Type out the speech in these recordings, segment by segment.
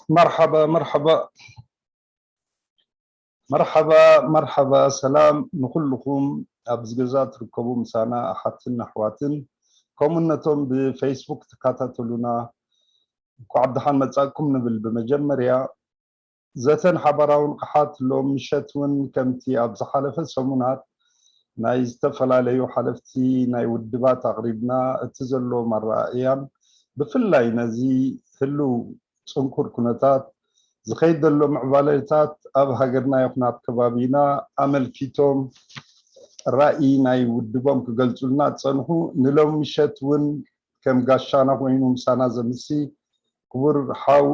መርሓባ መርሓባ መርሓባ መርሓባ፣ ሰላም ንኹልኹም ኣብዚ ገዛ ትርከቡ ምሳና ኣሓትን ኣሕዋትን፣ ከምኡ ነቶም ብፌስቡክ ትከታተሉና እንኳዕ ደሓን መጻእኩም ንብል። ብመጀመርያ ዘተን ሓባራዊ ንቕሓት ሎም ምሸት እውን ከምቲ ኣብ ዝሓለፈ ሰሙናት ናይ ዝተፈላለዩ ሓለፍቲ ናይ ውድባት ኣቕሪብና፣ እቲ ዘሎ ኣረኣእያን ብፍላይ ነዚ ህሉው ጽንኩር ኩነታት ዝኸይድ ዘሎ ምዕባለታት ኣብ ሃገርና ይኹን ኣብ ከባቢና ኣመልኪቶም ራእይ ናይ ውድቦም ክገልጹልና ዝጸንሑ ንሎም ምሸት እውን ከም ጋሻና ኮይኑ ምሳና ዘምሲ ክቡር ሓው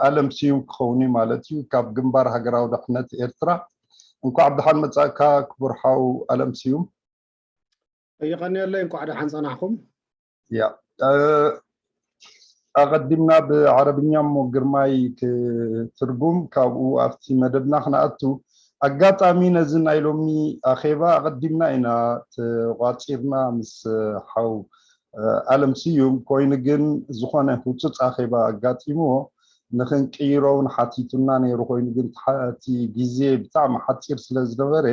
ኣለም ስዩም ክኸውን እዩ ማለት እዩ። ካብ ግንባር ሃገራዊ ድሕነት ኤርትራ። እንኳዕ ብደሓን መጻእካ ክቡር ሓው ኣለም ስዩም። የቐንየለይ፣ እንኳዕ ደሓን ጸናሕኩም። ያ ኣቐዲምና ብዓረብኛ እሞ ግርማይ ክትርጉም ካብኡ ኣብቲ መደብና ክነኣቱ። ኣጋጣሚ ነዚ ናይ ሎሚ ኣኼባ ኣቐዲምና ኢና ተቋጺርና ምስ ሓው ኣለም ስዩም። ኮይኑ ግን ዝኾነ ህጹጽ ኣኼባ ኣጋጢምዎ ንኽንቅይሮ እውን ሓቲቱና ነይሩ። ኮይኑ ግን እቲ ግዜ ብጣዕሚ ሓጺር ስለ ዝነበረ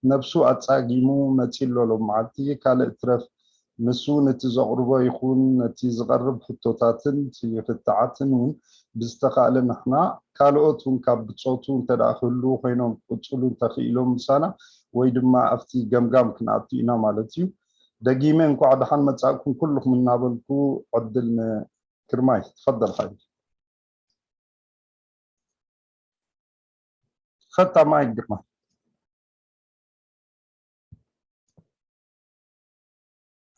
ነብሱ ኣጻጊሙ መጺ ኣሎ ሎም መዓልቲ። ካልእ ትረፍ ንሱ ነቲ ዘቕርቦ ይኹን ነቲ ዝቐርብ ሕቶታትን እቲ ክትዓትን እውን ብዝተኻእለ ንሕና ካልኦት እውን ካብ ብጾቱ እንተ ደኣ ክህልዉ ኮይኖም ክቕጽሉ እንተኽኢሎም ምሳና ወይ ድማ ኣብቲ ገምጋም ክንኣቱ ኢና ማለት እዩ። ደጊመ እንኳዕ ደሓን መጻእኩም ኩልኹም እናበልኩ ዕድል ንግርማይ። ትፈደል ሓይሉ። ኸታ ማይክ ግርማይ።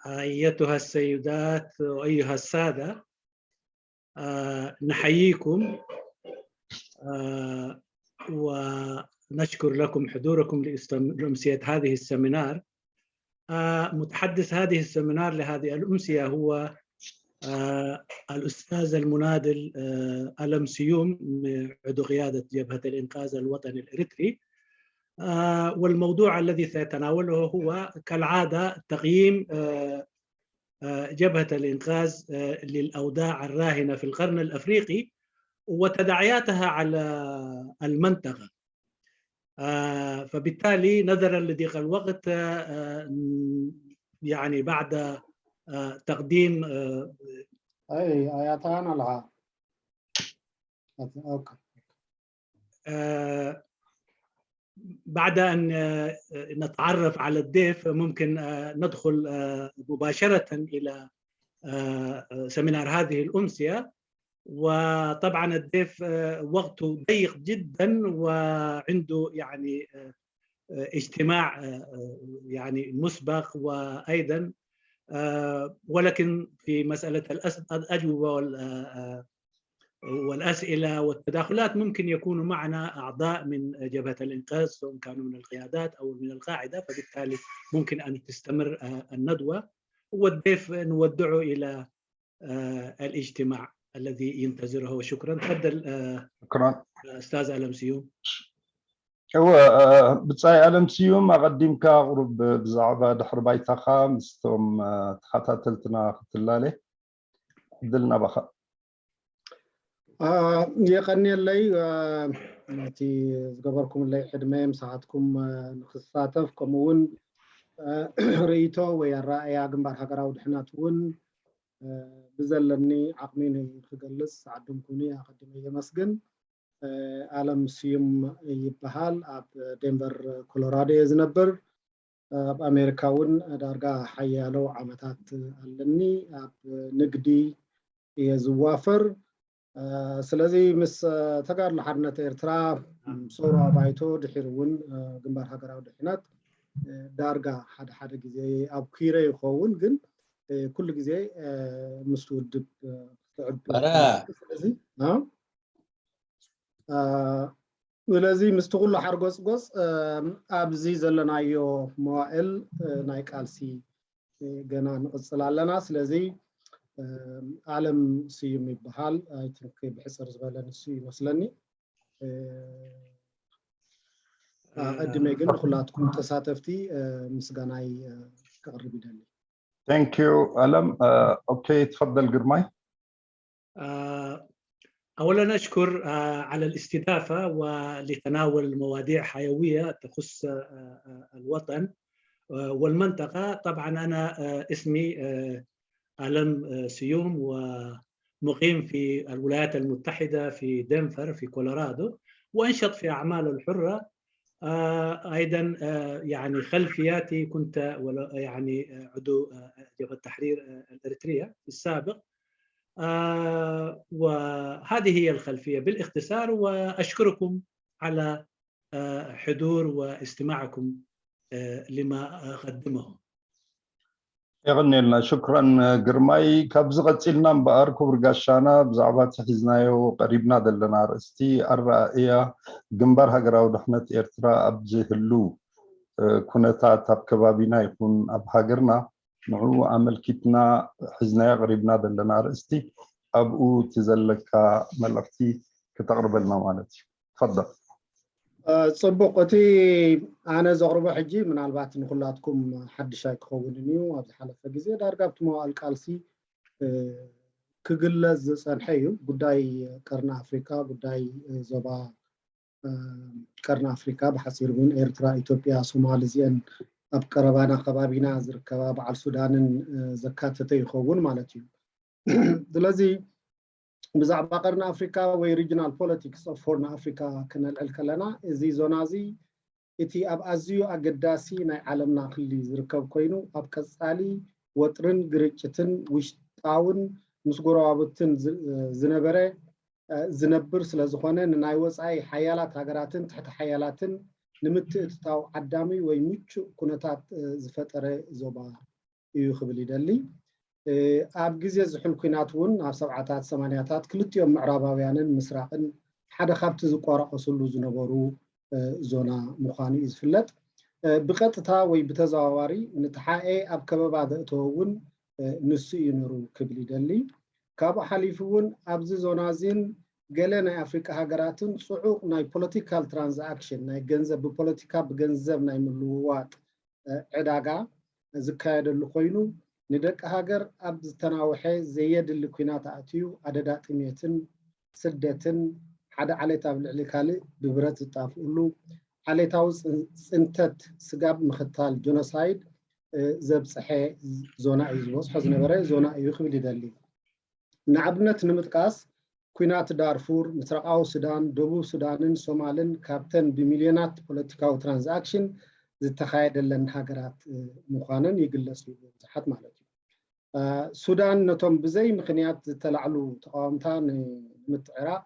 أيتها السيدات وأيها السادة، آه، نحييكم، آه، ونشكر لكم حضوركم لأمسية هذه السمينار. آه، متحدث هذه السمينار لهذه الأمسية هو آه، الأستاذ المناضل، آه، ألم سيوم، عضو قيادة جبهة الإنقاذ الوطني الإريتري. آه، والموضوع الذي سيتناوله هو كالعادة تقييم، آه، آه، جبهة الإنقاذ، آه، للأوضاع الراهنة في القرن الأفريقي وتداعياتها على المنطقة. آه، فبالتالي نظرا لضيق الوقت، آه، يعني بعد، آه، تقديم، آه، أي آياتان العام. أوكي. آه، بعد أن، آه، نتعرف على الضيف، ممكن، آه، ندخل، آه، مباشرة إلى، آه، سمينار هذه الأمسية. وطبعا الضيف، آه، وقته ضيق جدا وعنده يعني، آه، آه، اجتماع، آه، آه، يعني مسبق وأيضا، آه، ولكن في مسألة الأس-، الأجوبة وال-، آه، آه، والأسئلة والتداخلات ممكن يكونوا معنا أعضاء من جبهة الإنقاذ، سواء كانوا من القيادات أو من القاعدة، فبالتالي ممكن أن تستمر، آه، الندوة والضيف نودعه إلى، آه، الاجتماع الذي ينتظره. شكرا. تفضل، آه، شكرا. أستاذ ألم سيوم. እወ፣ እ፣ ብጻይ ኣለም ስዩም ኣቐዲምካ ቁሩብ ብዛዕባ ድሕሪ ባይታኻ ምስቶም፣ እ፣ ተኸታተልትና ክትላለ ዕድል ናባኻ። እ፣ የቐንየለይ፣ እ፣ ነቲ ዝገበርኩምለይ ዕድመ ምሳኻትኩም፣ እ፣ ንክሳተፍ ከምኡ እውን፣ እ፣ ርእይቶ ወይ ኣረኣእያ ግንባር ሃገራዊ ድሕነት እውን፣ እ፣ ብዘለኒ ዓቕሚ ንክገልጽ ዝዓደምኩኒ ኣቐዲመ የመስግን። እ፣ ኣለም ስዩም ይበሃል። ኣብ ዴንቨር ኮሎራዶ እየ ዝነብር። ኣብ ኣሜሪካ እውን ዳርጋ ሓያሎ ዓመታት ኣለኒ። ኣብ ንግዲ እየ ዝዋፈር። እ፣ ስለዚ ምስ፣ እ፣ ተጋድሎ ሓርነት ኤርትራ፣ ም፣ ሰውራዊ ባይቶ፣ ድሒሩ እውን፣ እ፣ ግንባር ሃገራዊ ድሕነት፣ እ፣ ዳርጋ ሓደ ሓደ ግዜ ኣብ ኲረ ይኸውን፣ ግን፣ እ፣ ኩሉ ግዜ፣ እ፣ ምስቲ ውድብ፣ እ፣ ክትዕብ በረ። ስለዚ፣ እ? እ፣ ስለዚ ምስቲ ኩሉ ሓርጎጽጎጽ፣ እ፣ ኣብዚ ዘለናዮ መዋእል፣ እ፣ ናይ ቃልሲ፣ እ፣ ገና ንቕጽል ኣለና። ስለዚ፣ እ፣ ኣለም ስዩም ይበሃል። I think ብሕጽር ዝበለ ንሱ ይመስለኒ። እ፣ እ፣ ዕድመ ግን ንኹላትኩም ተሳተፍቲ፣ እ፣ ምስጋናይ፣ እ፣ ከቕርብ ይደሊ። Thank you ኣለም። እ፣ ኦኬ፣ ትፈደል ግርማይ። أولا أشكر على الاستضافة ولتناول مواضيع حيوية تخص الوطن والمنطقة. طبعا أنا اسمي ألم سيوم، ومقيم في الولايات المتحدة في دنفر في كولورادو، وأنشط في أعمال الحرة. أيضا يعني خلفياتي، كنت يعني عضو جبهة تحرير الإريترية في السابق. وهذه هي الخلفية بالاختصار، وأشكركم على حضور واستماعكم لما أقدمه. የቐንየልና። ሽኩራን ግርማይ። ካብዚ ቀፂልና እምበኣር ክቡር ጋሻና፣ ብዛዕባ እቲ ሒዝናዮ ቀሪብና ዘለና ኣርእስቲ፣ ኣረኣእያ ግንባር ሃገራዊ ድሕነት ኤርትራ ኣብዚ ህሉ ኩነታት ኣብ ከባቢና ይኹን ኣብ ሃገርና፣ ንዕኡ ኣመልኪትና ሒዝናዮ ቀሪብና ዘለና ኣርእስቲ፣ ኣብኡ እቲ ዘለካ መልእኽቲ ክተቕርበልና ማለት እዩ። ተፈደል። ፅቡቕ። እቲ ኣነ ዘቕርቦ ሕጂ ምናልባት ንኩላትኩም ሓድሽ ኣይክኸውንን እዩ። ኣብ ዝሓለፈ ግዜ ዳርጋ ኣብቲ መዋእል ቃልሲ ክግለጽ ዝጸንሐ እዩ። ጉዳይ ቀርኒ ኣፍሪካ፣ ጉዳይ ዞባ ቀርኒ ኣፍሪካ፣ ብሓፂር እውን ኤርትራ፣ ኢትዮጵያ፣ ሶማል፣ እዚአን ኣብ ቀረባና ከባቢና ዝርከባ በዓል ሱዳንን ዘካተተ ይኸውን ማለት እዩ። ስለዚ ብዛዕባ ቀርኒ ኣፍሪካ ወይ regional politics of Horn Africa ክነልዕል ከለና፣ እዚ ዞና እዚ እቲ ኣብ ኣዝዩ ኣገዳሲ ናይ ዓለምና ክሊ ዝርከብ ኮይኑ፣ ኣብ ቀጻሊ ወጥርን ግርጭትን ውሽጣውን ምስ ጎረባብትን ዝነበረ ዝነብር ስለ ዝኾነ፣ ንናይ ወጻኢ ሓያላት ሃገራትን ትሕቲ ሓያላትን ንምትእትታው ዓዳሚ ወይ ምቹእ ኩነታት ዝፈጠረ ዞባ እዩ ክብል ይደሊ። ኣብ ግዜ ዝሑል ኲናት እውን፣ ኣብ ሰብዓታት ሰማንያታት፣ ክልቲኦም ምዕራባውያንን ምስራቕን ሓደ ካብቲ ዝቋራቐስሉ ዝነበሩ ዞና ምዃኑ እዩ ዝፍለጥ። ብቐጥታ ወይ ብተዘዋዋሪ ንተሓኤ ኣብ ከበባ ዘእተወ እውን ንሱ እዩ ነሩ ክብል ይደሊ። ካብኡ ሓሊፉ እውን ኣብዚ ዞና እዚን ገለ ናይ ኣፍሪቃ ሃገራትን ጽዑቕ ናይ political transaction፣ ናይ ገንዘብ፣ ብፖለቲካ ብገንዘብ ናይ ምልውዋጥ ዕዳጋ ዝካየደሉ ኮይኑ፣ ንደቂ ሃገር ኣብ ዝተናውሐ ዘየድሊ ኲናት ኣእትዩ ኣደዳ ጥሜትን ስደትን፣ ሓደ ዓሌት ኣብ ልዕሊ ካልእ ብብረት ዝጣፍእሉ፣ ዓሌታዊ ጽንተት፣ ስጋብ ምኽታል፣ ጀኖሳይድ ዘብፀሐ ዞና እዩ፣ ዝበፅሖ ዝነበረ ዞና እዩ ክብል ይደሊ። ንኣብነት ንምጥቃስ፣ ኲናት ዳርፉር፣ ምስራቓዊ ሱዳን፣ ደቡብ ሱዳንን ሶማልን ካብተን ብሚልዮናት ፖለቲካዊ ትራንዛክሽን ዝተኻየደለን ሃገራት ምዃነን ይግለጽ እዩ፣ ብዙሓት ማለት እዩ። ሱዳን ነቶም ብዘይ ምኽንያት ዝተላዕሉ ተቓወምታ ንምትዕራቕ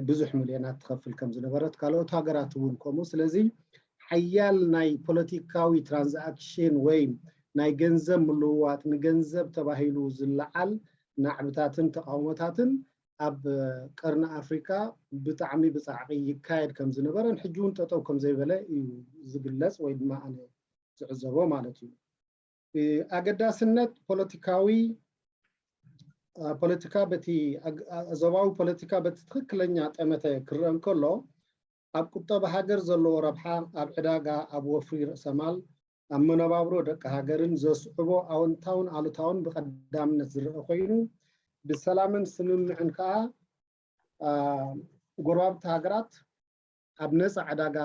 ብዙሕ ሚልዮናት ትኸፍል ከም ዝነበረት፣ ካልኦት ሃገራት እውን ከምኡ። ስለዚ ሓያል ናይ ፖለቲካዊ ትራንዛክሽን ወይ ናይ ገንዘብ ምልውዋጥ፣ ንገንዘብ ተባሂሉ ዝለዓል ናዕብታትን ተቓውሞታትን ኣብ ቀርኒ ኣፍሪካ ብጣዕሚ ብፃዕቂ ይካየድ ከም ዝነበረን ሕጂ እውን ጠጠው ከም ዘይበለ እዩ ዝግለፅ ወይ ድማ ኣነ ዝዕዘቦ ማለት እዩ። ኣገዳስነት ፖለቲካዊ ፖለቲካ በቲ ዞባዊ ፖለቲካ በቲ ትኽክለኛ ጠመተ ክረአ እንከሎ፣ ኣብ ቁጠባ ሃገር ዘለዎ ረብሓ፣ ኣብ ዕዳጋ፣ ኣብ ወፍሪ ርእሰማል፣ ኣብ መነባብሮ ደቂ ሃገርን ዘስዕቦ ኣወንታውን ኣሉታውን ብቐዳምነት ዝረአ ኮይኑ፣ ብሰላምን ስምምዕን ከኣ ጎረባብቲ ሃገራት ኣብ ነፃ ዕዳጋ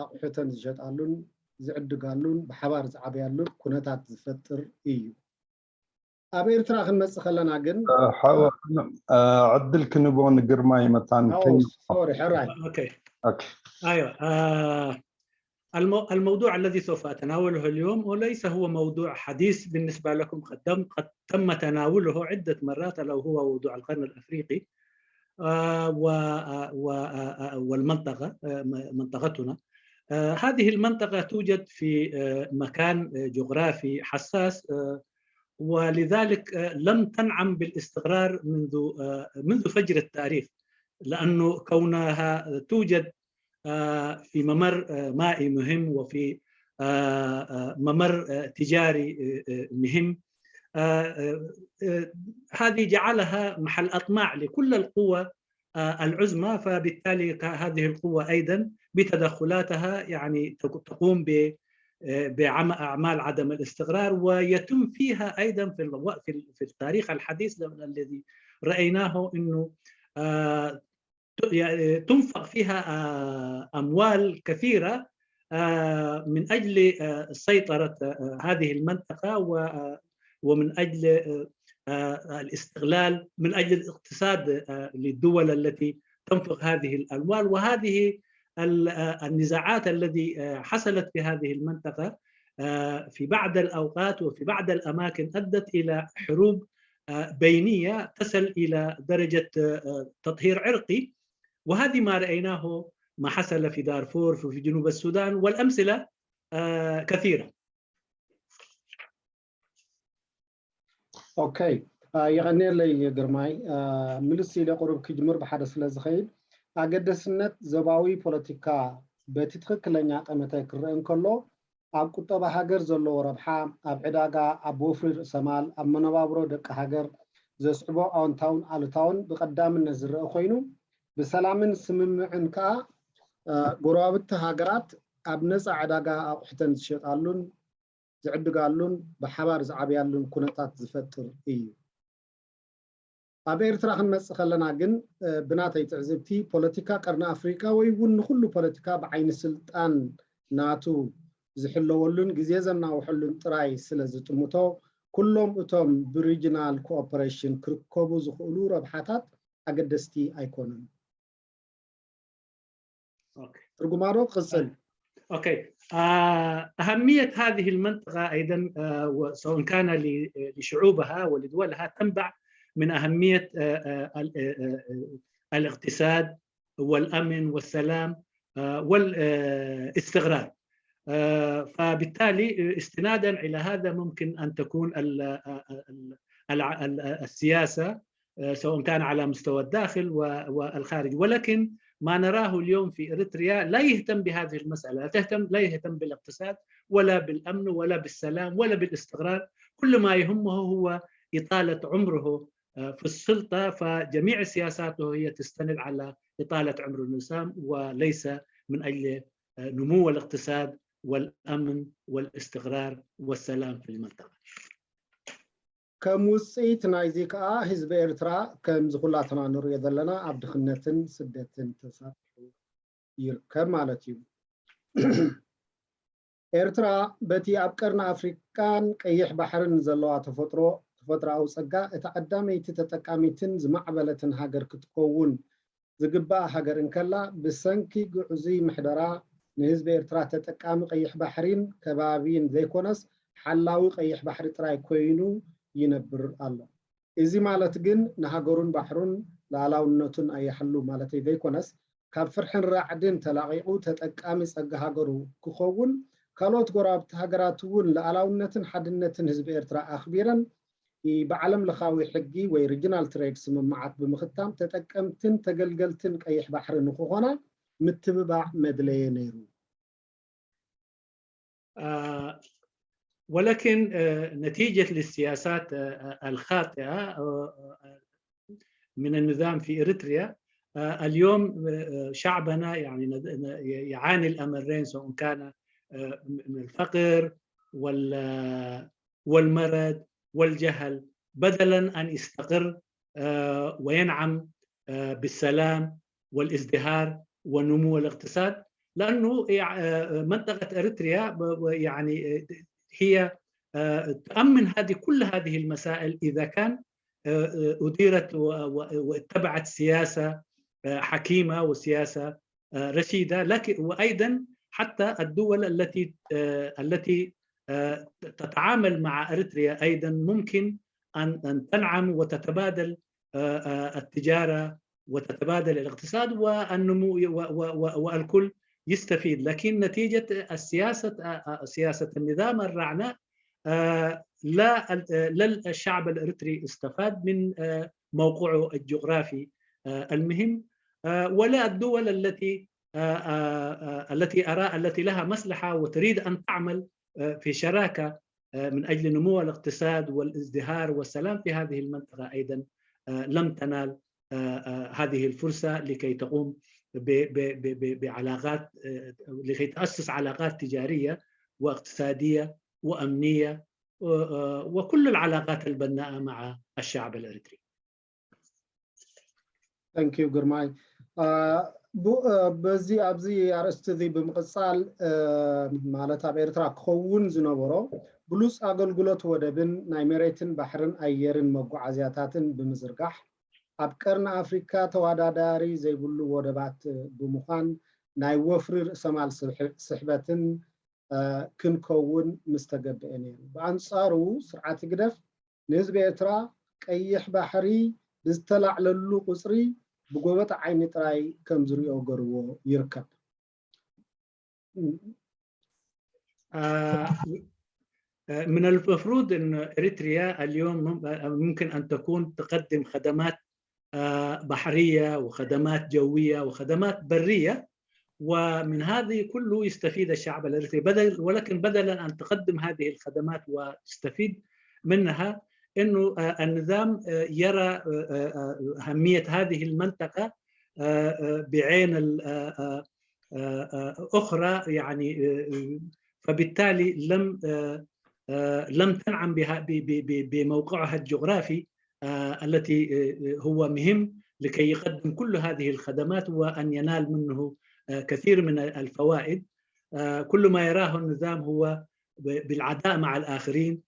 ኣቑሑተን ዝሸጣሉን ዝዕድጋሉን ብሓባር ዝዓብያሉን ኩነታት ዝፈጥር እዩ። ኣብ ኤርትራ ክንመጽእ ከለና ግን ዕድል ክንቦ ንግርማይ መታን ሶሪ ሕራይ أيوة. الموضوع الذي سوف أتناوله اليوم وليس هو موضوع حديث بالنسبة لكم، قد تم تناوله عدة مرات، ألا وهو موضوع القرن الأفريقي والمنطقة منطقتنا. هذه المنطقة توجد في مكان جغرافي حساس، ولذلك لم تنعم بالاستقرار منذ منذ فجر التاريخ، لأنه كونها توجد في ممر مائي مهم وفي ممر تجاري مهم، هذه جعلها محل أطماع لكل القوى العظمى، فبالتالي هذه القوة أيضا بتدخلاتها يعني تقوم ب بأعمال عدم الاستقرار، ويتم فيها أيضا في في التاريخ الحديث الذي رأيناه أنه تنفق فيها أموال كثيرة من أجل سيطرة هذه المنطقة، ومن أجل الاستغلال، من أجل الاقتصاد للدول التي تنفق هذه الأموال. وهذه النزاعات التي حصلت في هذه المنطقة في بعض الأوقات وفي بعض الأماكن أدت إلى حروب بينية تصل إلى درجة تطهير عرقي، وهذه ما رأيناه، ما حصل في دارفور، في جنوب السودان، والأمثلة كثيرة. ኦኬ፣ የቐንየለይ ግርማይ። ምልስ ኢለ ቁሩብ ክጅምር ብሓደ ስለ ዝኸይድ፣ ኣገደስነት ዞባዊ ፖለቲካ በቲ ትኽክለኛ ጠመተ ክረአ እንከሎ፣ ኣብ ቁጠባ ሃገር ዘለዎ ረብሓ፣ ኣብ ዕዳጋ፣ ኣብ ወፍሪ ርእሰማል፣ ኣብ መነባብሮ ደቂ ሃገር ዘስዕቦ ኣወንታውን ኣሉታውን ብቐዳምነት ዝረአ ኮይኑ፣ ብሰላምን ስምምዕን ከኣ ጎረባብቲ ሃገራት ኣብ ነፃ ዕዳጋ ኣቑሑተን ዝሸጣሉን ዝዕድጋሉን ብሓባር ዝዓብያሉን ኩነታት ዝፈጥር እዩ። ኣብ ኤርትራ ክንመጽእ ከለና ግን ብናተይ ትዕዝብቲ ፖለቲካ ቀርኒ ኣፍሪቃ ወይ እውን ንኹሉ ፖለቲካ ብዓይኒ ስልጣን ናቱ ዝሕለወሉን ግዜ ዘናውሐሉን ጥራይ ስለ ዝጥምቶ ኩሎም እቶም ብሪጅናል ኮኦፐሬሽን ክርከቡ ዝኽእሉ ረብሓታት ኣገደስቲ ኣይኮኑን። ትርጉማ ዶ ክቕጽል? أهمية هذه المنطقة أيضا سواء كان لشعوبها ولدولها تنبع من أهمية الاقتصاد والأمن والسلام والاستقرار. فبالتالي استنادا إلى هذا ممكن أن تكون السياسة سواء كان على مستوى الداخل والخارج، ولكن ما نراه اليوم في إريتريا لا يهتم بهذه المسألة، لا تهتم، لا يهتم بالاقتصاد ولا بالأمن ولا بالسلام ولا بالاستقرار. كل ما يهمه هو إطالة عمره في السلطة، فجميع سياساته هي تستند على إطالة عمر النظام وليس من أجل نمو الاقتصاد والأمن والاستقرار والسلام في المنطقة. ከም ውፅኢት ናይዚ ከዓ ህዝቢ ኤርትራ ከምዚ ኩላትና ንሪኦ ዘለና ኣብ ድኽነትን ስደትን ተሳጢሑ ይርከብ ማለት እዩ። ኤርትራ በቲ ኣብ ቀርኒ ኣፍሪቃን ቀይሕ ባሕርን ዘለዋ ተፈጥሮ ተፈጥሮኣዊ ጸጋ እታ ቀዳመይቲ ተጠቃሚትን ዝማዕበለትን ሃገር ክትከውን ዝግባኣ ሃገር እንከላ ብሰንኪ ግዕዙይ ምሕደራ ንህዝቢ ኤርትራ ተጠቃሚ ቀይሕ ባሕሪን ከባቢን ዘይኮነስ ሓላዊ ቀይሕ ባሕሪ ጥራይ ኮይኑ ይነብር ኣሎ። እዚ ማለት ግን ንሃገሩን ባሕሩን ሉዓላውነቱን ኣየሕሉ ማለተይ ዘይኮነስ ካብ ፍርሕን ራዕድን ተላቒቑ ተጠቃሚ ጸጋ ሃገሩ ክኸውን ካልኦት ጎረባብቲ ሃገራት እውን ሉዓላውነትን ሓድነትን ህዝቢ ኤርትራ ኣኽቢረን ብዓለም ለኻዊ ሕጊ ወይ ሪጅናል ትሬድ ስምምዓት ብምኽታም ተጠቀምትን ተገልገልትን ቀይሕ ባሕሪ ንክኾና ምትብባዕ መድለየ ነይሩ። ولكن نتيجة للسياسات الخاطئة من النظام في إريتريا اليوم شعبنا يعني يعاني الأمرين سواء كان من الفقر والمرض والجهل بدلا أن يستقر وينعم بالسلام والازدهار ونمو الاقتصاد، لأنه منطقة إريتريا يعني هي تؤمن هذه كل هذه المسائل إذا كان أديرت واتبعت سياسة حكيمة وسياسة رشيدة، لكن وأيضا حتى الدول التي التي تتعامل مع إريتريا أيضا ممكن أن تنعم وتتبادل التجارة وتتبادل الاقتصاد والنمو والكل يستفيد. لكن نتيجة السياسة سياسة النظام الرعناء لا لا الشعب الإريتري استفاد من موقعه الجغرافي المهم ولا الدول التي التي أرى التي لها مصلحة وتريد أن تعمل في شراكة من أجل نمو الاقتصاد والازدهار والسلام في هذه المنطقة أيضا لم تنال هذه الفرصة لكي تقوم بعلاقات لكي تأسس علاقات تجارية واقتصادية وأمنية وكل العلاقات البناءة مع الشعب الإريتري. Thank you ግርማይ። በዚ ኣብዚ ኣርእስቲ እዚ ብምቕፃል ማለት ኣብ ኤርትራ ክኸውን ዝነበሮ ብሉፅ ኣገልግሎት ወደብን ናይ መሬትን ባሕርን ኣየርን መጓዓዝያታትን ብምዝርጋሕ ኣብ ቀርኒ ኣፍሪካ ተወዳዳሪ ዘይብሉ ወደባት ብምዃን ናይ ወፍሪ ርእሰማል ስሕበትን ክንከውን ምስተገብአ ነይሩ። ብኣንፃሩ ስርዓት ህግደፍ ንህዝቢ ኤርትራ ቀይሕ ባሕሪ ብዝተላዕለሉ ቁፅሪ ብጎበጥ ዓይኒ ጥራይ ከም ዝሪኦ ገርዎ ይርከብ። من المفروض أن إريتريا اليوم ممكن أن تكون تقدم خدمات بحرية وخدمات جوية وخدمات برية، ومن هذه كله يستفيد الشعب الإريتري، بدل ولكن بدلا أن تقدم هذه الخدمات وتستفيد منها، أنه النظام يرى أهمية هذه المنطقة بعين أخرى، يعني فبالتالي لم لم تنعم بموقعها الجغرافي التي هو مهم لكي يقدم كل هذه الخدمات وأن ينال منه كثير من الفوائد. كل ما يراه النظام هو بالعداء مع الآخرين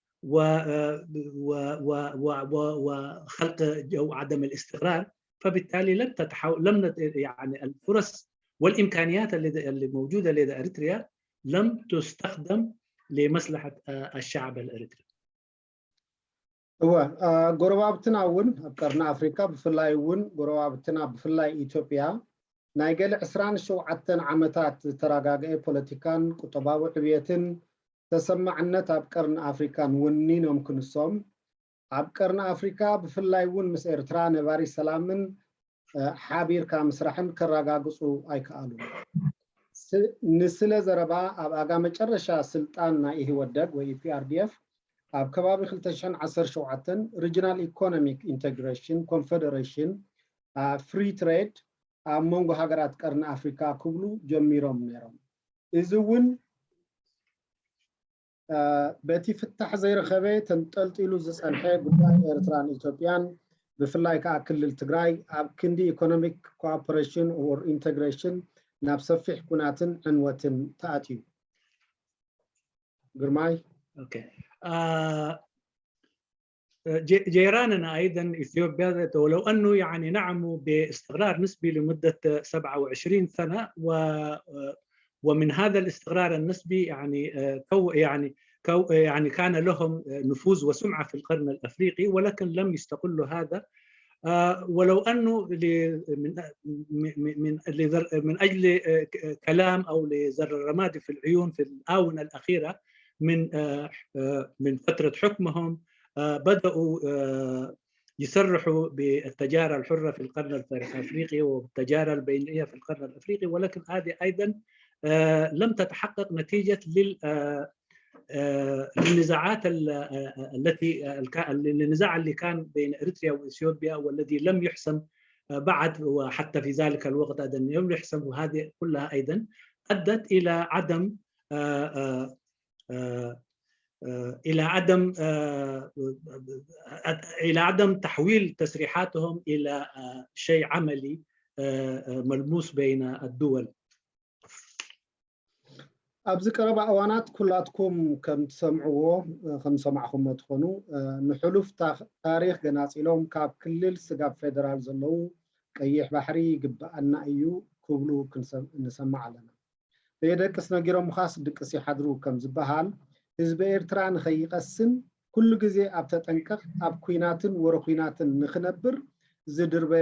وخلق جو عدم الاستقرار، فبالتالي لم تتحول لم يعني الفرص والامكانيات اللي موجوده لدى اريتريا لم تستخدم لمصلحه الشعب الاريتري. እወ፣ ጎረባብትና እውን ኣብ ቀርኒ ኣፍሪካ ብፍላይ እውን ጎረባብትና ብፍላይ ኢትዮጵያ ናይ ገለ ዕስራን ሸውዓተን ዓመታት ዝተረጋግአ ፖለቲካን ቁጠባዊ ዕብየትን ተሰማዕነት ኣብ ቀርኒ ኣፍሪካን ወኒኖም ክንሶም ኣብ ቀርኒ ኣፍሪካ ብፍላይ እውን ምስ ኤርትራ ነባሪ ሰላምን ሓቢርካ ምስራሕን ከረጋግፁ ኣይከኣሉን። ንስለ ዘረባ ኣብ ኣጋ መጨረሻ ስልጣን ናይ ኢህወደግ ወይ ፒኣርዲኤፍ ኣብ ከባቢ ክልተ ሽሕን ዓሰርተ ሸውዓተን regional economic integration confederation free trade ኣብ መንጎ ሃገራት ቀርኒ ኣፍሪካ ክብሉ ጀሚሮም ነይሮም። እዚ እውን በቲ ፍታሕ ዘይረኸበ ተንጠልጢሉ ዝፀንሐ ጉዳይ ኤርትራን ኢትዮጵያን ብፍላይ ከዓ ክልል ትግራይ ኣብ ክንዲ economic cooperation or integration ናብ ሰፊሕ ኩናትን ዕንወትን ተኣትዩ። ግርማይ okay. آه جيراننا ايضا اثيوبيا ولو انه يعني نعموا باستقرار نسبي لمده سبعة وعشرين سنه و ومن هذا الاستقرار النسبي يعني يعني يعني كان لهم نفوذ وسمعه في القرن الافريقي، ولكن لم يستقلوا هذا. ولو انه من من من اجل كلام او لزر الرمادي في العيون في الاونه الاخيره من من فتره حكمهم بداوا يصرحوا بالتجاره الحره في القرن الافريقي والتجاره البينيه في القرن الافريقي، ولكن هذه ايضا لم تتحقق نتيجه لل للنزاعات التي النزاع اللي كان بين اريتريا واثيوبيا والذي لم يحسم بعد، وحتى في ذلك الوقت ايضا لم يحسم، وهذه كلها ايضا ادت الى عدم الى عدم الى عدم تحويل تصريحاتهم الى شيء عملي ملموس بين الدول. ኣብዚ ቀረባ እዋናት ኩላትኩም ከም ትሰምዕዎ ከም ዝሰማዕኹሞ ትኾኑ፣ ንሕሉፍ ታሪኽ ገናፂሎም ካብ ክልል ስጋብ ፌደራል ዘለዉ ቀይሕ ባሕሪ ይግበኣና እዩ ክብሉ ንሰምዕ ኣለና። ዘየደቅስ ነጊሮምኻስ ድቅስ ይሓድሩ ከም ዝበሃል፣ ህዝቢ ኤርትራ ንኸይቐስን ኩሉ ግዜ ኣብ ተጠንቀቕ ኣብ ኲናትን ወረ ኲናትን ንኽነብር ዝድርበ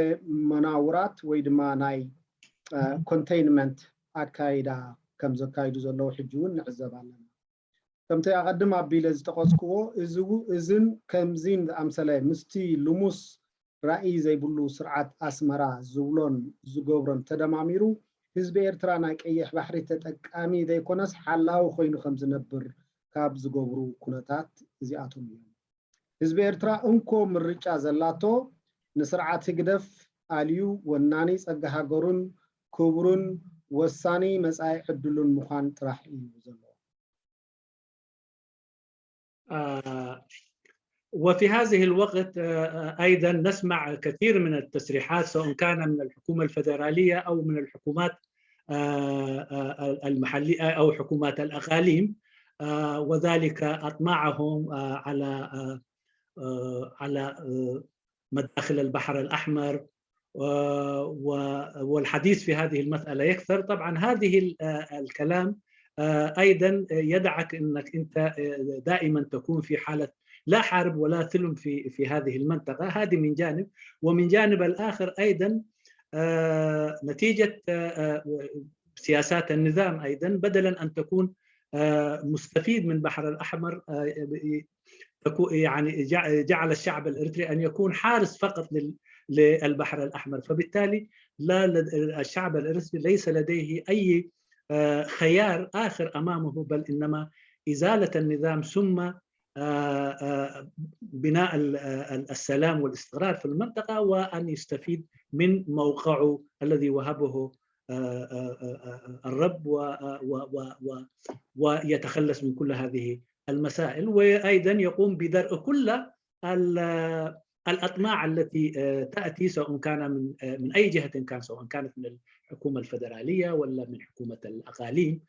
መናውራት ወይ ድማ ናይ ኮንቴይንመንት ኣካይዳ ከም ዘካይዱ ዘለዉ ሕጂ እውን ንዕዘብ ኣለና። ከምቲ ኣቐድም ኣቢለ ዝጠቐስክዎ እዝን ከምዚን ዝኣምሰለ ምስቲ ልሙስ ራእይ ዘይብሉ ስርዓት ኣስመራ ዝብሎን ዝገብሮን ተደማሚሩ ህዝቢ ኤርትራ ናይ ቀይሕ ባሕሪ ተጠቃሚ ዘይኮነስ ሓላዊ ኮይኑ ከም ዝነብር ካብ ዝገብሩ ኩነታት እዚኣቶም እዮም። ህዝቢ ኤርትራ እንኮ ምርጫ ዘላቶ ንስርዓት ህግደፍ ኣልዩ ወናኒ ጸጋ ሃገሩን ክብሩን ወሳኒ መጻኢ ዕድሉን ምዃን ጥራሕ እዩ ዘለዎ። وفي هذه الوقت أيضا نسمع كثير من التصريحات، سواء كان من الحكومة الفدرالية أو من الحكومات المحلية أو حكومات الأقاليم، وذلك أطمعهم على على مداخل البحر الأحمر، والحديث في هذه المسألة يكثر. طبعا هذه الكلام أيضا يدعك أنك أنت دائما تكون في حالة لا حرب ولا ثلم في في هذه المنطقة. هذه من جانب، ومن جانب الآخر أيضا نتيجة سياسات النظام أيضا، بدلا أن تكون مستفيد من البحر الأحمر، يعني جعل الشعب الإريتري أن يكون حارس فقط للبحر الأحمر. فبالتالي لا، الشعب الإريتري ليس لديه أي خيار آخر أمامه، بل إنما إزالة النظام ثم بناء السلام والاستقرار في المنطقة، وأن يستفيد من موقعه الذي وهبه الرب، ويتخلص من كل هذه المسائل، وأيضا يقوم بدرء كل الأطماع التي تأتي، سواء كان من من أي جهة كان، سواء كانت من الحكومة الفدرالية ولا من حكومة الأقاليم،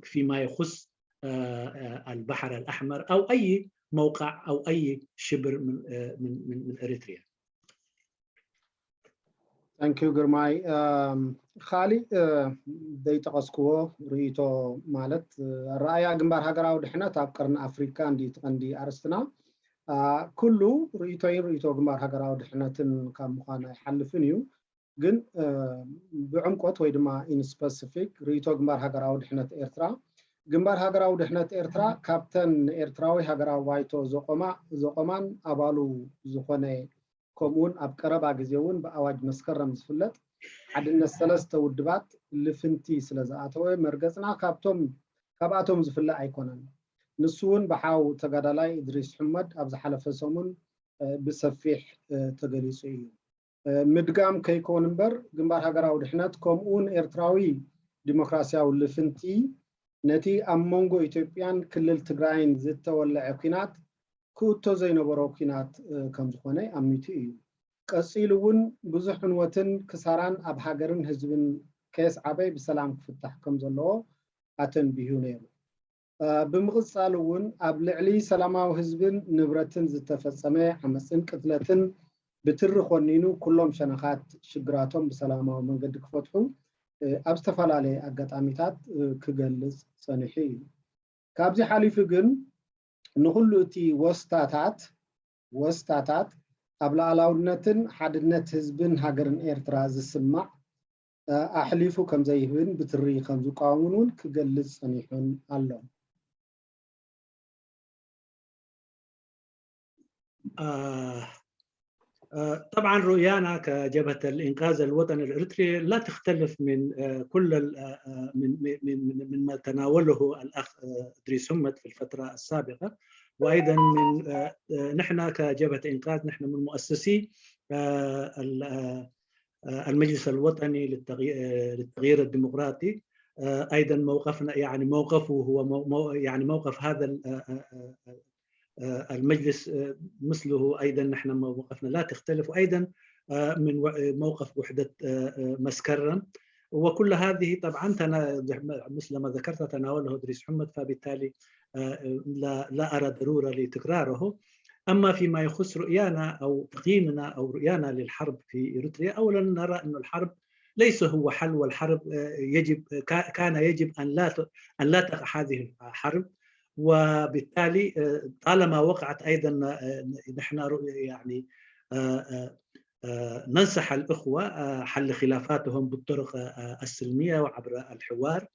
فيما يخص البحر الأحمر أو أي موقع أو أي شبر من من من إريتريا. Thank you ግርማይ። ካሊእ ዘይጠቐስክዎ ርእይቶ ማለት ኣረኣያ ግንባር ሃገራዊ ድሕነት ኣብ ቀርኒ ኣፍሪካ እንዲ ትቐንዲ ኣርስትና። ኩሉ ርእይቶይን ርእይቶ ግንባር ሃገራዊ ድሕነትን ካብ ምዃን ኣይሓልፍን እዩ። ግን ብዕምቆት ወይ ድማ in specific ርእይቶ ግንባር ሃገራዊ ድሕነት ኤርትራ፣ ግንባር ሃገራዊ ድሕነት ኤርትራ ካብተን ንኤርትራዊ ሃገራዊ ባይቶ ዘቆማ ዘቆማን ኣባሉ ዝኾነ፣ ከምኡውን ኣብ ቀረባ ግዜ እውን ብኣዋጅ መስከረም ዝፍለጥ ሓድነት ሰለስተ ውድባት ልፍንቲ ስለ ዝኣተወ፣ መርገጽና ካብቶም ካብኣቶም ዝፍለ ኣይኮነን። ንሱ እውን ብሓው ተጋዳላይ እድሪስ ሕመድ ኣብ ዝሓለፈ ሰሙን ብሰፊሕ ተገሊጹ እዩ። ምድጋም ከይኮን እምበር፣ ግንባር ሃገራዊ ድሕነት ከምኡውን ኤርትራዊ ዲሞክራሲያዊ ልፍንቲ ነቲ ኣብ መንጎ ኢትዮጵያን ክልል ትግራይን ዝተወለዐ ኲናት ክእቶ ዘይነበሮ ኲናት ከም ዝኾነ ኣሚቱ እዩ። ቀጺሉ እውን ብዙሕ ዕንወትን ክሳራን ኣብ ሃገርን ህዝብን ከየስዓበ ብሰላም ክፍታሕ ከም ዘለዎ ኣተንቢሁ ነይሩ። ብምቕጻል እውን ኣብ ልዕሊ ሰላማዊ ህዝብን ንብረትን ዝተፈጸመ ዓመጽን ቅትለትን ብትሪ ኮኒኑ ኩሎም ሸነኻት ሽግራቶም ብሰላማዊ መንገዲ ክፈትሑ ኣብ ዝተፈላለየ ኣጋጣሚታት ክገልጽ ጸኒሑ እዩ። ካብዚ ሓሊፉ ግን ንኹሉ እቲ ወስታታት ወስታታት ኣብ ሉዓላውነትን ሓድነት ህዝብን ሃገርን ኤርትራ ዝስማዕ ኣሕሊፉ ከም ዘይህብን ብትሪ ከም ዝቃወሙን እውን ክገልጽ ጸኒሑን ኣሎ። طبعا رؤيانا كجبهة الإنقاذ الوطني الإريتري لا تختلف من كل من من من ما تناوله الأخ إدريس همت في الفترة السابقة، وأيضا من نحن كجبهة إنقاذ نحن من مؤسسي المجلس الوطني للتغيير الديمقراطي. ايضا موقفنا يعني موقفه هو يعني موقف هذا المجلس مثله ايضا نحن موقفنا لا تختلف، وايضا من موقف وحده مسكرم. وكل هذه طبعا مثل ما ذكرت تناوله ادريس حمد، فبالتالي لا لا ارى ضروره لتكراره. اما فيما يخص رؤيانا او تقييمنا او رؤيانا للحرب في اريتريا، اولا نرى ان الحرب ليس هو حل، والحرب يجب كان يجب ان لا ان لا تقع هذه الحرب، وبالتالي طالما وقعت ايضا نحن يعني ننصح الاخوه حل خلافاتهم بالطرق السلميه وعبر الحوار،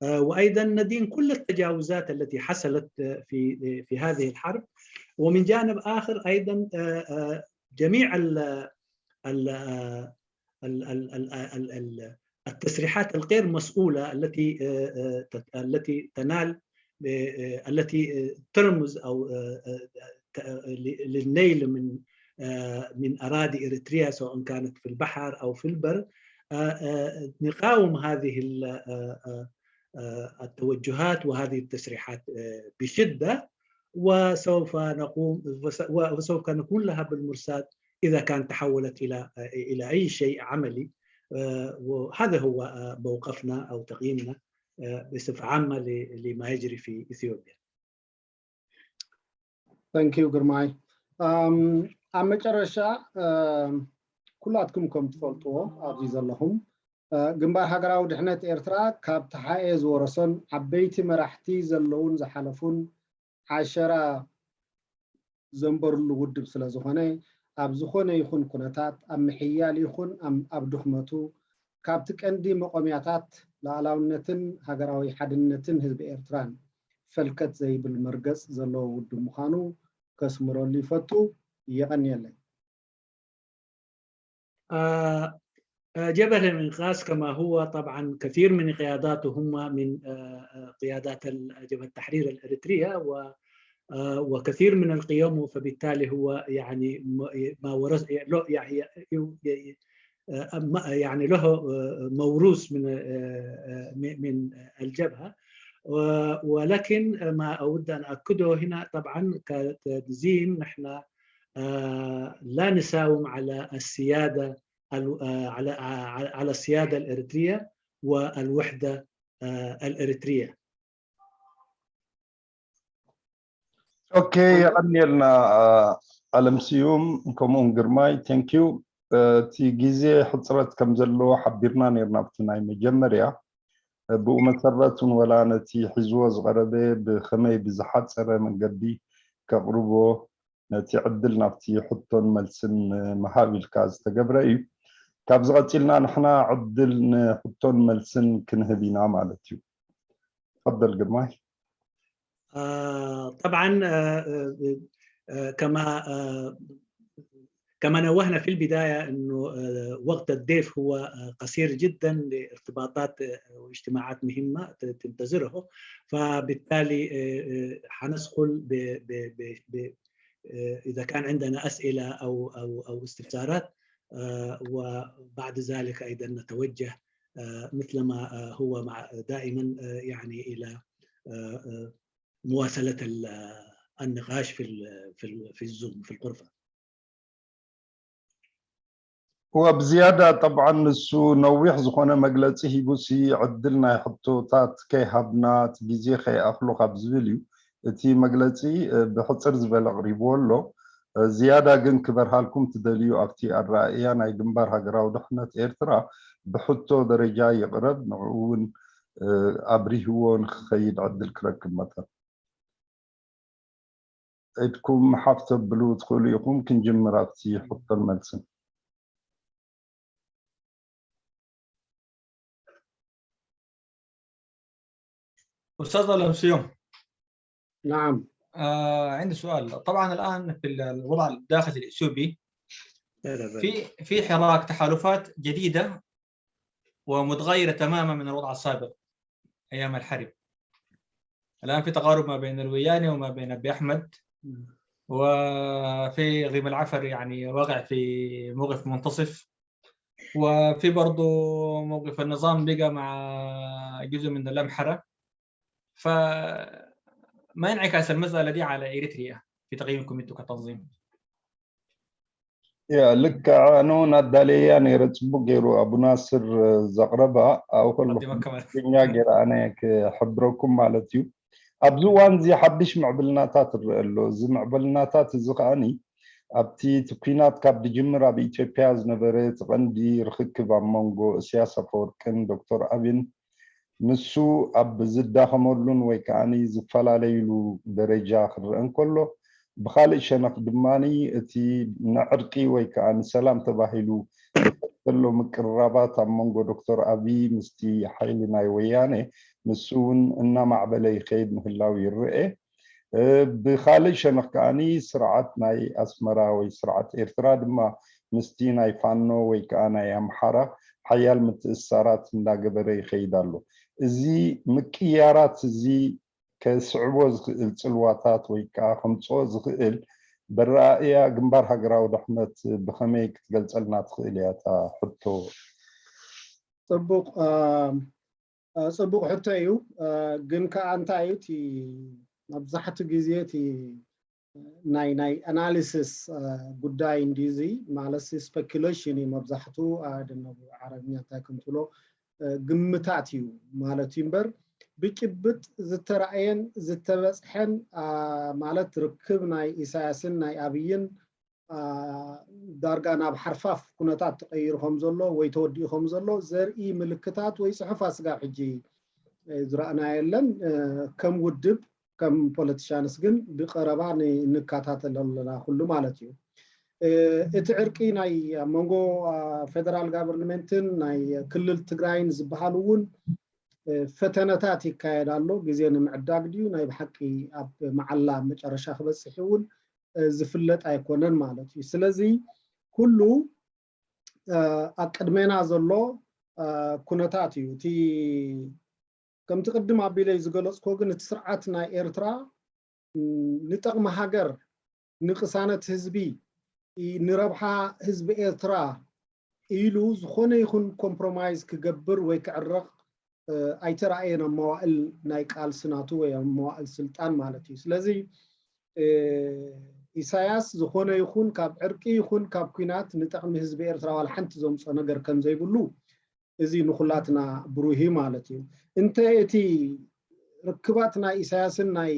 وايضا ندين كل التجاوزات التي حصلت في في هذه الحرب. ومن جانب اخر ايضا جميع ال ال التصريحات الغير مسؤوله التي التي تنال التي ترمز او للنيل من من اراضي اريتريا، سواء كانت في البحر او في البر. نقاوم هذه التوجهات وهذه التصريحات بشده. وسوف نقوم وسوف نكون لها بالمرصاد إذا كانت تحولت إلى إلى أي شيء عملي. وهذا هو موقفنا أو تقييمنا بصفة عامة لما يجري في إثيوبيا. Thank you ግርማይ። ኣብ መጨረሻ ኩላትኩም ከም ትፈልጥዎ ኣብዚ ዘለኹም ግንባር ሃገራዊ ድሕነት ኤርትራ ካብ ተሓኤ ዝወረሶን ዓበይቲ መራሕቲ ዘለውን ዝሓለፉን ዓሸራ ዘንበርሉ ውድብ ስለ ዝኾነ ኣብ ዝኾነ ይኹን ኩነታት ኣብ ምሕያል ይኹን ኣብ ድኽመቱ ካብቲ ቀንዲ መቆምያታት ሉዓላውነትን ሃገራዊ ሓድነትን ህዝቢ ኤርትራን ፈልከት ዘይብል መርገጽ ዘለዎ ውድብ ምዃኑ ከስምረሉ ይፈቱ። የቐንየለይ። جبهة الإنقاذ كما هو طبعا كثير من قياداته هم من قيادات جبهة التحرير الإريترية و وكثير من القيم، فبالتالي هو يعني ما ورث له يعني يعني له موروث من من الجبهة. ولكن ما أود أن أكده هنا طبعا كتنظيم نحن لا نساوم على السيادة على على السيادة الإريترية والوحدة الإريترية. ኦኬ፣ የቐንየልና ኣለም ስዩም ከምኡውን ግርማይ። Thank you። እቲ ግዜ ሕፅረት ከም ዘለዎ ሓቢርና ነርና ኣብቲ ናይ መጀመርያ። ብኡ መሰረት እውን ወላ ነቲ ሒዝዎ ዝቐረበ ብኸመይ ብዝሓፀረ መንገዲ ከቕርቦ ነቲ ዕድል ናብቲ ሕቶን መልስን ምሃብ ኢልካ ዝተገብረ እዩ። ካብዚ ቀፂልና ንሕና ዕድል ንሕቶን መልስን ክንህብ ኢና ማለት እዩ። تفضل ግርማይ። طبعا كما كما نوهنا في البداية أنه وقت الضيف هو قصير جدا لارتباطات واجتماعات مهمة تنتظره، فبالتالي حندخل إذا كان عندنا أسئلة أو أو أو استفسارات، وبعد ذلك أيضا نتوجه مثل ما هو مع دائما يعني إلى مواصلة النقاش في في في الزوم في الغرفة. وبزيادة طبعا ንሱ ነዊሕ ዝኾነ መግለፂ ሂቡሲ ዕድል ናይ ሕቶታት ከይሃብና እቲ ግዜ ከይኣኽሎ ካብ ዝብል እዩ እቲ መግለፂ ብሕፅር ዝበለ ኣቕሪብዎ ኣሎ። ዝያዳ ግን ክበርሃልኩም ትደልዩ ኣብቲ ኣረኣእያ ናይ ግንባር ሃገራዊ ድሕነት ኤርትራ ብሕቶ ደረጃ ይቕረብ፣ ንዕኡ እውን ኣብሪህዎ ንክኸይድ ዕድል ክረክብ መጠን። ኢድኩም ሓፍ ተብሉ ትኽእሉ ኢኹም። ክንጅምር ኣብቲ ሕቶን መልስን። أستاذ ألم سيوم. نعم. آه عندي سؤال. طبعا الآن في الوضع الداخلي الإثيوبي في في حراك تحالفات جديدة ومتغيرة تماما من الوضع السابق أيام الحرب. الآن في تقارب ما بين الوياني وما بين أبي أحمد، وفي غيم العفر يعني واقع في موقف منتصف، وفي برضو موقف النظام بقى مع جزء من الأمحرة. فما ينعكس المسألة دي على إريتريا في تقييمكم أنتم كتنظيم؟ ያ ልክዕ፣ ኣነ እውን ኣዳለያ ነይረ። ፅቡቅ ገይሩ ኣቡ ናስር ዘቕረባ ኣብኡ ከለኹ ትግርኛ ገይረ ኣነ ክሕብረኩም ማለት እዩ። ኣብዚ እዋን እዚ ሓድሽ ምዕብልናታት ይረአ ኣሎ። እዚ ምዕብልናታት እዚ ከዓኒ ኣብቲ እቲ ኲናት ካብ ዝጅምር ኣብ ኢትዮጵያ ዝነበረ እቲ ቀንዲ ርኽክብ ኣብ መንጎ እስያስ ኣፈወርቅን ዶክተር ኣብን ንሱ ኣብ ዝዳኸመሉን ወይ ከዓ ዝፈላለዩሉ ደረጃ ክረአ እንከሎ፣ ብኻልእ ሸነኽ ድማ እቲ ንዕርቂ ወይ ከዓ ንሰላም ተባሂሉ ዘሎ ምቅርራባት ኣብ መንጎ ዶክተር ኣብይ ምስቲ ሓይሊ ናይ ወያነ ንሱ እውን እናማዕበለ ይኸይድ ምህላው ይረአ። ብኻልእ ሸነኽ ከዓኒ ስርዓት ናይ ኣስመራ ወይ ስርዓት ኤርትራ ድማ ምስቲ ናይ ፋኖ ወይ ከዓ ናይ ኣምሓራ ሓያል ምትእስሳራት እንዳገበረ ይኸይድ ኣሎ። እዚ ምቅያራት እዚ ከስዕቦ ዝኽእል ፅልዋታት ወይ ከዓ ከምፅኦ ዝኽእል በረኣእያ ግንባር ሃገራዊ ድሕነት ብኸመይ ክትገልፀልና ትኽእል እያ እታ ሕቶ? ፅቡቕ፣ ፅቡቕ ሕቶ እዩ። ግን ከዓ እንታይ እዩ እቲ መብዛሕትኡ ግዜ እቲ ናይ ናይ ኣናሊሲስ ጉዳይ እንዲዚ ማለት ስፐኪሌሽን እዩ መብዛሕትኡ። ኣደነቡ ዓረብኛ እንታይ ከም ትብሎ ግምታት እዩ ማለት እዩ እምበር ብጭብጥ ዝተራእየን ዝተበፅሐን ማለት ርክብ ናይ ኢሳያስን ናይ ኣብይን ዳርጋ ናብ ሓርፋፍ ኩነታት ተቐይሩ ከም ዘሎ ወይ ተወዲኡ ከም ዘሎ ዘርኢ ምልክታት ወይ ፅሑፋት ስጋብ ሕጂ ዝረኣና የለን። ከም ውድብ ከም ፖለቲሻንስ ግን ብቀረባ ንከታተል ኣለና ኩሉ ማለት እዩ። እቲ ዕርቂ ናይ ኣብ መንጎ ፌደራል ጋቨርንመንትን ናይ ክልል ትግራይን ዝበሃል እውን ፈተነታት ይካየድ ኣሎ። ግዜ ንምዕዳግ ድዩ ናይ ብሓቂ ኣብ መዓላ መጨረሻ ክበፅሕ እውን ዝፍለጥ ኣይኮነን ማለት እዩ። ስለዚ ኩሉ ኣብ ቅድሜና ዘሎ ኩነታት እዩ። እቲ ከምቲ ቅድም ኣቢለይ ዝገለፅኮ ግን እቲ ስርዓት ናይ ኤርትራ ንጠቕሚ ሃገር ንቅሳነት ህዝቢ ንረብሓ ህዝቢ ኤርትራ ኢሉ ዝኾነ ይኹን ኮምፕሮማይዝ ክገብር ወይ ክዕረቕ ኣይተራእየን ኣብ መዋእል ናይ ቃልሲ ናቱ ወይ ኣብ መዋእል ስልጣን ማለት እዩ። ስለዚ ኢሳያስ ዝኾነ ይኹን ካብ ዕርቂ ይኹን ካብ ኲናት ንጠቕሚ ህዝቢ ኤርትራ ዋላ ሓንቲ ዘምፅኦ ነገር ከም ዘይብሉ እዚ ንኹላትና ብሩህ እዩ ማለት እዩ። እንተ እቲ ርክባት ናይ ኢሳያስን ናይ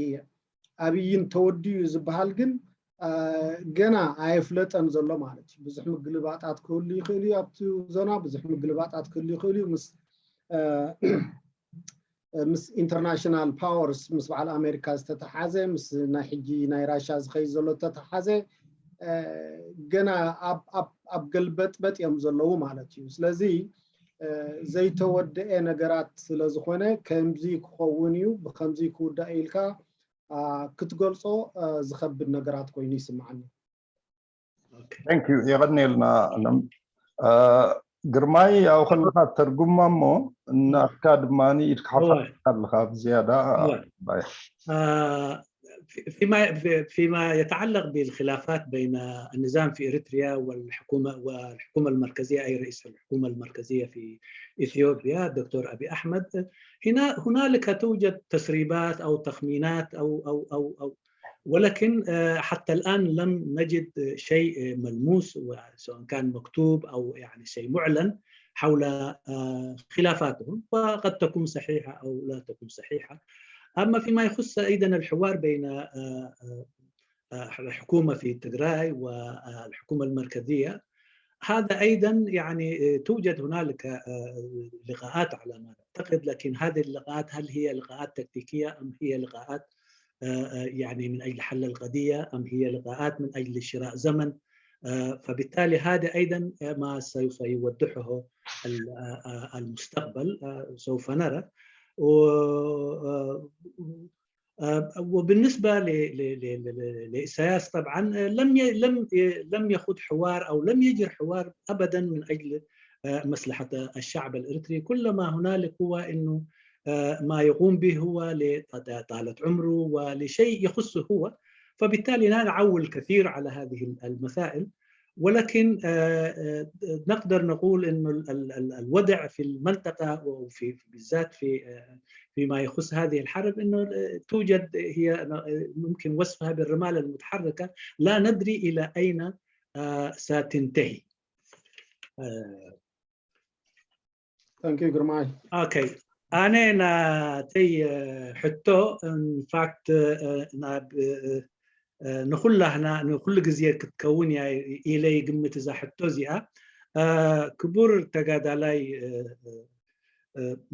ኣብይን ተወዲኡ ዝበሃል ግን ገና ኣየፍለጠን ዘሎ ማለት እዩ። ብዙሕ ምግልባጣት ክህሉ ይኽእል እዩ ኣብቲ ዞና፣ ብዙሕ ምግልባጣት ክህሉ ይኽእል እዩ ምስ ምስ ኢንተርናሽናል ፓወርስ ምስ በዓል ኣሜሪካ ዝተተሓዘ ምስ ናይ ሕጂ ናይ ራሻ ዝኸይድ ዘሎ ዝተተሓዘ ገና ኣብ ገልበጥበጥ እዮም ዘለዉ ማለት እዩ። ስለዚ ዘይተወደአ ነገራት ስለዝኾነ ከምዚ ክኸውን እዩ ብከምዚ ክውዳእ ኢልካ ክትገልፆ ዝኸብድ ነገራት ኮይኑ ይስምዓኒ። የቐንየልና ኣለም። ግርማይ ያው ከለኻ ተርጉማ እሞ እናትካ ድማ ኢድካ ሓፋ ኣለኻ ብዝያዳ فيما فيما يتعلق بالخلافات بين النظام في اريتريا والحكومه والحكومه المركزيه اي رئيس الحكومه المركزيه في اثيوبيا دكتور ابي احمد هنا هنالك توجد تسريبات او تخمينات او او او او ولكن حتى الآن لم نجد شيء ملموس سواء كان مكتوب أو يعني شيء معلن حول خلافاتهم وقد تكون صحيحة أو لا تكون صحيحة. أما فيما يخص أيضا الحوار بين الحكومة في تجراي والحكومة المركزية هذا أيضا يعني توجد هنالك لقاءات على ما أعتقد لكن هذه اللقاءات هل هي لقاءات تكتيكية أم هي لقاءات يعني من أجل حل القضية أم هي لقاءات من أجل شراء زمن فبالتالي هذا أيضا ما سوف يوضحه المستقبل سوف نرى وبالنسبة لإساياس طبعا لم لم لم يخوض حوار أو لم يجر حوار أبدا من أجل مصلحة الشعب الإريتري كلما هنالك هو أنه ما يقوم به هو لطالة عمره ولشيء يخصه هو فبالتالي لا نعول كثير على هذه المسائل ولكن نقدر نقول أن الوضع في المنطقة وفي بالذات في فيما يخص هذه الحرب أنه توجد هي ممكن وصفها بالرمال المتحركة لا ندري إلى أين ستنتهي Thank you ግርማይ። Okay ኣነ ናተይ ሕቶ ኢንፋክት ናብ ንኩላህና ንኩሉ ግዜ ክትከውን እያ ኢለ ይግምት እዛ ሕቶ እዚኣ። ክቡር ተጋዳላይ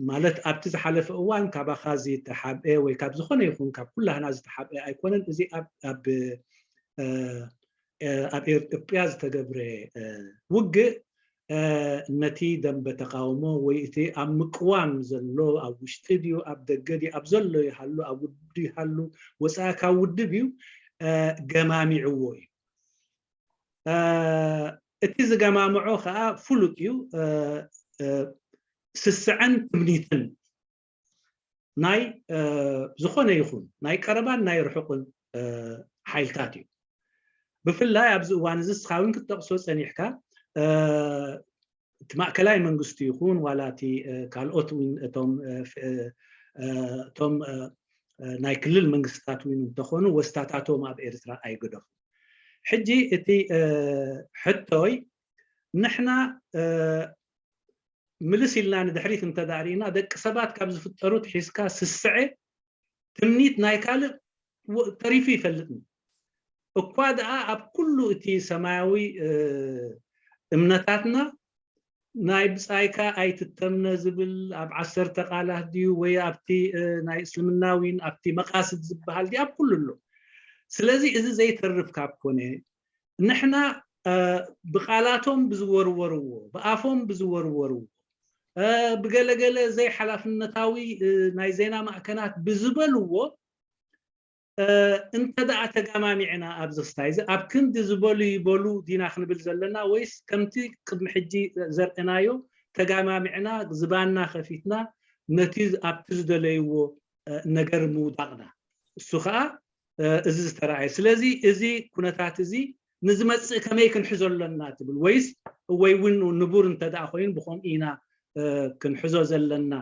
ማለት ኣብቲ ዝሓለፈ እዋን ካባኻ ዝተሓብአ ወይ ካብ ዝኾነ ይኹን ካብ ኩላህና ዝተሓብአ ኣይኮነን። እዚ ኣብ ኣብ ኢትዮጵያ ዝተገብረ ውግእ ነቲ ደንበ ተቃውሞ ወይ እቲ ኣብ ምቅዋም ዘሎ ኣብ ውሽጢ ድዩ ኣብ ደገ ድዩ ኣብ ዘሎ ይሃሉ ኣብ ውድብ ይሃሉ ወፃኢ ካብ ውድብ እዩ ገማሚዕዎ እዩ። እቲ ዝገማምዖ ከዓ ፍሉጥ እዩ። ስስዐን ትምኒትን ናይ ዝኾነ ይኹን ናይ ቀረባን ናይ ርሑቕን ሓይልታት እዩ። ብፍላይ ኣብዚ እዋን እዚ እስኻ እውን ክትጠቕሶ ፀኒሕካ እቲ ማእከላይ መንግስቲ ይኹን ዋላ እቲ ካልኦት እውን እቶም እቶም ናይ ክልል መንግስታት እውን እንተኾኑ ወስታታቶም ኣብ ኤርትራ ኣይገደፉ። ሕጂ እቲ ሕቶይ ንሕና ምልስ ኢልና ንድሕሪት እንተዳርኢና ደቂ ሰባት ካብ ዝፍጠሩት ሒዝካ ስስዐ ትምኒት ናይ ካልእ ተሪፉ ይፈልጥን እኳ ደኣ ኣብ ኩሉ እቲ ሰማያዊ እምነታትና ናይ ብጻይካ ኣይትተምነ ዝብል ኣብ ዓሰርተ ቃላት ድዩ ወይ ኣብቲ ናይ እስልምናዊን ኣብቲ መቃስድ ዝበሃል ድዩ ኣብ ኩሉ ኣሎ። ስለዚ እዚ ዘይተርፍ ካብ ኮነ ንሕና ብቃላቶም ብዝወርወርዎ ብኣፎም ብዝወርወርዎ ብገለገለ ዘይሓላፍነታዊ ናይ ዜና ማእከናት ብዝበልዎ እንተ ደኣ ተጋማሚዕና ኣብዚ ክስታይ እዚ ኣብ ክንዲ ዝበሉ ይበሉ ዲና ክንብል ዘለና ወይስ ከምቲ ቅድሚ ሕጂ ዘርእናዮ ተጋማሚዕና ዝባና ከፊትና ነቲ ኣብቲ ዝደለይዎ ነገር ምውዳቕና እሱ ከዓ እዚ ዝተረኣየ ስለዚ እዚ ኩነታት እዚ ንዝመፅእ ከመይ ክንሕዞ ኣለና ትብል ወይስ ወይ እውን ንቡር እንተ ደኣ ኮይኑ ብከምኡ ኢና ክንሕዞ ዘለና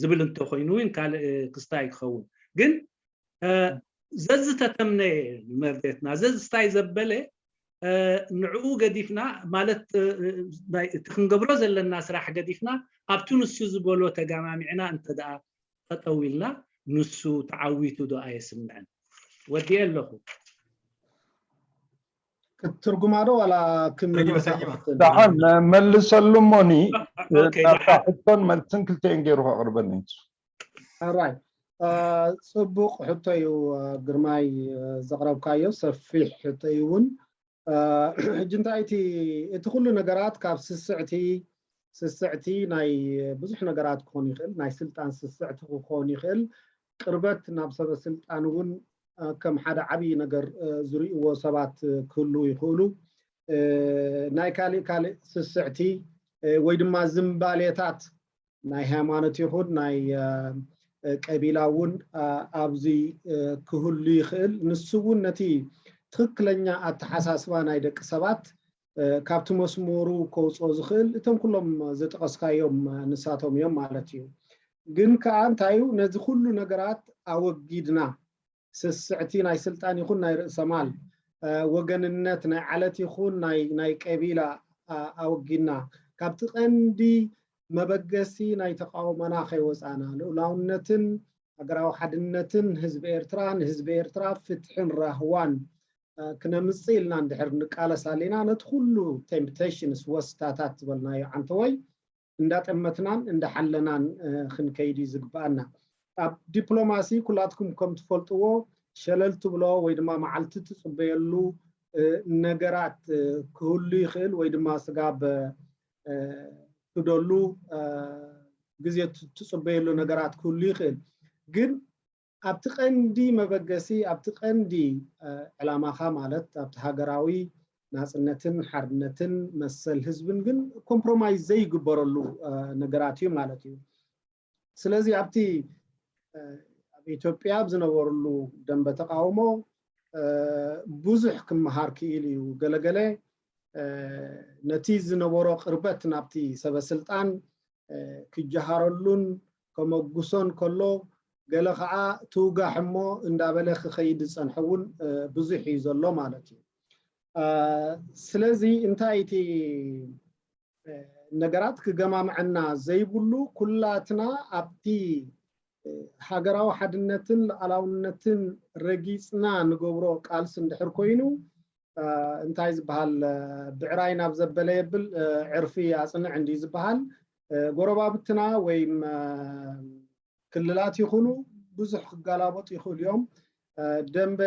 ዝብል እንተኮይኑ እውን ካልእ ክስታይ ክኸውን ግን ዘዝተተምነየ ንመርዴትና ዘዝስታይ ዘበለ ንዕኡ ገዲፍና ማለት እቲ ክንገብሮ ዘለና ስራሕ ገዲፍና ኣብቲ ንሱ ዝበሎ ተጋማሚዕና እንተ ደኣ ጠጠው ኢልና ንሱ ተዓዊቱ ዶ ኣየስምዕን ወዲየ ኣለኹ ክትትርጉማ ዶ ዋላ ደሓን መልሰሉ እሞኒ ናታ ሕቶን መልስን ክልተን ገይሩ ከቕርበኒ ራይ ፅቡቅ ሕቶ እዩ ግርማይ ዘቕረብካዮ ሰፊሕ ሕቶ እዩ እውን ሕጂ እንታይ እቲ እቲ ኩሉ ነገራት ካብ ስስዕቲ ስስዕቲ ናይ ብዙሕ ነገራት ክኾን ይኽእል ናይ ስልጣን ስስዕቲ ክኾን ይኽእል ቅርበት ናብ ሰበ ስልጣን እውን ከም ሓደ ዓብዪ ነገር ዝርእይዎ ሰባት ክህልዉ ይኽእሉ ናይ ካሊእ ካሊእ ስስዕቲ ወይ ድማ ዝምባሌታት ናይ ሃይማኖት ይኹን ናይ ቀቢላ እውን ኣብዚ ክህሉ ይኽእል ንሱ እውን ነቲ ትክክለኛ ኣተሓሳስባ ናይ ደቂ ሰባት ካብቲ መስመሩ ከውፅኦ ዝኽእል እቶም ኩሎም ዝጠቐስካዮም ንሳቶም እዮም ማለት እዩ ግን ከዓ እንታይ እዩ ነዚ ኩሉ ነገራት ኣወጊድና ስስዕቲ ናይ ስልጣን ይኹን ናይ ርእሰማል ወገንነት ናይ ዓለት ይኹን ናይ ቀቢላ ኣወጊድና ካብቲ ቀንዲ መበገሲ ናይ ተቃውሞና ከይወፃና ልኡላውነትን ሃገራዊ ሓድነትን ህዝቢ ኤርትራ ንህዝቢ ኤርትራ ፍትሕን ራህዋን ክነምፅእ ኢልና እንድሕር ንቃለስ ኣለና ነቲ ኩሉ ቴምፕቴሽንስ ወስታታት ዝበልናዮ ዓንተወይ እንዳጠመትናን እንዳሓለናን ክንከይድ እዩ ዝግበኣና ኣብ ዲፕሎማሲ ኩላትኩም ከም ትፈልጥዎ ሸለል ትብሎ ወይ ድማ መዓልቲ ትፅበየሉ ነገራት ክህሉ ይኽእል ወይ ድማ ስጋብ ትደሉ ግዜ ትፅበየሉ ነገራት ክህሉ ይኽእል ግን ኣብቲ ቀንዲ መበገሲ ኣብቲ ቀንዲ ዕላማኻ ማለት ኣብቲ ሃገራዊ ናፅነትን ሓርነትን መሰል ህዝብን ግን ኮምፕሮማይዝ ዘይግበረሉ ነገራት እዩ ማለት እዩ ስለዚ ኣብቲ ኣብ ኢትዮጵያ ኣብ ዝነበርሉ ደንበ ተቃውሞ ብዙሕ ክመሃር ክኢል እዩ ገለገለ ነቲ ዝነበሮ ቅርበት ናብቲ ሰበስልጣን ክጀሃረሉን ከመጉሶን ከሎ ገለ ከዓ ትውጋሕ እሞ እንዳበለ ክኸይድ ዝፀንሐ እውን ብዙሕ እዩ ዘሎ ማለት እዩ ስለዚ እንታይ እቲ ነገራት ክገማምዐና ዘይብሉ ኩላትና ኣብቲ ሃገራዊ ሓድነትን ልኣላውነትን ረጊፅና ንገብሮ ቃልሲ እንድሕር ኮይኑ እንታይ ዝበሃል ብዕራይ ናብ ዘበለ የብል ዕርፊ ኣፅንዕ እንዲ ዝበሃል ጎረባብትና ወይም ክልላት ይኹኑ ብዙሕ ክጋላበጡ ይኽእሉ እዮም ደንበ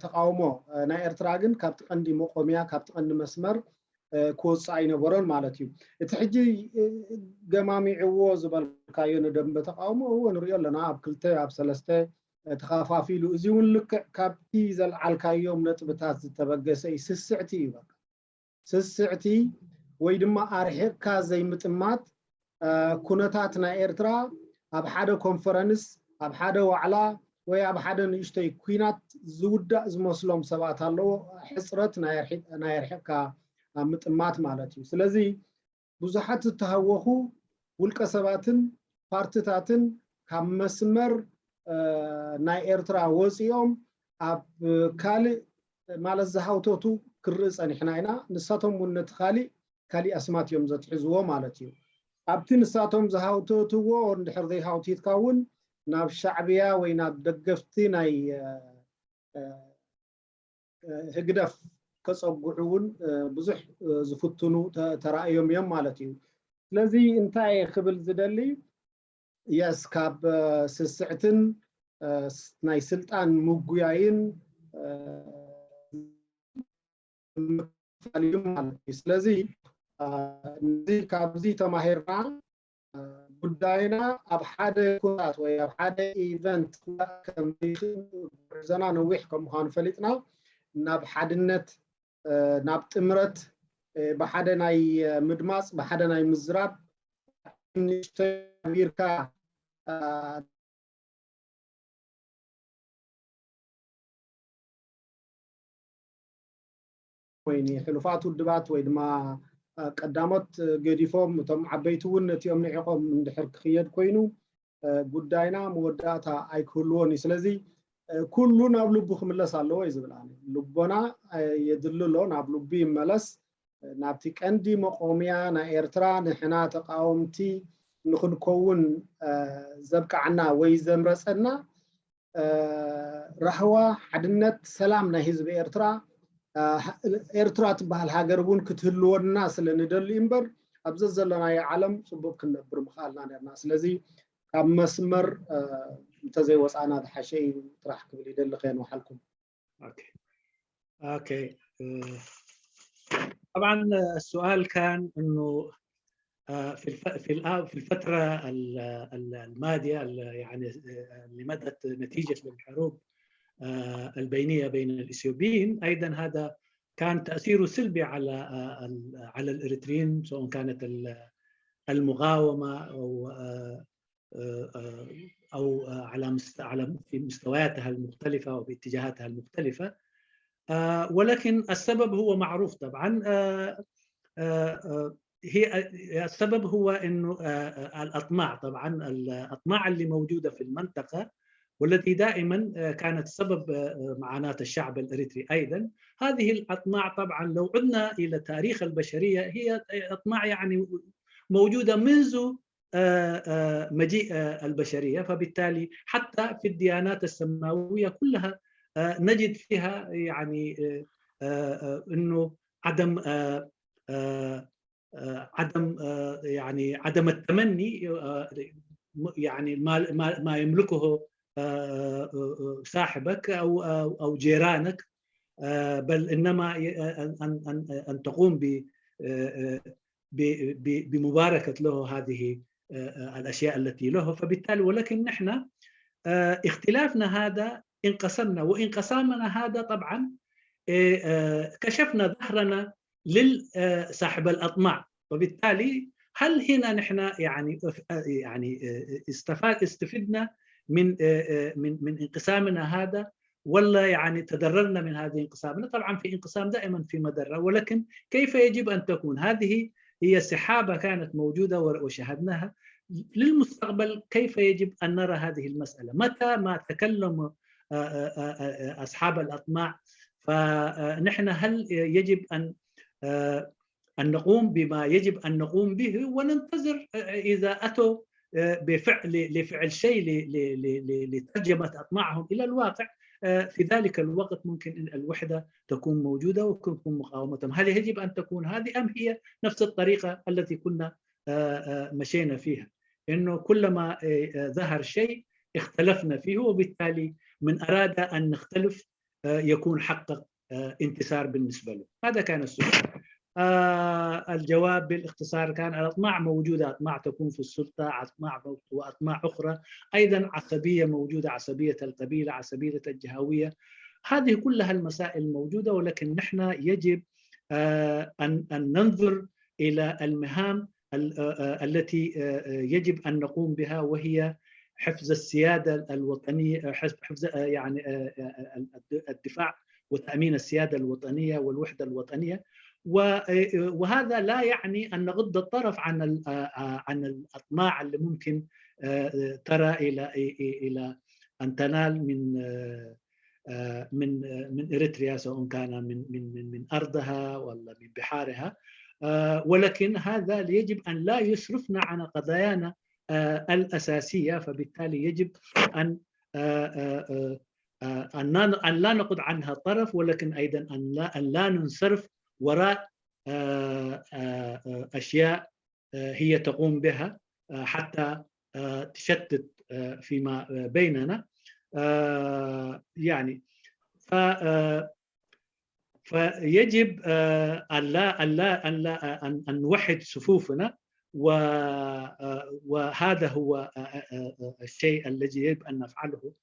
ተቃውሞ ናይ ኤርትራ ግን ካብቲ ቀንዲ መቆምያ ካብቲ ቀንዲ መስመር ክወፅእ ኣይነበሮን ማለት እዩ እቲ ሕጂ ገማሚዕዎ ዝበልካዮ ንደንበ ተቃውሞ እዎ ንሪኦ ኣለና ኣብ ክልተ ኣብ ሰለስተ ተኸፋፊሉ እዚ እውን ልክዕ ካብቲ ዘልዓልካዮም ነጥብታት ዝተበገሰ እዩ ስስዕቲ እዩ በቃ ስስዕቲ ወይ ድማ ኣርሒቕካ ዘይምጥማት ኩነታት ናይ ኤርትራ ኣብ ሓደ ኮንፈረንስ ኣብ ሓደ ዋዕላ ወይ ኣብ ሓደ ንእሽተይ ኩናት ዝውዳእ ዝመስሎም ሰባት ኣለዎ ሕፅረት ናይ ኣርሒቕካ ምጥማት ማለት እዩ ስለዚ ብዙሓት ዝተሃወኹ ውልቀ ሰባትን ፓርትታትን ካብ መስመር እ፣ ናይ ኤርትራ ወፂኦም ኣብ ካልእ ማለት ዝሃውተቱ ክርኢ ፀኒሕና ኢና። ንሳቶም እውን ነቲ ካልእ ካሊእ ኣስማት እዮም ዘትሕዝዎ ማለት እዩ። ኣብቲ ንሳቶም ዝሃውተትዎ እንድሕር ዘይሃውቲትካ እውን ናብ ሻዕብያ ወይ ናብ ደገፍቲ ናይ እ፣ እ፣ ህግደፍ ከፀግዑ እውን እ፣ ብዙሕ እ፣ ዝፍትኑ ተ- ተራእዮም እዮም ማለት እዩ። ስለዚ እንታይ እየ ክብል ዝደሊ፣ የስ ካብ እ፣ ስስዕትን እ፣ ስ- ናይ ስልጣን ምጉያይን እ፣ ምክፋል እዩ ማለት እዩ። ስለዚ እ፣ ነዚ ካብዚ ተማሂርና እ፣ ጉዳይና ኣብ ሓደ ኩነታት ወይ ኣብ ሓደ ኢቨንት ክዋእ ከም ዘይክእል ርዘና ነዊሕ ከም ምዃኑ ፈሊጥና ናብ ሓድነት እ፣ ናብ ጥምረት እ፣ ብሓደ ናይ እ፣ ምድማፅ ብሓደ ናይ ምዝራብ ንእሽተይ ቢርካ እ፣ ወይ ንሕሉፋት ውድባት ወይ ድማ እ፣ ቀዳሞት ገዲፎም እቶም ዓበይቲ እውን ነቲኦም ንዒቖም እንድሕር ክኽየድ ኮይኑ እ፣ ጉዳይና መወዳእታ ኣይክህልዎን እዩ። ስለዚ እ፣ ኩሉ ናብ ልቡ ክምለስ ኣለዎ እዩ ዝብል ኣነ። ልቦና እ፣ የድሊ ኣሎ፣ ናብ ልቡ ይመለስ። ናብቲ ቀንዲ መቆምያ ናይ ኤርትራ ንሕና ተቃወምቲ ንክንከውን እ፣ ዘብቃዓና ወይ ዘምረጸና እ፣ ራህዋ፣ ሓድነት፣ ሰላም ናይ ህዝቢ ኤርትራ እ፣ ኤርትራ ትበሃል ሃገር እውን ክትህልወና ስለ ንደሊ እምበር ኣብ ዘዘለናዮ ዓለም ጽቡቅ ክንነብር ምኽኣልና ነርና። ስለዚ ካብ መስመር እ፣ እንተዘይወፃና ዝሓሸ እዩ ጥራሕ ክብል ይደሊ። ከየንውሓልኩም። اوكي اوكي آه، طبعا السؤال كان انه آه، في الف... في الآ- في الفتره ال- ال- الماضيه ال- يعني آه، اللي مضت نتيجه للحروب آه، البينيه بين الاثيوبيين ايضا هذا كان تاثيره سلبي على آه، ال- على الاريتريين سواء كانت ال- المقاومه او آه، آه، آه، او آه، على مست- على في مستوياتها المختلفه وباتجاهاتها المختلفه آه، ولكن السبب هو معروف طبعا آه، آه، آه، هي السبب هو انه آه، آه، الاطماع طبعا الاطماع اللي موجوده في المنطقه والتي دائما آه، كانت سبب آه، آه، معاناه الشعب الاريتري ايضا. هذه الاطماع طبعا لو عدنا الى تاريخ البشريه هي اطماع يعني موجوده منذ آه، آه، مجيء آه، البشريه، فبالتالي حتى في الديانات السماويه كلها آه، نجد فيها يعني آه، آه، آه، انه عدم آه، آه، آه، عدم آه، يعني عدم التمني آه، م- يعني ما ما ما يملكه آه، آه، آه، صاحبك او او أو جيرانك آه، بل انما ي- آه، ان ان ان أن تقوم ب آه، آه، ب- ب- بمباركه له هذه آه، آه، الاشياء التي له. فبالتالي ولكن نحن آه، اختلافنا هذا انقسمنا وانقسامنا هذا طبعا آه، آه، كشفنا ظهرنا لصاحب الاطماع. وبالتالي هل هنا نحن يعني آه، يعني آه، استفاد استفدنا من آه، آه، من من انقسامنا هذا ولا يعني تضررنا من هذه الانقسام؟ طبعا في انقسام دائما في مضره، ولكن كيف يجب ان تكون؟ هذه هي سحابه كانت موجوده وشاهدناها. للمستقبل كيف يجب ان نرى هذه المساله؟ متى ما تكلم آه، آه، آه، آه، اصحاب الاطماع، فنحن هل يجب ان آه، ان نقوم بما يجب ان نقوم به وننتظر آه، اذا اتوا آه، بفعل لفعل شيء ل- ل- ل- ل- لترجمه اطماعهم الى الواقع. آه، في ذلك الوقت ممكن ان الوحده تكون موجوده وتكون مقاومتهم. هل يجب ان تكون هذه ام هي نفس الطريقه التي كنا آه، آه، مشينا فيها؟ انه كلما آه، آه، ظهر شيء اختلفنا فيه، وبالتالي من اراد ان نختلف آه، يكون حقق آه، انتصار بالنسبه له. هذا كان السؤال. آه، الجواب بالاختصار كان الاطماع موجوده، اطماع تكون في السلطه، اطماع موت- واطماع اخرى، ايضا عصبيه موجوده، عصبيه القبيله، عصبيه الجهويه. هذه كلها المسائل موجوده، ولكن نحن يجب آه، ان ان ننظر الى المهام ال- آه، آه، التي آه، آه، يجب ان نقوم بها، وهي حفظ السياده الوطنيه، آه، حفظ حفظ آه، يعني آه، آه، آه، الد- الدفاع وتامين السياده الوطنيه والوحده الوطنيه. و- آه، آه، وهذا لا يعني ان نغض الطرف عن ال- آه، آه، عن الاطماع اللي ممكن آه، آه، ترى الى الى أن تنال من آه، آه، من آه، من إريتريا، سواء كان من من من من أرضها ولا من بحارها. آه، ولكن هذا يجب أن لا يصرفنا عن قضايانا آه، الأساسية، فبالتالي يجب أن آه، آه، آه، آه، أن لا أن لا نقض عنها طرف، ولكن أيضا أن لا أن لا ننصرف وراء آه، آه، آه، أشياء آه، هي تقوم بها آه، حتى آه، تشتت آه، فيما آه، بيننا. آه، يعني ف آه، فيجب آه، أن لا أن لا أن لا أن أن نوحد صفوفنا، و آه، وهذا هو آه، آه، آه، الشيء الذي يجب أن نفعله.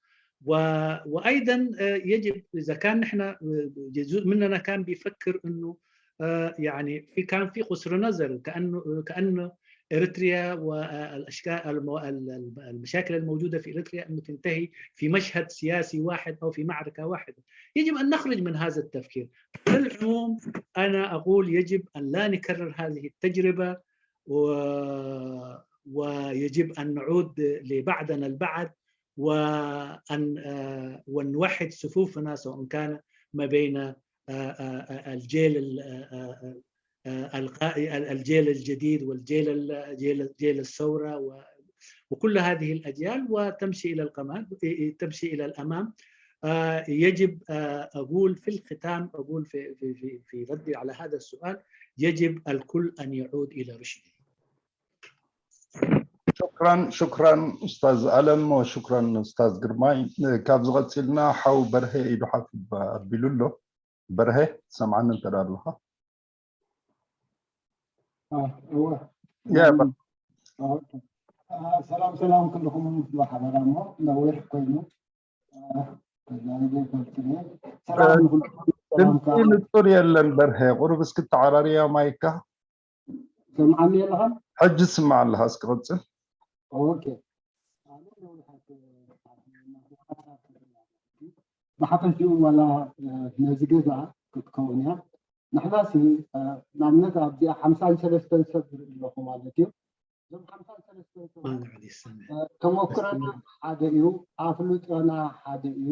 و- وأيضا آه، يجب، إذا كان نحن آه، جزء مننا كان بيفكر إنه آه، يعني في كان في قصر نظر، كأنه كأنه إريتريا والأشكال المو- ال- ال- المشاكل الموجودة في إريتريا أنه تنتهي في مشهد سياسي واحد أو في معركة واحدة. يجب أن نخرج من هذا التفكير. على العموم، أنا أقول يجب أن لا نكرر هذه التجربة، و- ويجب أن نعود لبعضنا البعض، وأن آه، ونوحد صفوفنا، سواء كان ما بين آه، آه، آه، الجيل ال- آه، آه، آه، القائ- ال- الجيل الجديد والجيل ال- جيل جيل الثورة و- وكل هذه الأجيال، وتمشي إلى القمام، تمشي إلى الأمام. آه، يجب آه، أقول في الختام، أقول في في في في ردي على هذا السؤال، يجب الكل أن يعود إلى رشده. ሽክራን ሽክራን ኡስታዝ ኣለም ወሽክራን ኡስታዝ ግርማይ። ካብዚ ቀፂልና ሓው በርሀ ኢዱ ሓፍ ኣቢሉ ኣሎ። በርሀ ትሰምዓኒ እንተ ደኣ ኣለኻ? ኣዎ፣ እወ። ያ፣ በ- ኣዎ። አ፣ ሰላም ሰላም ኩልኹም ብሓበራ እሞ ነዊሕ ኮይኑ አ፣ ተዛሪበ ይፈልጥ እየ። ሰላም ንኹልኹም። ሰላምታ ድምፂ ንፁር የለን በርሀ፣ ቁሩብ እስኪ ተዓራርያ ማይካ። ሰምዓኒ ኣለኻ? ሕጂ ትስማዕ ኣለኻ፣ እስኪ ቀፅል። ኦኬ። ብሓፈሽኡ ዋላ ነዚ ገዛ ክትከውን እያ። ንሕናሲ ንኣብነት ኣብዚኣ ሓምሳን ሰለስተን ሰብ ዝርኢ ኣለኹ ማለት እዩ። እዞም ሓምሳን ሰለስተን ሰባት ተመኩረና ሓደ እዩ፣ ኣፍልጦና ሓደ እዩ።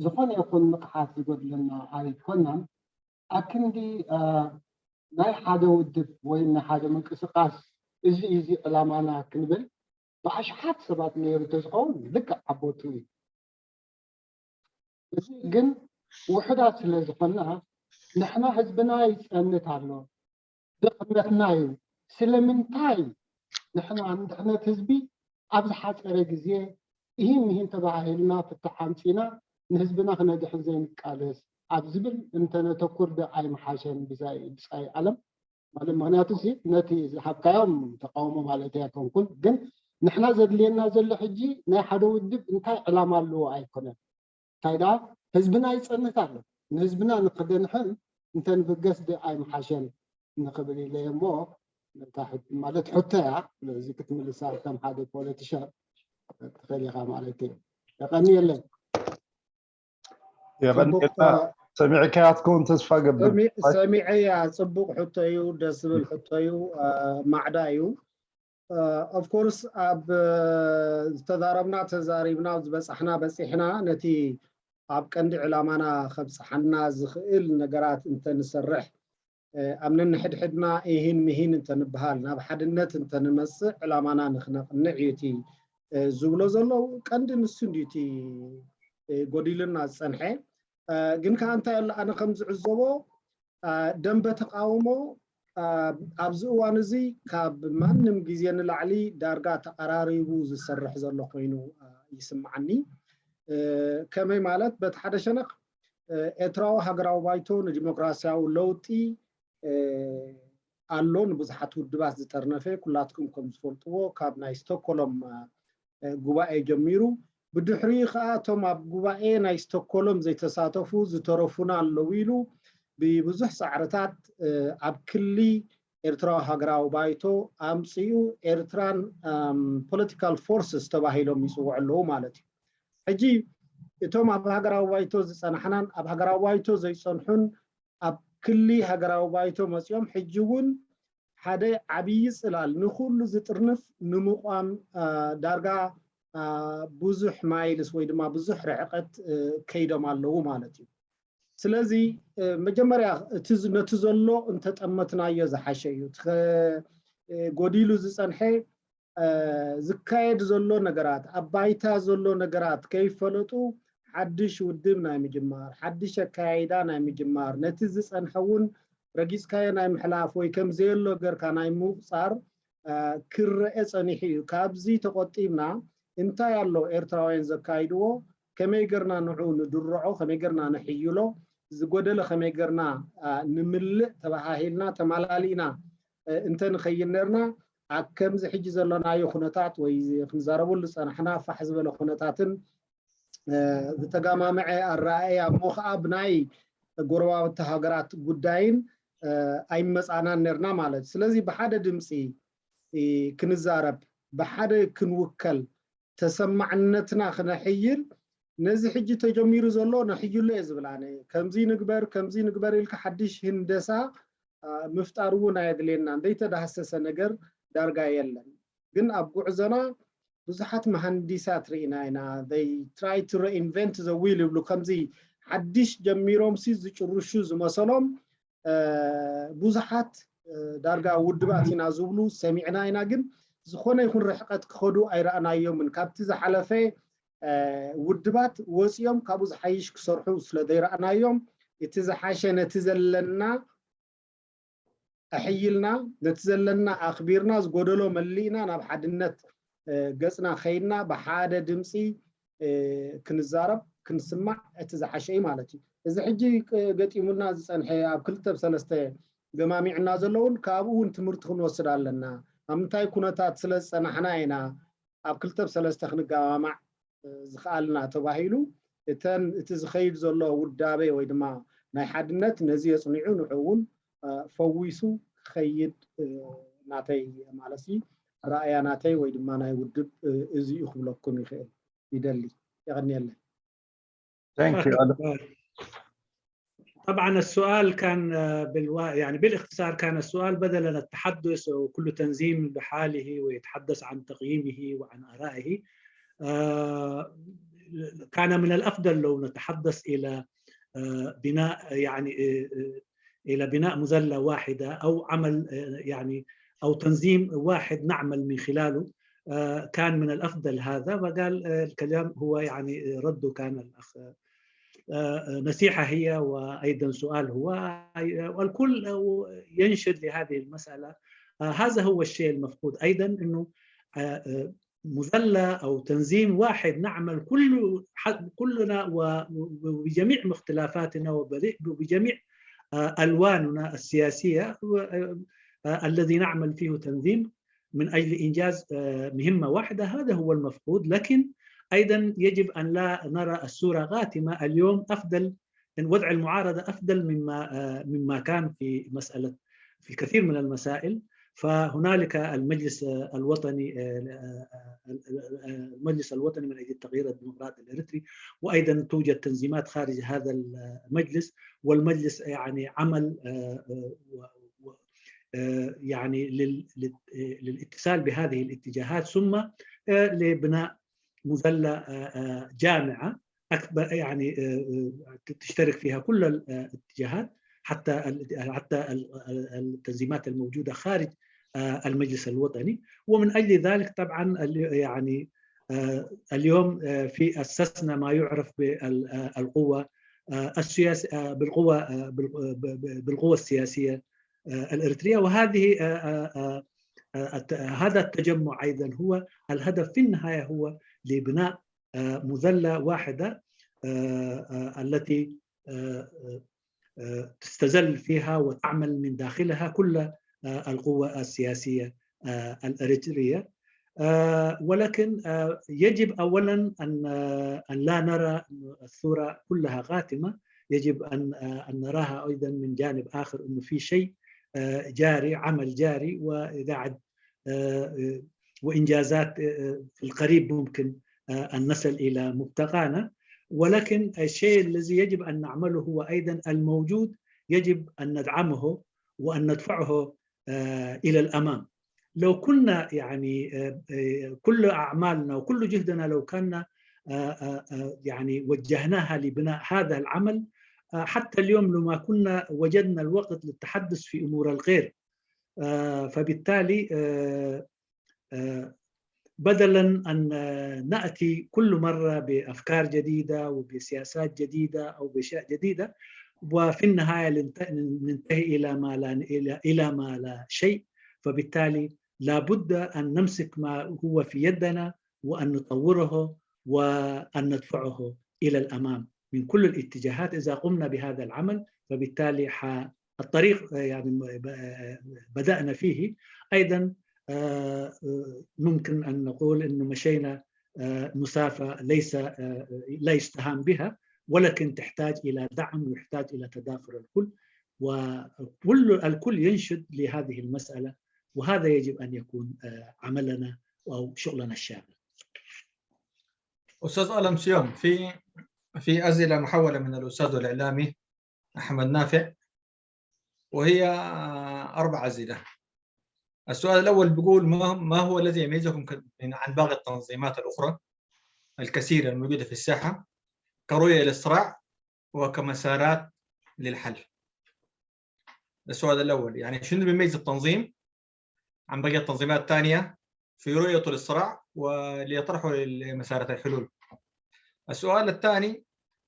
ዝኾነ ይኹን ንቕሓት ዝጎድለና ኣይኮናን። ኣክንዲ ናይ ሓደ ውድብ ወይ ናይ ሓደ ምንቅስቃስ እዚ እዚ ዕላማና ክንብል ብኣሽሓት ሰባት ነይሩ ተዝኸውን ልክዕ ዓቦቱ እዩ። እዚ ግን ውሑዳት ስለ ዝኾና ንሕና ህዝብና ይፀንት ኣሎ፣ ድኽነትና እዩ። ስለምንታይ ንሕና ንድሕነት ህዝቢ ኣብ ዝሓፀረ ግዜ ይህን ይህን ተባሂልና ፍታሕ ኣምፂና ንህዝብና ክነድሕን ዘይንቃለስ ኣብ ዝብል እንተነተኩር ዶ ኣይምሓሸን? ብዛይ ብፃይ ኣለም ማለት ምክንያቱ ሲ ነቲ ዝሃብካዮም ተቃውሞ ማለት ኣይኮንኩን፣ ግን ንሕና ዘድልየና ዘሎ ሕጂ ናይ ሓደ ውድብ እንታይ ዕላማ ኣለዎ ኣይኮነን። እንታይ ደኣ ህዝብና ይፀንት ኣሎ። ንህዝብና ንክደንሕን እንተንብገስ ዶ ኣይምሓሸን ንክብል ኢለ እየ እሞ ነታ ሕት- ማለት ሕቶ እያ። ስለዚ ክትምልሳ ከም ሓደ ፖለቲሻን ትኽእል ኢኻ ማለት እዩ። የቐንየለይ። የቐንየልና። ሰሚዕካያ ትከውን ተስፋ ገብር። ሰሚዐያ። ፅቡቅ ሕቶ እዩ፣ ደስ ዝብል ሕቶ እዩ። ማዕዳ እዩ። ኦፍኮርስ ኣብ ዝተዛረብና ተዛሪብና ዝበፃሕና በፂሕና ነቲ ኣብ ቀንዲ ዕላማና ከብፅሓና ዝኽእል ነገራት እንተንሰርሕ ኣብ ነንሕድሕድና ኢሂን ምሂን እንተንበሃል ናብ ሓድነት እንተንመፅእ ዕላማና ንክነቕንዕ እዩ እቲ ዝብሎ ዘሎ ቀንዲ ንሱ እንድዩ እቲ ጎዲሉና ዝፀንሐ። ግን ከዓ እንታይ ኣሎ ኣነ ከም ዝዕዘቦ ደንበ ተቃውሞ ኣብዚ እዋን እዚ ካብ ማንም ግዜ ንላዕሊ ዳርጋ ተቐራሪቡ ዝሰርሕ ዘሎ ኮይኑ ይስምዓኒ። ከመይ ማለት በቲ ሓደ ሸነኽ ኤርትራዊ ሃገራዊ ባይቶ ንዲሞክራሲያዊ ለውጢ ኣሎ ንብዙሓት ውድባት ዝጠርነፈ ኩላትኩም ከም ዝፈልጥዎ ካብ ናይ ስቶኮሎም ጉባኤ ጀሚሩ ብድሕሪኡ ከዓ እቶም ኣብ ጉባኤ ናይ ስቶኮሎም ዘይተሳተፉ ዝተረፉና ኣለዉ ኢሉ ብብዙሕ ፃዕርታት ኣብ ክሊ ኤርትራዊ ሃገራዊ ባይቶ ኣምፅኡ ኤርትራን ፖለቲካል ፎርስስ ተባሂሎም ይፅውዑ ኣለዉ ማለት እዩ። ሕጂ እቶም ኣብ ሃገራዊ ባይቶ ዝፀናሕናን ኣብ ሃገራዊ ባይቶ ዘይፀንሑን ኣብ ክሊ ሃገራዊ ባይቶ መፂኦም ሕጂ እውን ሓደ ዓብዪ ፅላል ንኩሉ ዝጥርንፍ ንምቋም ዳርጋ ብዙሕ ማይልስ ወይ ድማ ብዙሕ ርሕቀት ከይዶም ኣለዉ ማለት እዩ። ስለዚ መጀመርያ ነቲ ዘሎ እንተጠመትናዮ ዝሓሸ እዩ። ጎዲሉ ዝፀንሐ ዝካየድ ዘሎ ነገራት፣ ኣብ ባይታ ዘሎ ነገራት ከይፈለጡ ሓድሽ ውድብ ናይ ምጅማር፣ ሓድሽ ኣካያይዳ ናይ ምጅማር፣ ነቲ ዝፀንሐ እውን ረጊፅካዮ ናይ ምሕላፍ ወይ ከም ዘየሎ ገርካ ናይ ምቁፃር ክረአ ፀኒሑ እዩ። ካብዚ ተቆጢብና እንታይ ኣሎ ኤርትራውያን ዘካይድዎ፣ ከመይ ገርና ንዑ ንድርዖ፣ ከመይ ገርና ንሕይሎ፣ ዝጎደለ ከመይ ገርና ንምልእ ተባሃሂልና ተማላሊእና እንተ ንኸይድ ነርና፣ ኣብ ከምዚ ሕጂ ዘለናዮ ኩነታት ወይ ክንዛረበሉ ዝጸናሕና ፋሕ ዝበለ ኩነታትን ዝተጋማመዐ ኣረኣእያ እሞ ከዓ ብናይ ጎረባብቲ ሃገራት ጉዳይን ኣይመጻናን ነርና ማለት። ስለዚ ብሓደ ድምፂ ክንዛረብ፣ ብሓደ ክንውከል፣ ተሰማዕነትና ክነሕይል፣ ነዚ ሕጂ ተጀሚሩ ዘሎ ነሕይሎ እየ ዝብል ኣነ። ከምዚ ንግበር ከምዚ ንግበር ኢልካ ሓድሽ ህንደሳ ምፍጣር እውን ኣየድልየናን። ዘይተዳህሰሰ ነገር ዳርጋ የለን። ግን ኣብ ጉዕዞና ብዙሓት መሃንዲሳት ርኢና ኢና። They try to reinvent the wheel ይብሉ። ከምዚ ሓድሽ ጀሚሮም ሲ ዝጭርሹ ዝመሰሎም ብዙሓት ዳርጋ ውድባት ኢና ዝብሉ ሰሚዕና ኢና። ግን ዝኾነ ይኹን ርሕቀት ክኸዱ ኣይረኣናዮምን። ካብቲ ዝሓለፈ ውድባት ወፂኦም ካብኡ ዝሓይሽ ክሰርሑ ስለ ዘይረኣናዮም፣ እቲ ዝሓሸ ነቲ ዘለና ኣሕይልና፣ ነቲ ዘለና ኣኽቢርና፣ ዝጎደሎ መሊእና ናብ ሓድነት ገፅና ከይድና ብሓደ ድምፂ ክንዛረብ ክንስማዕ እቲ ዝሓሸ እዩ ማለት እዩ። እዚ ሕጂ ገጢሙና ዝፀንሐ ኣብ ክልተ ብሰለስተ ገማሚዕና ዘለውን ካብኡ እውን ትምህርቲ ክንወስድ ኣለና። ኣብ ምንታይ ኩነታት ስለ ዝፀናሕና ኢና ኣብ ክልተ ብሰለስተ ክንገማማዕ ዝኸኣልና ተባሂሉ እተን እቲ ዝኸይድ ዘሎ ውዳቤ ወይ ድማ ናይ ሓድነት ነዚ የፅኒዑ ንዑ እውን ፈዊሱ ክኸይድ ናተይ ማለት ኣረኣያ ናተይ ወይ ድማ ናይ ውድብ እዚ እዩ ክብለኩም ይኽእል ይደሊ። የቐንየለይ። Thank you. طبعا السؤال كان بالوا... يعني بالاختصار كان السؤال بدل التحدث وكل تنظيم بحاله ويتحدث عن تقييمه وعن آرائه كان من الأفضل لو نتحدث إلى بناء يعني إلى بناء مذلة واحدة أو عمل يعني أو تنظيم واحد نعمل من خلاله كان من الأفضل هذا. فقال الكلام هو يعني رده كان الأخ نصيحة هي وأيضا سؤال هو والكل ينشد لهذه المسألة. هذا هو الشيء المفقود أيضا أنه مذلة أو تنظيم واحد نعمل كل كلنا وبجميع مختلفاتنا وبجميع ألواننا السياسية الذي نعمل فيه تنظيم من أجل إنجاز مهمة واحدة. هذا هو المفقود. لكن أيضا يجب أن لا نرى الصورة غاتمة. اليوم أفضل إن وضع المعارضة أفضل مما مما كان في مسألة في الكثير من المسائل. فهنالك المجلس الوطني المجلس الوطني من أجل التغيير الديمقراطي الإريتري، وأيضا توجد تنظيمات خارج هذا المجلس، والمجلس يعني عمل يعني للاتصال بهذه الاتجاهات ثم لبناء مذله جامعه اكبر يعني تشترك فيها كل الاتجاهات حتى حتى التنظيمات الموجوده خارج المجلس الوطني. ومن اجل ذلك طبعا يعني اليوم في اسسنا ما يعرف بالقوه السياسيه بالقوه بالقوه السياسيه الاريتريه. وهذه هذا التجمع ايضا هو الهدف في النهايه هو لبناء مذله واحده التي تستزل فيها وتعمل من داخلها كل القوى السياسيه الاريتريه. ولكن يجب اولا ان ان لا نرى الصوره كلها غاتمه، يجب ان ان نراها ايضا من جانب اخر انه في شيء جاري، عمل جاري وقاعد وانجازات في القريب ممكن ان نصل الى مبتغانا. ولكن الشيء الذي يجب ان نعمله هو ايضا الموجود يجب ان ندعمه وان ندفعه الى الامام. لو كنا يعني آه، آه، كل أعمالنا وكل جهدنا لو كنا آه، آه، آه، يعني وجهناها لبناء هذا العمل آه، حتى اليوم لما كنا وجدنا الوقت للتحدث في أمور الغير آه، فبالتالي آه، آه، بدلا أن آه، نأتي كل مرة بأفكار جديدة وبسياسات جديدة أو بأشياء جديدة وفي النهاية لنت- ننتهي إلى ما لا إلى إلى ما لا شيء فبالتالي لابد أن نمسك ما هو في يدنا وأن نطوره وأن ندفعه إلى الأمام من كل الاتجاهات إذا قمنا بهذا العمل فبالتالي ح- الطريق آه، يعني ب- آه، بدأنا فيه أيضا آه، آه، ممكن أن نقول أنه مشينا آه، مسافة ليس آه، لا يستهان بها ولكن تحتاج إلى دعم ويحتاج إلى تضافر الكل وكل الكل ينشد لهذه المسألة وهذا يجب أن يكون آه، عملنا أو شغلنا الشاغل. أستاذ ألم سيوم، في في أسئلة محولة من الأستاذ الإعلامي أحمد نافع، وهي أربع أسئلة. السؤال الأول بيقول: ما ما هو الذي يميزكم ك- من- عن باقي التنظيمات الأخرى الكثيرة الموجودة في الساحة كرؤية للصراع وكمسارات للحل؟ ده السؤال الأول، يعني شنو اللي بيميز التنظيم عن بقية التنظيمات الثانية في رؤيته للصراع وليطرحه لمسارات الحلول؟ السؤال الثاني: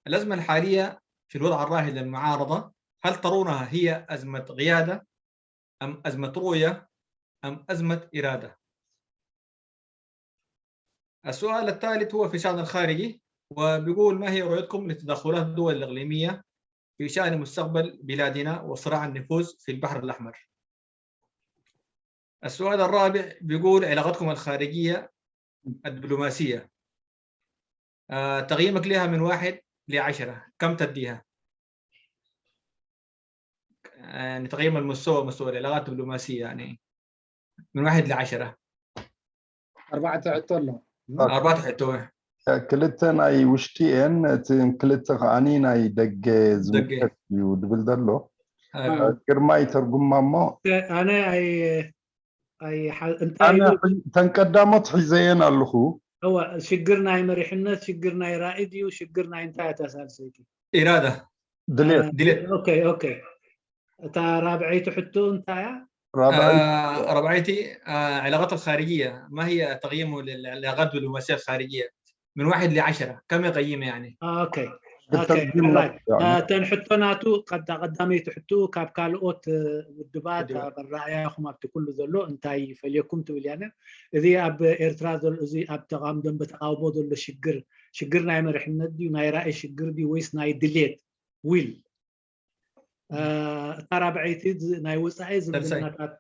الأزمة الحالية في الوضع الراهن للمعارضة، هل ترونها هي أزمة قيادة أم أزمة رؤية أم أزمة إرادة؟ السؤال الثالث هو في الشأن الخارجي، وبيقول: ما هي رؤيتكم لتدخلات الدول الإقليمية في شأن مستقبل بلادنا وصراع النفوذ في البحر الأحمر؟ السؤال الرابع بيقول: علاقتكم الخارجية الدبلوماسية، آه، تقييمك لها من واحد لعشرة، كم تديها؟ يعني تقييم المستوى، مستوى العلاقات الدبلوماسية، يعني من واحد لعشرة. ኣርባዕተ ሕቶ ኣሎ። ኣርባዕተ ሕቶ። ክልተ ናይ ውሽጢ እየን፣ እቲ ክልተ ከዓኒ ናይ ደገ ዝምልከት እዩ ድብል ዘሎ። ግርማይ ተርጉማ እሞ። ኣነ ኣይ ኣይ እንታይ ተን ቀዳሞት ሒዘየን ኣለኹ። እወ፣ ሽግር ናይ መሪሕነት፣ ሽግር ናይ ራኢ ድዩ፣ ሽግር ናይ እንታይ እታ ሳልሰይቲ? ኢራዳ። ድሌት። ድሌት። ኦኬ ኦኬ። እታ ራብዐይቲ ሕቶ እንታይ እያ? ራብዐይቲ آه، ربعيتي، آه، علاقات الخارجية، ما هي تقييمه للعلاقات الدبلوماسية الخارجية من واحد لعشرة؟ كم يقيم يعني؟ ኦኬ ኦኬ። እተን ሕቶ ናቱ ቀዳመይቲ ሕቶ ካብ ካልኦት ውድባት ኣብ ኣረኣእያኹም ኣብቲ ኩሉ ዘሎ እንታይ ይፈልየኩም ትብል እያ። እዚ ኣብ ኤርትራ ዘሎ፣ እዚ ኣብ ተቃውሞ ደንበ ተቃውሞ ዘሎ ሽግር ሽግር ናይ መሪሕነት ድዩ፣ ናይ ራእይ ሽግር ድዩ፣ ወይስ ናይ ድሌት ዊል? እታ ራብዐይቲ ናይ ወፃኢ ዝምድናታት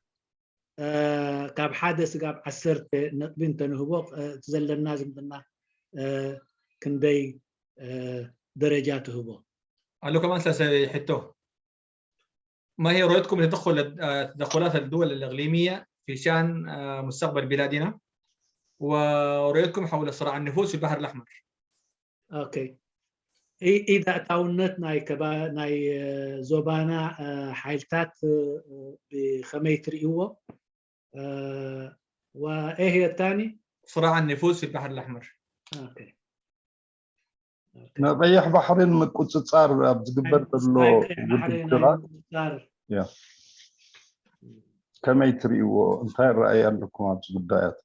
ካብ ሓደ ስጋብ ዓሰርተ ነጥቢ እንተንህቦ እቲ ዘለና ዝምድና ክንደይ ደረጃ ትህቦ? ኣሎ كمان ثلاثة حتو. ما هي رؤيتكم لتدخل التدخلات الدول الإقليمية في شأن مستقبل بلادنا ورؤيتكم حول صراع النفوذ في البحر الأحمر؟ ኦኬ። ኢድ ኣእታውነት ናይ ዞባና ሓይልታት ብኸመይ ትርእይዎ? وإيه هي الثاني؟ صراع النفوذ في البحر الأحمر. ኦኬ። ንቐይሕ ባሕሪ ንምቁፅፃር ኣብ ዝግበር ዘሎ ውድድራት ከመይ ትርእይዎ? እንታይ ራእይ ኣለኩም ኣብዚ ጉዳያት?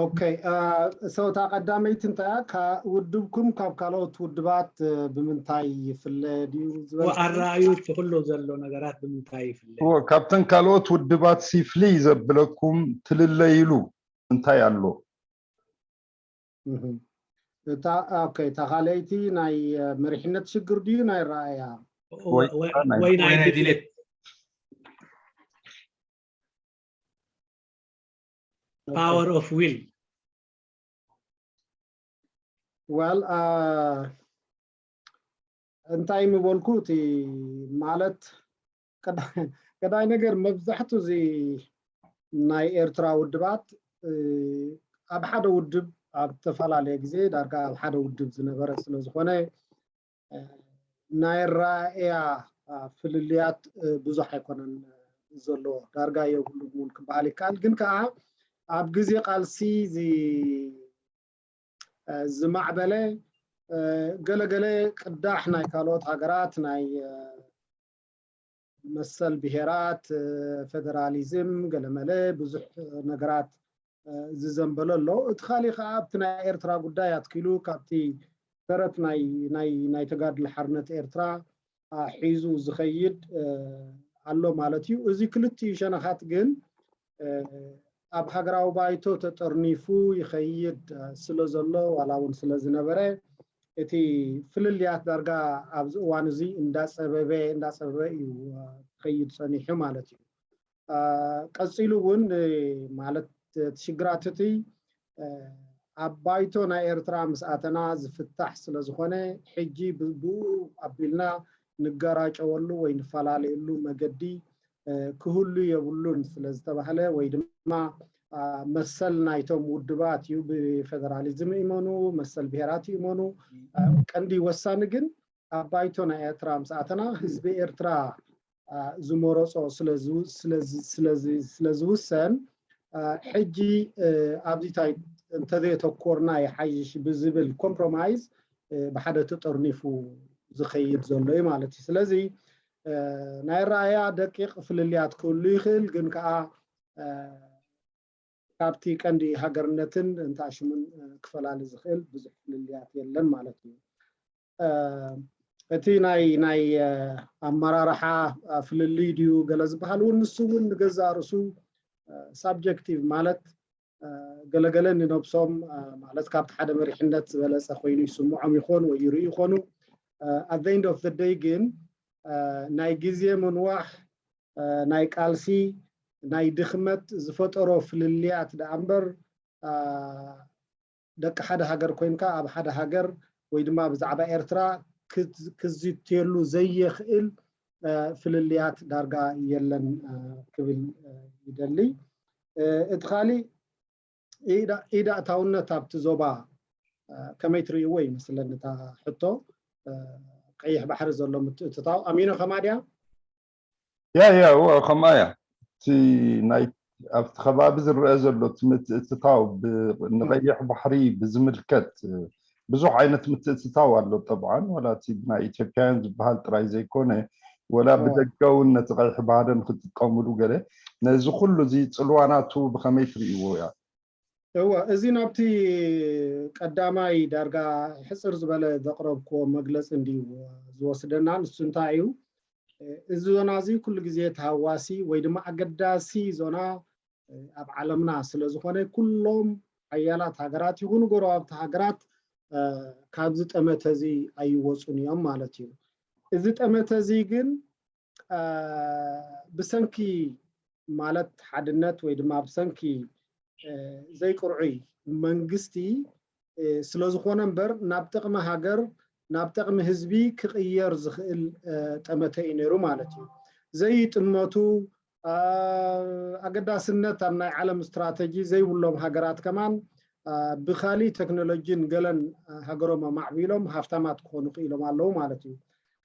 ኦኬ። ሰው እታ ቀዳመይቲ እንታይ እያ? ውድብኩም ካብ ካልኦት ውድባት ብምንታይ ይፍለ ድዩ ዝበልኩ? ኣረኣዩ እቲ ኩሉ ዘሎ ነገራት ብምንታይ ይፍለ? ካብተን ካልኦት ውድባት ሲ ፍልይ ዘብለኩም ትልለይሉ እንታይ ኣሎ? እታ ኦኬ፣ እታ ካልኣይቲ ናይ መሪሕነት ሽግር ድዩ ናይ ረኣያ? ወይ ናይ ድሌት? Power of will. Well, እንታይ ምበልኩ፣ እቲ ማለት ቀዳይ ነገር መብዛሕቱ እዚ ናይ ኤርትራ ውድባት ኣብ ሓደ ውድብ ኣብ ዝተፈላለየ ግዜ ዳርጋ ኣብ ሓደ ውድብ ዝነበረ ስለ ዝኾነ ናይ ኣረኣእያ ፍልልያት ብዙሕ ኣይኮነን። ዘሎ፣ ዳርጋ የብሉን እውን ክበሃል ይከኣል። ግን ከዓ ኣብ ግዜ ቃልሲ ዚ- ዝማዕበለ ገለገለ ቅዳሕ ናይ ካልኦት ሃገራት ናይ መሰል ብሄራት፣ ፌደራሊዝም፣ ገለመለ ብዙሕ ነገራት ዝዘንበለ ኣሎ። እቲ ካሊእ ከዓ ኣብቲ ናይ ኤርትራ ጉዳይ ኣትኪሉ ካብቲ ተረት ናይ ናይ ናይ ተጋድሎ ሓርነት ኤርትራ ሒዙ ዝኸይድ ኣሎ ማለት እዩ። እዚ ክልቲኡ ሸነኻት ግን ኣብ ሃገራዊ ባይቶ ተጠርኒፉ ይኸይድ ስለ ዘሎ ዋላ እውን ስለ ዝነበረ እቲ ፍልልያት ዳርጋ ኣብዚ እዋን እዚ እንዳፀበበ እንዳፀበበ እዩ ክኸይድ ፀኒሑ ማለት እዩ። ቀፂሉ እውን ማለት እቲ ሽግራት እቲ ኣብ ባይቶ ናይ ኤርትራ ምስ ኣተና ዝፍታሕ ስለ ዝኾነ ሕጂ ብኡ ኣቢልና ንጋራጨወሉ ወይ ንፈላለየሉ መገዲ ክህሉ የብሉን ስለ ዝተባህለ ወይ ድማ መሰል ናይቶም ውድባት እዩ። ብፌደራሊዝም ይመኑ መሰል ብሄራት ይመኑ ቀንዲ ወሳኒ ግን ኣብ ባይቶ ናይ ኤርትራ ምስ ኣተና ህዝቢ ኤርትራ ዝመረፆ ስለ ዝውሰን ሕጂ ኣብዚታይ እንተዘየተኮርና ይሓይሽ ብዝብል ኮምፕሮማይዝ ብሓደ ተጠርኒፉ ዝኸይድ ዘሎ እዩ ማለት እዩ። ስለዚ ናይ ረኣያ ደቂቕ ፍልልያት ክህሉ ይኽእል፣ ግን ከዓ ካብቲ ቀንዲ ሃገርነትን እንታሽሙን ክፈላለ ዝኽእል ብዙሕ ፍልልያት የለን ማለት እዩ። እቲ ናይ ናይ ኣመራርሓ ፍልልይ ድዩ ገለ ዝበሃል እውን ንሱ እውን ንገዛእ ርእሱ ሳብጀክቲቭ ማለት ገለገለ ንነብሶም ማለት ካብቲ ሓደ መሪሕነት ዝበለፀ ኮይኑ ይስምዖም ይኾን ወይ ይርእዩ ይኾኑ። At the end of the day ግን ናይ ግዜ ምንዋሕ ናይ ቃልሲ ናይ ድኽመት ዝፈጠሮ ፍልልያት ደኣ እምበር ደቂ ሓደ ሃገር ኮይንካ ኣብ ሓደ ሃገር ወይ ድማ ብዛዕባ ኤርትራ ክዝትየሉ ዘየኽእል ፍልልያት ዳርጋ የለን ክብል ይደሊ። እቲ ካሊእ ኢድ ኣእታውነት ኣብቲ ዞባ ከመይ ትርእይዎ ይመስለኒ እታ ሕቶ? ቀይሕ ባሕሪ ዘሎ ምትእትታው ኣሚኖ ከማድያ ያ ያ ከምኣ እያ እቲ ናይ ኣብቲ ከባቢ ዝረአ ዘሎ እቲ ምትእትታው ንቀይሕ ባሕሪ ብዝምልከት ብዙሕ ዓይነት ምትእትታው ኣሎ። ጠብዓን ዋላ እቲ ናይ ኢትዮጵያውያን ዝበሃል ጥራይ ዘይኮነ ወላ ብደገ እውን ነቲ ቀይሕ ባህሪ ንክጥቀምሉ ገለ ነዚ ኩሉ እዚ ፅልዋናቱ ብከመይ ትርእይዎ እያ? እወ እዚ ናብቲ ቀዳማይ ዳርጋ ሕፅር ዝበለ ዘቅረብክዎ መግለፂ እንድዩ ዝወስደና። ንሱ እንታይ እዩ እዚ ዞና እዚ ኩሉ ግዜ ተሃዋሲ ወይ ድማ ኣገዳሲ ዞና ኣብ ዓለምና ስለ ዝኾነ ኩሎም ሓያላት ሃገራት ይኹኑ ጎረባብቲ ሃገራት ካብዚ ጠመተ እዚ ኣይወፁን እዮም ማለት እዩ። እዚ ጠመተ እዚ ግን ብሰንኪ ማለት ሓድነት ወይ ድማ ብሰንኪ ዘይቅርዑይ መንግስቲ ስለ ዝኾነ እምበር ናብ ጥቕሚ ሃገር ናብ ጥቕሚ ህዝቢ ክቕየር ዝኽእል ጠመተ እዩ ነይሩ ማለት እዩ። ዘይጥመቱ ኣገዳስነት ኣብ ናይ ዓለም ስትራተጂ ዘይብሎም ሃገራት ከማን ብካሊእ ቴክኖሎጂን ገለን ሃገሮም ኣማዕቢሎም ሃፍታማት ክኾኑ ክኢሎም ኣለዉ ማለት እዩ።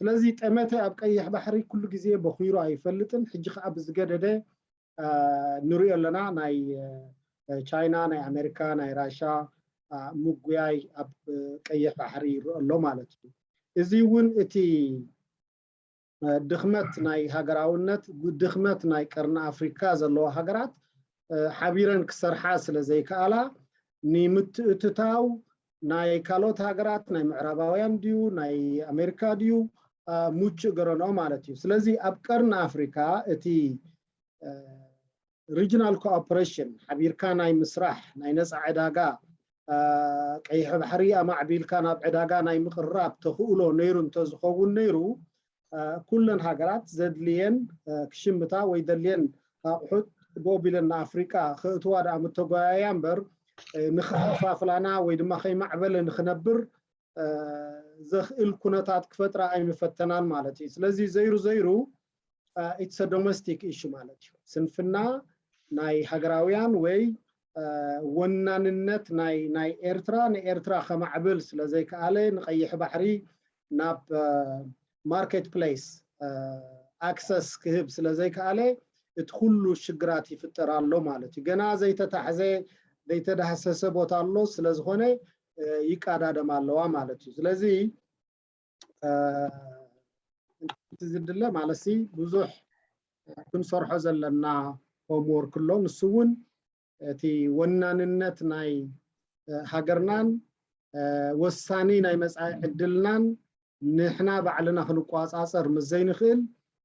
ስለዚ ጠመተ ኣብ ቀይሕ ባሕሪ ኩሉ ግዜ በኺሩ ኣይፈልጥን። ሕጂ ከዓ ብዝገደደ ንሪኦ ኣለና። ናይ ቻይና፣ ናይ ኣሜሪካ፣ ናይ ራሻ ምጉያይ ኣብ ቀይሕ ባሕሪ ይረአ ኣሎ ማለት እዩ። እዚ እውን እቲ ድኽመት ናይ ሃገራውነት፣ ድኽመት ናይ ቀርኒ ኣፍሪካ ዘለዋ ሃገራት ሓቢረን ክሰርሓ ስለ ዘይከኣላ ንምትእትታው ናይ ካልኦት ሃገራት ናይ ምዕራባውያን ድዩ ናይ ኣሜሪካ ድዩ ምቹእ ገረንኦ ማለት እዩ። ስለዚ ኣብ ቀርኒ ኣፍሪካ እቲ regional cooperation ሓቢርካ ናይ ምስራሕ ናይ ነፃ ዕዳጋ ቀይሕ ባሕሪ ኣማዕቢልካ ናብ ዕዳጋ ናይ ምቕራብ ተኽእሎ ነይሩ እንተዝኸውን ነይሩ ኩለን ሃገራት ዘድልየን ክሽምታ ወይ ዘድልየን ኣቑሑት ብኦቢለን ንኣፍሪቃ ክእትዋ ደኣ ምተጓያያ እምበር ንኽኸፋፍላና ወይ ድማ ከይማዕበለ ንኽነብር ዘኽእል ኩነታት ክፈጥራ ኣይምፈተናን ማለት እዩ። ስለዚ ዘይሩ ዘይሩ it's a domestic issue ማለት እዩ። ስንፍና ናይ ሃገራውያን ወይ ወናንነት ናይ ናይ ኤርትራ ንኤርትራ ከማዕብል ስለ ዘይከኣለ ንቀይሕ ባሕሪ ናብ ማርኬት ፕሌስ ኣክሰስ ክህብ ስለ ዘይከኣለ እቲ ኩሉ ሽግራት ይፍጠር ኣሎ ማለት እዩ። ገና ዘይተታሕዘ ዘይተዳህሰሰ ቦታ ኣሎ። ስለዝኾነ ይቃዳደም ኣለዋ ማለት እዩ። ስለዚ እቲ ዝድለ ማለት ብዙሕ ክንሰርሖ ዘለና ሆምወርክ ኣሎ። ንሱ እውን እቲ ወናንነት ናይ ሃገርናን ወሳኒ ናይ መጻኢ ዕድልናን ንሕና ባዕልና ክንቋጻጸር ምስ ዘይንኽእል፣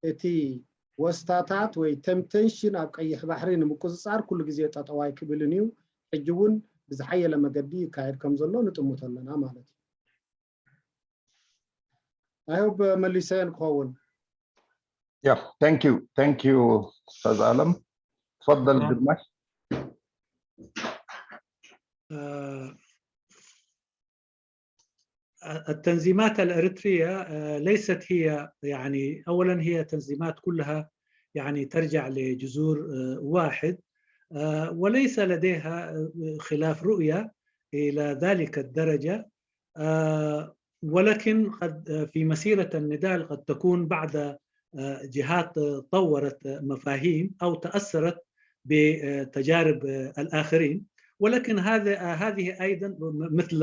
እቲ ወስታታት ወይ ቴምፕቴሽን ኣብ ቀይሕ ባሕሪ ንምቁጽጻር ኩሉ ግዜ ጠጠው ኣይክብልን እዩ። ሕጂ እውን ብዝሓየለ መገዲ ይካየድ ከም ዘሎ ንጥምቶ ኣለና ማለት እዩ። I hope መሊሰ ክኸውን። Yeah, thank you. Thank you, أستاذ عالم. تفضل تمام. ግርማሽ. آه، التنظيمات الإريترية آه، ليست هي، يعني، أولا هي تنظيمات كلها يعني ترجع لجذور آه، واحد آه، وليس لديها آه، خلاف رؤية إلى ذلك الدرجة آه، ولكن قد آه، في مسيرة النضال قد تكون بعض آه، جهات آه، طورت آه، مفاهيم أو تأثرت بتجارب آه، الآخرين، ولكن هذا آه، هذه أيضا م- مثل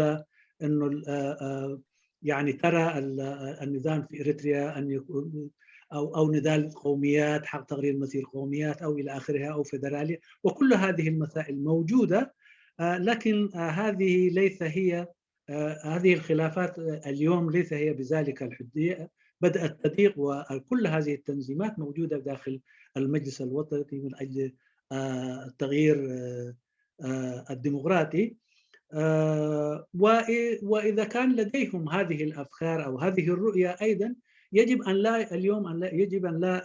أنه ال- آه، آه، يعني ترى ال- آه، النظام في إريتريا أن يكون أو أو نضال قوميات، حق تقرير مصير قوميات أو إلى آخرها أو فيدرالية، وكل هذه المسائل موجودة آه، لكن آه، هذه ليس هي آه، هذه الخلافات آه، اليوم ليس هي بذلك الحدية، بدأت تضيق، وكل هذه التنظيمات موجودة داخل المجلس الوطني من أجل آه، التغيير آه، آه، الديمقراطي. آه، وإ- وإذا كان لديهم هذه الأفكار أو هذه الرؤية أيضا، يجب أن لا اليوم أن لا يجب أن لا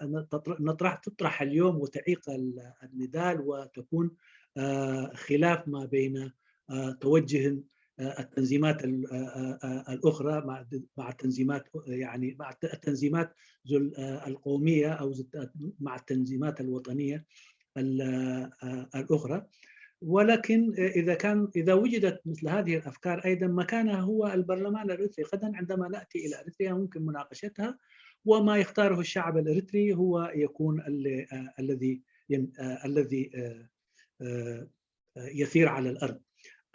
نطرح تطرح اليوم وتعيق ال- النضال وتكون آه، خلاف ما بين آه، توجه آه، التنظيمات ال- آه، آه، آه، الأخرى مع مع التنظيمات، يعني مع الت- التنظيمات ذو ال- آه، القومية أو ذو الت- مع التنظيمات الوطنية ال- آه، الأخرى. ولكن إذا كان إذا وجدت مثل هذه الأفكار أيضا مكانها هو البرلمان الإريتري. غدا عندما نأتي إلى إريتريا ممكن مناقشتها، وما يختاره الشعب الإريتري هو يكون ال- آه، الذي ين- آه، الذي آه، آه، آه، يسير على الأرض.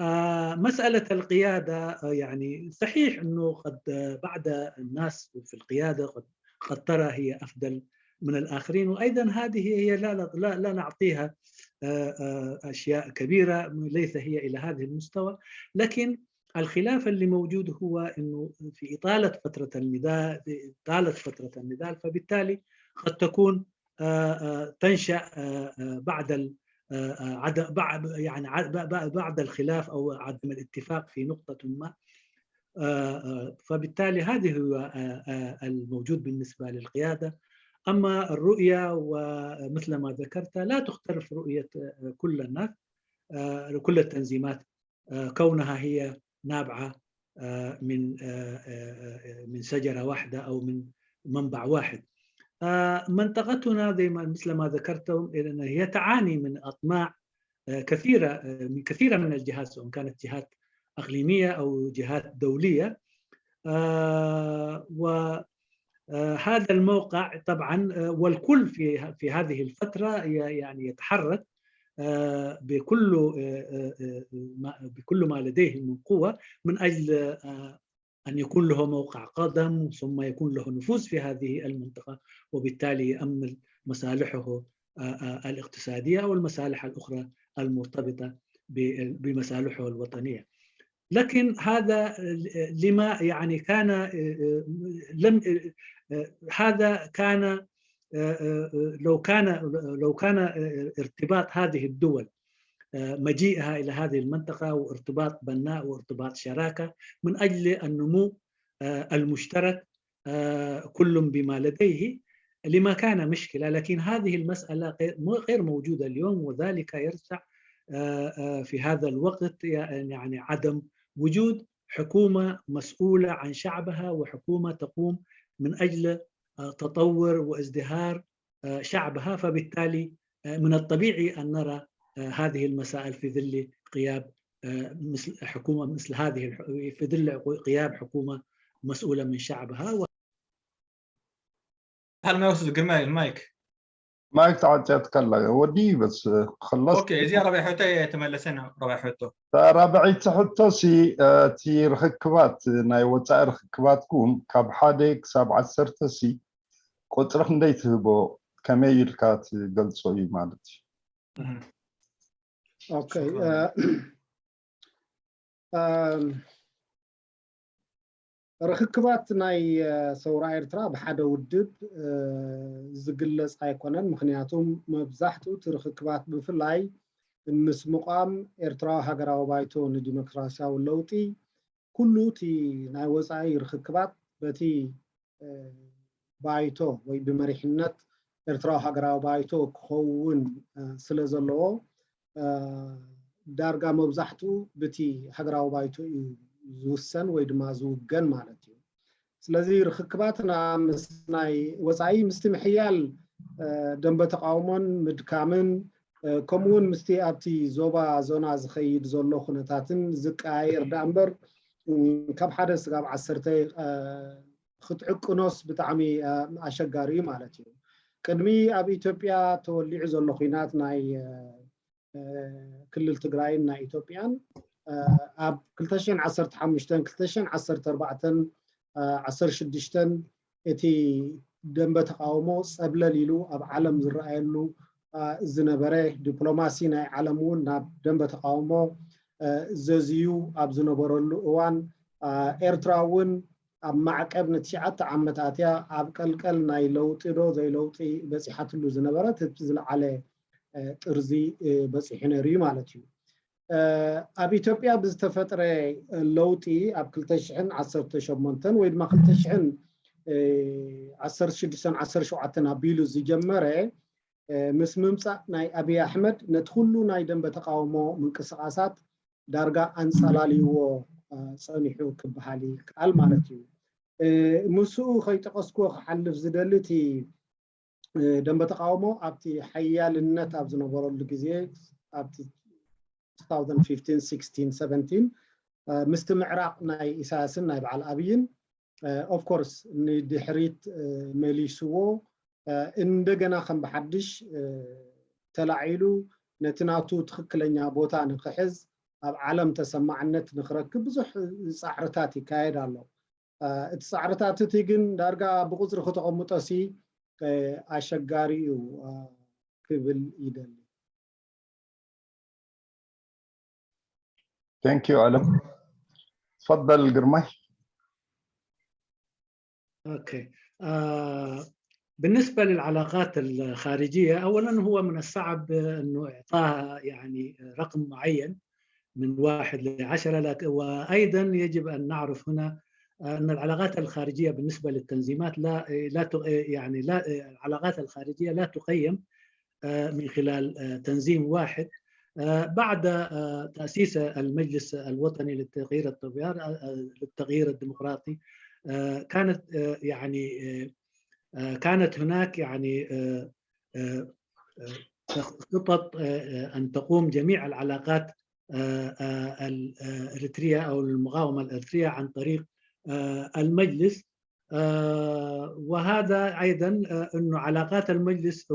آه، مسألة القيادة آه، يعني صحيح أنه قد آه، بعض الناس في القيادة قد قد ترى هي أفضل من الآخرين، وأيضا هذه هي لا لا لا نعطيها آه، آه، أشياء كبيرة، ليس هي إلى هذه المستوى. لكن الخلاف اللي موجود هو أنه في إطالة فترة النضال، في إطالة فترة النضال، فبالتالي قد تكون آه، آه، تنشأ آه، آه، بعد ال- آه، آه، عدم بعد يعني ع- ب- ب- بعد الخلاف أو عدم الاتفاق في نقطة ما. آه، آه، فبالتالي هذه هو آه، آه، الموجود بالنسبة للقيادة. أما الرؤية ومثل ما ذكرت لا تختلف رؤية آه، كل الناس، آه، كل التنظيمات آه، كونها هي نابعة آه، من آه، آه، آه، من شجرة واحدة أو من منبع واحد. آه، منطقتنا زي ما مثل ما ذكرتم إن هي تعاني من أطماع آه، كثيرة آه، من كثيرة من الجهات، سواء كانت جهات إقليمية أو جهات دولية. آه، و آه، هذا الموقع طبعا آه، والكل في في هذه الفترة ي- يعني يتحرك آه، بكل آه، آه، آه، ما- بكل ما لديه من قوة من أجل آه، أن يكون له موقع قدم ثم يكون له نفوذ في هذه المنطقة، وبالتالي يأمل مصالحه آه، آه، الاقتصادية والمصالح الأخرى المرتبطة ب- بمصالحه الوطنية. لكن هذا لما يعني كان لم هذا كان لو كان لو كان ارتباط هذه الدول مجيئها الى هذه المنطقه وارتباط بناء وارتباط شراكه من اجل النمو المشترك كل بما لديه لما كان مشكله، لكن هذه المساله غير موجوده اليوم، وذلك يرجع في هذا الوقت يعني عدم وجود حكومه مسؤوله عن شعبها وحكومه تقوم من اجل تطور وازدهار شعبها، فبالتالي من الطبيعي ان نرى هذه المسائل في ظل غياب مثل حكومه مثل هذه في ظل غياب حكومه مسؤوله من شعبها. هل ما يوصل جمال المايك؟ ማይክ ተዓጽያትካ ኣላ ወዲ በስ ክኸለስ ኦኬ፣ እዚኣ ራብዓይ ሕቶ እየ ተመለሰና። ራብዓይ ሕቶ ራብዐይቲ ሕቶ ሲ እቲ ርክክባት ናይ ወፃኢ ርክክባትኩም ካብ ሓደ ክሳብ ዓሰርተ ሲ ቁፅሪ ክንደይ ትህቦ? ከመይ ኢልካ ትገልፆ እዩ ማለት እዩ? ኦኬ ርክክባት ናይ ሰውራ ኤርትራ ብሓደ ውድብ ዝግለጽ ኣይኮነን። ምክንያቱም መብዛሕትኡ እቲ ርክክባት ብፍላይ ምስ ምቋም ኤርትራዊ ሃገራዊ ባይቶ ንዲሞክራሲያዊ ለውጢ ኩሉ እቲ ናይ ወጻኢ ርክክባት በቲ ባይቶ ወይ ብመሪሕነት ኤርትራዊ ሃገራዊ ባይቶ ክኸውን ስለ ዘለዎ ዳርጋ መብዛሕትኡ ብቲ ሃገራዊ ባይቶ እዩ ዝውሰን ወይ ድማ ዝውገን ማለት እዩ። ስለዚ ርክክባትና ምስ ናይ ወፃኢ ምስቲ ምሕያል ደንበ ተቃውሞን ምድካምን ከምኡውን ምስቲ ኣብቲ ዞባ ዞና ዝኸይድ ዘሎ ኩነታትን ዝቀያየር ዳ እምበር ካብ ሓደ ስጋብ ዓሰርተ ክትዕቅኖስ ብጣዕሚ ኣሸጋሪ እዩ ማለት እዩ። ቅድሚ ኣብ ኢትዮጵያ ተወሊዑ ዘሎ ኩናት ናይ ክልል ትግራይን ናይ ኢትዮጵያን ኣብ ክልተ ሽሕን ዓሰርተ ሓሙሽተን ክልተ ሽሕን ዓሰርተ ኣርባዕተን ዓሰርተ ሽዱሽተን እቲ ደንበ ተቃውሞ ፀብለል ኢሉ ኣብ ዓለም ዝረኣየሉ ዝነበረ ዲፕሎማሲ ናይ ዓለም እውን ናብ ደንበ ተቃውሞ ዘዝዩ ኣብ ዝነበረሉ እዋን ኤርትራ እውን ኣብ ማዕቀብ ንትሽዓተ ዓመታት እያ ኣብ ቀልቀል ናይ ለውጢ ዶ ዘይለውጢ በፂሓትሉ ዝነበረት እቲ ዝለዓለ ጥርዚ በፂሑ ነይሩ እዩ ማለት እዩ። ኣብ ኢትዮጵያ ብዝተፈጥረ ለውጢ ኣብ ክልተ ሽሕን ዓሰርተ ሸሞንተን ወይ ድማ ክልተ ሽሕን ዓሰርተ ሽዱሽተን ዓሰርተ ሸውዓተን ኣቢሉ ዝጀመረ ምስ ምምፃእ ናይ ኣብይ ኣሕመድ ነቲ ኩሉ ናይ ደንበ ተቃውሞ ምንቅስቃሳት ዳርጋ ኣንፀላልይዎ ፀኒሑ ክበሃል ይከኣል ማለት እዩ። ምስኡ ከይጠቀስኩዎ ክሓልፍ ዝደሊ እቲ ደንበ ተቃውሞ ኣብቲ ሓያልነት ኣብ ዝነበረሉ ግዜ ኣብቲ ምስቲ ምዕራቕ ናይ ኢሳያስን ናይ በዓል ኣብይን ኦፍኮርስ ንድሕሪት መሊስዎ እንደገና ከም ብሓድሽ ተላዒሉ ነቲ ናቱ ትኽክለኛ ቦታ ንክሕዝ ኣብ ዓለም ተሰማዕነት ንክረክብ ብዙሕ ፃዕርታት ይካየድ ኣሎ። እቲ ፃዕርታት እቲ ግን ዳርጋ ብቁፅሪ ክተቐምጦ ሲ ኣሸጋሪ እዩ ክብል ይደሊ። Thank you ኣለም። تفضل ግርማይ። Okay. آه بالنسبة للعلاقات الخارجية، أولا هو من الصعب أنه إعطاها يعني رقم معين من واحد لعشرة، لكن وأيضا يجب أن نعرف هنا أن العلاقات الخارجية بالنسبة للتنظيمات لا لا يعني لا العلاقات الخارجية لا تقيم من خلال تنظيم واحد. بعد تأسيس المجلس الوطني للتغيير التغيير الديمقراطي كانت يعني كانت هناك يعني خطط أن تقوم جميع العلاقات الإريترية أو المقاومة الإريترية عن طريق المجلس. وهذا أيضا أنه علاقات المجلس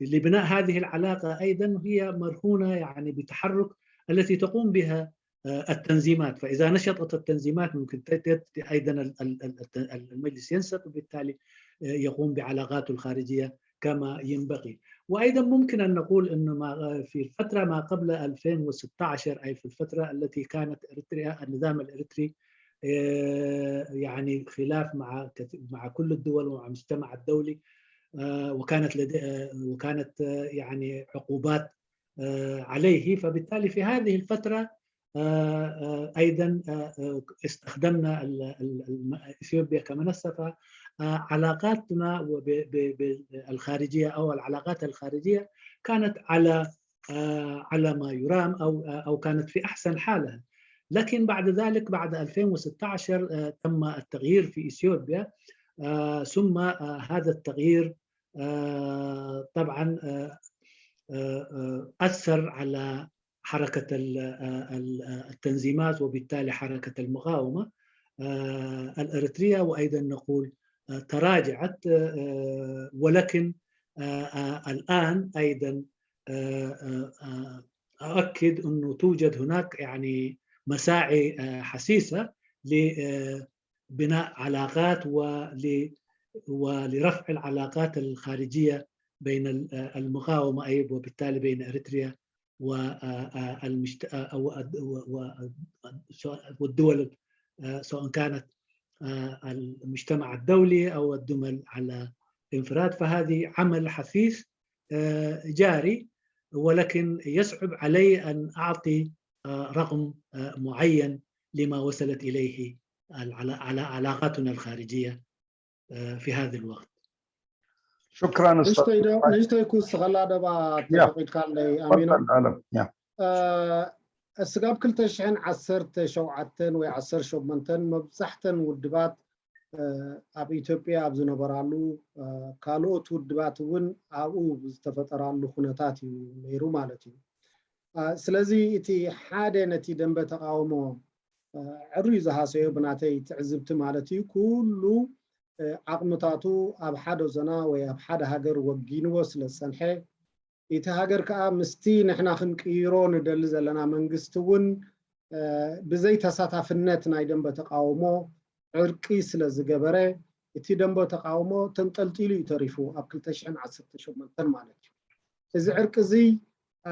لبناء هذه العلاقة أيضا هي مرهونة يعني بتحرك التي تقوم بها التنظيمات. فإذا نشطت التنظيمات ممكن أيضا المجلس ينشط، وبالتالي يقوم بعلاقاته الخارجية كما ينبغي. وأيضا ممكن أن نقول أنه في الفترة ما قبل ألفين وستعش، أي في الفترة التي كانت إريتريا النظام الإريتري يعني خلاف مع مع كل الدول ومع المجتمع الدولي، وكانت لدي وكانت يعني عقوبات عليه. فبالتالي في هذه الفترة أيضا استخدمنا إثيوبيا كمنصة. فعلاقاتنا الخارجية أو العلاقات الخارجية كانت على على ما يرام أو أو كانت في أحسن حالها. لكن بعد ذلك بعد ألفين وستعش تم التغيير في إثيوبيا، ثم هذا التغيير طبعا أثر على حركة التنظيمات وبالتالي حركة المقاومة الإريترية، وأيضا نقول تراجعت، ولكن آه، آه، الآن أيضًا، آه، آه، آه، أؤكد أنه توجد هناك يعني مساعي، آه، حسيسة لبناء علاقات ول-، ولرفع العلاقات الخارجية بين ال-، آه، المقاومة، أي وبالتالي بين إريتريا و، آه، آه، المجت-، آه، أو الد-، و-، و-، سواء، والدول، آه، سواء كانت، آه، المجتمع الدولي أو الدول على انفراد. فهذه عمل حثيث، آه، جاري، ولكن يصعب علي أن أعطي، آه، رقم، آه، معين لما وصلت إليه العلا-، على علاقاتنا الخارجية، آه، في هذا الوقت. شكرا أستاذ. ንእሽተይ ዶ ንእሽተይ ክውስኸላ ደባ ያ። ተፈቒድካለይ ኣሚኖም تفضل ألم. ያ. እ፣ እስጋብ ክልተ ሽሕን ዓሰርተ ሸውዓተን ወይ ዓሰርተ ሸሞንተን መብዛሕተን ውድባት፣ እ፣ ኣብ ኢትዮጵያ ኣብ ዝነበራሉ፣ እ፣ ካልኦት ውድባት እውን ኣብኡ ዝተፈጠራሉ ኩነታት እዩ ነይሩ ማለት እዩ። እ፣ ስለዚ እቲ ሓደ ነቲ ደንበ ተቃውሞ፣ እ፣ ዕሩይ ዝሃሰዮ ብናተይ ትዕዝብቲ ማለት እዩ፣ ኩሉ፣ እ፣ ዓቕምታቱ ኣብ ሓደ ዞና ወይ ኣብ ሓደ ሃገር ወጊንዎ ስለ ዝጸንሐ፣ እቲ ሃገር ከኣ ምስቲ ንሕና ክንቅይሮ ንደሊ ዘለና መንግስቲ እውን፣ እ፣ ብዘይ ተሳታፍነት ናይ ደንበ ተቃውሞ ዕርቂ ስለ ዝገበረ፣ እቲ ደንበ ተቃውሞ ተንጠልጢሉ እዩ ተሪፉ ኣብ ክልተ ሽሕን ዓሰርተ ሸሞንተን ማለት እዩ። እዚ ዕርቂ እዚ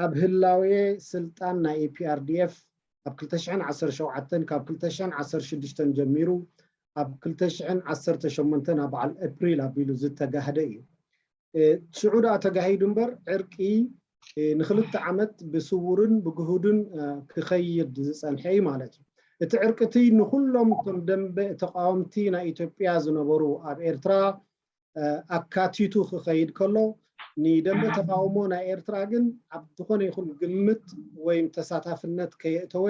ኣብ ህላዌ ስልጣን ናይ ኢፒኣርዲኤፍ ኣብ ክልተ ሽሕን ዓሰርተ ሸውዓተን ካብ ክልተ ሽሕን ዓሰርተ ሽዱሽተን ጀሚሩ ኣብ ክልተ ሽሕን ዓሰርተ ሸሞንተን ኣብ በዓል ኤፕሪል ኣቢሉ ዝተጋህደ እዩ። እ፣ ሽዑ ደኣ ተጋሂዱ እምበር ዕርቂ፣ እ፣ ንክልተ ዓመት ብስውርን ብግሁድን፣ እ፣ ክኸይድ ዝጸንሐ እዩ ማለት እዩ። እቲ ዕርቂ እቲ ንኹሎም እቶም ደንበ ተቃወምቲ ናይ ኢትዮጵያ ዝነበሩ ኣብ ኤርትራ፣ እ፣ ኣካቲቱ ክኸይድ ከሎ፣ ንደንበ ተቃውሞ ናይ ኤርትራ ግን ኣብ ዝኾነ ይኹን ግምት ወይም ተሳታፍነት ከየእተወ፣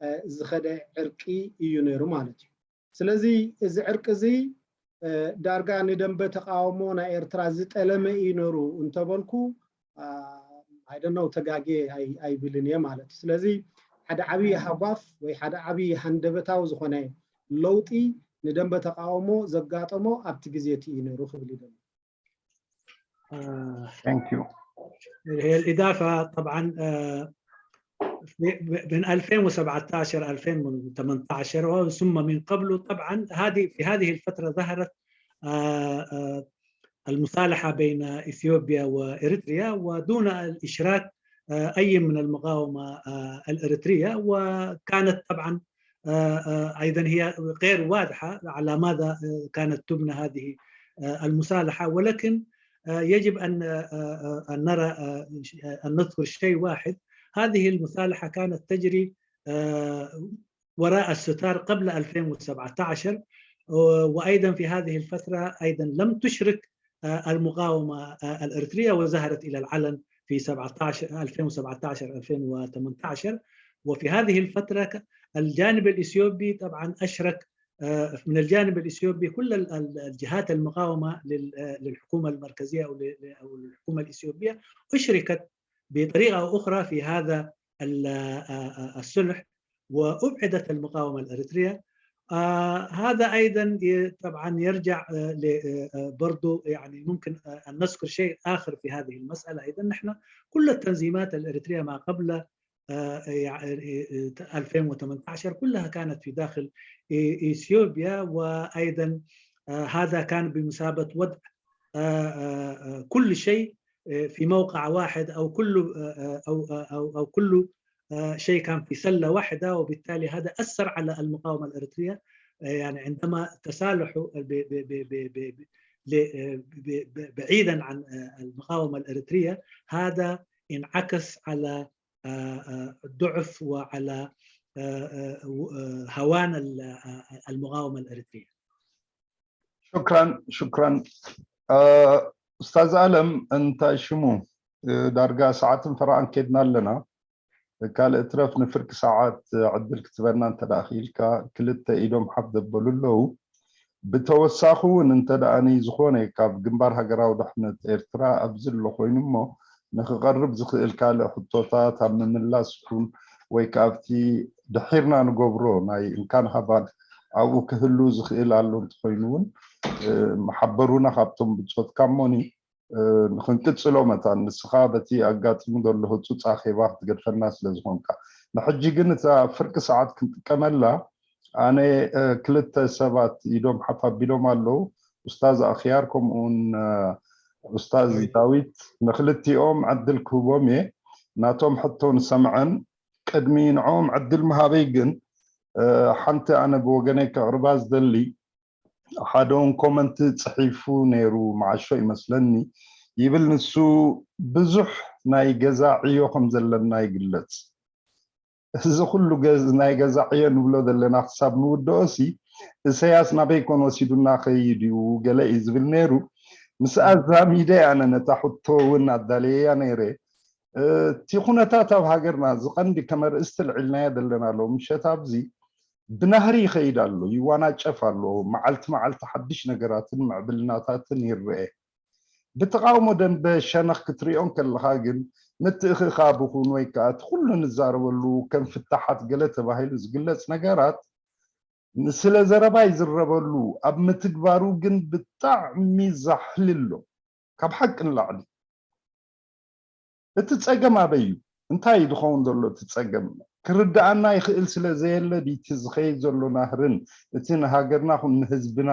እ፣ ዝኸደ ዕርቂ እዩ ነይሩ ማለት እዩ። ስለዚ እዚ ዕርቂ እዚ፣ እ፣ ዳርጋ ንደንበ ተቃውሞ ናይ ኤርትራ ዝጠለመ እዩ ነይሩ እንተበልኩ፣ አ፣ I don't know፣ ተጋግየ ኣይ-፣ ኣይብልን እየ ማለት እዩ። ስለዚ ሓደ ዓብዪ ሃጓፍ ወይ ሓደ ዓብዪ ሃንደበታዊ ዝኾነ ለውጢ ንደንበ ተቃውሞ ዘጋጠሞ ኣብቲ ግዜ እቲ እዩ ነይሩ ክብል ይደሊ። آه، Thank you. هي الإضافة طبعًا، آه، في، من ألفين وسبعتاشر، ألفين وتمنتاشر، ثم من قبله طبعًا، هذه، في هذه الفترة ظهرت، آه، آه، المصالحة بين إثيوبيا وإريتريا ودون الإشراك، آه، أي من المقاومة، آه، الإريترية، وكانت طبعًا، آه، آه، أيضًا هي غير واضحة على ماذا، آه، كانت تبنى هذه، آه، المصالحة، ولكن، آه، يجب أن، آه، آه، أن نرى، آه، ش-، آه، أن نذكر شيء واحد. هذه المصالحة كانت تجري، آه، وراء الستار قبل ألفين وسبعتاشر، و-، وأيضًا في هذه الفترة أيضًا لم تشرك، آه، المقاومة، آه، الإريترية، وظهرت إلى العلن في سبعتاشر، ألفين وسبعتاشر، ألفين وتمنتاشر. وفي هذه الفترة ك-، الجانب الإثيوبي طبعًا أشرك، آه، من الجانب الإثيوبي كل ال-، ال-، الجهات المقاومة لل-، آه، للحكومة المركزية أو ل-، أو للحكومة الإثيوبية أشركت بطريقة أو أخرى في هذا ال-، آه، آه، الصلح، وأبعدت المقاومة الإريترية. آه، هذا أيضًا ي-، طبعًا يرجع، آه، ل-، آه، آه، برضو يعني ممكن، آه، أن نذكر شيء آخر في هذه المسألة أيضًا. نحن كل التنظيمات الإريترية ما قبل، آه، يع-، آه، آه، ألفين وتمنتاشر كلها كانت في داخل إي-، إثيوبيا، وأيضًا، آه، هذا كان بمثابة وضع، آه، آه، آه، كل شيء، آه، في موقع واحد، أو كل، آه، آه، أو، آه، أو، أو كل، آه، شيء كان في سلة واحدة، وبالتالي هذا أثر على المقاومة الإريترية. آه، يعني عندما تصالحوا ب-، ب-، ب-، ب-، ب-، ب-، ل-، آه، ب-، ب-، بعيدًا عن، آه، المقاومة الإريترية، هذا انعكس على، آه، آه، ضعف وعلى، آه، آه، و-، آه، هوان ال-، آه، آه، المقاومة الإريترية. شكرا، شكرا. እ፣ ኡስታዝ ኣለም፣ እንታይ ሽሙ፣ እ፣ ዳርጋ ሰዓትን ፈረቓን ከድና ኣለና። ካልእ ትረፍ ንፍርቂ ሰዓት ዕድል ክትበና እንተ ደኣ ክኢልካ። ክልተ ኢዶም ሓፍ ዘበሉ ኣለዉ። ብተወሳኺ እውን እንተ ደኣ ንዝኾነ ካብ ግንባር ሃገራዊ ድሕነት ኤርትራ ኣብዚ ኣሎ ኮይኑ እሞ ንኽቐርብ ዝኽእል ካልእ ሕቶታት ኣብ ምምላስ ይኹን ወይ ከኣ ኣብቲ ድሒርና ንገብሮ ናይ እንካን ሃባን ኣብኡ ክህሉ ዝኽእል ኣሎ እንተኾይኑ እውን፣ እ፣ መሓበሩና ካብቶም ብጾትካ እሞኒ ክንቅጽሎ መታን ንስኻ በቲ ኣጋጢሙ ዘሎ ህጹጽ ኣኼባ ክትገድፈና ስለ ዝኾንካ። ንሕጂ ግን እታ ፍርቂ ሰዓት ክንጥቀመላ ኣነ ክልተ ሰባት ኢዶም ሓፍ ኣቢሎም ኣለዉ። ኡስታዝ ኣኽያር ከምኡውን ኡስታዝ ዳዊት፣ ንክልቲኦም ዕድል ክህቦም እየ። ናቶም ሕቶ ንሰምዐን። ቅድሚ ንዕኦም ዕድል ምሃበይ ግን ሓንቲ ኣነ ብወገነይ ከቕርባ ዝደሊ፣ ሓደ ውን ኮመንት ጽሒፉ ነይሩ፣ መዓሾ ይመስለኒ ይብል። ንሱ ብዙሕ ናይ ገዛ ዕዮ ከም ዘለና ይግለጽ። እዚ ኩሉ ናይ ገዛ ዕዮ ንብሎ ዘለና ክሳብ ንውድኦ ሲ እሰያስ ናበይ ኮን ወሲዱና ከይድ እዩ ገለ እዩ ዝብል ነይሩ። ምስ ኣዛሚደ ኣነ ነታ ሕቶ እውን ኣዳለየያ ነይረ። እቲ ኩነታት ኣብ ሃገርና ዝቐንዲ ከመርእስቲ ልዕልናዮ ዘለና ሎ ምሸት ኣብዚ ብናህሪ ይኸይድ ኣሎ፣ ይዋናጨፍ ኣሎ። መዓልቲ መዓልቲ ሓድሽ ነገራትን ምዕብልናታትን ይረአ። ብተቓውሞ ደንበ ሸነኽ ክትሪኦ እንከለኻ ግን ምትእኽኻብ ኹን ወይ ከዓ እቲ ኩሉ ንዛረበሉ ከም ፍታሓት ገለ ተባሂሉ ዝግለጽ ነገራት ንስለ ዘረባ ይዝረበሉ፣ ኣብ ምትግባሩ ግን ብጣዕሚ ዛሕሊ ኣሎ። ካብ ሓቂ ንላዕሊ እቲ ጸገም ኣበይ እዩ? እንታይ እዩ ዝኸውን ዘሎ እቲ ጸገም? ክርድኣና ይኽእል ስለ ዘየለ ድዩ እቲ ዝኸይድ ዘሎ ናህርን እቲ ንሃገርና ኹን ንህዝብና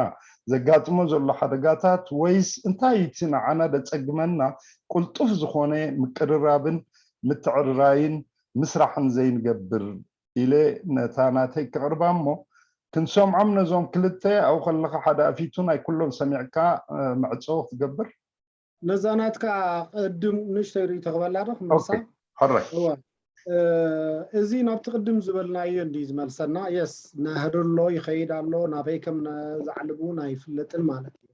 ዘጋጥሞ ዘሎ ሓደጋታት፣ ወይስ እንታይ እዩ እቲ ንዓና ደጸግመና ቅልጡፍ ዝኾነ ምቅርራብን ምትዕርራይን ምስራሕን ዘይንገብር ኢለ ነታ ናተይ ከቕርባ እሞ ክንሰምዖም ነዞም ክልተ ኣብኡ ከለኻ ሓደ ኣፊቱ ናይ ኩሎም ሰሚዕካ መዕጸዊ ክትገብር። ነዛ ናትካ ቅድም ንእሽተይ ርእይቶ ክበላ ዶ ክመልሳ? ሕራይ እወ እዚ ናብቲ ቅድም ዝበልናዮ እንዲ ዝመልሰና የስ ናህሪ ኣሎ ይኸይድ ኣሎ ናበይ ከም ዘዕልብ እውን ኣይፍለጥን ማለት እዩ።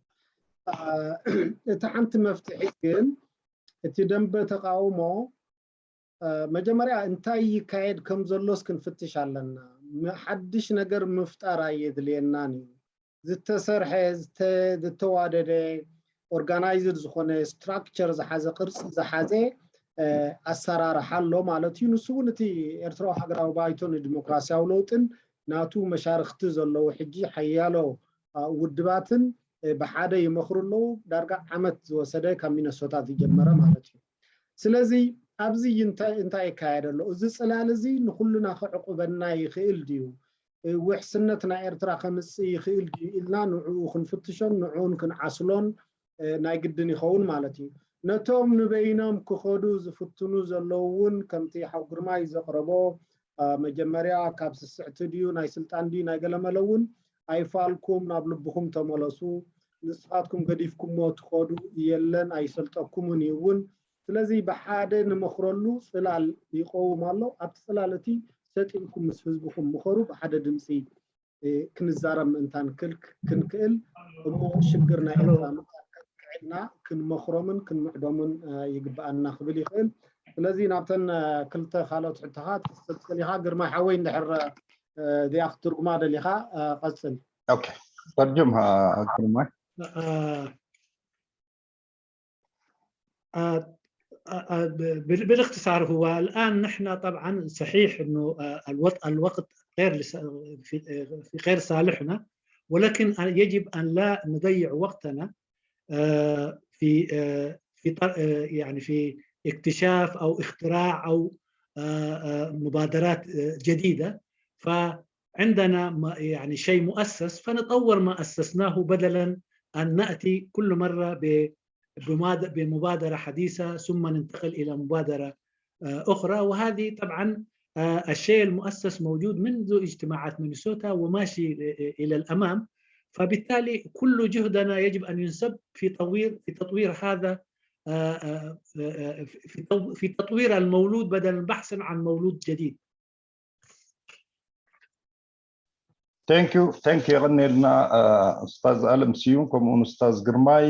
እቲ ሓንቲ መፍትሒ ግን እቲ ደንበ ተቃውሞ መጀመርያ እንታይ ይካየድ ከም ዘሎስ ክንፍትሽ ኣለና። ሓድሽ ነገር ምፍጣር ኣየድልየናን እዩ። ዝተሰርሐ ዝተዋደደ ኦርጋናይዝድ ዝኾነ ስትራክቸር ዝሓዘ ቅርፂ ዝሓዘ ኣሰራርሓ ኣሎ ማለት እዩ። ንሱ እውን እቲ ኤርትራዊ ሃገራዊ ባይቶ ንዲሞክራሲያዊ ለውጥን ናቱ መሻርክቲ ዘለዉ ሕጂ ሓያሎ ውድባትን ብሓደ ይመኽሩ ኣለዉ። ዳርጋ ዓመት ዝወሰደ ካብ ሚነሶታ ዝጀመረ ማለት እዩ። ስለዚ ኣብዚ እንታይ ይካየድ ኣሎ? እዚ ፅላል እዚ ንኩልና ከዕቁበና ይኽእል ድዩ? ውሕስነት ናይ ኤርትራ ከምፅእ ይኽእል ድዩ ኢልና ንዕኡ ክንፍትሾን ንዕኡን ክንዓስሎን ናይ ግድን ይኸውን ማለት እዩ። ነቶም ንበይኖም ክኸዱ ዝፍትኑ ዘለዉ እውን ከምቲ ሓው ግርማይ ዘቕረቦ መጀመርያ ካብ ስስዕቲ ድዩ ናይ ስልጣን ድዩ ናይ ገለመለ እውን ኣይፋልኩም፣ ናብ ልብኹም ተመለሱ። ንስኻትኩም ገዲፍኩሞ ትኸዱ የለን ኣይሰልጠኩምን እዩ እውን። ስለዚ ብሓደ ንመኽረሉ ፅላል ይቀውም ኣሎ። ኣብቲ ፅላል እቲ ሰጢምኩም ምስ ህዝብኹም ምኸሩ፣ ብሓደ ድምፂ ክንዛረብ ምእንታን ክንክእል እሞ ሽግር ናይ ኤርትራ ምእንታን ከጥቅዕና ክንመኽሮምን ክንምዕዶምን ይግብኣና ክብል ይኽእል። ስለዚ ናብተን ክልተ ካልኦት ሕቶኻ ትቅፅል ኢኻ ግርማይ ሓወይ፣ እንድሕር እዚኣ ክትትርጉማ ደሊኻ ቀፅል። ኦኬ፣ ተርጅምሃ ግርማይ። بالاختصار، هو الآن نحن طبعا صحيح أنه الوقت غير في غير صالحنا، ولكن يجب أن لا نضيع وقتنا في في يعني في اكتشاف أو اختراع أو مبادرات جديدة. فعندنا يعني شيء مؤسس، فنطور ما أسسناه بدلا أن نأتي كل مرة بمبادرة حديثة ثم ننتقل إلى مبادرة أخرى. وهذه طبعا الشيء المؤسس موجود منذ اجتماعات مينيسوتا وماشي إلى الأمام. فبالتالي كل جهدنا يجب أن ينسب في تطوير في تطوير هذا في في تطوير المولود بدلا بحثا عن مولود جديد. Thank you, thank you. የቐኔልና ኡስታዝ ኣለም ስዩም ከምኡውን ኡስታዝ ግርማይ።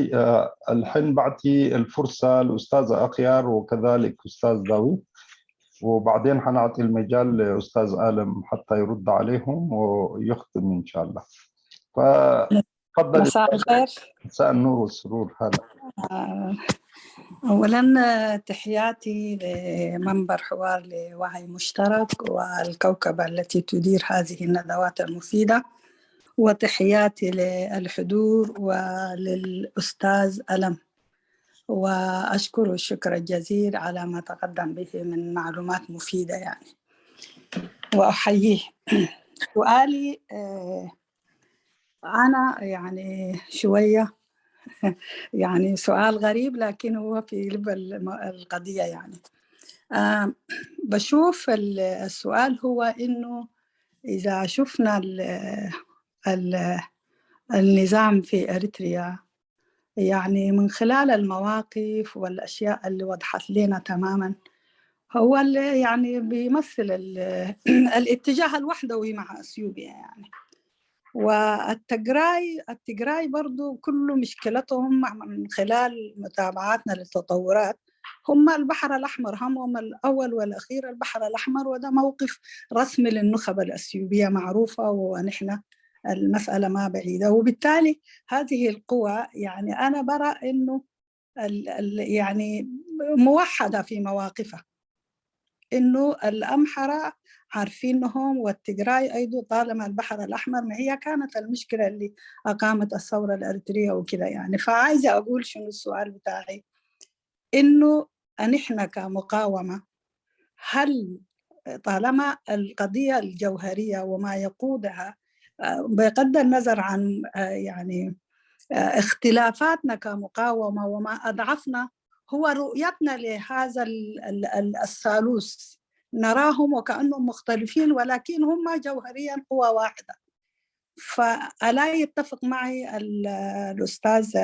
الحين بعطي الفرصة لأستاذ أخيار وكذلك أستاذ داوود، وبعدين حنعطي المجال لأستاذ آلم حتى يرد عليهم ويختم إن شاء الله. فتفضل. مساء الخير. مساء النور والسرور. هلا. أولا تحياتي لمنبر حوار لوعي مشترك والكوكبة التي تدير هذه الندوات المفيدة، وتحياتي للحضور وللأستاذ ألم. وأشكره الشكر الجزيل على ما تقدم به من معلومات مفيدة يعني، وأحييه. سؤالي، آه، أنا يعني شوية يعني سؤال غريب، لكن هو في لب الم- القضية يعني. آه، بشوف ال- السؤال هو إنه إذا شفنا ال- ال- النظام في إريتريا، يعني من خلال المواقف والأشياء اللي وضحت لنا تماما، هو اللي يعني بيمثل ال- الاتجاه الوحدوي مع أثيوبيا يعني. والتجراي التجراي برضو كل مشكلتهم من خلال متابعاتنا للتطورات هم البحر الأحمر، همهم الأول والأخير البحر الأحمر، وده موقف رسمي للنخب الأثيوبية معروفة، ونحن المسألة ما بعيدة. وبالتالي هذه القوى يعني أنا برى إنه ال- ال- يعني موحدة في مواقفها، إنه الأمحرة عارفينهم والتجراي أيضا طالما البحر الأحمر، ما هي كانت المشكلة اللي أقامت الثورة الأريترية وكده يعني. فعايزة أقول شنو السؤال بتاعي، إنه نحن كمقاومة، هل طالما القضية الجوهرية وما يقودها، آه، بغض النظر عن، آه، يعني، آه، اختلافاتنا كمقاومة وما أضعفنا، هو رؤيتنا لهذا ال- ال- ال- الثالوث، نراهم وكأنهم مختلفين، ولكن هم جوهريا قوى واحدة. فألا يتفق معي ال- الأستاذ،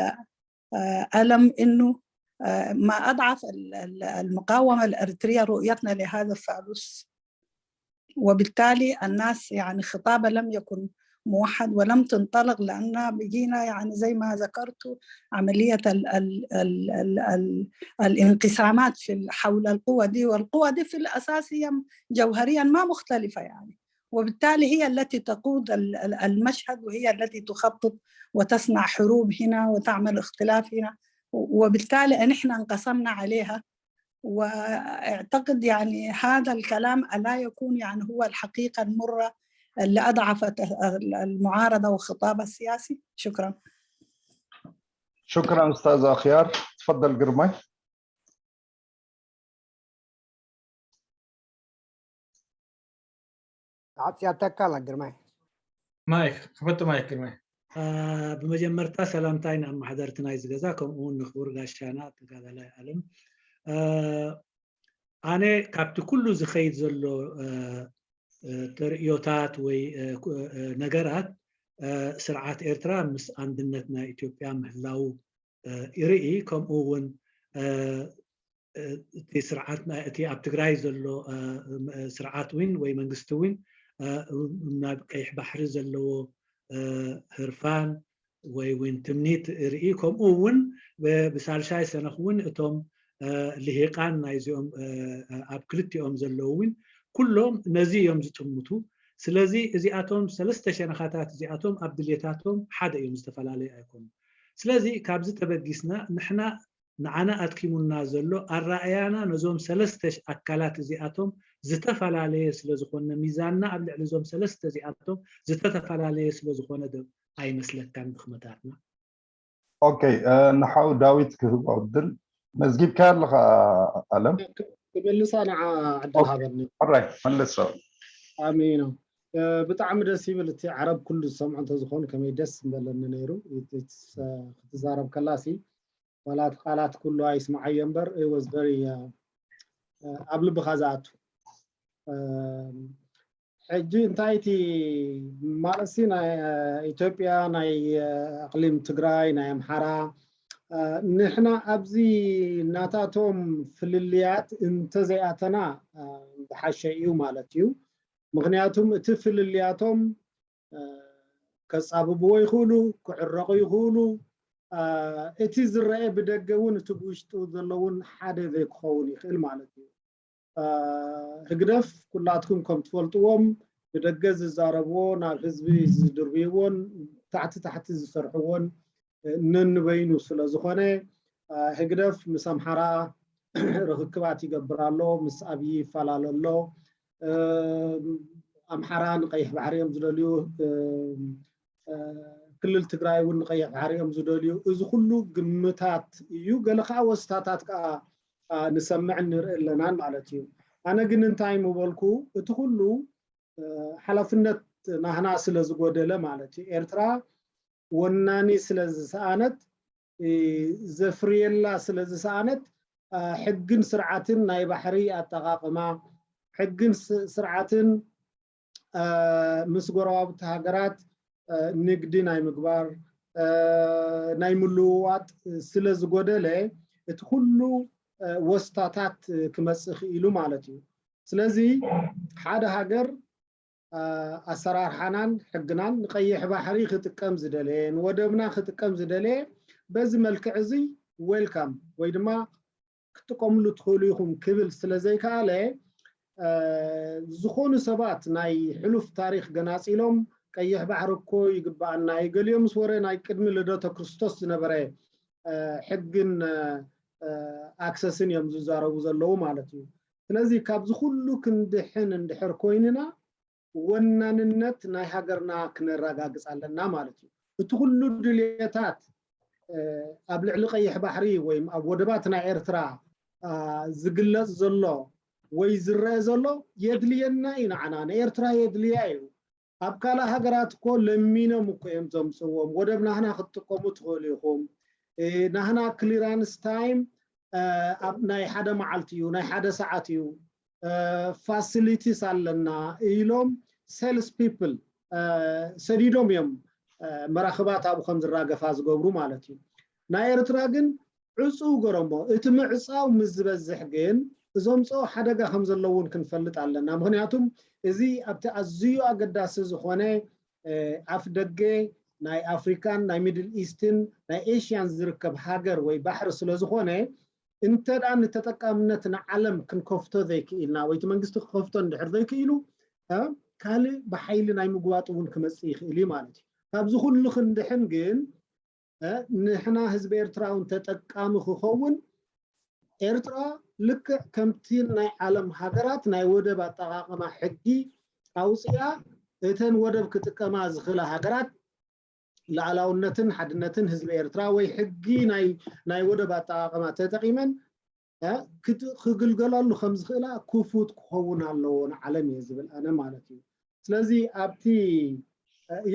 آه، ألم، إنه، آه، ما أضعف ال- ال- المقاومة الأريترية رؤيتنا لهذا الثالوث، وبالتالي الناس يعني خطابة لم يكن موحد ولم تنطلق، لأن بقينا يعني زي ما ذكرت عملية ال ال ال ال ال الانقسامات في ال- حول القوة دي، والقوة دي في الأساس هي جوهريا ما مختلفة يعني، وبالتالي هي التي تقود ال- ال- المشهد، وهي التي تخطط وتصنع حروب هنا وتعمل اختلاف هنا، وبالتالي نحن انقسمنا عليها. وأعتقد يعني هذا الكلام ألا يكون يعني هو الحقيقة المرة اللي أضعفت المعارضة وخطابها السياسي؟ شكرا. شكرا أستاذ أخيار. تفضل قرمي. ዓጽያተካ ኣላ ግርማይ። ማይክ ክፈቱ ማይክ ግርማይ። ብመጀመርታ ሰላምታይ ንኣመሓደርቲ ናይዚ ገዛ፣ ከምኡ እውን ንክቡር ጋሻና ተጋዳላይ ኣለም። ኣነ ካብቲ ኩሉ ዝኸይድ ዘሎ ተርእዮታት ወይ ነገራት፣ ስርዓት ኤርትራ ምስ ኣንድነት ናይ ኢትዮጵያ ምህላው ይርኢ። ከምኡ እውን እቲ ስርዓት እቲ ኣብ ትግራይ ዘሎ ስርዓት እውን ወይ መንግስቲ እውን ናብ ቀይሕ ባሕሪ ዘለዎ ህርፋን ወይ እውን ትምኒት ርኢ። ከምኡ እውን ብሳልሳይ ሰነኽ እውን እቶም ልሂቃን ናይዚኦም ኣብ ክልቲኦም ዘለዉ እውን ኩሎም ነዚ እዮም ዝጥምቱ። ስለዚ እዚኣቶም ሰለስተ ሸነኻታት እዚኣቶም ኣብ ድሌታቶም ሓደ እዮም፣ ዝተፈላለዩ ኣይኮኑን። ስለዚ ካብዚ ተበጊስና ንሕና ንዓና ኣድኪሙና ዘሎ ኣረኣእያና ነዞም ሰለስተ ኣካላት እዚኣቶም ዝተፈላለየ ስለ ዝኾነ፣ ሚዛንና ኣብ ልዕሊ እዞም ሰለስተ እዚኣቶም ዝተፈላለየ ስለ ዝኾነ ዶ ኣይመስለካን ድኽመታትና? ኦኬ፣ ንሓው ዳዊት ክህቦ ዕድል። መዝጊብካ ኣለኻ ኣለም? ክምልሳ ንዓ ዕድል ሃበኒ። ኦራይት፣ መልሶ። ኣሚኖ። ብጣዕሚ ደስ ይብል። እቲ ዓረብ ኩሉ ዝሰምዖ እንተዝኾን ከመይ ደስ ምበለኒ ነይሩ። ክትዛረብ ከላሲ ዋላ እቲ ቃላት ኩሉ ኣይስምዓዮ እምበር፣ it was very ኣብ ልብኻ ዝኣቱ። ሕጂ እንታይ እቲ ማለትሲ ናይ ኢትዮጵያ፣ ናይ ኣቕሊም ትግራይ፣ ናይ ኣምሓራ፣ ንሕና ኣብዚ ናታቶም ፍልልያት እንተዘይኣተና ዝሓሸ እዩ ማለት እዩ። ምክንያቱም እቲ ፍልልያቶም ከጻብብዎ ይኽእሉ፣ ክዕረቑ ይኽእሉ። እቲ ዝረአ ብደገ እውን እቲ ብውሽጡ ዘሎ እውን ሓደ ዘይክኸውን ይኽእል ማለት እዩ። ህግደፍ ኩላትኩም ከም ትፈልጥዎም ብደገ ዝዛረብዎ፣ ናብ ህዝቢ ዝድርብይዎን ታሕቲ ታሕቲ ዝሰርሕዎን ነንበይኑ ስለ ዝኾነ፣ ህግደፍ ምስ ኣምሓራ ርኽክባት ይገብር ኣሎ፣ ምስ ኣብዪ ይፈላለ ኣሎ። ኣምሓራ ንቀይሕ ባሕሪ እዮም ዝደልዩ፣ ክልል ትግራይ እውን ንቀይሕ ባሕሪ እዮም ዝደልዩ። እዚ ኩሉ ግምታት እዩ። ገለ ከዓ ወስታታት ከዓ ንሰምዕን ንርኢ ኣለናን ማለት እዩ። ኣነ ግን እንታይ ምበልኩ፣ እቲ ኩሉ ሓላፍነት ናህና ስለ ዝጎደለ ማለት እዩ። ኤርትራ ወናኒ ስለ ዝሰኣነት፣ ዘፍርየላ ስለ ዝሰኣነት፣ ሕግን ስርዓትን ናይ ባሕሪ ኣጠቓቕማ፣ ሕግን ስርዓትን ምስ ጎረባብቲ ሃገራት ንግዲ ናይ ምግባር፣ ናይ ምልውዋጥ ስለ ዝጎደለ፣ እቲ ኩሉ ወስታታት ክመፅእ ክኢሉ ማለት እዩ። ስለዚ ሓደ ሃገር ኣሰራርሓናን ሕግናን ንቀይሕ ባሕሪ ክጥቀም ዝደለየ፣ ንወደብና ክጥቀም ዝደለየ፣ በዚ መልክዕ እዚ ዌልካም ወይ ድማ ክትጥቀምሉ ትኽእሉ ኢኹም ክብል ስለ ዘይከኣለ፣ ዝኾኑ ሰባት ናይ ሕሉፍ ታሪኽ ገናፂሎም ቀይሕ ባሕሪ እኮ ይግባኣና እዩ፣ ገሊኦም ምስ ወረ ናይ ቅድሚ ልደተ ክርስቶስ ዝነበረ ሕግን ኣክሰስን እዮም ዝዛረቡ ዘለዉ ማለት እዩ። ስለዚ ካብዚ ኩሉ ክንድሕን እንድሕር ኮይንና ወናንነት ናይ ሃገርና ክነረጋግፅ ኣለና ማለት እዩ። እቲ ኩሉ ድልየታት ኣብ ልዕሊ ቀይሕ ባሕሪ ወይም ኣብ ወደባት ናይ ኤርትራ ዝግለፅ ዘሎ ወይ ዝረአ ዘሎ የድልየና እዩ። ንዓና ንኤርትራ የድልያ እዩ። ኣብ ካልእ ሃገራት እኮ ለሚኖም እኮ እዮም ዘምፅዎም። ወደብ ናህና ክትጥቀሙ ትኽእሉ ኢኹም፣ ናህና ክሊራንስ ታይም ናይ ሓደ መዓልቲ እዩ፣ ናይ ሓደ ሰዓት እዩ፣ ፋሲሊቲስ ኣለና ኢሎም ሴልስ ፒፕል ሰዲዶም እዮም መራኽባት ኣብኡ ከም ዝራገፋ ዝገብሩ ማለት እዩ። ናይ ኤርትራ ግን ዕፁው ገረሞ። እቲ ምዕፃው ምስ ዝበዝሕ ግን እዞም ፀው ሓደጋ ከም ዘለውን ክንፈልጥ ኣለና። ምክንያቱም እዚ ኣብቲ ኣዝዩ ኣገዳሲ ዝኾነ ኣፍ ደገ ናይ ኣፍሪካን ናይ ሚድል ኢስትን ናይ ኤሽያን ዝርከብ ሃገር ወይ ባሕሪ ስለ ዝኾነ፣ እንተ ደኣ ንተጠቃምነት ንዓለም ክንከፍቶ ዘይክኢልና ወይ እቲ መንግስቲ ክከፍቶ እንድሕር ዘይክኢሉ ካልእ ብሓይሊ ናይ ምግዋጥ እውን ክመፅእ ይኽእል እዩ ማለት እዩ። ካብዚ ኩሉ ክንድሕን ግን ንሕና ህዝቢ ኤርትራ እውን ተጠቃሚ ክኸውን ኤርትራ ልክዕ ከምቲ ናይ ዓለም ሃገራት ናይ ወደብ ኣጠቓቕማ ሕጊ ኣውፅኣ እተን ወደብ ክጥቀማ ዝኽእላ ሃገራት ላዕላውነትን ሓድነትን ህዝቢ ኤርትራ ወይ ሕጊ ናይ ወደብ ኣጠቓቕማ ተጠቒመን ክግልገላሉ ከም ዝኽእላ ክፉት ክኸውን ኣለዎ ንዓለም እየ ዝብል ኣነ ማለት እዩ። ስለዚ ኣብቲ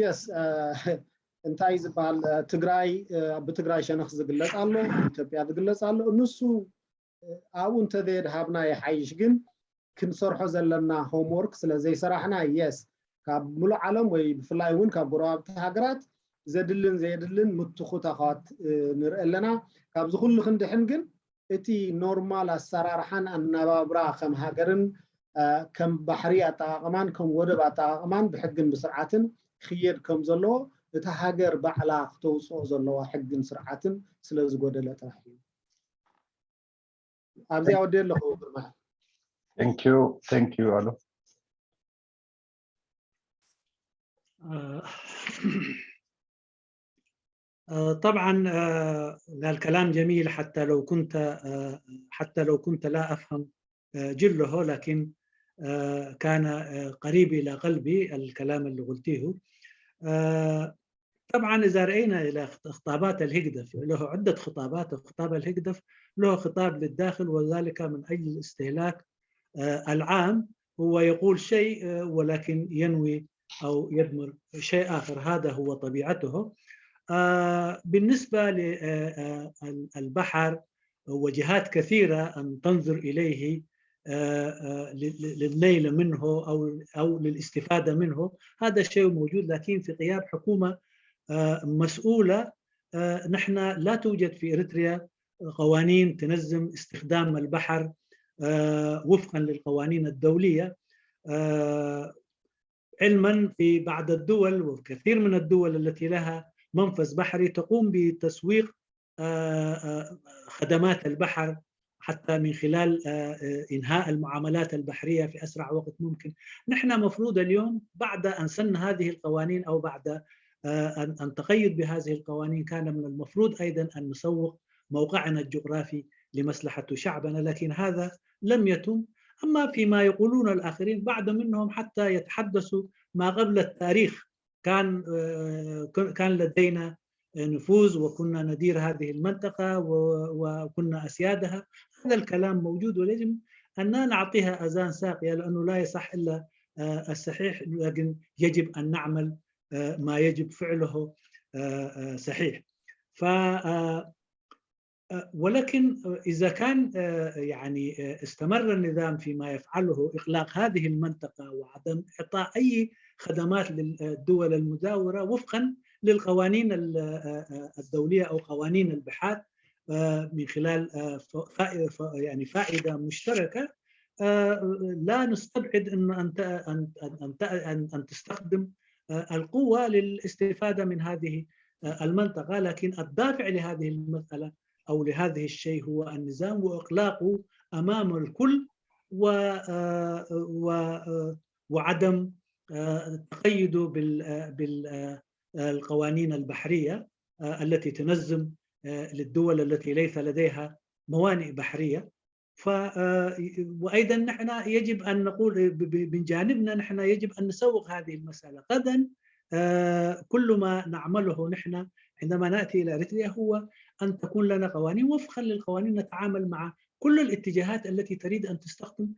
የስ እንታይ ዝበሃል ትግራይ ብትግራይ ሸነኽ ዝግለፅ ኣሎ፣ ኢትዮጵያ ዝግለፅ ኣሎ። ንሱ ኣብኡ እንተዘየድሃብና ይሓይሽ። ግን ክንሰርሖ ዘለና ሆምወርክ ስለ ዘይሰራሕና የስ ካብ ሙሉእ ዓለም ወይ ብፍላይ እውን ካብ ጎረባብቲ ሃገራት ዘድልን ዘየድልን ምትኹታኻት ንርኢ ኣለና። ካብዚ ኩሉ ክንድሕን ግን እቲ ኖርማል ኣሰራርሓን ኣነባብራ ከም ሃገርን ከም ባሕሪ ኣጠቓቕማን ከም ወደብ ኣጠቓቕማን ብሕግን ብስርዓትን ክየድ ከም ዘለዎ እቲ ሃገር ባዕላ ክተውፅኦ ዘለዋ ሕግን ስርዓትን ስለ ዝጎደለ ጥራሕ እዩ። ኣብዚኣ ወዲ ኣለኹ ግርማ። Thank you, thank you ኣሉ። طبعا قال كلام جميل حتى لو كنت حتى لو كنت لا أفهم جله، لكن كان قريب إلى قلبي الكلام اللي قلتيه. طبعا إذا رأينا إلى خطابات الهجدف، له عدة خطابات، وخطاب الهجدف له خطاب للداخل، وذلك من أجل الاستهلاك العام. هو يقول شيء ولكن ينوي أو يدمر شيء آخر، هذا هو طبيعته. بالنسبة للبحر وجهات كثيرة أن تنظر إليه للنيل منه أو أو للاستفادة منه، هذا الشيء موجود، لكن في غياب حكومة مسؤولة، نحن لا توجد في إريتريا قوانين تنظم استخدام البحر وفقا للقوانين الدولية. علما في بعض الدول وكثير من الدول التي لها منفذ بحري تقوم بتسويق خدمات البحر حتى من خلال إنهاء المعاملات البحرية في أسرع وقت ممكن. نحن مفروض اليوم بعد أن سن هذه القوانين أو بعد أن تقيد بهذه القوانين كان من المفروض أيضا أن نسوق موقعنا الجغرافي لمصلحة شعبنا، لكن هذا لم يتم. أما فيما يقولون الآخرين، بعض منهم حتى يتحدثوا ما قبل التاريخ كان آه، كان لدينا نفوذ وكنا ندير هذه المنطقة و- وكنا أسيادها. هذا الكلام موجود، ويجب أن لا نعطيها أذان ساقية، لأنه لا يصح إلا آه، الصحيح، لكن يجب أن نعمل آه، ما يجب فعله آه، آه، صحيح. ف آه، ولكن إذا كان آه، يعني آه، استمر النظام فيما يفعله، إغلاق هذه المنطقة وعدم إعطاء أي خدمات للدول المجاورة وفقا للقوانين ال- آه، آه، الدولية أو قوانين البحار آه، من خلال آه، ف- فائدة ف- يعني فائدة مشتركة، آه، لا نستبعد أن أن ت- أن أن أن ت- أن أن تستخدم آه، القوة للاستفادة من هذه آه، المنطقة، لكن الدافع لهذه المسألة أو لهذه الشيء هو النظام وإغلاقه أمام الكل و آه، و آه، وعدم آه، تقيده بال آه، بال آه، القوانين البحرية آه، التي تنظم آه، للدول التي ليس لديها موانئ بحرية. ف آه، وايضا نحن يجب ان نقول ب- ب- من جانبنا، نحن يجب ان نسوق هذه المساله غدا. آه، كل ما نعمله نحن عندما ناتي الى اريتريا هو ان تكون لنا قوانين، وفقا للقوانين نتعامل مع كل الاتجاهات التي تريد ان تستخدم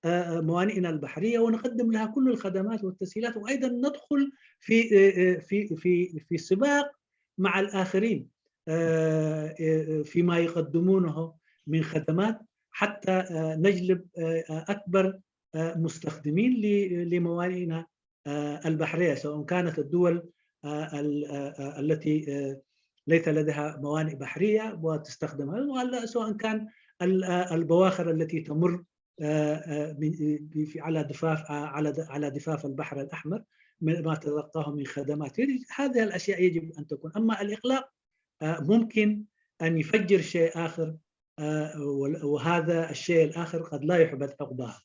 آه، آه، موانئنا البحريه، ونقدم لها كل الخدمات والتسهيلات، وايضا ندخل في آه، آه، في في في سباق مع الاخرين آه، آه، فيما يقدمونه من خدمات، حتى آه، نجلب آه، آه، اكبر آه، مستخدمين ل- لموانئنا آه، البحريه، سواء كانت الدول آه، ال- آه، آه، التي آه، ليس لديها موانئ بحريه وتستخدمها، ولا سواء كان ال- آه، البواخر التي تمر آه، آه، من- في- على ضفاف آه، على ض- على ضفاف البحر الاحمر، من- ما تلقاه من خدمات. هذه الاشياء يجب ان تكون، اما الاغلاق آه، ممكن ان يفجر شيء اخر آه، وال- وهذا الشيء الاخر قد لا يحبذ عقباه.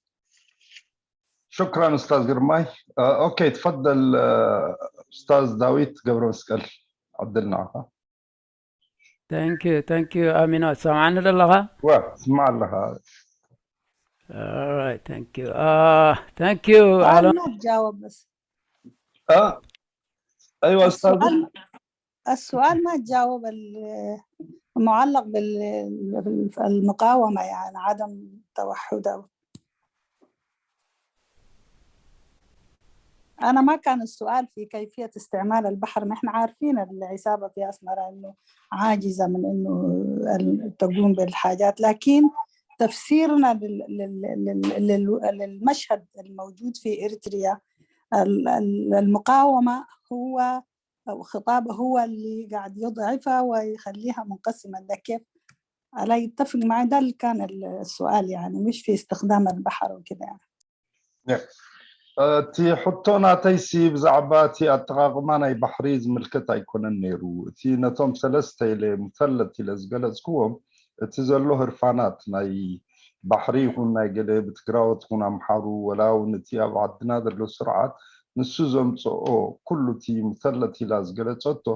شكرا استاذ جرماي. آه، اوكي، تفضل آه، استاذ داويت قبر مسكل، عدلنا عقا. Thank you, thank you. ኣሚኖ ትሰምዓኒ ዘለኻ? ዋ ስማዕ ኣለኻ። All right, thank you. Uh, thank you. سؤال ኣሎን ما تجاوب بس. اه ايوه استاذ. السؤال السؤال ما تجاوب ال- المعلق بال- بالمقاومة، يعني عدم توحد أو أنا ما كان السؤال في كيفية استعمال البحر، ما إحنا عارفين العصابة في أسمرة إنه عاجزة من إنه ال- تقوم بالحاجات، لكن تفسيرنا لل- لل- لل- لل- للمشهد الموجود في إريتريا، ال- ال- المقاومة هو أو خطابه هو اللي قاعد يضعفها ويخليها منقسمة. ده كيف؟ ألا يتفق معي؟ ده اللي كان السؤال، يعني مش في استخدام البحر وكده يعني. እቲ ሕቶ ናተይሲ ብዛዕባ እቲ ኣጠቓቕማ ናይ ባሕሪ ዝምልከት ኣይኮነን ነይሩ። እቲ ነቶም ሰለስተ ኢለ ሙተለት ኢለ ዝገለጽክዎም፣ እቲ ዘሎ ህርፋናት ናይ ባሕሪ ይኹን ናይ ገለ ብትግራዎት ይኹን ኣምሓሩ፣ ወላ እውን እቲ ኣብ ዓድና ዘሎ ስርዓት ንሱ ዘምፅኦ ኩሉ እቲ ሙተለት ኢላ ዝገለጸቶ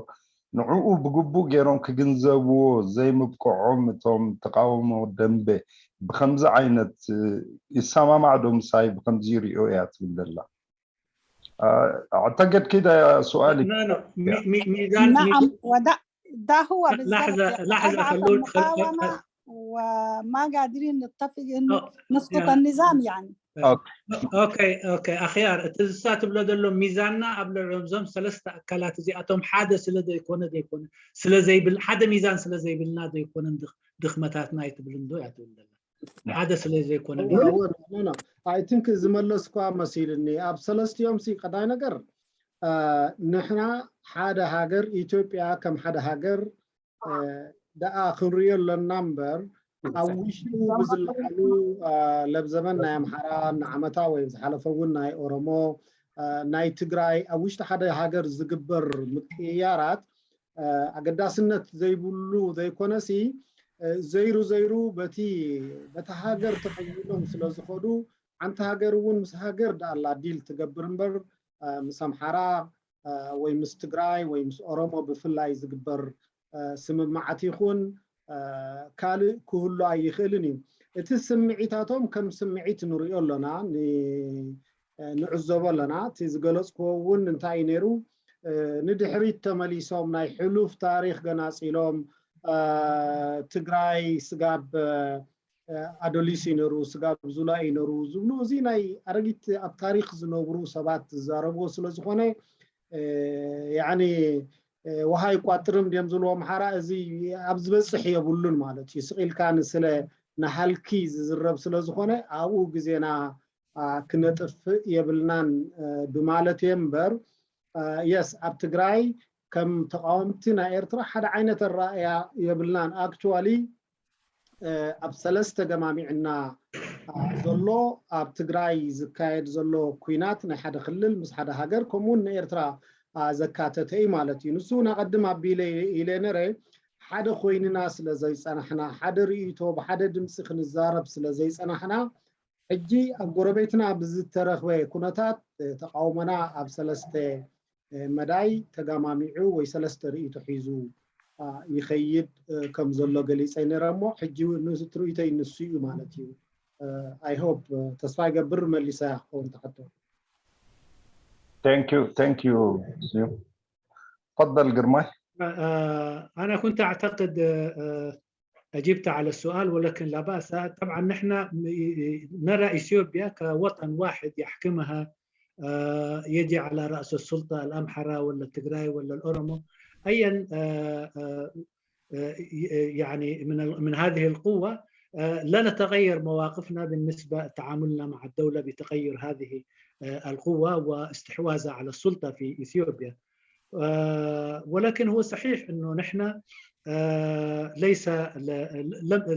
ንዕኡ ብግቡእ ገይሮም ክግንዘብዎ ዘይምብቅዖም እቶም ተቃውሞ ደንበ ብከምዚ ዓይነት ይሰማማዕ ዶ ምሳይ ብከምዚ ይሪኦ እያ ትብል ዘላ። ኣዕተገድ ኪዳ ሱኣሊ ኖ ኖ ሚ- ሚ- ሚዛን نعم ሚዛን- وده ده هو بالضبط لحظة يعني لحظة أضعف خلود خل- المقاومة وما قادرين نتفق إنه آه، نسقط يا- النظام يعني. ኦኬ ኦኬ ኣኽያር እቲ ዝሳ ትብሎ ዘሎ ሚዛንና ኣብ ልዕሊ እዞም ሰለስተ ኣካላት እዚኣቶም ሓደ ስለ ዘይኮነ ዘይኮነ ስለ ዘይብል ሓደ ሚዛን ስለ ዘይብልና ዘይኮነን ድኽ- ድኽመታትና ኣይትብልን ዶ እያ ትብል ዘላ ሓደ ስለ ዘይኮነ እወ፣ እወ፣ no, no. I think ዝመለስኳ መሲልኒ ኣብ ሰለስቲኦም ሲ ቀዳይ ነገር አ፣ ንሕና ሓደ ሃገር ኢትዮጵያ ከም ሓደ ሃገር አ፣ ደኣ ክንሪኦ ኣለና እምበር ኣብ ውሽጡ ብዝለዓሉ አ፣ ለብዘበን ናይ ኣምሓራ ንዓመታ ወይ ዝሓለፈ እውን ናይ ኦሮሞ አ፣ ናይ ትግራይ ኣብ ውሽጢ ሓደ ሃገር ዝግበር ምቅይያራት አ፣ ኣገዳስነት ዘይብሉ ዘይኮነሲ አ፣ ዘይሩ ዘይሩ በቲ በቲ ሃገር ተኸይሎም ስለ ዝኸዱ ሓንቲ ሃገር እውን ምስ ሃገር ደኣላ ዲል ትገብር እምበር አ፣ ምስ ኣምሓራ አ፣ ወይ ምስ ትግራይ ወይ ምስ ኦሮሞ ብፍላይ ዝግበር አ፣ ስምምዓት ይኹን አ፣ ካልእ ክህሉ ኣይኽእልን እዩ። እቲ ስምዒታቶም ከም ስምዒት ንሪኦ ኣሎና፣ ን- ንዕዘቦ ኣለና። እቲ ዝገለፅክዎ እውን እንታይ እዩ ነይሩ? ንድሕሪት ተመሊሶም ናይ ሕሉፍ ታሪኽ ገናፂሎም ትግራይ ስጋብ ኣዶሊስ ይነሩ፣ ስጋብ ዙላ ይነሩ ዝብሉ፣ እዚ ናይ ኣረጊት ኣብ ታሪኽ ዝነብሩ ሰባት ዝዛረብዎ ስለ ዝኾነ፣ ያኒ ውሃ ይቋጥርም ድዮም ዝብልዎ ኣምሓራ፣ እዚ ኣብ ዝበፅሕ የብሉን ማለት እዩ። ስቕ ኢልካ ንስለ ንሃልኪ ዝዝረብ ስለ ዝኾነ ኣብኡ ግዜና ክነጥፍእ የብልናን ብማለት እየ እምበር፣ የስ ኣብ ትግራይ ከም ተቃወምቲ ናይ ኤርትራ ሓደ ዓይነት ኣረኣእያ የብልናን። ኣክቹዋሊ ኣብ ሰለስተ ገማሚዕና ዘሎ ኣብ ትግራይ ዝካየድ ዘሎ ኩናት ናይ ሓደ ክልል ምስ ሓደ ሃገር ከምኡውን ንኤርትራ ዘካተተ እዩ ማለት እዩ። ንሱ እውን ኣቐድም ኣቢለ ኢለ ነረ ሓደ ኮይንና ስለ ዘይጸናሕና፣ ሓደ ርእይቶ ብሓደ ድምፂ ክንዛረብ ስለ ዘይጸናሕና፣ ሕጂ ኣብ ጎረቤትና ብዝተረኽበ ኩነታት ተቃውሞና ኣብ ሰለስተ መዳይ ተጋማሚዑ ወይ ሰለስተ ርእይቶ ሒዙ ይኸይድ ከም ዘሎ ገሊጸ ነረ እሞ ሕጂ ንትርእይቶይ ንሱ እዩ ማለት እዩ። I hope ተስፋ ይገብር መሊሰያ ክኸውን ትሓቶ። Thank you, thank you. تفضل قرماي. أنا كنت أعتقد أجبت على السؤال، ولكن لا بأس. طبعا نحن نرى إثيوبيا كوطن واحد يحكمها، يجي على رأس السلطة الأمحرة ولا التجراي ولا الأورومو، أيا يعني من من هذه القوة، لا نتغير مواقفنا بالنسبة تعاملنا مع الدولة بتغير هذه القوة واستحواذها على السلطة في إثيوبيا. ولكن هو صحيح أنه نحن ليس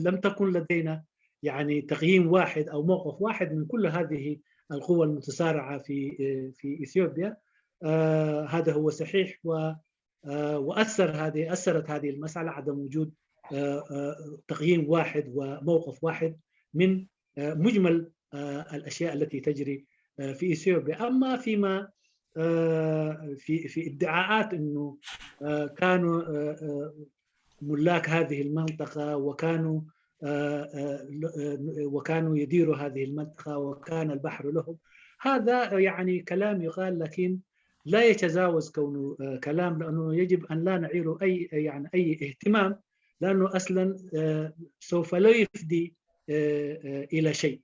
لم تكن لدينا يعني تقييم واحد أو موقف واحد من كل هذه القوى المتصارعة في في إثيوبيا. هذا هو صحيح. و وأثر هذه أثرت هذه المسألة عدم وجود تقييم واحد وموقف واحد من مجمل الأشياء التي تجري في إثيوبيا. أما فيما في في ادعاءات أنه كانوا ملاك هذه المنطقة وكانوا وكانوا يديروا هذه المنطقة وكان البحر لهم، هذا يعني كلام يقال، لكن لا يتجاوز كونه كلام، لأنه يجب أن لا نعيره أي يعني أي اهتمام، لأنه أصلا سوف لا يفضي إلى شيء.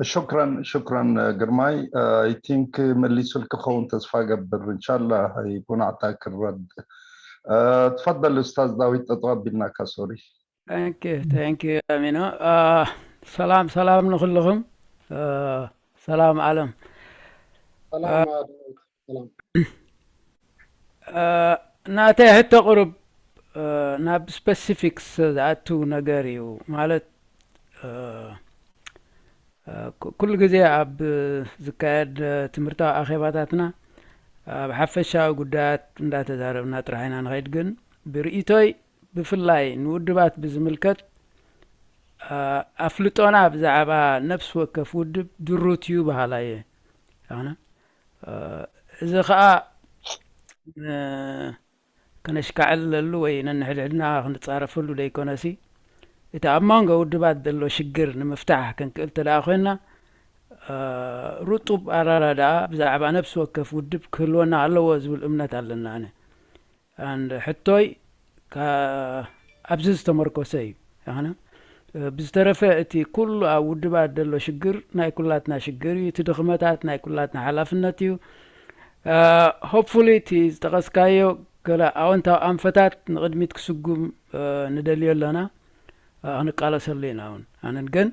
شكرا شكرا قرماي. I think መሊሱልክ ክኸውን ተስፋ ገብር። إن شاء الله يكون أعطاك الرد. تفضل أستاذ داوود، ጠጠው ኣቢልናካ ሶሪ። Thank you, thank you ኣሚኖ። ሰላም ሰላም ንኹልኹም። ሰላም ዓለም። ሰላም ሰላም። ናተይ ሕቶ ቁሩብ ናብ specifics ዝኣቱ ነገር እዩ። ማለት ኩሉ ግዜ ኣብ ዝካየድ ትምህርታዊ ኣኼባታትና ኣብ ሓፈሻዊ ጉዳያት እንዳተዛረብና ጥራሕ ኢና ንኸይድ። ግን ብርእይቶይ ብፍላይ ንውድባት ብዝምልከት ኣፍልጦና ብዛዕባ ነፍሲ ወከፍ ውድብ ድሩት እዩ በሃላይ እየ። ኣነ እዚ ኸኣ ከነሽካዕለሉ ወይ ነንሕድሕድና ክንጻረፈሉ ደይኮነሲ፣ እቲ ኣብ መንጎ ውድባት ዘሎ ሽግር ንምፍታሕ ክንክእል እንተ ደኣ ኮይንና፣ ርጡብ ኣራዳድኣ ብዛዕባ ነፍሲ ወከፍ ውድብ ክህልወና ኣለዎ ዝብል እምነት ኣለና። ኣነ ኣንድ ሕቶይ ኣብዚ ዝተመርኮሰ እዩ። ኣነ ብዝተረፈ እቲ ኩሉ ኣብ ውድባት ዘሎ ሽግር ናይ ኩላትና ሽግር እዩ። እቲ ድኽመታት ናይ ኩላትና ሓላፍነት እዩ። Hopefully እቲ ዝጠቐስካዮ ገለ ኣወንታዊ ኣንፈታት ንቕድሚት ክስጉም ንደልዮ ኣለና፣ ክንቃለሰሉ ኢና እውን። ኣነን ግን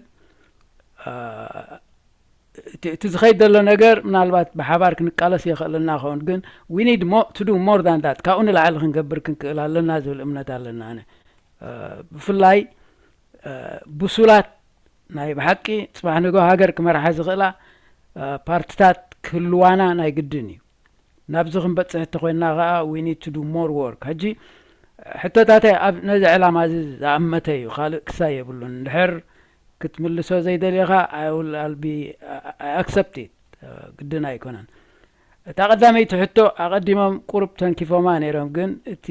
እቲ ዝኸይድ ዘሎ ነገር ምናልባት ብሓባር ክንቃለስ የኽእለና ኸውን፣ ግን we need to do more than that፣ ካብኡ ንላዕሊ ክንገብር ክንክእል ኣለና ዝብል እምነት ኣለና። ኣነ ብፍላይ ብሱላት ናይ ብሓቂ ጽባሕ ንግሆ ሃገር ክመርሓ ዝኽእላ ፓርትታት ክህልዋና ናይ ግድን እዩ። ናብዚ ክንበጽሕ እንተኮይንና ከዓ we need to do more work። ሕጂ ሕቶታተይ ኣብ ነዚ ዕላማ እዚ ዝኣመተ እዩ፣ ካልእ ክሳይ የብሉን። እንድሕር ክትምልሶ ዘይደልኻ I will I'll be I accept it፣ ግድን ኣይኮነን። እታ ቀዳመይቲ ሕቶ ኣቐዲሞም ቁሩብ ተንኪፎማ ነይሮም፣ ግን እቲ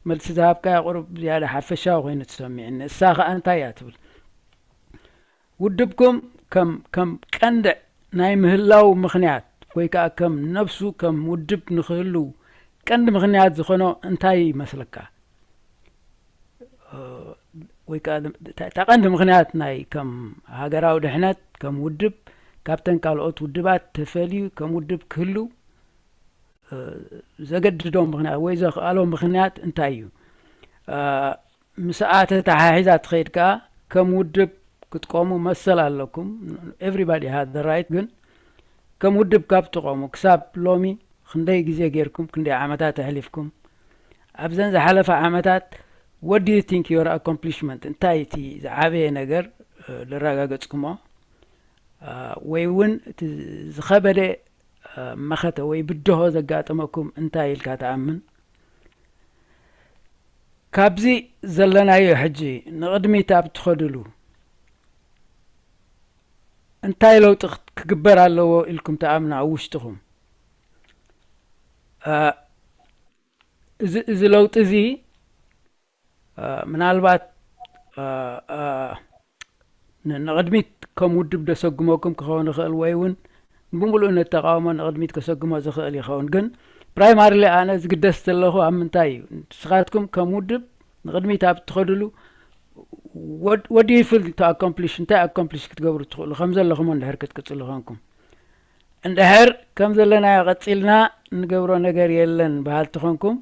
መልሲ ዝሃብካያ ቁሩብ ዝያዳ ሓፈሻዊ ኮይኑ ተሰሚዕኒ። እሳ ከዓ እንታይ እያ ትብል? ውድብኩም ከም ከም ቀንዲ ናይ ምህላው ምኽንያት ወይ ከዓ ከም ነብሱ ከም ውድብ ንክህሉ ቀንዲ ምኽንያት ዝኾኖ እንታይ ይመስለካ? ወይ ከዓ እታ ቀንዲ ምኽንያት ናይ ከም ሃገራዊ ድሕነት ከም ውድብ ካብተን ካልኦት ውድባት ተፈልዩ ከም ውድብ ክህሉ ዘገድዶ ምኽንያት ወይ ዘኽኣሎ ምኽንያት እንታይ እዩ? ምስኣ ተተሓሒዛ ትኸይድ ከኣ ከም ውድብ ክትቆሙ መሰል ኣለኩም። Everybody has the right። ግን ከም ውድብ ካብ ትቆሙ ክሳብ ሎሚ ክንደይ ግዜ ጌርኩም፣ ክንደይ ዓመታት ኣሕሊፍኩም? ኣብዘን ዝሓለፋ ዓመታት what do you think your accomplishment፣ እንታይ እቲ ዝዓበየ ነገር ለረጋገጽኩሞ ወይ እውን እቲ ዝኸበደ መኸተ ወይ ብድሆ ዘጋጠመኩም እንታይ ኢልካ ትኣምን? ካብዚ ዘለናዮ ሕጂ ንቕድሚት ኣብ ትኸድሉ እንታይ ለውጢ ክግበር ኣለዎ ኢልኩም ትኣምኑ ኣብ ውሽጥኹም? እዚ ለውጢ እዚ ምናልባት ንቕድሚት ከም ውድብ ደሰጉመኩም ክኸውን ይኽእል ወይ እውን ብምሉእነት ተቃውሞ ንቕድሚት ከሰጉሞ ዝኽእል ይኸውን። ግን ፕራይማሪሊ ኣነ ዝግደስ ዘለኹ ኣብ ምንታይ እዩ? ንስኻትኩም ከም ውድብ ንቕድሚት ኣብ ትኸድሉ what do you feel to accomplish፣ እንታይ ኣኮምፕሊሽ ክትገብሩ ትኽእሉ ከም ዘለኹም እንድሕር ክትቅፅሉ ኾንኩም? እንድሕር ከም ዘለናዮ ቀፂልና እንገብሮ ነገር የለን በሃልቲ ኾንኩም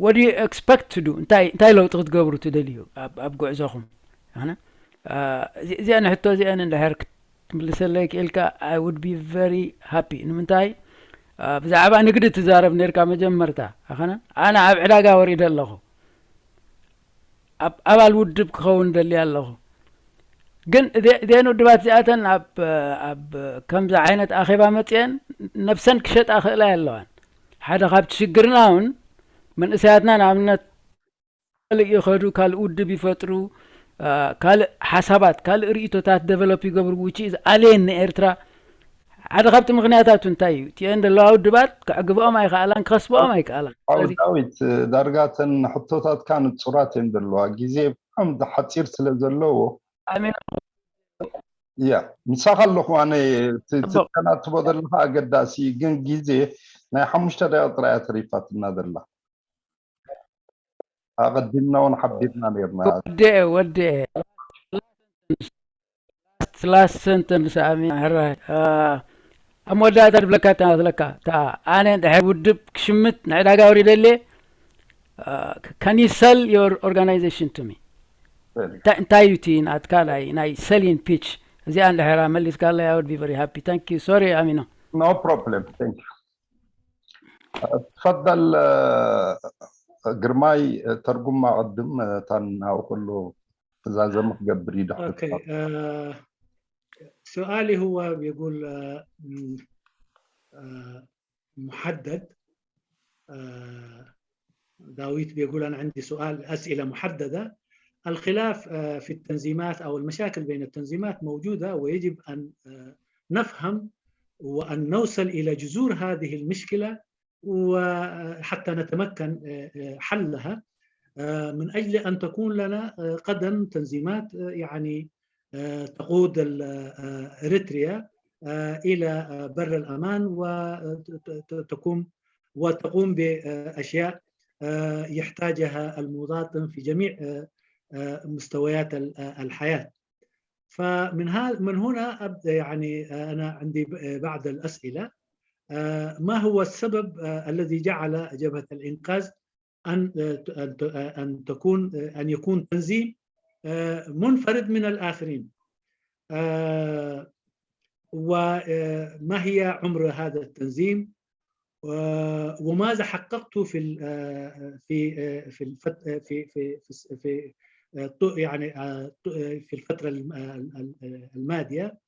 what do you expect to do፣ እንታይ ለውጢ ክትገብሩ ትደልዩ ኣብ ጉዕዞኹም? እዚአን ሕቶ እዚአን እንድሕር ክትምልሰለይ ክኢልካ I would be very happy። ንምንታይ ብዛዕባ ንግዲ ትዛረብ ነርካ መጀመርታ ኣኸነ ኣነ ኣብ ዕዳጋ ወሪደ ኣለኹ፣ ኣባል ውድብ ክኸውን ደሊ ኣለኹ። ግን እዘን ውድባት እዚኣተን ኣብ ከምዚ ዓይነት ኣኼባ መፅአን ነብሰን ክሸጣ ክእላ ኣለዋን። ሓደ ካብቲ ሽግርና እውን መንእሰያትና ንኣብነት ካልእ ይኸዱ፣ ካልእ ውድብ ይፈጥሩ፣ ካልእ ሓሳባት ካልእ ርእቶታት ደቨሎፕ ይገብሩ which is ኣልየን ንኤርትራ። ሓደ ካብቲ ምኽንያታቱ እንታይ እዩ? እቲአን ዘለዋ ውድባት ከዕግብኦም ኣይከኣላን ክኸስብኦም ኣይከኣላን። ዳዊት፣ ዳርጋተን ሕቶታትካ ንፁራት እየን ዘለዋ፣ ግዜ ብጣዕሚ ሓፂር ስለ ዘለዎ። ያ ምሳኻ ኣለኹ ኣነ። ትከናትቦ ዘለኻ ኣገዳሲ ግን ግዜ ናይ ሓሙሽተ ደቂቃ ጥራይ እያ ተሪፋትና ዘላ። ኣቐዲምና እውን ሓቢርና ነርና። ወዲኤ ወዲኤ ላስት ሰንተንስ ኣሚ ሕራይ ኣብ መወዳእታ ድብለካ እታ ዝለካ እታ ኣነ እንድሕር ውድብ ክሽምት ንዕዳጋ ወሪደልየ can you sell your organization to me? እንታይ እዩ እቲ ናትካ ናይ ሰሊን ፒች? እዚኣ እንድሕር መሊስካለይ I would be very happy። Thank you። Sorry ኣሚኖ። No problem. Thank you. تفضل ግርማይ፣ ተርጉማ ቅድም እታን ናብኡ ከሎ እዛ ዘመ ክገብር እዩ ድሕሪ سؤالي هو بيقول محدد. داويت بيقول أنا عندي سؤال، أسئلة محددة. الخلاف في التنظيمات أو المشاكل بين التنظيمات موجودة، ويجب أن نفهم وأن نوصل إلى جذور هذه المشكلة وحتى نتمكن حلها من أجل أن تكون لنا قدم تنظيمات يعني تقود إريتريا إلى بر الأمان وتقوم وتقوم بأشياء يحتاجها المواطن في جميع مستويات الحياة. فمن هذا من هنا أبدأ يعني أنا عندي بعض الأسئلة. ما هو السبب الذي جعل جبهة الإنقاذ أن أن تكون أن يكون تنظيم منفرد من الآخرين؟ وما هي عمر هذا التنظيم؟ وماذا حققت في في في في في في يعني في الفترة الماضية؟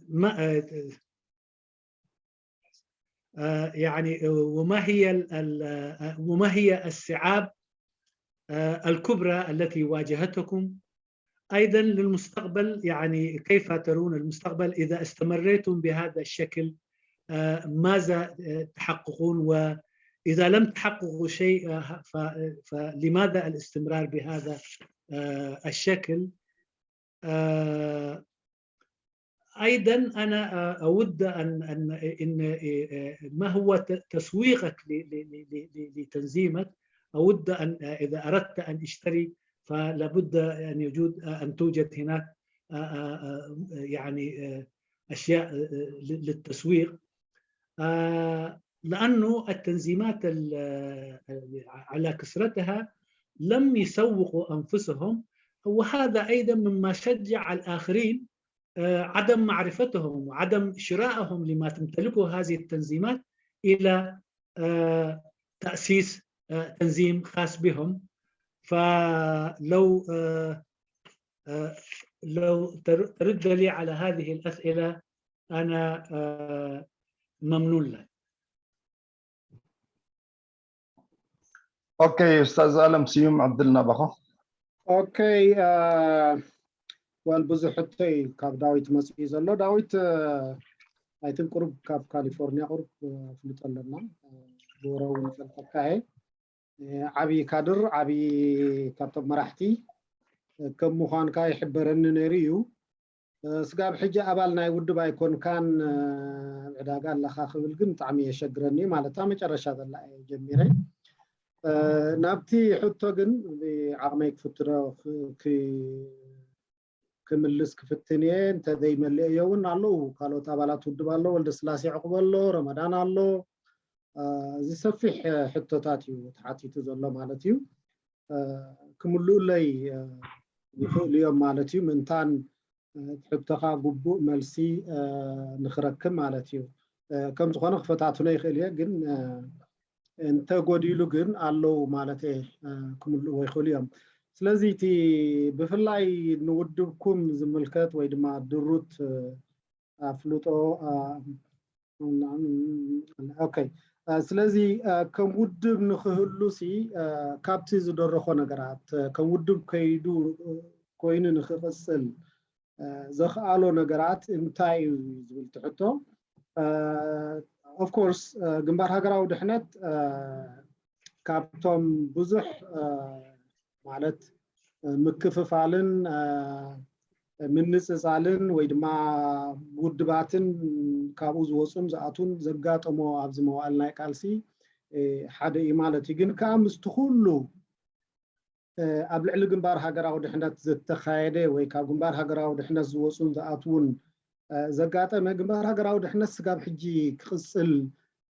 ما يعني وما هي وما هي الصعاب الكبرى التي واجهتكم؟ أيضا للمستقبل، يعني كيف ترون المستقبل إذا استمريتم بهذا الشكل؟ ماذا تحققون؟ وإذا لم تحققوا شيء فلماذا الاستمرار بهذا آه، الشكل. آه، أيضا أنا، آه، أود أن، أن، إن، آه، ما هو ت-، تسويقك ل-، ل-، ل-، ل-، ل-، لتنظيمك؟ أود أن، آه، إذا أردت أن أشتري، فلابد أن يوجد، آه، أن توجد هناك، آه، آه، آه، يعني، آه، أشياء، آه، آه، ل-، للتسويق. آه، لأنه التنظيمات ال-، آه، على كثرتها لم يسوقوا أنفسهم، وهذا أيضا مما شجع الآخرين، آه، عدم معرفتهم وعدم شرائهم لما تمتلكه هذه التنظيمات إلى، آه، تأسيس، آه، تنظيم خاص بهم. فلو، آه، آه، لو تر-، ترد لي على هذه الأسئلة، أنا، آه، ممنون لك. ኦኬ፣ ኡስታዝ ኣለም ስዩም ዕድል ናባኻ። ኦኬ፣ አ፣ ወል ብዙሕ ሕቶ እዩ ካብ ዳዊት መፅኡ ዘሎ። ዳዊት፣ አ፣ ኣይትን ቁሩብ ካብ ካሊፎርኒያ ቁሩብ፣ አ፣ ፍልጦ ኣለና። አ፣ ብወረ እውን ይፈልጠካ እየ። አ፣ ዓብዪ ካድር፣ ዓብዪ ካብቶም መራሕቲ፣ አ፣ ከም ምዃንካ ይሕበረኒ ነይሩ እዩ። አ፣ ስጋብ ሕጂ ኣባል ናይ ውድብ ኣይኮንካን፣ አ፣ ኣብ ዕዳጋ ኣለኻ ክብል ግን ብጣዕሚ የሸግረኒ፣ ማለት እታ መጨረሻ ዘላ እየ ጀሚረ። አ፣ ናብቲ ሕቶ ግን ዓቕመይ ክፍትኖ ክ-፣ ክ-፣ ክምልስ ክፍትን እየ። እንተዘይመልኤዮ እውን ኣለዉ፣ ካልኦት ኣባላት ውድብ ኣለዉ፣ ወልደስላሴ ዕቁብ ኣሎ፣ ረመዳን ኣሎ። አ፣ እዚ ሰፊሕ፣ አ፣ ሕቶታት እዩ ተሓቲቱ ዘሎ ማለት እዩ። አ፣ ክምልኡለይ፣ አ፣ ይኽእሉ እዮም ማለት እዩ። ምእንታን፣ አ፣ ሕቶኻ ግቡእ መልሲ፣ አ፣ ንኽረክብ ማለት እዩ። አ፣ ከም ዝኾነ ክፈታትኖ ይኽእል እየ፣ ግን፣ አ፣ እንተጎዲሉ ግን ኣለዉ ማለት እየ፣ አ፣ ክምልእዎ ይኽእሉ እዮም። ስለዚ እቲ ብፍላይ ንውድብኩም ዝምልከት ወይ ድማ ድሩት፣ አ፣ ኣፍልጦ፣ አ፣ ኦኬ። አ፣ ስለዚ፣ አ፣ ከም ውድብ ንኽህሉ ሲ፣ አ፣ ካብቲ ዝደረኾ ነገራት፣ አ፣ ከም ውድብ ከይዱ፣ አ፣ ኮይኑ ንኽቕጽል፣ አ፣ ዘኽኣሎ ነገራት እንታይ እዩ ዝብል ትሕቶ። አ፣ ኦፍ ኮርስ፣ አ፣ ግንባር ሃገራዊ ድሕነት፣ አ፣ ካብቶም ብዙሕ፣ አ፣ ማለት፣ አ፣ ምክፍፋልን፣ አ፣ ምንጽጻልን ወይ ድማ ውድባትን ካብኡ ዝወጹን ዝኣቱን ዘጋጠሞ ኣብዚ መዋእል ናይ ቃልሲ፣ እ፣ ሓደ እዩ ማለት እዩ። ግን ከኣ ምስቲ ኩሉ፣ እ፣ ኣብ ልዕሊ ግንባር ሃገራዊ ድሕነት ዝተኻየደ ወይ ካብ ግንባር ሃገራዊ ድሕነት ዝወጹን ዝኣትውን፣ እ፣ ዘጋጠመ፣ ግንባር ሃገራዊ ድሕነት ስጋብ ሕጂ ክቕጽል፣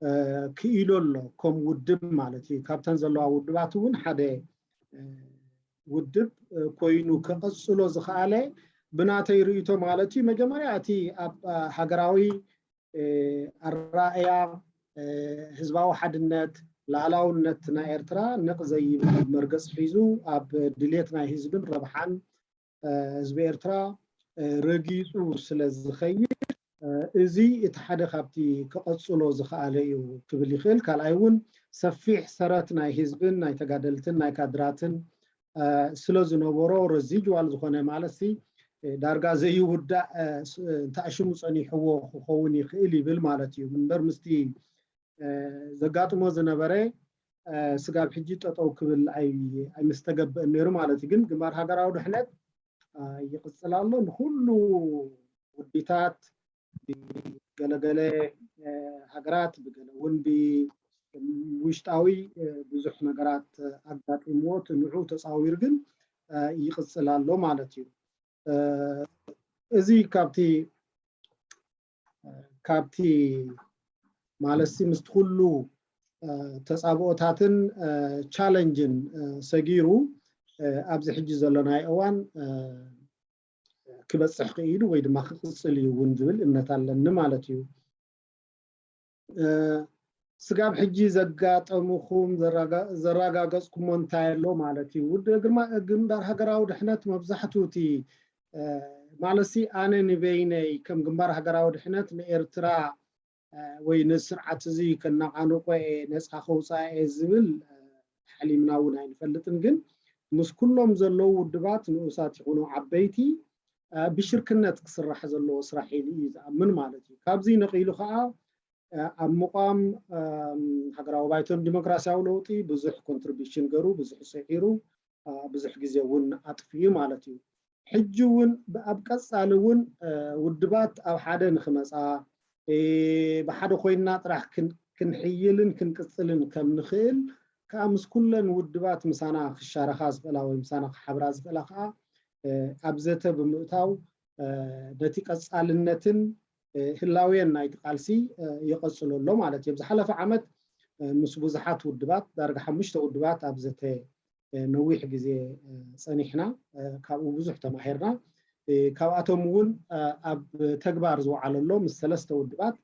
እ፣ ክኢሉ ኣሎ፣ ከም ውድብ ማለት እዩ። ካብተን ዘለዋ ውድባት እውን ሓደ፣ እ፣ ውድብ፣ እ፣ ኮይኑ ክቕጽሎ ዝኸኣለ ብናተይ ርእይቶ ማለት እዩ። መጀመርያ እቲ ኣብ፣ እ፣ ሃገራዊ፣ እ፣ ኣረኣእያ፣ እ፣ ህዝባዊ ሓድነት፣ ላዕላውነት ናይ ኤርትራ ነቕ ዘይብል መርገጽ ሒዙ ኣብ ድሌት ናይ ህዝብን ረብሓን፣ እ፣ ህዝቢ ኤርትራ፣ እ፣ ረጊጹ ስለ ዝኸይድ፣ እ፣ እዚ እቲ ሓደ ካብቲ ክቐጽሎ ዝኸኣለ እዩ ክብል ይኽእል። ካልኣይ እውን ሰፊሕ ሰረት ናይ ህዝብን ናይ ተጋደልትን ናይ ካድራትን፣ እ፣ ስለ ዝነበሮ፣ ረዚጅዋል ዝኾነ ማለት ሲ፣ እ፣ ዳርጋ ዘይውዳእ፣ እ፣ ስ-፣ እንተ ኣሽሙ ጸኒሕዎ ክኸውን ይኽእል ይብል ማለት እዩ። እምበር ምስቲ፣ እ፣ ዘጋጥሞ ዝነበረ፣ እ፣ ስጋብ ሕጂ ጠጠው ክብል ኣይ-፣ ኣይምስተገብእን ነይሩ ማለት እዩ። ግን ግንባር ሃገራዊ ድሕነት፣ እ፣ ይቕጽል ኣሎ። ንኹሉ ውዲታት ብገለገለ፣ እ፣ ሃገራት፣ ብገለ እውን ብውሽጣዊ፣ እ፣ ብዙሕ ነገራት ኣጋጢምዎ፣ እቲ ንዑ ተጻዊሩ ግን፣ እ፣ ይቕጽል ኣሎ ማለት እዩ። እ፣ እዚ ካብቲ፣ እ፣ ካብቲ ማለት ሲ ምስቲ ኩሉ፣ እ፣ ተጻብኦታትን፣ እ፣ ቻለንጅን፣ እ፣ ሰጊሩ፣ እ፣ ኣብዚ ሕጂ ዘለናዮ እዋን፣ እ፣ ክበጽሕ ክኢሉ ወይ ድማ ክቕጽል እዩ እውን ዝብል እምነት ኣለኒ ማለት እዩ። እ፣ ስጋብ ሕጂ ዘጋጠሙኹም ዘራጋ-፣ ዘራጋገጽኩሞ እንታይ ኣሎ ማለት እዩ? ውድ-፣ ግርማ-፣ ግንባር ሃገራዊ ድሕነት መብዛሕትኡ እቲ፣ እ፣ ማለትሲ ኣነ ንበይነይ ከም ግንባር ሃገራዊ ድሕነት ንኤርትራ፣ እ፣ ወይ ነዚ ስርዓት እዚ ከነቓንቆ እየ፣ ነጻ ከውጽኣ እየ ዝብል፣ እ፣ ሓሊምና እውን ኣይንፈልጥን። ግን ምስ ኩሎም ዘለዉ ውድባት ንኡሳት ይኹኑ ዓበይቲ፣ እ፣ ብሽርክነት ክስራሕ ዘለዎ ስራሕ ኢሉ እዩ ዝኣምን ማለት እዩ። ካብዚ ነቒሉ ከዓ፣ እ፣ ኣብ ምቋም፣ እም፣ ሃገራዊ ባይቶ ንዲሞክራሲያዊ ለውጢ ብዙሕ ኮንትሪቢሽን ገሩ፣ ብዙሕ ስዒሩ፣ ብዙሕ ግዜ እውን ኣጥፍዩ ማለት እዩ። ሕጂ እውን ኣብ ቀፃሊ እውን ውድባት ኣብ ሓደ ንክመፃ ብሓደ ኮይንና ጥራሕ ክንሕይልን ክንቅፅልን ከም ንኽእል ከዓ ምስ ኩለን ውድባት ምሳና ክሻረኻ ዝኽእላ ወይ ምሳና ክሓብራ ዝኽእላ ከዓ ኣብ ዘተ ብምእታው ነቲ ቀፃልነትን ህላዌን ናይቲ ቃልሲ ይቐፅሎ ኣሎ ማለት እዩ። ዝሓለፈ ዓመት ምስ ብዙሓት ውድባት ዳርጋ ሓሙሽተ ውድባት ኣብ ዘተ ነዊሕ ግዜ ፀኒሕና፣ ካብኡ ብዙሕ ተማሂርና። ካብኣቶም እውን ኣብ ተግባር ዝወዓለሎ ምስ ሰለስተ ውድባት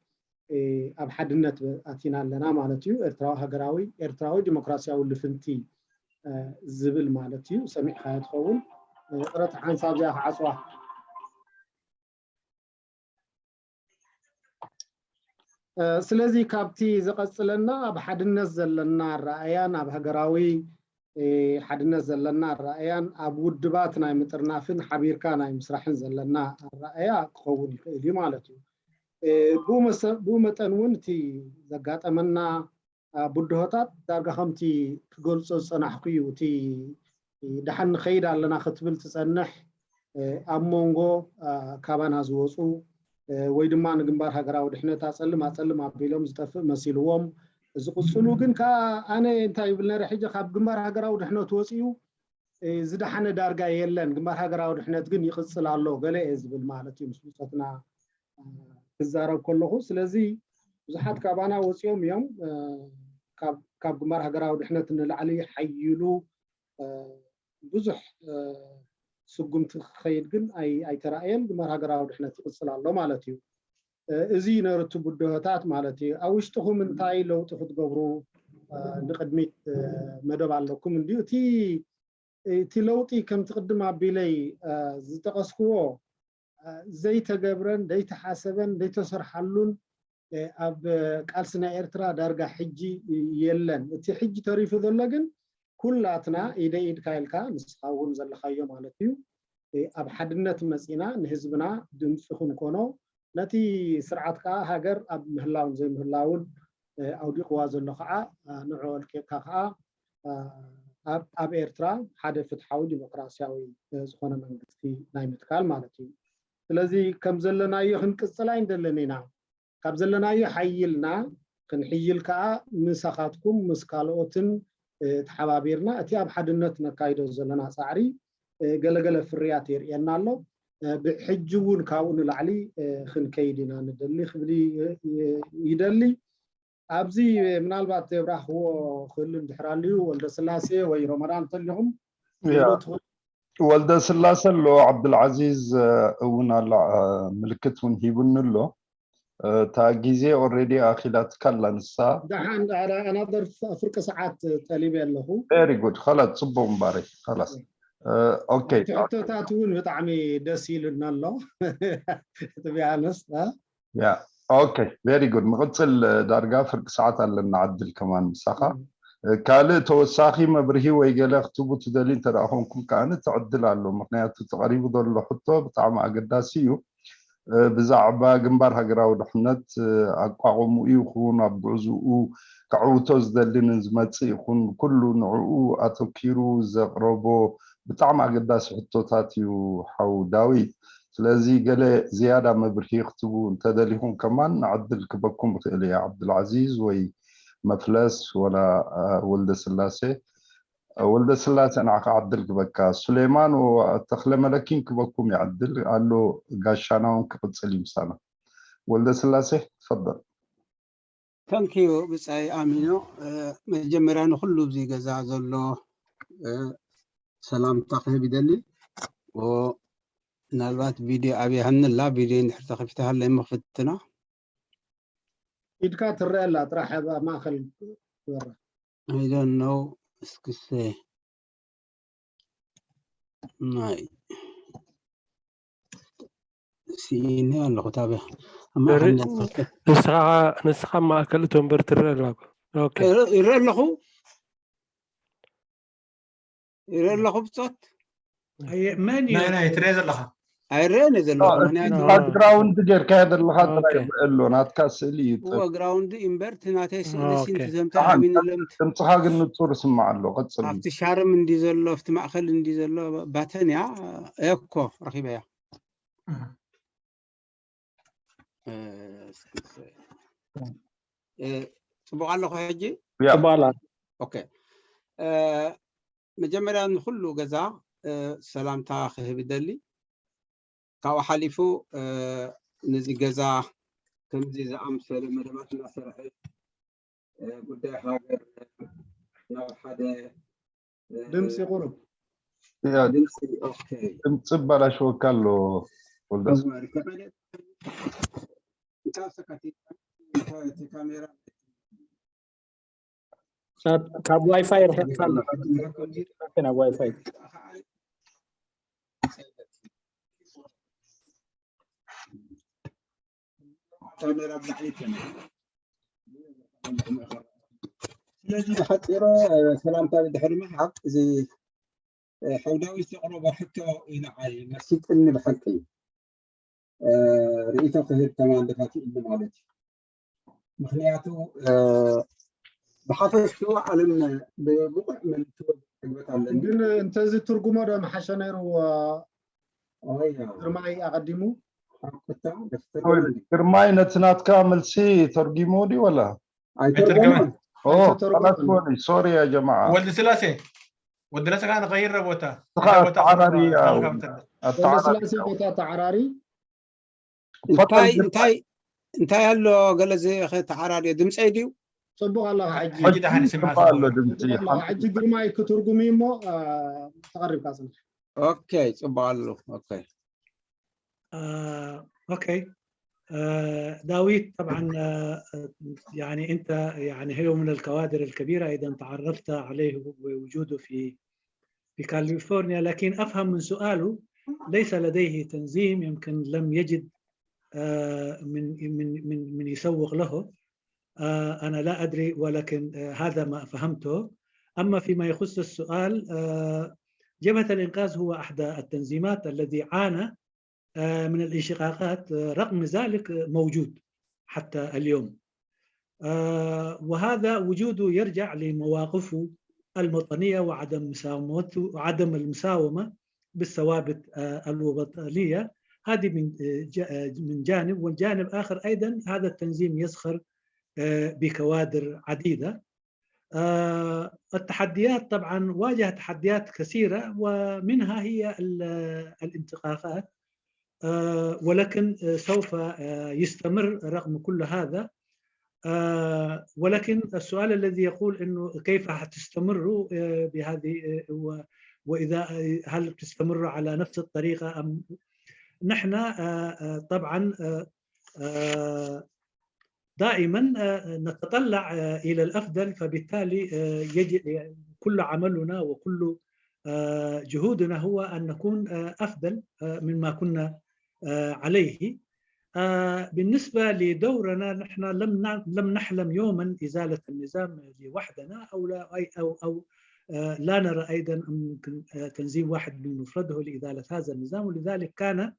ኣብ ሓድነት ኣቲና ኣለና ማለት እዩ። ኤርትራዊ ሃገራዊ ኤርትራዊ ዲሞክራሲያዊ ልፍንቲ ዝብል ማለት እዩ። ሰሚዕካዮ ትኸውን። ቅረታ ሓንሳብ እዚኣ ክዓፅዋ። ስለዚ ካብቲ ዝቐፅለና ኣብ ሓድነት ዘለና ኣረኣእያን ኣብ ሃገራዊ ሓድነት ዘለና ኣረኣእያን ኣብ ውድባት ናይ ምጥርናፍን ሓቢርካ ናይ ምስራሕን ዘለና ኣረኣእያ ክኸውን ይኽእል እዩ ማለት እዩ። ብኡ መጠን እውን እቲ ዘጋጠመና ብድሆታት ዳርጋ ከምቲ ክገልፆ ዝፀናሕኩ እዩ። እቲ ደሓን ንኸይድ ኣለና ክትብል ትፀንሕ ኣብ መንጎ ካባና ዝወፁ ወይ ድማ ንግንባር ሃገራዊ ድሕነት ኣፀልም ኣፀልም ኣቢሎም ዝጠፍእ መሲልዎም ዝቕፅሉ ግን ከዓ ኣነ እንታይ ይብል ነረ ሕጂ ካብ ግንባር ሃገራዊ ድሕነት ወፂኡ ዝደሓነ ዳርጋ የለን፣ ግንባር ሃገራዊ ድሕነት ግን ይቕፅል ኣሎ ገለ እየ ዝብል ማለት እዩ ምስ ብፆትና ክዛረብ ከለኹ። ስለዚ ብዙሓት ካባና ወፂኦም እዮም። ካብ ግንባር ሃገራዊ ድሕነት ንላዕሊ ሓይሉ ብዙሕ ስጉምቲ ክኸይድ ግን ኣይተራእየን። ግንባር ሃገራዊ ድሕነት ይቕፅል ኣሎ ማለት እዩ። እዚ ነርቱ ብድሆታት ማለት እዩ። ኣብ ውሽጥኹም እንታይ ለውጢ ክትገብሩ ንቅድሚት መደብ ኣለኩም እንድዩ? እቲ እቲ ለውጢ ከምቲ ቅድም ኣቢለይ ዝጠቐስክዎ ዘይተገብረን ዘይተሓሰበን ዘይተሰርሓሉን ኣብ ቃልሲ ናይ ኤርትራ ዳርጋ ሕጂ የለን። እቲ ሕጂ ተሪፉ ዘሎ ግን ኩላትና ኢደ ኢድካ ኢልካ ንስኻ እውን ዘለኻዮ ማለት እዩ ኣብ ሓድነት መፂና ንህዝብና ድምፂ ክንኮኖ ነቲ ስርዓት ከዓ ሃገር ኣብ ምህላውን ዘይምህላውን ኣውዲቕዋ ዘሎ ከዓ ንዕኡ ኣልቂቕካ ከዓ ኣብ ኤርትራ ሓደ ፍትሓዊ ዲሞክራሲያዊ ዝኾነ መንግስቲ ናይ ምትካል ማለት እዩ። ስለዚ ከም ዘለናዮ ክንቅፅል ኣይንደልን ኢና። ካብ ዘለናዮ ሓይልና ክንሕይል ከዓ ምሳኻትኩም ምስ ካልኦትን ተሓባቢርና እቲ ኣብ ሓድነት ነካይዶ ዘለና ፃዕሪ ገለገለ ፍርያት የርእየና ኣሎ። ብሕጂ እውን ካብኡ ንላዕሊ ክንከይድ ኢና ንደሊ ክብል ይደሊ። ኣብዚ ምናልባት የብራህዎ ክህሉ እንድሕር ኣልዩ ወልደ ስላሴ ወይ ሮመዳን እንተሊኹም ወልደ ስላሰ ኣሎ፣ ዓብዱልዓዚዝ እውን ኣሎ፣ ምልክት እውን ሂቡኒ ኣሎ። እታ ግዜ ኦልሬዲ ኣኺላትካ ኣላ ንሳ። ደሓን ኣናደር ፍርቂ ሰዓት ጠሊበ ኣለኹ። ቬሪ ጉድ። ኸላስ፣ ፅቡቕ እምባረይ። ኸላስ። ኦኬ። ሕቶታት እውን ብጣዕሚ ደስ ኢሉና ኣሎ። ትቢያነስ ያ ኦኬ፣ ቬሪ ጉድ። ንቕፅል። ዳርጋ ፍርቂ ሰዓት ኣለና ዕድል ከማን ምሳኻ። ካልእ ተወሳኺ መብርሂ ወይ ገለ ክትቡ ትደልዩ እንተ ደኣ ኮንኩም ከኣ እቲ ዕድል ኣሎ። ምክንያቱ እቲ ቀሪቡ ዘሎ ሕቶ ብጣዕሚ ኣገዳሲ እዩ። ብዛዕባ ግንባር ሃገራዊ ድሕነት ኣቋቑምኡ ይኹን ኣብ ጉዕዝኡ ከዕውቶ ዝደሊ ንዝመጽእ ይኹን ኩሉ ንዕኡ ኣተኪሩ ዘቕረቦ ብጣዕሚ ኣገዳሲ ሕቶታት እዩ ሓው ዳዊት። ስለዚ ገለ ዝያዳ መብርሂ ክትቡ እንተደሊኹም ከማን ንዕድል ክበኩም ይኽእል እየ። ዓብዱልዓዚዝ ወይ መፍለስ ወላ ወልደ ስላሴ። ወልደ ስላሴ ንዓኻ ዕድል ክበካ። ሱሌማን ተኽለ መለኪን ክበኩም ይዕድል ኣሎ። ጋሻና እውን ክቕጽል እዩ ምሳና። ወልደ ስላሴ ትፈደል። Thank you ብጻይ ኣሚኖ። መጀመርያ ንኹሉ ኣብዚ ገዛ ዘሎ ሰላምታ ክህብ ይደሊ። ምናልባት ቪድዮ ኣብያህኒ ኣላ፣ ቪድዮ እንድሕር ተኸፊታ ሃለይ ምኽፍትና። ኢድካ ትረአ ኣላ ጥራሕ ኣብ ማእኸል ትበራ። I don't know እስክሰ ናይ ስኢነ ኣለኹ ታበያ ንስኻ ንስኻ ማእከል እቶ እምበር ትረአ ኣለኩ። ኦኬ። ይረአ ኣለኹ ይረአ ኣለኹ ብጾት መን እዩ ናይ ትረአ ዘለኻ ኣይረአን እየ ዘለኹ። ምክንያቱ ባክግራውንድ ጌርካዮ ዘለኻ ጥራይ ኦኬ። ይረአ ኣሎ። ናትካ ስእሊ እዩ እወ ጸ- ግራውንድ እምበር እቲ ናተይ ስእሊ ኦኬ። ሲንቲ ደሓን ዘምታሚን ለም ድምፅኻ ግን ንፁር ይስማዕ ኣሎ። ቀፅል። ኣብቲ ሻርም እንዲ ዘሎ ኣብቲ ማእከል እንዲ ዘሎ ባተን እያ እኮ ረኺበያ። እ፣ እስኪ፣ እ፣ ጽቡቕ ኣለኹ ሕጂ? ያ ጽቡቕ ኣላ። ኦኬ። እ፣ መጀመርያ ንኹሉ ገዛ እ፣ ሰላምታ ክህብ ይደሊ። ካብኡ ሓሊፉ እ፣ ነዚ ገዛ ከምዚ ዝኣምሰለ መደባት እናሰርሐ እ፣ ጉዳይ ሃገር ናብ ሓደ እ፣ ድምፂ ቁሩብ ያ ድምፂ ኦኬ። ድምፂ በላሽወካ ኣሎ ወልዳስ። እወ፣ ሪከርድ እንታይ ሰካቲ እንታይ እቲ ካሜራ ካብ ካብ ዋይፋይ ርሕቅካ ኣሎ። ናብ ዋይፋይ ካሜራ ብላዕሊ ይከነ። ስለዚ ብሓፂሩ ሰላምታ ብድሕሪ ምሃብ እዚ ሓውዳዊ ዘቕረቦ ሕቶ ኢሉ ዓይ መሲጥኒ ብሓቂ እ፣ ርእይቶ ክህብ ከማን ተካፊእኒ ማለት እዩ። ምክንያቱ እ፣ ብሓፈሽኡ ዓለም ብብቑዕ መልክዑ ዕግበት ኣለኒ። ግን እንተዚ ትርጉሞ ዶ ምሓሸ ነይሩ? ኦያ ግርማይ ኣቐዲሙ ኣኩታ ደስተገ ግርማይ ነቲ ናትካ መልሲ ተርጊሙ ድዩ ወላ? ኣይተርጎመን። ኦ ኣይተተርጎመን። ቃላት ወኒ ሶሪ ያ ጀማዓ። ወልድ ስላሴ ወዲ ስላሴ ከዓ ንኸይረ ቦታ ንስኻ ኣተዓራሪ ወልደ ስላሴ ቦታ ተዓራሪ እንታይ እንታይ እንታይ ኣሎ ገለ ዘተዓራርዮ ድምፀይ ድዩ? ጽቡቕ ኣለኻ ሕጂ ሕጂ ደሓን ይስማዕ ጽቡቕ ኣሎ ድምፂ። ጽቡቕ ኣለኻ። ሕጂ ግርማይ ክትርጉም እዩ እሞ አ፣ ተቐሪብካ ጽንሕ። ኦኬ ጽቡቕ ኣሎ። ኦኬ آه، أوكي. آه، داويد، طبعا، آه، يعني أنت، يعني، هو من الكوادر الكبيرة، أيضا تعرفت عليه ووجوده في في كاليفورنيا، لكن أفهم من سؤاله ليس لديه تنظيم، يمكن لم يجد آه، من من من من يسوق له. آه، أنا لا أدري، ولكن آه، هذا ما فهمته. أما فيما يخص السؤال، آه، جبهة الإنقاذ هو أحدى التنظيمات الذي عانى آه، من الانشقاقات، آه، رغم ذلك موجود حتى اليوم. آه، وهذا وجوده يرجع لمواقفه الوطنية وعدم مساومته، وعدم المساومة بالثوابت آه، الوطنية. هذه من آه، ج- آه، من جانب، والجانب آخر أيضا هذا التنظيم يزخر آه، بكوادر عديدة. آه، التحديات طبعا واجه تحديات كثيرة، ومنها هي ال- الانتقاقات، آه، ولكن آه، سوف آه، يستمر رغم كل هذا. آه، ولكن السؤال الذي يقول إنه كيف حتستمروا آه، بهذه آه، و- وإذا آه، هل بتستمروا على نفس الطريقة أم نحن آه، آه، طبعا آه، آه، دائما آه، نتطلع آه، إلى الأفضل، فبالتالي آه، يجب كل عملنا وكل آه، جهودنا هو أن نكون آه، أفضل آه، مما كنا آه، عليه. آه، بالنسبة لدورنا، نحن لم نع- لم نحلم يوما إزالة النظام لوحدنا، أو لا أي أو أو آه، لا نرى أيضا أن ممكن آه، تنظيم واحد بمفرده لإزالة هذا النظام، ولذلك كان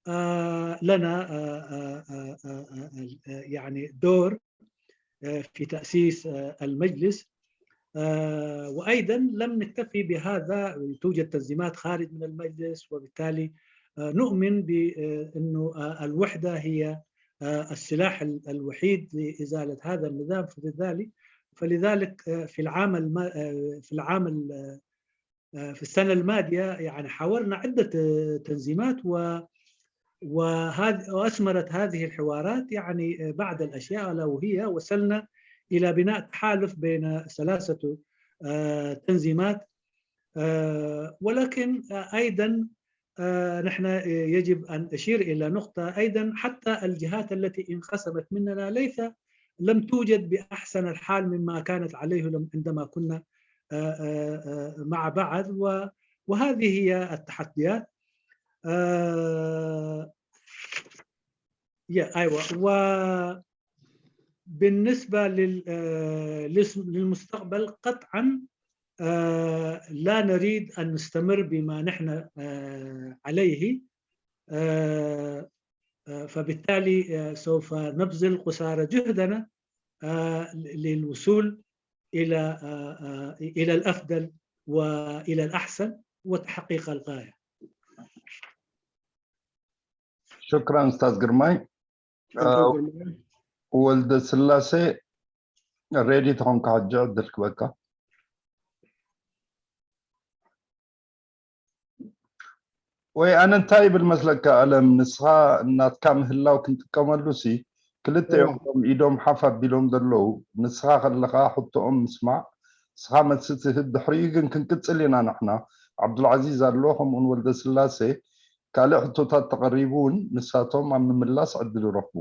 آه، لنا آه، آه، آه، آه، آه، يعني دور آه، في تأسيس آه، المجلس. آه، وأيضا لم نكتفي بهذا، توجد تنظيمات خارج من المجلس، وبالتالي آه، نؤمن بأنه الوحدة هي آه، السلاح ال- الوحيد لإزالة هذا النظام. فلذلك فلذلك آه، في العام الم- آه، في العام ال- آه، في السنة الماضية يعني حاورنا عدة آه، تنظيمات و وهذه وأثمرت هذه الحوارات يعني آه، بعض الأشياء، ألا وهي وصلنا إلى بناء تحالف بين ثلاثة آه، تنظيمات. آه، ولكن آه، أيضا آه، نحن يجب أن أشير إلى نقطة أيضا، حتى الجهات التي انقسمت مننا ليس لم توجد بأحسن الحال مما كانت عليه لم- عندما كنا آه، آه، آه، مع بعض و- وهذه هي التحديات. آه، يا أيوة. وبالنسبة لل- آه، للس- للمستقبل قطعا آه، لا نريد أن نستمر بما نحن آه، عليه. آه، آه، فبالتالي، آه، سوف نبذل قصارى جهدنا، آه، للوصول إلى، آه، آه، إلى الأفضل وإلى الأحسن وتحقيق الغاية. شكرا أستاذ جرماي. شكرا جرماي. ወልደ ስላሴ፣ ሬዲ ተኾንካ ሕጂ ዕድል ክበካ። ወይ ኣነ እንታይ ይብል መስለካ ኣለም፣ ንስኻ ናትካ ምህላው ክንጥቀመሉ ሲ ክልተ እዮም እቶም ኢዶም ሓፍ ኣቢሎም ዘለዉ። ንስኻ ከለኻ ሕቶኦም ምስማዕ፣ ንስኻ መልሲ ትህብ፣ ድሕሪኡ ግን ክንቅጽል ኢና ንሕና። ዓብዱልዓዚዝ ኣሎ፣ ከምኡውን ወልደ ስላሴ። ካልእ ሕቶታት ተቐሪቡ እውን ንሳቶም ኣብ ምምላስ ዕድል ይረኽቡ።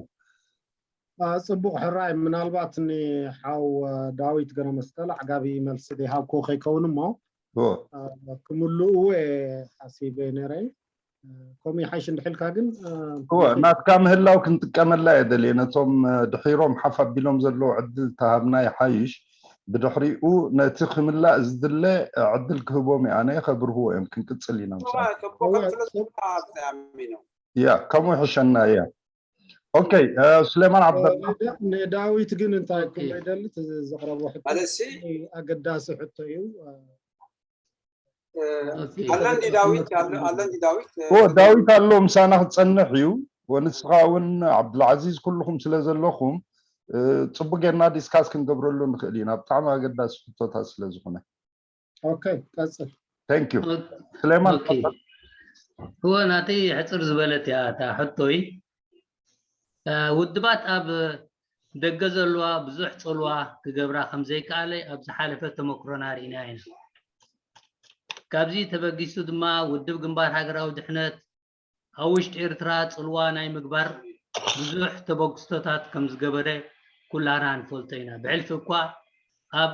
ፅቡቕ ሕራይ፣ ምናልባት ንሓው ዳዊት ገረመስቀል ኣዕጋቢ መልሲ ዘይሃብኩ ከይከውን እሞ ክምልእዎ ሓሲበ ነረ። ከምኡ ይሓይሽ እንድሕልካ ግን ናትካ ምህላው ክንጥቀመላ እየ ደልየ። ነቶም ድሒሮም ሓፍ ኣቢሎም ዘለዉ ዕድል ተሃብና ይሓይሽ። ብድሕሪኡ ነቲ ክምላእ ዝድለ ዕድል ክህቦም እየ ኣነ። ከብርህዎ እዮም። ክንቅፅል ኢና። ያ ከምኡ ይሕሸና እያ። ኦኬ፣ ስሌማን ዓብደላ። ንዳዊት ግን እንታይ ክብሎ ይደሊ? ዘቕረቦ ሕቶ ማለት ሲ ኣገዳሲ ሕቶ እዩ። ኣለንዲ ዳዊት ኣለንዲ ዳዊት ዳዊት ኣሎ ምሳና ክፀንሕ እዩ። ወንስኻ እውን ዓብዱልዓዚዝ ኩልኹም ስለ ዘለኹም ፅቡቅ ጌርና ዲስካስ ክንገብረሉ ንኽእል ኢና፣ ብጣዕሚ ኣገዳሲ ሕቶታት ስለ ዝኾነ። ኦኬ፣ ቀፅል። Thank you። ስሌማን እወ፣ ናተይ ሕፅር ዝበለት እያ እታ ሕቶይ። ውድባት ኣብ ደገ ዘለዋ ብዙሕ ፅልዋ ክገብራ ከም ዘይከኣለ ኣብ ዝሓለፈ ተመክሮና ርኢና ኢና። ካብዚ ተበጊሱ ድማ ውድብ ግንባር ሃገራዊ ድሕነት ኣብ ውሽጢ ኤርትራ ፅልዋ ናይ ምግባር ብዙሕ ተበግስቶታት ከም ዝገበረ ኩላና ንፈልጦ ኢና። ብሕልፊ እኳ ኣብ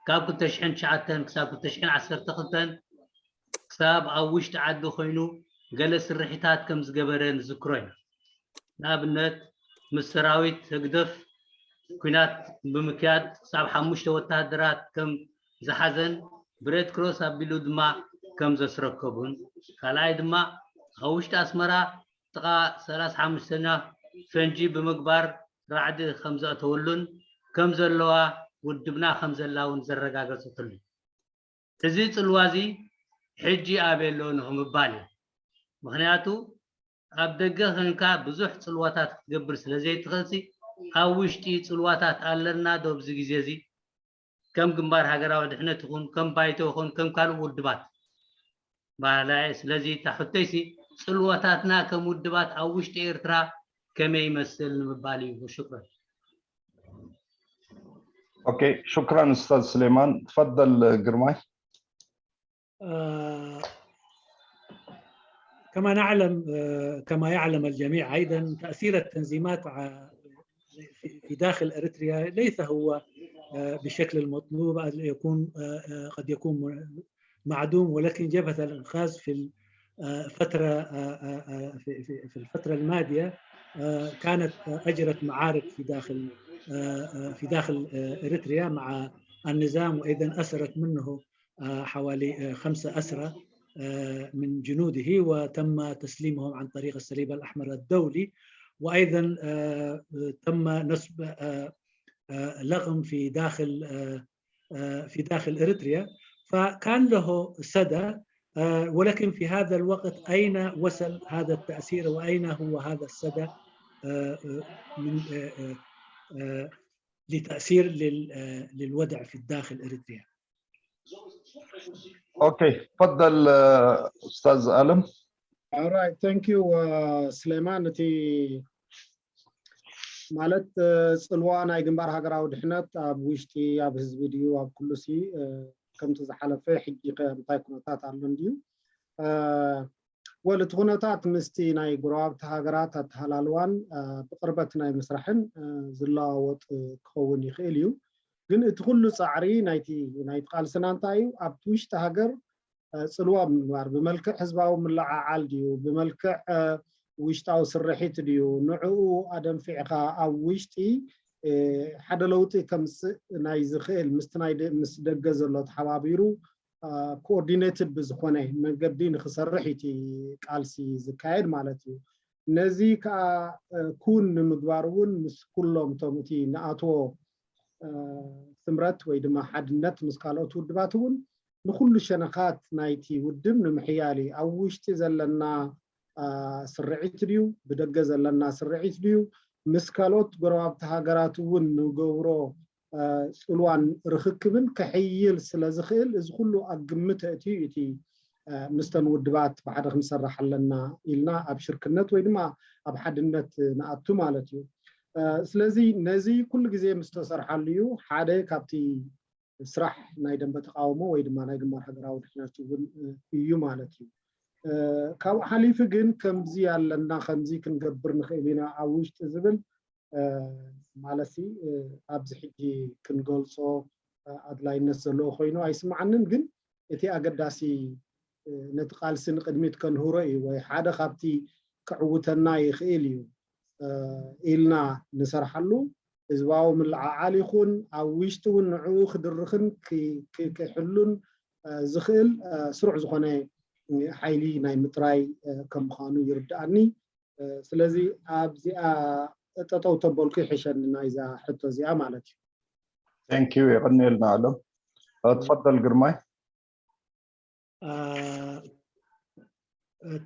ካብ ክልተ ሽሕን ትሽዓተን ክሳብ ክልተ ሽሕን ዓሰርተ ክልተን ክሳብ ኣብ ውሽጢ ዓዲ ኮይኑ ገለ ስርሒታት ከም ዝገበረ ንዝክሮ ኢና። ንኣብነት ምስ ሰራዊት ህግደፍ ኲናት ብምክያድ ክሳብ ሓሙሽተ ወታሃደራት ከም ዝሓዘን ብሬድ ክሮስ ኣቢሉ ድማ ከም ዘስረከቡን፣ ካልኣይ ድማ ኣብ ውሽጢ ኣስመራ ጥቓ ሰላሳ ሓሙሽተኛ ፈንጂ ብምግባር ራዕዲ ከም ዘእተወሉን ከም ዘለዋ ውድብና ከም ዘላ እውን ዘረጋገጸትሉ። እዚ ጽልዋ እዚ ሕጂ ኣበይ ኣሎ ንኽምባል እዩ። ምኽንያቱ ኣብ ደገ ኸንካ ብዙሕ ጽልዋታት ክትገብር ስለ ዘይትኽእልሲ ኣብ ውሽጢ ጽልዋታት ኣለና ዶ ኣብዚ ግዜ እዚ? ከም ግንባር ሃገራዊ ድሕነት ይኹን ከም ባይቶ ይኹን ከም ካልእ ውድባት ባህላየ። ስለዚ እታ ሕቶይሲ ጽልዋታትና ከም ውድባት ኣብ ውሽጢ ኤርትራ ከመይ ይመስል ንምባል እዩ። ሽኩረን። ኦኬ፣ ሽኩረን ኡስታዝ ስሌማን። ትፈደል ግርማይ። كما نعلم، كما يعلم الجميع أيضا، تأثير التنظيمات في داخل أريتريا ليس هو بالشكل المطلوب. يكون قد يكون معدوم، ولكن جبهة الإنقاذ في الفترة في الفترة الماضية كانت أجرت معارك في داخل في داخل إريتريا مع النظام، وأيضا أسرت منه حوالي خمسة أسرى من جنوده، وتم تسليمهم عن طريق الصليب الأحمر الدولي، وأيضا تم نصب لغم في داخل في داخل إريتريا، فكان له صدى. ولكن في هذا الوقت أين وصل هذا التأثير وأين هو هذا الصدى من لتأثير للوضع في الداخل إريتريا؟ ኦኬ፣ ትፈደል ኡስታዝ ኣለም። Alright, thank you ስሌማን። እቲ ማለት ጽልዋ ናይ ግንባር ሃገራዊ ድሕነት ኣብ ውሽጢ ኣብ ህዝቢ ድዩ ኣብ ኩሉ ሲ ከምቲ ዝሓለፈ ሕጂ ከ እንታይ ኩነታት ኣሎ እንድዩ? ወል እቲ ኩነታት ምስቲ ናይ ጎረባብቲ ሃገራት ኣተሃላልዋን ብቕርበት ናይ ምስራሕን ዝለዋወጥ ክኸውን ይኽእል እዩ። ግን እቲ ኩሉ ጻዕሪ ናይቲ ናይቲ ቃልስና እንታይ እዩ? ኣብቲ ውሽጢ ሃገር ጽልዋ ብምግባር ብመልክዕ ህዝባዊ ምልዓዓል ድዩ ብመልክዕ ውሽጣዊ ስርሒት ድዩ ንዕኡ ኣደንፊዕካ ኣብ ውሽጢ ሓደ ለውጢ ከምፅእ ናይ ዝኽእል ምስቲ ናይ ምስ ደገ ዘሎ ተሓባቢሩ ኮኦርዲኔትድ ብዝኾነ መንገዲ ንክሰርሕ እቲ ቃልሲ ዝካየድ ማለት እዩ። ነዚ ከዓ ኩን ንምግባር እውን ምስ ኩሎም እቶም እቲ ንኣትዎ ስምረት ወይ ድማ ሓድነት ምስ ካልኦት ውድባት እውን ንኩሉ ሸነኻት ናይቲ ውድብ ንምሕያል እዩ። ኣብ ውሽጢ ዘለና ስርዒት ድዩ፣ ብደገ ዘለና ስርዒት ድዩ፣ ምስ ካልኦት ጎረባብቲ ሃገራት እውን ንገብሮ ፅልዋን ርኽክብን ከሕይል ስለ ዝኽእል እዚ ኩሉ ኣብ ግምት ኣእትዩ እቲ ምስተን ውድባት ብሓደ ክንሰርሕ ኣለና ኢልና ኣብ ሽርክነት ወይ ድማ ኣብ ሓድነት ንኣቱ ማለት እዩ። ስለዚ ነዚ ኩሉ ግዜ ምስ ተሰርሓሉ እዩ ሓደ ካብቲ ስራሕ ናይ ደንበ ተቃውሞ ወይ ድማ ናይ ግንባር ሃገራዊ ድሕነት እውን እዩ ማለት እዩ። ካብኡ ሓሊፉ ግን ከምዚ ኣለና ከምዚ ክንገብር ንኽእል ኢና ኣብ ውሽጢ ዝብል ማለት ኣብዚ ሕጂ ክንገልፆ ኣድላይነት ዘለዎ ኮይኑ ኣይስምዓንን። ግን እቲ ኣገዳሲ ነቲ ቃልሲ ንቅድሚት ከንህሮ እዩ ወይ ሓደ ካብቲ ክዕውተና ይኽእል እዩ ኢልና ንሰርሓሉ ህዝባዊ ምልዕዓል ይኹን ኣብ ውሽጢ እውን ንዕኡ ክድርኽን ክሕሉን ዝኽእል ስሩዕ ዝኾነ ሓይሊ ናይ ምጥራይ ከም ምዃኑ ይርድኣኒ። ስለዚ ኣብዚኣ ጠጠው ተበልኩ ይሕሸኒ ናይዛ ሕቶ እዚኣ ማለት እዩ። Thank you። የቐንየልና ኣለም። ትፈደል ግርማይ።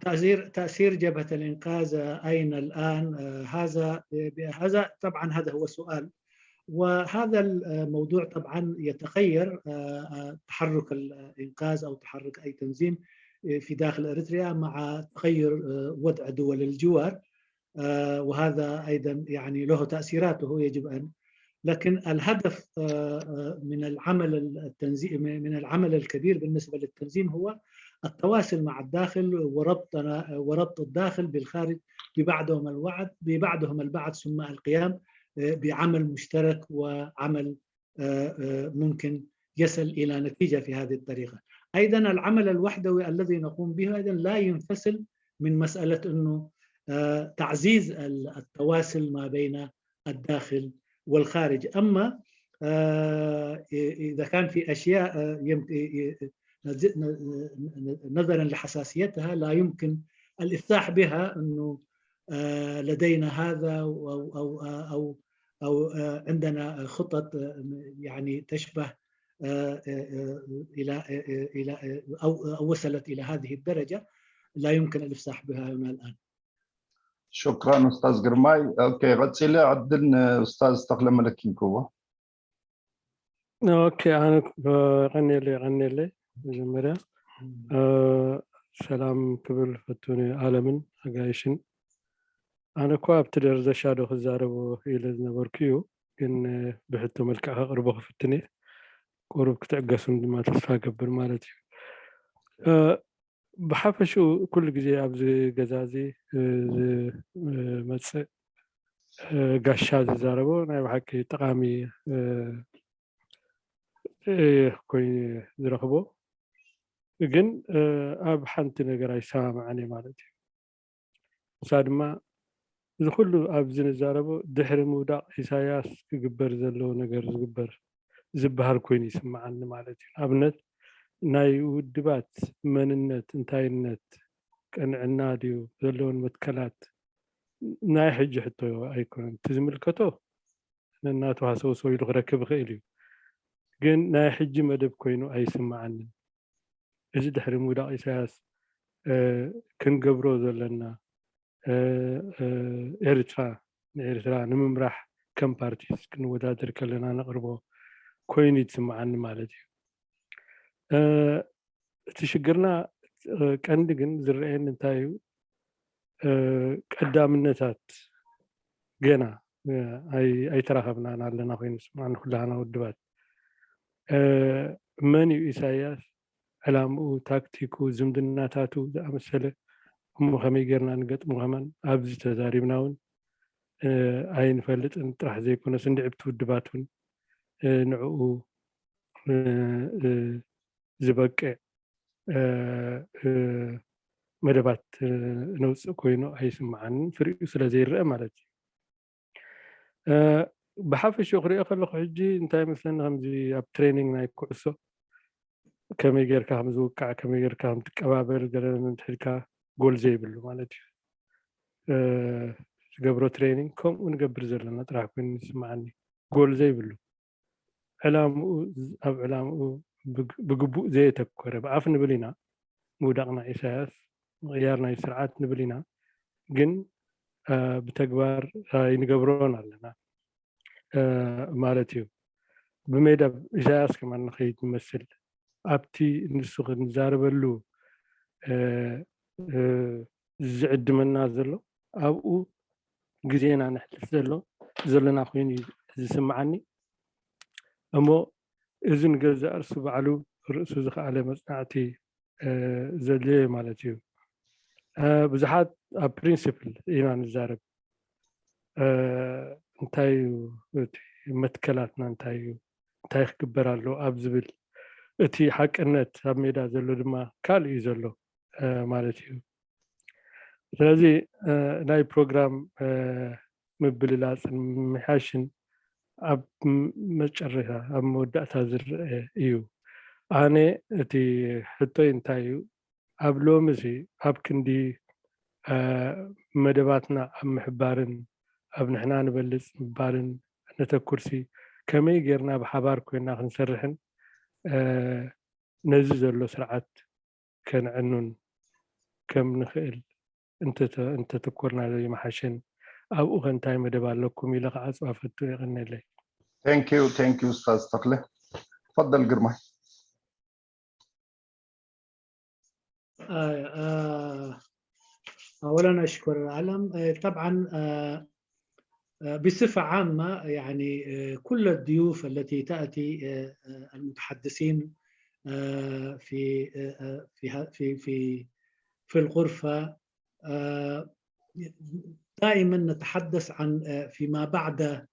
تأثير تأثير جبهة الإنقاذ أين الآن؟ هذا هذا طبعا هذا هو السؤال، وهذا الموضوع طبعا يتغير تحرك الإنقاذ أو تحرك أي تنظيم في داخل إريتريا مع تغير وضع دول الجوار، وهذا أيضا يعني له تأثيراته يجب أن لكن الهدف من العمل التنزي من العمل الكبير بالنسبه للتنظيم هو التواصل مع الداخل وربطنا وربط الداخل بالخارج ببعضهم البعض ببعضهم البعض ثم القيام بعمل مشترك وعمل ممكن يصل الى نتيجه في هذه الطريقه. ايضا العمل الوحدوي الذي نقوم به ايضا لا ينفصل من مساله انه تعزيز التواصل ما بين الداخل والخارج. أما إذا كان في أشياء نظرا لحساسيتها لا يمكن الإفصاح بها أنه لدينا هذا أو أو أو أو عندنا خطط يعني تشبه إلى إلى أو وصلت إلى هذه الدرجة، لا يمكن الإفصاح بها هنا الآن. شكرا أستاذ ግርማይ። ኦኬ፣ ቀፂለ ዕድል ንኡስታዝ ተኽለ መለኪ ንክቦ። ኦኬ፣ ኣነ ቀኒለ ቀኒለ መጀመርያ ሰላም ክብል ፈቱኒ ኣለምን ኣጋይሽን። ኣነ እኳ ኣብቲ ደረጃ ዶ ክዛረቦ ኢለ ዝነበርኩ እዩ፣ ግን ብሕቶ መልክዕ ከቕርቦ ክፍትን እየ። ቁሩብ ክትዕገሱን ድማ ተስፋ ገብር ማለት እዩ። ብሓፈሽኡ ኩሉ ግዜ ኣብዚ ገዛ እዚ ዝመፅእ ጋሻ ዝዛረቦ ናይ ብሓቂ ጠቓሚ ኮይኑ ዝረኽቦ፣ ግን ኣብ ሓንቲ ነገር ኣይሰማማዕን እየ ማለት እዩ። እሳ ድማ እዚ ኩሉ ኣብዚ ንዛረቦ ድሕሪ ምውዳቕ ኢሳያስ ክግበር ዘለዎ ነገር ዝግበር ዝበሃል ኮይኑ ይስምዓኒ ማለት እዩ። ንኣብነት ናይ ውድባት መንነት፣ እንታይነት፣ ቅንዕና ድዩ ዘለዎን መትከላት ናይ ሕጂ ሕቶ ኣይኮነን። እቲ ዝምልከቶ ነናቱ ሃሰውሰው ኢሉ ክረክብ ይኽእል እዩ። ግን ናይ ሕጂ መደብ ኮይኑ ኣይስምዓንን። እዚ ድሕሪ ምውዳቕ ኢሳያስ ክንገብሮ ዘለና ኤርትራ ንኤርትራ ንምምራሕ ከም ፓርቲስ ክንወዳደር ከለና ነቕርቦ ኮይኑ ይስምዓኒ ማለት እዩ። እቲ ሽግርና ቀንዲ ግን ዝረኣየኒ እንታይ እዩ? ቀዳምነታት ገና ኣይተራኸብናን ኣለና ኮይኑ ዝስምዓኒ ኩላህና ውድባት። መን እዩ ኢሳያስ? ዕላምኡ፣ ታክቲኩ፣ ዝምድናታቱ ዝኣመሰለ እሞ ከመይ ጌርና ንገጥሞ ከማን ኣብዚ ተዛሪብና እውን ኣይንፈልጥን ጥራሕ ዘይኮነስ እንድዕብቲ ውድባት እውን ንዕኡ ዝበቅዕ መደባት ነውፅእ ኮይኑ ኣይስምዓንን ፍሪኡ ስለ ዘይረአ ማለት እዩ። ብሓፈሽኡ ክሪኦ ከለኹ ሕጂ እንታይ መስለኒ ከምዚ ኣብ ትሬኒንግ ናይ ኩዕሶ ከመይ ጌርካ ከም ዝውቃዕ፣ ከመይ ጌርካ ከም ትቀባበል ገለ እንድሕድካ ጎል ዘይብሉ ማለት እዩ። ዝገብሮ ትሬኒንግ ከምኡ ንገብር ዘለና ጥራሕ ኮይኑ ይስምዓኒ። ጎል ዘይብሉ፣ ዕላምኡ ኣብ ዕላምኡ ብግቡእ ዘየተኮረ፣ ብኣፍ ንብል ኢና ምውዳቕ ናይ ኢሳያስ፣ ምቕያር ናይ ስርዓት ንብል ኢና፣ ግን ብተግባር ኣይንገብሮን ኣለና ማለት እዩ። ብሜዳ ኢሳያስ ከማን ንኸይድ ንመስል፣ ኣብቲ ንሱ ክንዛረበሉ ዝዕድመና ዘሎ፣ ኣብኡ ግዜና ነሕልፍ ዘሎ ዘለና ኮይኑ እዩ ዝስምዓኒ። እሞ እዚ ንገዛእ ርእሱ ባዕሉ ርእሱ ዝኸኣለ መጽናዕቲ ዘድልዮ ማለት እዩ። ብዙሓት ኣብ ፕሪንሲፕል ኢና ንዛረብ። እንታይ እዩ እቲ መትከላትና፣ እንታይ እዩ፣ እንታይ ክግበር ኣለዎ ኣብ ዝብል፣ እቲ ሓቅነት ኣብ ሜዳ ዘሎ ድማ ካልእ እዩ ዘሎ ማለት እዩ። ስለዚ ናይ ፕሮግራም ምብልላጽን ምምሕያሽን ኣብ መጨረሻ፣ ኣብ መወዳእታ ዝረአ እዩ። ኣነ እቲ ሕቶይ እንታይ እዩ፣ ኣብ ሎሚ እዚ ኣብ ክንዲ መደባትና ኣብ ምሕባርን ኣብ ንሕና ንበልጽ ምባልን ነተኩርሲ፣ ከመይ ጌርና ብሓባር ኮይና ክንሰርሕን ነዚ ዘሎ ስርዓት ከነዕኑን ከም ንኽእል እንተተኮርናዮ ይመሓሸን። ኣብኡ ከ እንታይ መደብ ኣለኩም ኢለ ክዓጽዋ ፈቱ። የቐንየለይ። Thank you, thank you ኡስታዝ ተኽለ። ተፈደል ግርማይ። أولا أشكر علم. طبعا بصفة عامة يعني كل الضيوف التي تأتي المتحدثين في في في في في الغرفة دائما نتحدث عن فيما بعد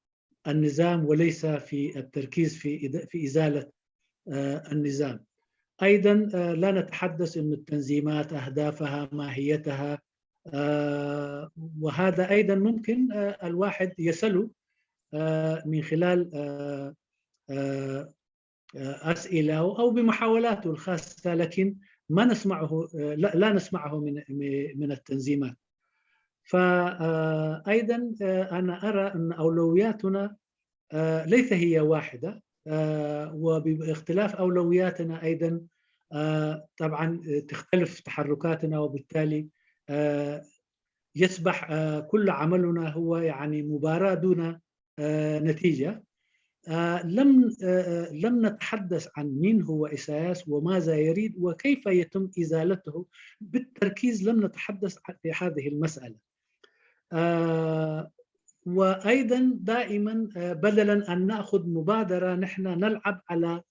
النظام وليس في التركيز في في ازاله النظام. ايضا لا نتحدث ان التنظيمات اهدافها ماهيتها وهذا ايضا ممكن الواحد يساله من خلال اسئله او بمحاولاته الخاصه، لكن ما نسمعه لا نسمعه من من التنظيمات. فايضا انا ارى ان اولوياتنا ليس هي واحده، وباختلاف اولوياتنا ايضا طبعا تختلف تحركاتنا، وبالتالي يصبح كل عملنا هو يعني مباراه دون نتيجه. لم لم نتحدث عن مين هو اساياس وماذا يريد وكيف يتم ازالته بالتركيز، لم نتحدث في هذه المساله. وايضا دائما بدلا ان ناخذ مبادره نحن نلعب على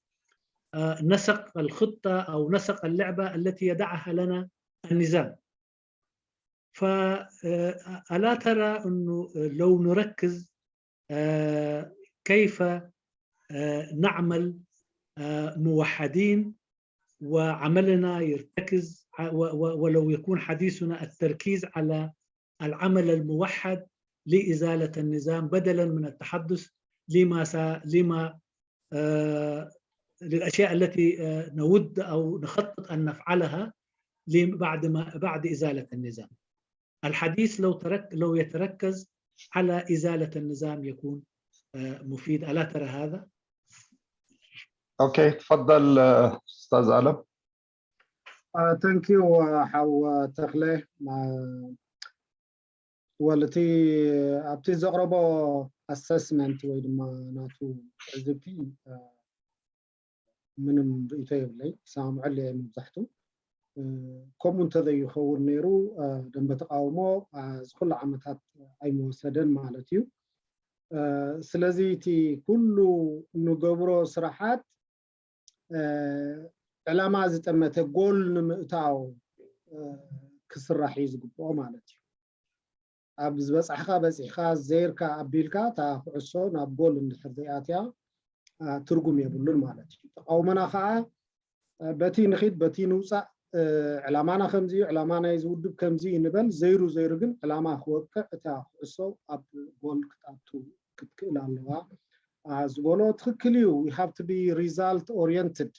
نسق الخطه او نسق اللعبه التي يضعها لنا النظام. فألا ترى أنه لو نركز كيف نعمل موحدين وعملنا يرتكز ولو يكون حديثنا التركيز على العمل الموحد لإزالة النظام بدلا من التحدث لما لما للأشياء التي نود أو نخطط أن نفعلها بعد ما بعد إزالة النظام. الحديث لو ترك لو يتركز على إزالة النظام يكون مفيد، ألا ترى هذا؟ اوكي، تفضل استاذ علم. Thank you ሓው ተኽለ። ወልቲ ኣብቲ ዘቕረቦ ኣሰስመንት ወይ ድማ ናቱ ትዕዝብቲ ምንም ርእቶ የብለይ፣ ሰማምዐሉ እየ መብዛሕቱ። ከምኡ እንተዘይኸውን ነይሩ ደንበ ተቃውሞ እዚ ኩሉ ዓመታት ኣይምወሰደን ማለት እዩ። ስለዚ እቲ ኩሉ እንገብሮ ስራሓት ዕላማ ዝጠመተ ጎል ንምእታው ክስራሕ እዩ ዝግብኦ ማለት እዩ። ኣብ ዝበፃሕካ በፂሕካ፣ ዘይርካ ኣቢልካ እታ ኩዕሶ ናብ ጎል እንድሕር ዘይኣትያ ትርጉም የብሉን ማለት እዩ። ተቃውሞና ከዓ በቲ ንኺድ በቲ ንውፃእ ዕላማና ከምዚ እዩ፣ ዕላማ ናይዚ ውድብ ከምዚ እዩ ንበል፣ ዘይሩ ዘይሩ ግን ዕላማ ክወቅዕ እታ ኩዕሶ ኣብ ጎል ክትኣቱ ክትክእል ኣለዋ ዝበሎ ትኽክል እዩ። We have to be result oriented።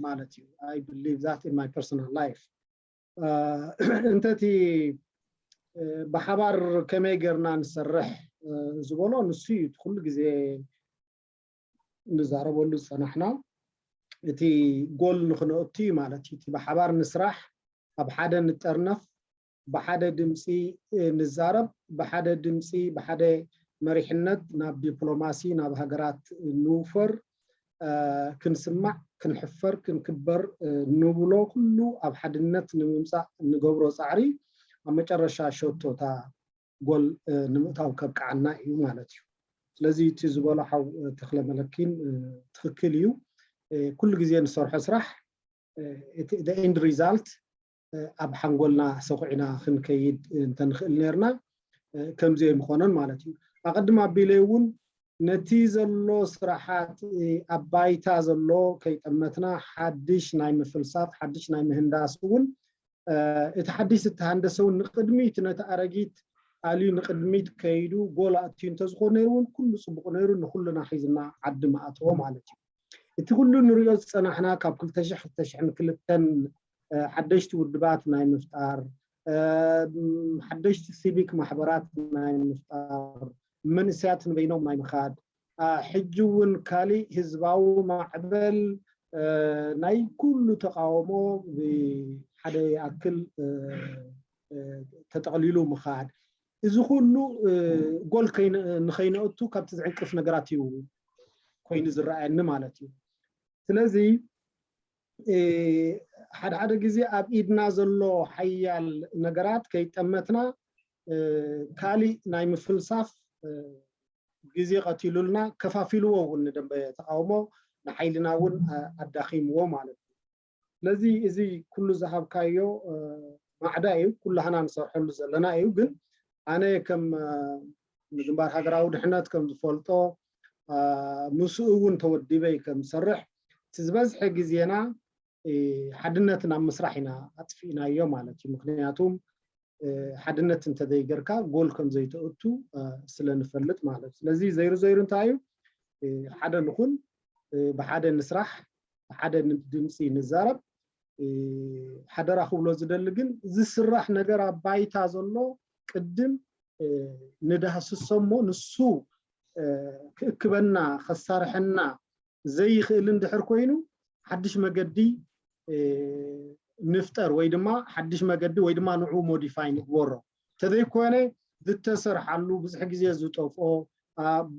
ማለት እዩ። I believe that in my personal life. እንተቲ ብሓባር ከመይ ጌርና ንሰርሕ ዝበሎ ንሱ እዩ ኩሉ ግዜ ንዛረበሉ ዝፀናሕና። እቲ ጎል ንክነእቱ እዩ ማለት እዩ። እቲ ብሓባር ንስራሕ፣ ኣብ ሓደ ንጠርነፍ፣ ብሓደ ድምፂ ንዛረብ፣ ብሓደ ድምፂ ብሓደ መሪሕነት ናብ ዲፕሎማሲ ናብ ሃገራት ንውፈር፣ ክንስማዕ፣ ክንሕፈር፣ ክንክበር ንብሎ ኩሉ ኣብ ሓድነት ንምምፃእ ንገብሮ ፃዕሪ ኣብ መጨረሻ ሸቶታ ጎል ንምእታው ከብቅዓና እዩ ማለት እዩ። ስለዚ እቲ ዝበሎ ሓው ተክለ መለኪን ትክክል እዩ። ኩሉ ግዜ ንሰርሖ ስራሕ end result ኣብ ሓንጎልና ሰኹዕና ክንከይድ እንተንኽእል ነርና ከምዚ ኣይምኾነን ማለት እዩ። ኣቐድም ኣቢለ እውን ነቲ ዘሎ ስራሓት ኣብ ባይታ ዘሎ ከይጠመትና ሓድሽ ናይ ምፍልሳፍ ሓድሽ ናይ ምህንዳስ እውን እቲ ሓድሽ ዝተሃንደሰ እውን ንቅድሚት ነቲ ኣረጊት ኣልዩ ንቅድሚት ከይዱ ጎል ኣእትዩ እንተዝኾነ እውን ኩሉ ፅቡቅ ነይሩ ንኩልና ሒዝና ዓዲ ምኣተዎ ማለት እዩ። እቲ ኩሉ ንሪኦ ዝፀናሕና ካብ ክልተ ሽሕ ክልተ ሽሕን ክልተን ሓደሽቲ ውድባት ናይ ምፍጣር ሓደሽቲ ሲቪክ ማሕበራት ናይ ምፍጣር መንእሰያት ንበይኖም ናይ ምኻድ ሕጂ እውን ካሊእ ህዝባዊ ማዕበል ናይ ኩሉ ተቃውሞ ብሓደ ይኣክል ተጠቕሊሉ ምኻድ እዚ ኩሉ ጎል ንኸይነእቱ ካብቲ ዝዕንቅፍ ነገራት እዩ ኮይኑ ዝረኣየኒ ማለት እዩ። ስለዚ ሓደ ሓደ ግዜ ኣብ ኢድና ዘሎ ሓያል ነገራት ከይጠመትና ካሊእ ናይ ምፍልሳፍ ግዜ ቀቲሉልና ከፋፊልዎ እውን ንደንበ ተቃውሞ ንሓይልና እውን ኣዳኺምዎ ማለት እዩ። ስለዚ እዚ ኩሉ ዝሃብካዮ ማዕዳ እዩ፣ ኩላህና ንሰርሐሉ ዘለና እዩ። ግን ኣነ ከም ንግንባር ሃገራዊ ድሕነት ከም ዝፈልጦ ምስኡ እውን ተወዲበ ከም ዝሰርሕ እቲ ዝበዝሐ ግዜና ሓድነትን ኣብ ምስራሕ ኢና ኣጥፊእናዮ ማለት እዩ። ምክንያቱም ሓድነት እንተዘይገርካ ጎል ከም ዘይተእቱ ስለ ንፈልጥ ማለት እዩ። ስለዚ ዘይሩ ዘይሩ እንታይ እዩ ሓደ ንኹን ብሓደ ንስራሕ ብሓደ ድምፂ ንዛረብ። ሓደራ ክብሎ ዝደሊ ግን ዝስራሕ ነገር ኣብ ባይታ ዘሎ ቅድም ንዳህስሶ እሞ ንሱ ክእክበና ከሳርሐና ዘይኽእል እንድሕር ኮይኑ ሓድሽ መገዲ ንፍጠር ወይ ድማ ሓድሽ መገዲ ወይ ድማ ንዑ ሞዲፋይ ንግበሮ እንተዘይኮነ ዝተሰርሓሉ ብዙሕ ግዜ ዝጠፍኦ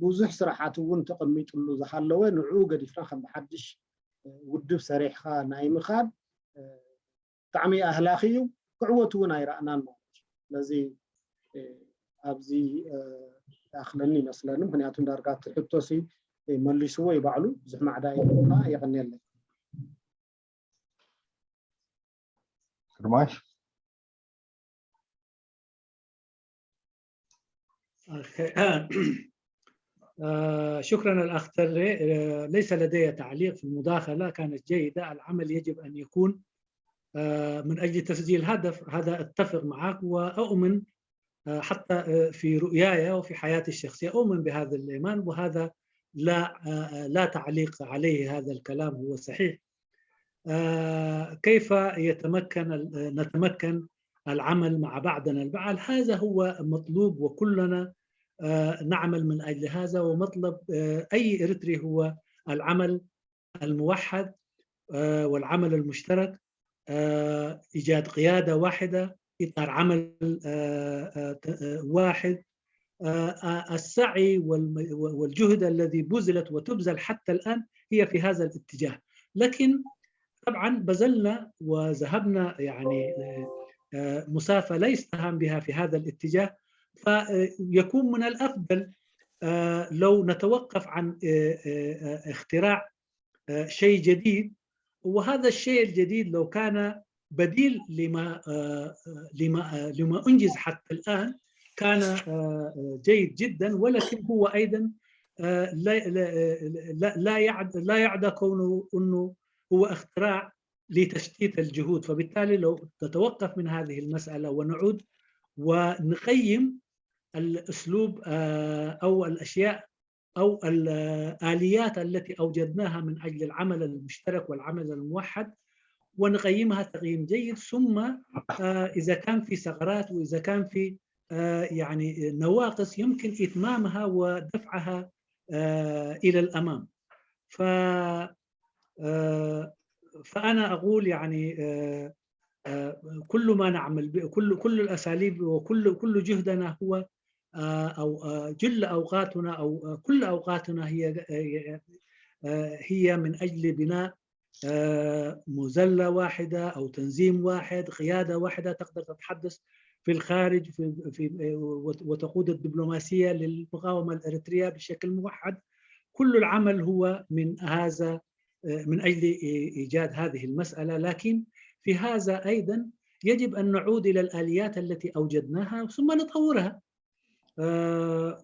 ብዙሕ ስራሓት እውን ተቐሚጥሉ ዝሃለወ ንዑ ገዲፍና ከም ብሓድሽ ውድብ ሰሪሕካ ናይ ምኻድ ብጣዕሚ ኣህላኺ እዩ። ክዕወት እውን ኣይረኣናን ማለት እዩ። ስለዚ ኣብዚ ይኣኽለኒ ይመስለኒ። ምክንያቱ ዳርጋ እቲ ሕቶሲ መሊስዎ እዩ ባዕሉ። ብዙሕ ማዕዳ የብልና። የቐንየለይ። ግርማሽ። شكرا الأخ تري. ليس لدي تعليق في المداخلة، كانت جيدة. العمل يجب أن يكون من أجل تسجيل هدف، هذا أتفق معك وأؤمن حتى في رؤياي وفي حياتي الشخصية أؤمن بهذا الإيمان، وهذا لا لا تعليق عليه، هذا الكلام هو صحيح. كيف يتمكن نتمكن العمل مع بعضنا البعض؟ هذا هو مطلوب، وكلنا نعمل من أجل هذا. ومطلب أي إريتري هو العمل الموحد والعمل المشترك، إيجاد قيادة واحدة، إطار عمل واحد. السعي والجهد الذي بذلت وتبذل حتى الآن هي في هذا الاتجاه، لكن طبعا بذلنا وذهبنا يعني مسافة لا يستهان بها في هذا الاتجاه. فيكون من الأفضل لو نتوقف عن اختراع شيء جديد، وهذا الشيء الجديد لو كان بديل لما لما لما انجز حتى الان كان جيد جدا، ولكن هو ايضا لا لا لا يعد لا يعدى كونه انه هو اختراع لتشتيت الجهود. فبالتالي لو نتوقف من هذه المساله ونعود ونقيم الاسلوب او الاشياء أو الآليات التي أوجدناها من أجل العمل المشترك والعمل الموحد، ونقيمها تقييم جيد، ثم إذا كان في ثغرات وإذا كان في يعني نواقص يمكن إتمامها ودفعها إلى الأمام. ف فأنا أقول يعني كل ما نعمل كل كل الأساليب وكل كل جهدنا هو أو جل أوقاتنا أو كل أوقاتنا هي هي من أجل بناء مزلة واحدة أو تنظيم واحد، قيادة واحدة تقدر تتحدث في الخارج في في وتقود الدبلوماسية للمقاومة الإريترية بشكل موحد. كل العمل هو من هذا من أجل إيجاد هذه المسألة، لكن في هذا أيضا يجب أن نعود إلى الآليات التي أوجدناها ثم نطورها.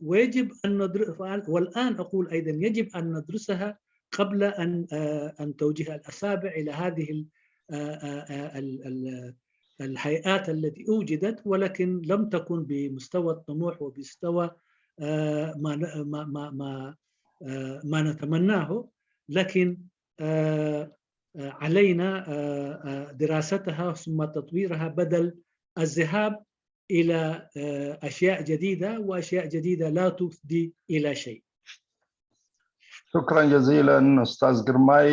ويجب أن ندرس، والآن أقول أيضا يجب أن ندرسها قبل أن أن توجه الأصابع إلى هذه الهيئات التي أوجدت ولكن لم تكن بمستوى الطموح وبمستوى ما ما ما ما نتمناه، لكن علينا دراستها ثم تطويرها بدل الذهاب إلى أشياء جديدة، وأشياء جديدة لا تفضي إلى شيء. شكرا جزيلا أستاذ ግርማይ።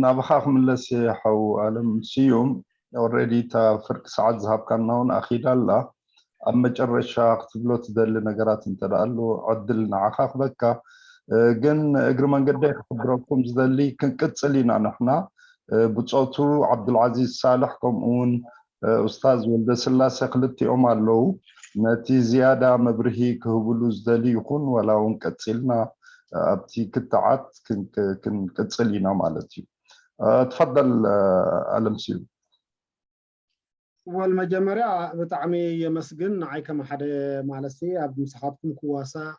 ናባኻ ክምለስ እየ ሓው ኣለም ስዩም። Already እታ ፍርቂ ሰዓት ዝሃብካና እውን ኣኺዳ ኣላ። ኣብ መጨረሻ ክትብሎ ትደሊ ነገራት እንተ ኣሎ ዕድል ንዓኻ ክበካ። ግን እግሪ መንገደይ ክሕብረኩም ዝደሊ ክንቅጽል ኢና ንሕና። ብጾቱ ዓብዱልዓዚዝ ሳልሕ ከምኡ እውን ኡስታዝ ወልደስላሴ ክልቲኦም ኣለዉ። ነቲ ዝያዳ መብርሂ ክህብሉ ዝደሊ ይኹን ዋላ እውን ቀጺልና ኣብቲ ክትዓት ክንቅጽል ኢና ማለት እዩ። ትፈደል ኣለም ስዩም። ወል መጀመርያ ብጣዕሚ የመስግን። ንዓይ ከም ሓደ ማለት ኣብ ምሳኻትኩም ክዋሳእ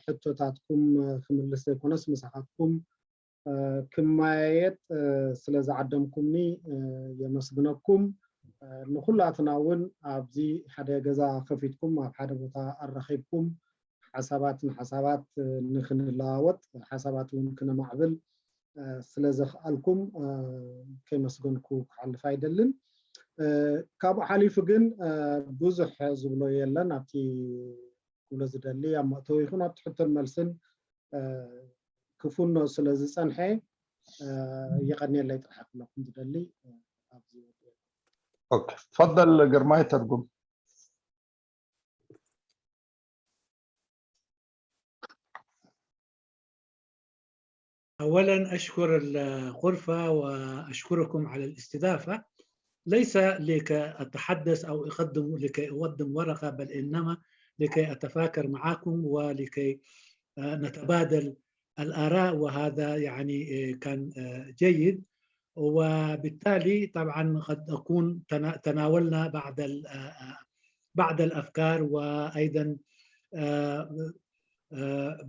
ሕቶታትኩም ክምልስ ዘይኮነስ ምሳኻትኩም ክመያየጥ ስለ ዝዓደምኩምኒ የመስግነኩም። ንኩላትና እውን ኣብዚ ሓደ ገዛ ከፊትኩም ኣብ ሓደ ቦታ ኣራኺብኩም ሓሳባት ንሓሳባት ንክንለዋወጥ ሓሳባት እውን ክነማዕብል ስለ ዘኽኣልኩም ከይመስገንኩ ክሓልፍ ኣይደልን። ካብኡ ሓሊፉ ግን ብዙሕ ዝብሎ የለን ኣብቲ ክብሎ ዝደሊ ኣብ መእተዊ ይኹን ኣብቲ ሕቶን መልስን ክፍኖ ስለ ዝፀንሐ የቐንየለይ ጥራሕ ክብለኩም ዝደሊ ኣብዚ تفضل ግርማይ ተርጉም። أولا أشكر الغرفة وأشكركم على الاستضافة. ليس لكي أتحدث أو أقدم لكي أقدم ورقة، بل إنما لكي أتفاكر معكم ولكي نتبادل الآراء، وهذا يعني كان جيد، وبالتالي طبعا قد أكون تناولنا بعض بعض الأفكار وأيضا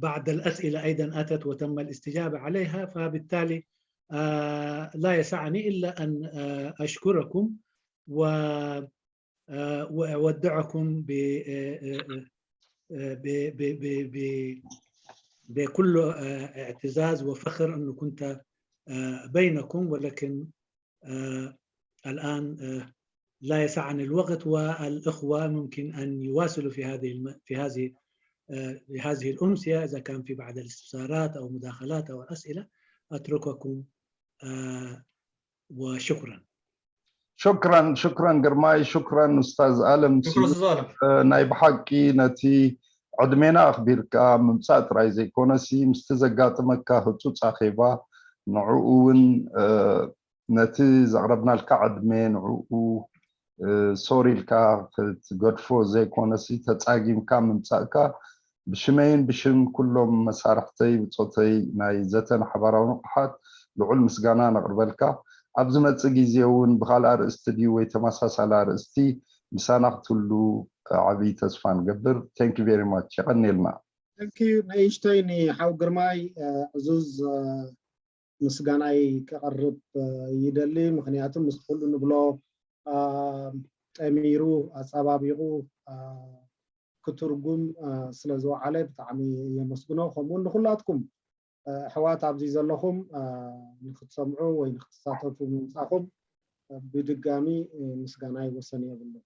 بعض الأسئلة أيضا أتت وتم الاستجابة عليها، فبالتالي لا يسعني إلا أن أشكركم و وأودعكم ب بكل اعتزاز وفخر أنه كنت بينكم، ولكن الآن لا يسعني الوقت، والإخوة ممكن أن يواصلوا في هذه في هذه في هذه الأمسية إذا كان في بعض الاستفسارات أو مداخلات أو أسئلة. أترككم وشكرا. شكرا شكرا ግርማይ شكرا أستاذ ኣለም። شكرا أستاذ ألم. ናይ ብሓቂ ነቲ ዕድሜና ኣኽቢርካ ምምፃእ ጥራይ ዘይኮነሲ ምስቲ ዘጋጥመካ ህፁፅ ኣኼባ ንዕኡ እውን ነቲ ዘቕረብናልካ ዕድመ ንዕኡ ሶር ኢልካ ክትገድፎ ዘይኮነሲ ተፃጊምካ ምምፃእካ ብሽመይን ብሽም ኩሎም መሳርሕተይ ብፆተይ ናይ ዘተን ሓባራዊ ንቕሓት ልዑል ምስጋና ነቕርበልካ። ኣብ ዝመፅእ ግዜ እውን ብካልእ ኣርእስቲ ድዩ ወይ ተመሳሳሊ ኣርእስቲ ምሳና ክትህሉ ዓብዪ ተስፋ ንገብር። Thank you very much። የቐንየልና። ንእሽተይ ንሓው ግርማይ ዕዙዝ ምስጋናይ ከቕርብ ይደሊ። ምክንያቱ ምስ ኩሉ ንብሎ ጠሚሩ ኣፀባቢቑ ክትርጉም ስለ ዝወዓለ ብጣዕሚ የመስግኖ። ከምኡውን ንኩላትኩም ኣሕዋት ኣብዚ ዘለኹም ንክትሰምዑ ወይ ንክትሳተፉ ምምፃእኹም ብድጋሚ ምስጋናይ ወሰን የብሉን።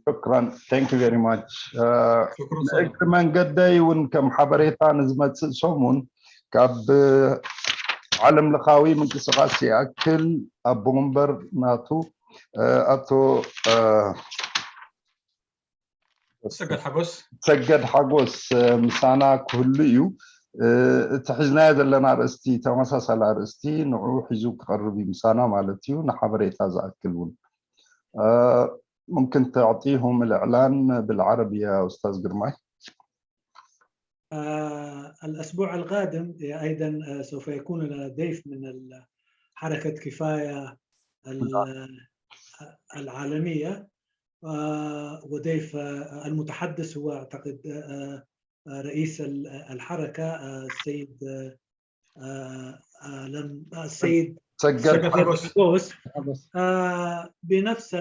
شكرا. Thank you very much. ንእግሪ መንገደይ እውን ከም ሓበሬታ ንዝመፅእ ሰሙን ካብ ዓለም ለኻዊ ምንቅስቃስ ይኣክል ኣቦ ወንበር ናቱ ኣቶ ሰገድ ሓጎስ ሰገድ ሓጎስ ምሳና ክህሉ እዩ። እቲ ሒዝናዮ ዘለና ኣርእስቲ ተመሳሳሊ ኣርእስቲ ንዑ ሒዙ ክቐርብ እዩ ምሳና ማለት እዩ። ንሓበሬታ ዝኣክል እውን ممكن تعطيهم الإعلان بالعربي يا أستاذ قرماي؟ الأسبوع القادم أيضا سوف يكون لنا ضيف من حركة كفاية العالمية، وضيف المتحدث هو أعتقد رئيس الحركة السيد السيد سجل حقوس. بنفس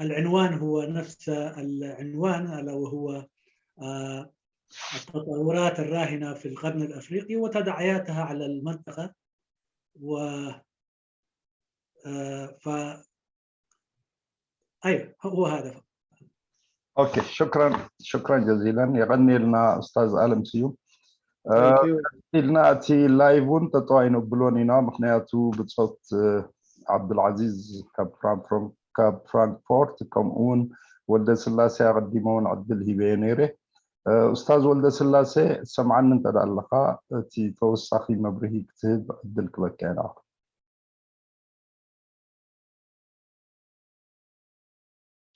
العنوان، هو نفس العنوان ألا وهو التطورات الراهنة في القرن الأفريقي وتداعياتها على المنطقة. و ف ايوه، هو هذا. اوكي، شكرا شكرا جزيلا. የቐንየልና ኡስታዝ ኣለም ስዩም። ኢልና እቲ ላይቭ እውን ጠጠው ኣይነብሎን ኢና፣ ምክንያቱ ብፆት ዓብዱልዓዚዝ ካብ ፍራንክፎርት ከምኡ እውን ወልደ ስላሴ ኣቐዲመ እውን ዕድል ሂበዮ ነይረ። ኡስታዝ ወልደ ስላሴ ትሰምዓኒ እንተ ኣለኻ፣ እቲ ተወሳኺ መብርሂ ክትህብ ዕድል ክበካ ኢና።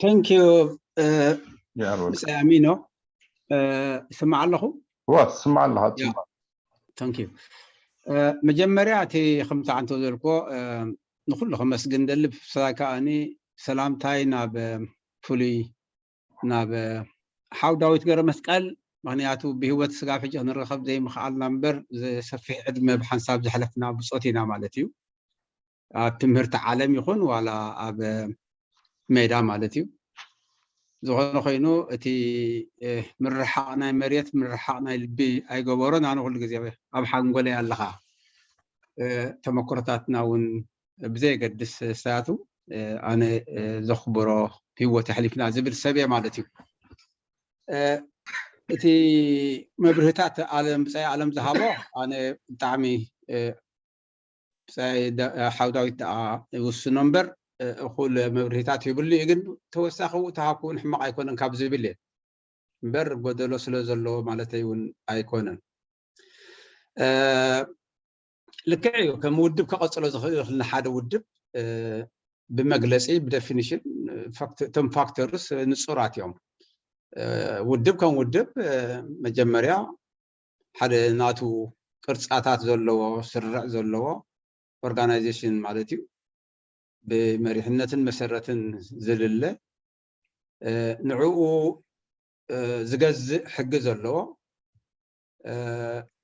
Thank you يا رب. ምሳይ ኣሚኖ። ይስማዕ ኣለኹ? ዋ ትስማዕ ኣለኻ። Thank you። መጀመርያ እቲ ከምቲ ዓንቶ ዘልኮ ንኩሉ ከመስግን ደሊ፣ ብፍላይ ከኣኒ ሰላምታይ ናብ ፍሉይ ናብ ሓው ዳዊት ገረመስቀል፣ ምክንያቱ ብህይወት ስጋብ ሕጂ ክንረኸብ ዘይምኽኣልና እምበር፣ ሰፊሕ ዕድመ ብሓንሳብ ዘሕለፍና ብፆት ኢና ማለት እዩ። ኣብ ትምህርቲ ዓለም ይኹን ዋላ ኣብ ሜዳ ማለት እዩ። ዝኾነ ኮይኑ እቲ ምርሓቕ ናይ መሬት ምርሓቕ ናይ ልቢ ኣይገበሮን። ኣነ ኩሉ ግዜ ኣብ ሓንጎለይ ኣለኻ። ተመክሮታትና እውን ብዘየገድስ ስታቱ ኣነ ዘኽብሮ ህይወት ኣሕሊፍና ዝብል ሰብ እየ ማለት እዩ። እቲ መብርህታት ኣለም ብፃይ ኣለም ዝሃቦ ኣነ ብጣዕሚ ብፃይ ሓው ዳዊት ደኣ ይውስኖ እምበር እኹል መብርህታት ይብሉ እዩ። ግን ተወሳኺ ተሃኩውን ሕማቕ ኣይኮነን ካብ ዝብል እየ እምበር ጎደሎ ስለ ዘለዎ ማለተይ እውን ኣይኮነን። ልክዕ እዩ። ከም ውድብ ከቐፅሎ ዝኽእል ንሓደ ውድብ ብመግለፂ ብደፊኒሽን እቶም ፋክተርስ ንፁራት እዮም። ውድብ ከም ውድብ መጀመርያ ሓደ ናቱ ቅርፃታት ዘለዎ ስርርዕ ዘለዎ ኦርጋናይዜሽን ማለት እዩ። ብመሪሕነትን መሰረትን ዝልለ ንዕኡ ዝገዝእ ሕጊ ዘለዎ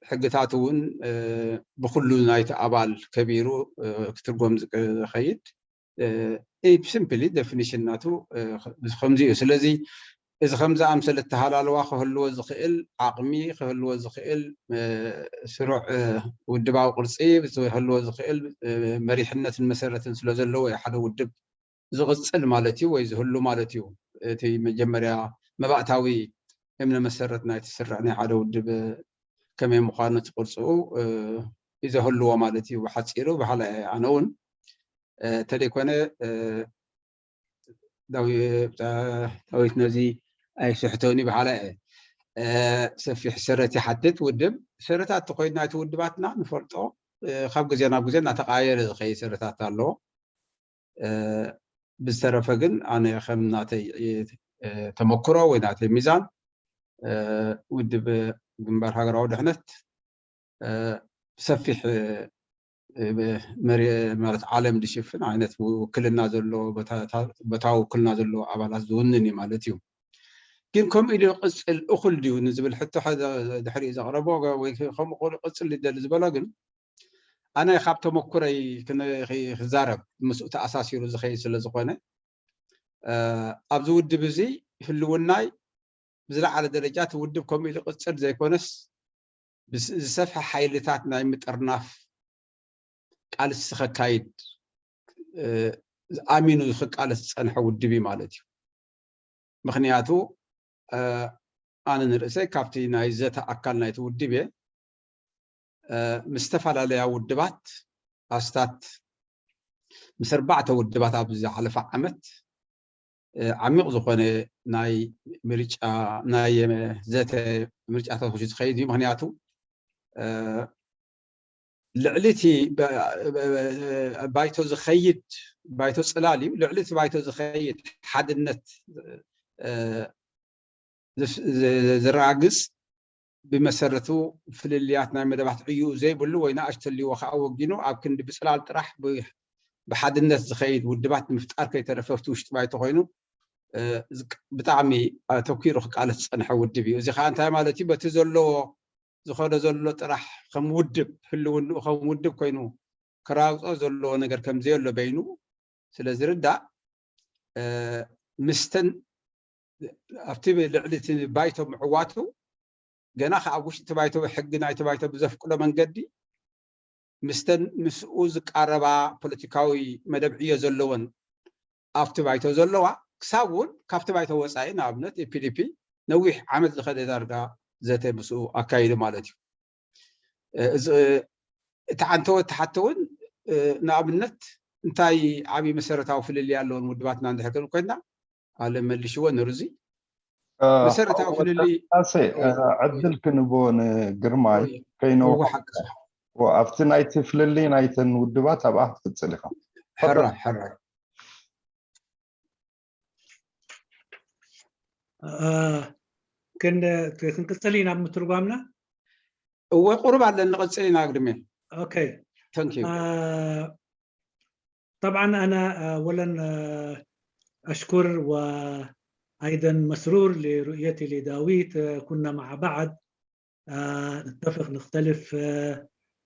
ሕግታት እውን ብኩሉ ናይቲ ኣባል ከቢሩ ክትርጎም ዝኸይድ simply definition ናቱ ከምዚ እዩ። ስለዚ እዚ ከምዚ ኣምሰል እተሃላለዋ ክህልዎ ዝኽእል ዓቕሚ ክህልዎ ዝኽእል ስሩዕ ውድባዊ ቅርፂ ክህልዎ ዝኽእል መሪሕነትን መሰረትን ስለ ዘለዎ እዩ ሓደ ውድብ ዝቕፅል ማለት እዩ ወይ ዝህሉ ማለት እዩ። እቲ መጀመርያ መባእታዊ እምነ መሰረት ናይቲ ስርዕ ናይ ሓደ ውድብ ከመይ ምዃኑ እቲ ቅርፅኡ እዩ ዘህልዎ ማለት እዩ። ብሓፂሩ ብሓላ ኣነ እውን ተደይኮነ ዳዊት ነዚ ኣይስሕቶኒ ብሓላ እየ። ሰፊሕ ሰረት ይሓትት። ውድብ ሰረታት ተኮይኑ ናይቲ ውድባትና ንፈልጦ ካብ ግዜ ናብ ግዜ እናተቃየረ ዝኸይድ ሰረታት ኣለዎ። ብዝተረፈ ግን ኣነ ከም ናተይ ተመክሮ ወይ ናተይ ሚዛን ውድብ ግንባር ሃገራዊ ድሕነት ሰፊሕ ማለት ዓለም ዝሽፍን ዓይነት ውክልና ዘለዎ ቦታዊ ውክልና ዘለዎ ኣባላት ዝውንን እዩ ማለት እዩ። ግን ከምኡ ኢሉ ቅፅል እኹል ድዩ ንዝብል ሕቶ ድሕሪኡ ዘቕረቦ ወይ ከምኡ ቅፅል ይደሊ ዝበሎ ግን ኣነ ካብ ተመኩረይ ክዛረብ ምስኡ ተኣሳሲሩ ዝኸይድ ስለ ዝኾነ ኣብዚ ውድብ እዚ ህልውናይ ብዝለዓለ ደረጃ እቲ ውድብ ከምኡ ኢሉ ቅጽል ዘይኮነስ ዝሰፍሐ ሓይልታት ናይ ምጥርናፍ ቃልሲ ከካይድ ኣሚኑ ክቃለስ ዝፀንሐ ውድብ እዩ ማለት እዩ። ምክንያቱ ኣነ ንርእሰይ ካብቲ ናይ ዘተ ኣካል ናይቲ ውድብ እየ። ምስ ዝተፈላለያ ውድባት ኣስታት ምስ ኣርባዕተ ውድባት ኣብዚ ዝሓለፈ ዓመት ዓሚቕ ዝኾነ ናይ ምርጫ ናይ ዘተ ምርጫታት ዝኸይድ እዩ። ምክንያቱ ልዕሊ እቲ ባይቶ ዝኸይድ ባይቶ ፅላል እዩ። ልዕሊ እቲ ባይቶ ዝኸይድ ሓድነት ዝረጋግፅ ብመሰረቱ ፍልልያት ናይ መደባት ዕዩ ዘይብሉ ወይ ንኣሽተልዎ ከዓ ወጊኑ ኣብ ክንዲ ብፅላል ጥራሕ ብሓድነት ዝኸይድ ውድባት ንምፍጣር ከይተረፈ ኣብቲ ውሽጢ ባይቶ ኮይኑ ብጣዕሚ ኣተኪሩ ክቃለስ ዝፀንሐ ውድብ እዩ። እዚ ከዓ እንታይ ማለት እዩ? በቲ ዘለዎ ዝኾነ ዘሎ ጥራሕ ከም ውድብ ህልውንኡ ከም ውድብ ኮይኑ ክራግፆ ዘለዎ ነገር ከም ዘየሎ በይኑ ስለ ዝርዳእ ምስተን ኣብቲ ልዕሊ እቲ ባይቶ ምዕዋቱ ገና ከ ኣብ ውሽጢ እቲ ባይቶ ሕጊ ናይቲ ባይቶ ብዘፍቅዶ መንገዲ ምስተን ምስኡ ዝቃረባ ፖለቲካዊ መደብ ዕዮ ዘለወን ኣብቲ ባይቶ ዘለዋ ክሳብ እውን ካብቲ ባይቶ ወፃኢ ንኣብነት ኤፒዲፒ ነዊሕ ዓመት ዝኸደ ዳርጋ ዘተ ምስኡ ኣካይዱ ማለት እዩ። እቲ ዓንተወ ተሓተ እውን ንኣብነት እንታይ ዓብዪ መሰረታዊ ፍልልይ ኣለዎን ውድባትና እንድሕር ክንብል ኮይንና ኣለ መልሽዎ ነሩዚ መሰረታዊ ፍልልይ ሴ ዕድል ክንቦ ንግርማይ ከይነውሓ ኣብቲ ናይቲ ፍልልይ ናይተን ውድባት ኣብኣ ክትቅፅል ኢኻ። ሕራይ ሕራይ ክንቅፅል ኢና ምትርጓምና። እወ ቁሩብ ኣለን ንቐፅል ኢና ግድሜ። Okay. طبعا أنا أولا أشكر وأيضا مسرور لرؤيتي لداويت. كنا مع بعض نتفق نختلف،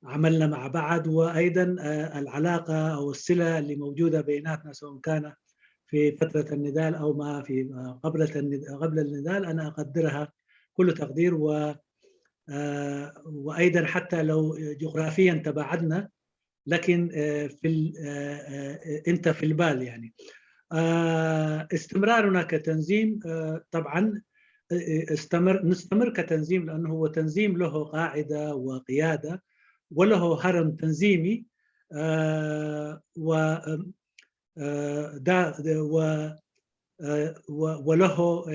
عملنا مع بعض، وأيضا العلاقة أو الصلة اللي موجودة بيناتنا سواء كان في فترة النضال أو ما في قبل قبل النضال أنا أقدرها كل تقدير. و وأيضا حتى لو جغرافيا تباعدنا لكن في انت في البال يعني. استمرارنا كتنظيم طبعا استمر نستمر كتنظيم لانه هو تنظيم له قاعده وقياده وله هرم تنظيمي و دا و وله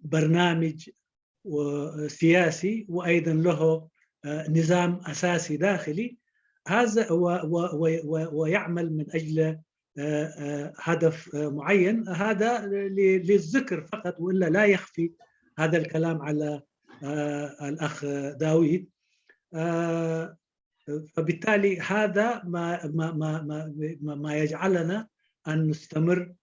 برنامج سياسي وايضا له نظام اساسي داخلي هذا ويعمل من اجل هدف معين هذا للذكر فقط والا لا يخفي هذا الكلام على الاخ داويد. فبالتالي هذا ما ما ما ما, ما يجعلنا ان نستمر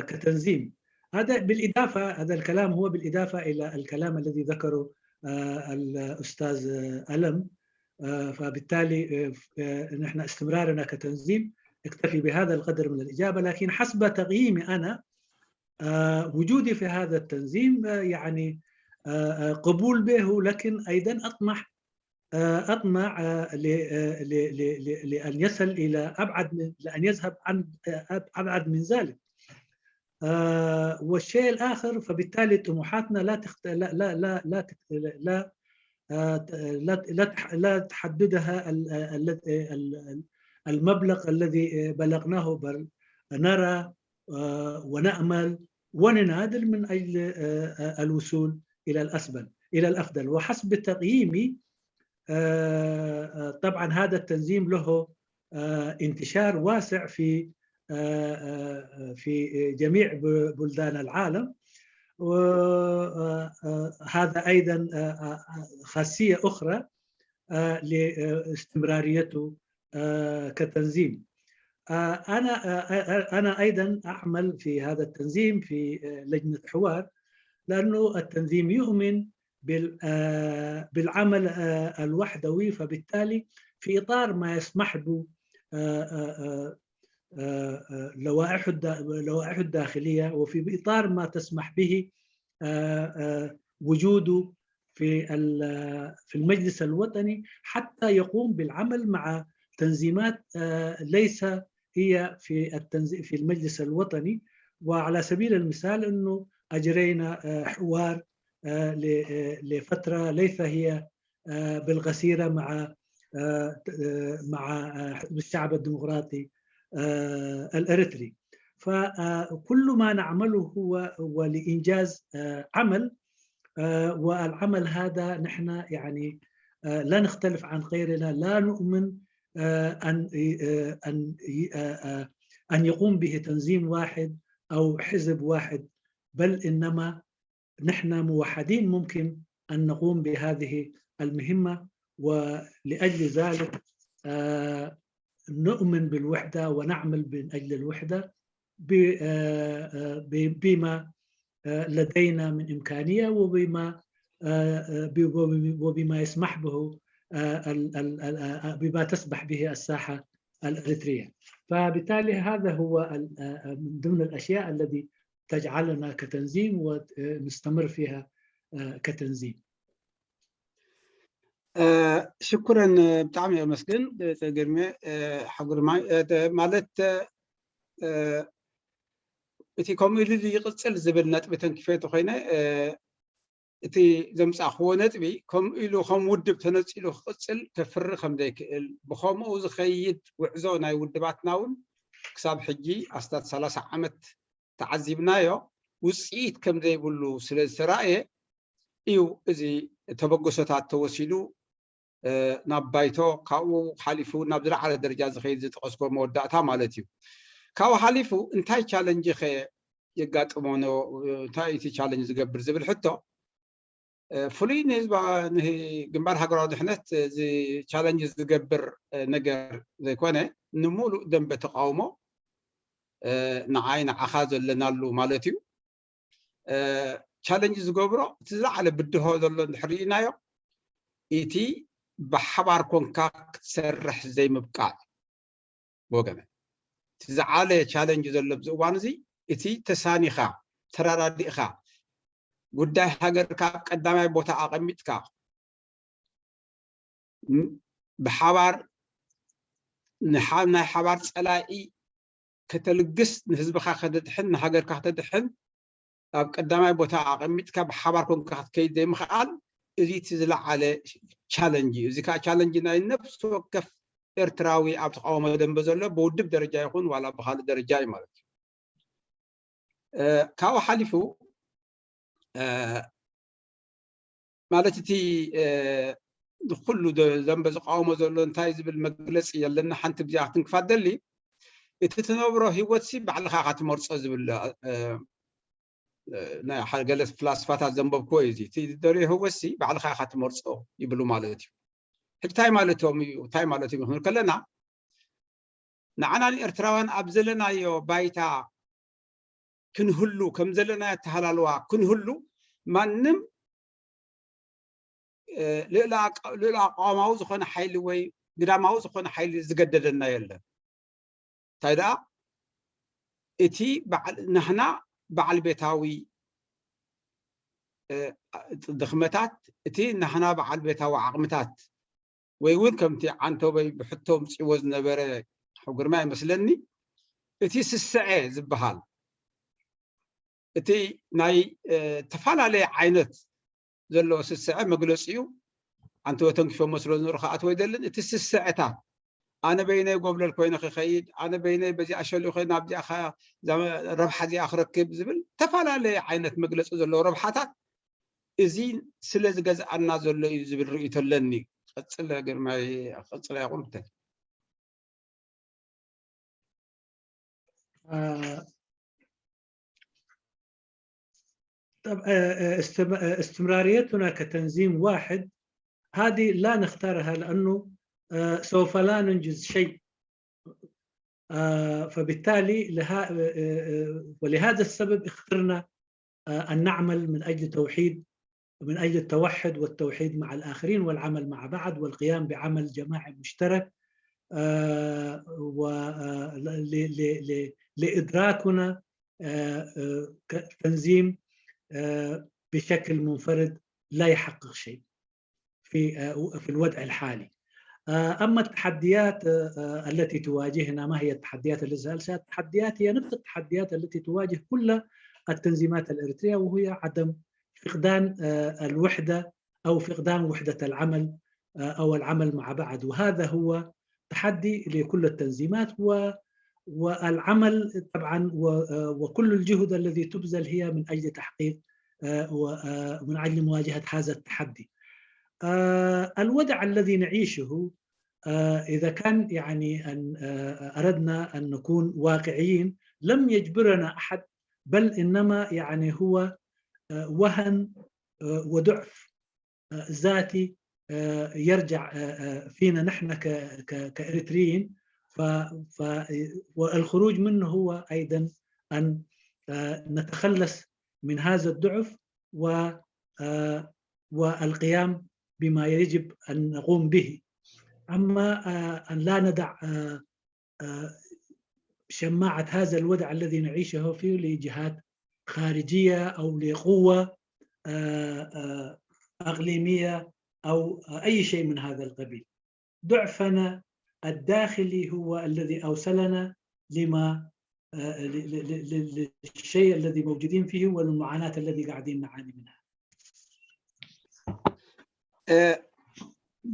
كتنظيم. هذا بالاضافه، هذا الكلام هو بالاضافه الى الكلام الذي ذكره الاستاذ الم. فبالتالي نحن استمرارنا كتنظيم يكتفي بهذا القدر من الاجابه، لكن حسب تقييمي انا وجودي في هذا التنظيم يعني قبول به، لكن ايضا اطمح اطمع لان يصل الى ابعد من لان يذهب عن ابعد من ذلك. والشيء الاخر فبالتالي طموحاتنا لا تخت... لا لا لا لا تخت... لا لا لا تحددها المبلغ الذي بلغناه، بل نرى ونامل ونناضل من اجل الوصول الى الاسفل الى الافضل. وحسب تقييمي طبعا هذا التنظيم له انتشار واسع في في جميع بلدان العالم. وهذا ايضا خاصيه اخرى لاستمراريته كتنظيم. انا انا ايضا اعمل في هذا التنظيم في لجنه حوار، لانه التنظيم يؤمن بالعمل الوحدوي، فبالتالي في اطار ما يسمح به آه، آه، لوائح الدا- لوائح الداخلية، وفي إطار ما تسمح به، آه، آه، وجوده في ال- في المجلس الوطني حتى يقوم بالعمل مع تنظيمات، آه، ليس هي في التنظي- في المجلس الوطني. وعلى سبيل المثال أنه أجرينا، آه، حوار، آه، ل- آه، لفترة ليس هي، آه، بالغسيلة مع، آه، آه، مع، آه، حزب الشعب الديمقراطي، آه، الإريتري. فكل ما نعمله هو، هو لإنجاز، آه، عمل، آه، والعمل هذا نحن يعني، آه، لا نختلف عن غيرنا، لا نؤمن، آه، أن، آه، أن، آه، آه، أن يقوم به تنظيم واحد أو حزب واحد، بل إنما نحن موحدين ممكن أن نقوم بهذه المهمة. ولأجل ذلك، آه، نؤمن بالوحدة ونعمل من أجل الوحدة ب- آه، آه، ب- بما، آه، لدينا من إمكانية، وبما، آه، آه، ب- وب- وبما يسمح به، آه، ال- ال- ال- آه، بما تسمح به الساحة الإريترية. فبالتالي هذا هو ال- آه، من ضمن الأشياء الذي تجعلنا كتنظيم ونستمر فيها، آه، كتنظيم. ሽኩረን። ብጣዕሚ የመስግን። ግርሜ ሓጉርማይ ማለት እቲ ከምኡ ኢሉ ይቕፅል ዝብል ነጥቢ ተንኪፈ እንተኮይነ፣ እቲ ዘምፃእክዎ ነጥቢ ከምኡ ኢሉ ከም ውድብ ተነፂሉ ክቕፅል ከፍሪ ከም ዘይክእል፣ ብከምኡ ዝኸይድ ጉዕዞ ናይ ውድባትና እውን ክሳብ ሕጂ ኣስታት ሰላሳ ዓመት ተዓዚብናዮ፣ ውፅኢት ከም ዘይብሉ ስለ ዝተራእየ እዩ እዚ ተበግሶታት ተወሲዱ ናብ ባይቶ፣ ካብኡ ሓሊፉ ናብ ዝለዓለ ደረጃ ዝኸይድ ዝጠቐስኮ መወዳእታ ማለት እዩ። ካብኡ ሓሊፉ እንታይ ቻለንጅ ኸ የጋጥሞ፣ እንታይ እቲ ቻለንጅ ዝገብር ዝብል ሕቶ ፍሉይ ንህዝባ ግንባር ሃገራዊ ድሕነት እዚ ቻለንጅ ዝገብር ነገር ዘይኮነ፣ ንሙሉእ ደንበ ተቃውሞ ንዓይ ንዓኻ ዘለናሉ ማለት እዩ። ቻለንጅ ዝገብሮ እቲ ዝለዓለ ብድሆ ዘሎ እንድሕር ርኢናዮ፣ እቲ ብሓባር ኮንካ ክትሰርሕ ዘይምብቃዕ ወገነ። እቲ ዝዓለ ቻለንጅ ዘሎ ኣብዚ እዋን እዚ እቲ ተሳኒኻ፣ ተራዳዲእኻ፣ ጉዳይ ሃገርካ ኣብ ቀዳማይ ቦታ ኣቐሚጥካ፣ ብሓባር ናይ ሓባር ፀላኢ ከተልግስ፣ ንህዝብኻ ከተድሕን ንሃገርካ ከተድሕን ኣብ ቀዳማይ ቦታ ኣቐሚጥካ ብሓባር ኮንካ ክትከይድ ዘይምኽኣል፣ እዚ እቲ ዝለዓለ ቻለንጅ እዩ። እዚ ከዓ ቻለንጅ ናይ ነፍሲ ወከፍ ኤርትራዊ ኣብ ተቃውሞ ደንበ ዘሎ ብውድብ ደረጃ ይኹን ዋላ ብካልእ ደረጃ እዩ ማለት እዩ። ካብኡ ሓሊፉ ማለት እቲ ንኩሉ ዘንበ ዝቃወሞ ዘሎ እንታይ ዝብል መግለፂ የለና። ሓንቲ ብዚኣ ክትንክፋት ደሊ፣ እቲ ትነብሮ ህይወትሲ ባዕልኻ ኢኻ ትመርፆ ዝብል ናይ ገለ ፍላስፋታት ዘንበብክዎ እዩ። እዚ እቲ ደልዮ ህይወትሲ ባዕልኻ ኢኻ ትመርፆ ይብሉ ማለት እዩ። ሕጂ እንታይ ማለቶም እዩ? እንታይ ማለት እዩ ክንብል ከለና፣ ንዓና ንኤርትራውያን ኣብ ዘለናዮ ባይታ ክንህሉ፣ ከም ዘለናዮ ኣተሃላልዋ ክንህሉ ማንም ልእለ ኣቋማዊ ዝኾነ ሓይሊ ወይ ግዳማዊ ዝኾነ ሓይሊ ዝገደደና የለን። እንታይ ደኣ እቲ ናህና በዓል ቤታዊ ድኽመታት፣ እቲ ናህና በዓል ቤታዊ ዓቕምታት ወይ እውን ከምቲ ዓንተበይ ብሕቶ ምፅእዎ ዝነበረ ግርማ ይመስለኒ፣ እቲ ስስዐ ዝበሃል እቲ ናይ ዝተፈላለየ ዓይነት ዘለዎ ስስዐ መግለፂኡ፣ ዓንተበ ተንኪፎ መስሎ ዝንርኸ ኣትወ ኣይደልን። እቲ ስስዐታት ኣነ በይነይ ጎብለል ኮይነ ክኸይድ፣ ኣነ በይነይ በዚኣ ሸሊኹ ናብዚኣ ረብሓ እዚኣ ክረክብ ዝብል ዝተፈላለየ ዓይነት መግለፂ ዘለዎ ረብሓታት እዚ ስለ ዝገዝኣና ዘሎ እዩ ዝብል ርእይቶ ኣለኒ። ቀፅለ ግርማይ፣ ቀፅለ ያቁምተ። آه، طب آه، آه، استم- آه، استمراريتنا كتنظيم واحد هذه لا نختارها، لأنه آه، سوف لا ننجز شيء. آه، فبالتالي لها آه، آه، ولهذا السبب اخترنا آه، أن نعمل من أجل توحيد، من أجل التوحد والتوحيد مع الآخرين والعمل مع بعض والقيام بعمل جماعي مشترك. آه، و- آه، ل- ل- ل- ل- لإدراكنا، آه، آه، كتنظيم، آه، بشكل منفرد لا يحقق شيء في، آه، في الوضع الحالي. آه، أما التحديات، آه، آه، التي تواجهنا، ما هي التحديات التي سألتها؟ التحديات هي نفس التحديات التي تواجه كل التنظيمات الإريترية، وهي عدم فقدان، آه، الوحدة أو فقدان وحدة العمل، آه، أو العمل مع بعض، وهذا هو تحدي لكل التنظيمات و والعمل طبعا و- آه، وكل الجهد الذي تبذل هي من اجل تحقيق، آه، و- آه، من اجل مواجهه هذا التحدي. آه، الوضع الذي نعيشه، آه، اذا كان يعني ان آه، اردنا ان نكون واقعيين، لم يجبرنا احد، بل انما يعني هو آه، وهن آه، وضعف آه، ذاتي آه، يرجع آه، آه، فينا نحن ك- ك- كإريتريين. ف- ف- والخروج منه هو أيضا أن آه، نتخلص من هذا الضعف و- آه، والقيام بما يجب أن نقوم به. أما آه، أن لا ندع آه، آه، شماعة هذا الوضع الذي نعيشه فيه لجهات خارجية أو لقوة آه، آه، أقليمية أو أي شيء من هذا القبيل. ضعفنا الداخلي هو الذي أوصلنا لما آه، ل- ل- ل- ل- للشيء الذي موجودين فيه والمعاناة الذي قاعدين نعاني منها. እ፣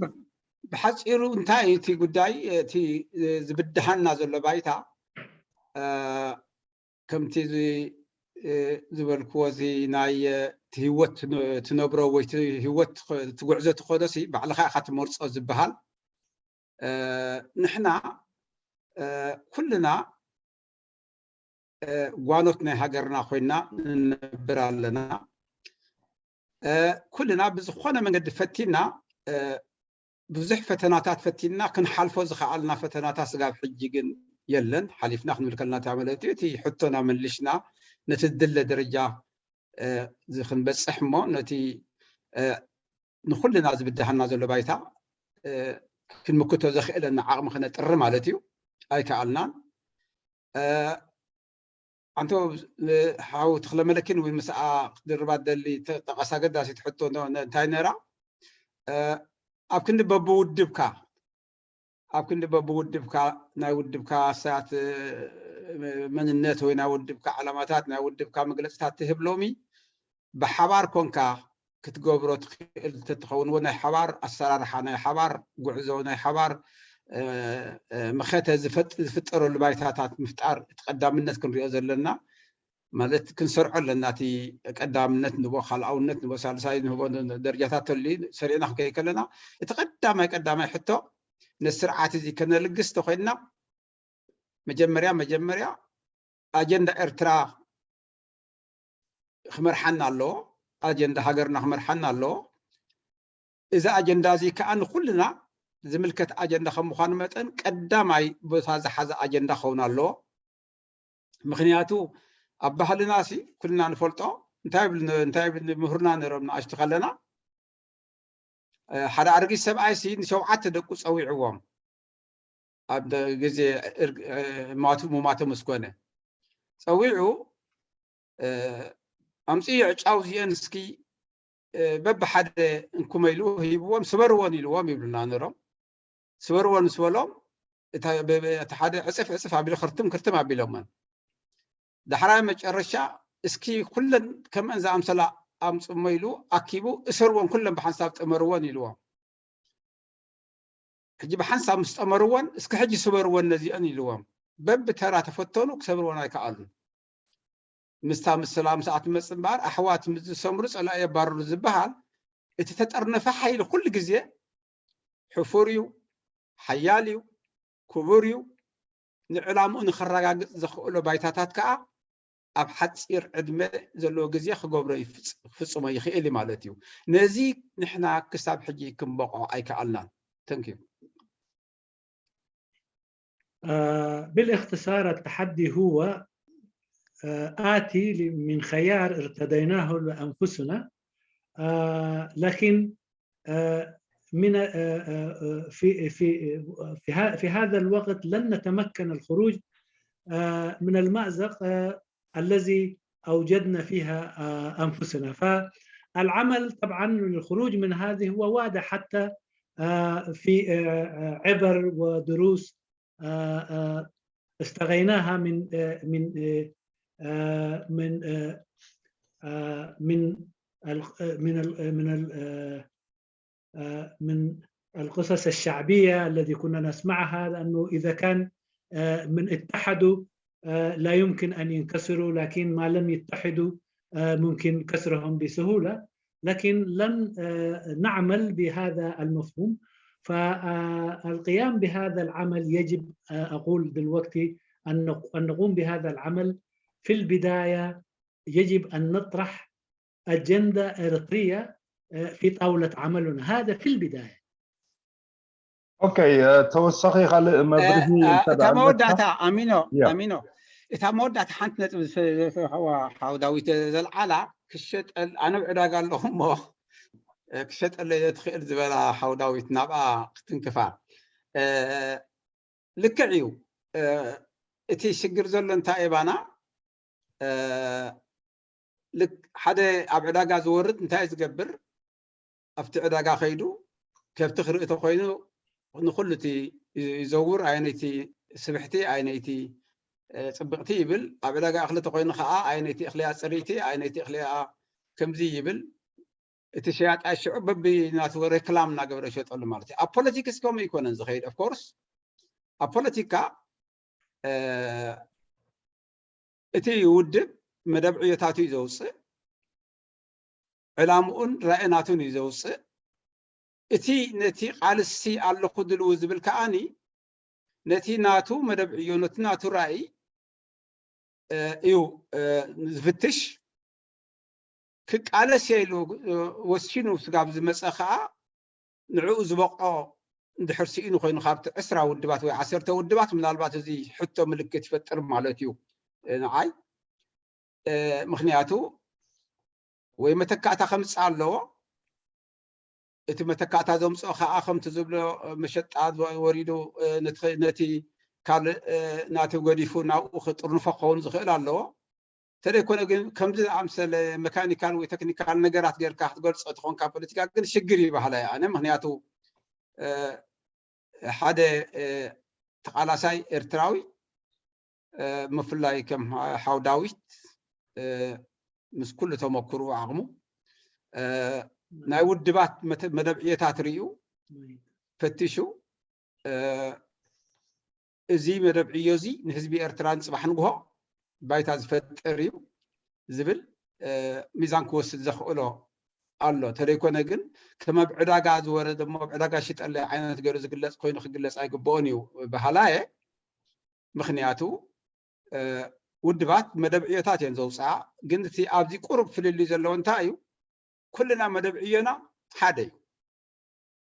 ብ- ብሓፂሩ እንታይ እዩ እቲ ጉዳይ? እቲ ዝብድሃና ዘሎ ባይታ እ፣ ከምቲ እዚ እ፣ ዝበልክዎ እዚ ናይ እ፣ እቲ ህይወት ትነ- ትነብሮ ወይ እቲ ህይወት ትኸ- እቲ ጉዕዞ ትኸዶ ሲ ባዕልኻ ኢኻ ትመርፆ ዝበሃል። እ፣ ንሕና እ፣ ኩልና እ፣ ጓኖት ናይ ሃገርና ኮይና ንነብር ኣለና። እ፣ ኩልና ብዝኾነ መንገዲ ፈቲና እ፣ ብዙሕ ፈተናታት ፈቲና ክንሓልፎ ዝኸኣልና ፈተናታት ስጋብ ሕጂ ግን የለን። ሓሊፍና ክንብል ከለና እንታይ ማለት እዩ? እቲ ሕቶና መሊሽና ነቲ ዝድለ ደረጃ እ፣ እዚ ክንበፅሕ እሞ ነቲ እ፣ ንኩልና ዝብድሃና ዘሎ ባይታ እ፣ ክንምክቶ ዘኽእለና ዓቕሚ ክነጥሪ ማለት እዩ። ኣይከኣልናን። እ፣ ኣንቶ እ፣ ሓው ተኽለ መለኪን ወይ ምስኣ ክትድርባ ደሊ ተ- ጠቐስ ኣገዳሲት ሕቶ ነ- ነ- እንታይ ነራ እ፣ ኣብ ክንዲ በብውድብካ ኣብ ክንዲ በብውድብካ ናይ ውድብካ ሳት መንነት ወይ ናይ ውድብካ ዓላማታት ናይ ውድብካ መግለፅታት ትህብ ሎሚ ብሓባር ኮንካ ክትገብሮ ትኽእል ተትኸውን ናይ ሓባር ኣሰራርሓ ናይ ሓባር ጉዕዞ ናይ ሓባር መኸተ ዝፈጥ- ዝፍጠረሉ ባይታታት ምፍጣር እቲ ቀዳምነት ክንሪኦ ዘለና ማለት ክንሰርዖ ኣለና። እቲ ቀዳምነት ንቦ ካልኣውነት ንቦ ሳልሳይ ንህቦ ደረጃታት ተልዩ ሰሪዕና ክንከይ ከለና እቲ ቀዳማይ ቀዳማይ ሕቶ ነቲ ስርዓት እዚ ከነልግስ ተኮይንና መጀመርያ መጀመርያ ኣጀንዳ ኤርትራ ክመርሓና ኣለዎ። ኣጀንዳ ሃገርና ክመርሓና ኣለዎ። እዚ ኣጀንዳ እዚ ከዓ ንኩልና ዝምልከት ኣጀንዳ ከም ምኳኑ መጠን ቀዳማይ ቦታ ዝሓዘ ኣጀንዳ ክኸውን ኣለዎ። ምክንያቱ ኣብ ባህልና ሲ ኩልና ንፈልጦ እንታይ ይብል እንታይ ይብል ምሁርና ነሮም ንኣሽቱ ከለና ሓደ ኣረጊት ሰብኣይ ሲ ንሸውዓተ ደቁ ፀዊዕዎም ኣብ ግዜ ማቱ ሙማተ ምስ ኮነ ፀዊዑ ኣምፅኡ ዕጫው እዚአን እስኪ በብሓደ እንኩመ ኢሉ ሂብዎም ስበርዎን ኢልዎም ይብሉና ነሮም። ስበርዎን ምስ በሎም እቲ ሓደ ዕፅፍ ዕፅፍ ኣቢሉ ክርትም ክርትም ኣቢሎመን። ዳሕራይ መጨረሻ እስኪ ኩለን ከምአን ዝኣምሰላ ኣምፅሞ ኢሉ ኣኪቡ እሰርዎን ኩለን ብሓንሳብ ጥመርዎን ኢልዎም። ሕጂ ብሓንሳብ ምስ ጠመርዎን እስኪ ሕጂ ስበርወን ነዚአን ኢልዎም። በብተራ ተፈተኑ ክሰብርወን ኣይከኣሉን። ምስታ ምስላ ምስኣ ትመፅእ እምበኣር ኣሕዋት ምስ ዝሰምሩ ፀላኢ የባርሩ ዝበሃል እቲ ተጠርነፈ ሓይሊ ኩሉ ግዜ ሕፉር እዩ፣ ሓያል እዩ፣ ክቡር እዩ። ንዕላምኡ ንኸረጋግፅ ዘኽእሎ ባይታታት ከዓ ኣብ ሓፂር ዕድመ ዘለዎ ግዜ ክገብሮ ይፍፅ- ክፍፅሞ ይኽእል እዩ ማለት እዩ። ነዚ ንሕና ክሳብ ሕጂ ክንበቕዖ ኣይከኣልናን። Thank you. آه، بالاختصار التحدي هو آه، آتي ل- من خيار ارتضيناه لأنفسنا، آه، لكن آه، من آه، آه، آه، في في في ها- في هذا الوقت لن نتمكن الخروج آه، من المأزق آه، الذي أوجدنا فيها آه، أنفسنا. فالعمل طبعا للخروج من هذه هو واضح حتى آه، في آه، آه، عبر ودروس آه، آه، استغيناها من آه، من آه، آه، من آه، آه، من ال- آه، من ال- آه، من ال- آه، آه، من القصص الشعبية الذي كنا نسمعها، لأنه إذا كان آه، من اتحدوا آه، لا يمكن أن ينكسروا، لكن ما لم يتحدوا آه، ممكن كسرهم بسهولة. لكن لم آه، نعمل بهذا المفهوم. فالقيام بهذا العمل يجب آه، أقول دلوقتي أن نق- أن نقوم بهذا العمل في البداية. يجب أن نطرح أجندة إريترية آه، في طاولة عملنا. هذا في البداية. ኦኬ፣ ተወሳኺ ካልእ መብርሂ እንተ እታ ደኣ ኣለካ? መወዳእታ ኣሚኖ ያ። ኣሚኖ እታ መወዳእታ ሓንቲ ነጥቢ ዝፈ- ዝፈ- ሓዋ ሓው ዳዊት ዘልዓላ ክሸጠል ኣነ ኣብ ዕዳጋ ኣለኹ እሞ እ፣ ክሸጠለይ ትኽእል ዝበላ ሓው ዳዊት ናብኣ ክትንክፋ እ፣ ልክዕ እዩ። እ፣ እቲ ሽግር ዘሎ እንታይ እባና እ፣ ልክ ሓደ ኣብ ዕዳጋ ዝወርድ እንታይ እዩ ዝገብር? ኣብቲ ዕዳጋ ከይዱ ከብቲ ክርኢ ተኮይኑ ንኩሉ እቲ ይዘውር፣ ኣየነይቲ ስብሕቲ ኣየነይቲ እ፣ ጽብቕቲ ይብል። ኣብ ዕዳጋ እኽሊ ተኮይኑ ከዓ ኣየነይቲ እኽሊ እያ ጽርይቲ፣ ኣየነይቲ እኽሊ እያ ከምዚ ይብል። እቲ ሸያጣይ ሽዑ በቢ ናቱ ሬክላም እናገበረ ይሸጠሉ ማለት እዩ። ኣብ ፖለቲክስ ከምኡ ይኮነን ዝኸይድ። ኦፍኮርስ ኣብ ፖለቲካ እ፣ እቲ ውድብ መደብ ዕዮታቱ እዩ ዘውፅእ፣ ዕላምኡን ራእናቱን እዩ ዘውፅእ። እቲ ነቲ ቃልሲ ኣለኹ ድልው ዝብል ከዓኒ ነቲ ናቱ መደብ ዕዮ ነቲ ናቱ ራእይ እ፣ እዩ እ፣ ዝፍትሽ። ክቃለስ እየ ኢሉ እ፣ ወሲኑ ስጋብ ዝመፀ ከዓ ንዕኡ ዝበቕዖ እንድሕር ስኢኑ ኮይኑ ካብቲ ዕስራ ውድባት ወይ ዓሰርተ ውድባት ምናልባት እዚ ሕቶ ምልክት ይፈጥር ማለት እዩ እ፣ ንዓይ እ፣ ምክንያቱ ወይ መተካእታ ከምፅእ ኣለዎ። እቲ መተካእታ ዘምፅኦ ከዓ ከምቲ ዝብሎ እ፣ መሸጣ ወ- ወሪዱ እ፣ ነቲ- ነቲ ካልእ እ፣ ናቱ ገዲፉ ናብኡ ክጥርንፎ ክኸውን ዝኽእል ኣለዎ። እንተደይኮነ ግን ከምዚ ዝኣምሰለ መካኒካል ወይ ቴክኒካል ነገራት ጌርካ ክትገልፆ ተኾንካ ፖለቲካ ግን ሽግር ይበሃላ እየ ኣነ። ምክንያቱ እ፣ ሓደ እ፣ ተቓላሳይ ኤርትራዊ እ፣ ብፍላይ ከም ሓው ዳዊት እ፣ ምስ ኩሉ ተመክሩ ዓቕሙ እ፣ ናይ ውድባት መተ- መደብ ዕዮታት ርእዩ ፈቲሹ እ፣ እዚ መደብ ዕዮ እዚ ንህዝቢ ኤርትራ ንፅባሕ ንግሆ ባይታ ዝፈጥር እዩ ዝብል እ፣ ሚዛን ክወስድ ዘኽእሎ ኣሎ። ተደይኮነ ግን ከም ኣብ ዕዳጋ ዝወረደ እሞ ኣብ ዕዳጋ ሽጠለይ ዓይነት ገይሩ ዝግለፅ ኮይኑ ክግለፅ ኣይግብኦን እዩ በሃላየ። ምክንያቱ እ፣ ውድባት መደብ ዕዮታት እየን ዘውፅኣ። ግን እቲ ኣብዚ ቁሩብ ፍልልይ ዘለዎ እንታይ እዩ? ኩልና መደብ ዕዮና ሓደ እዩ።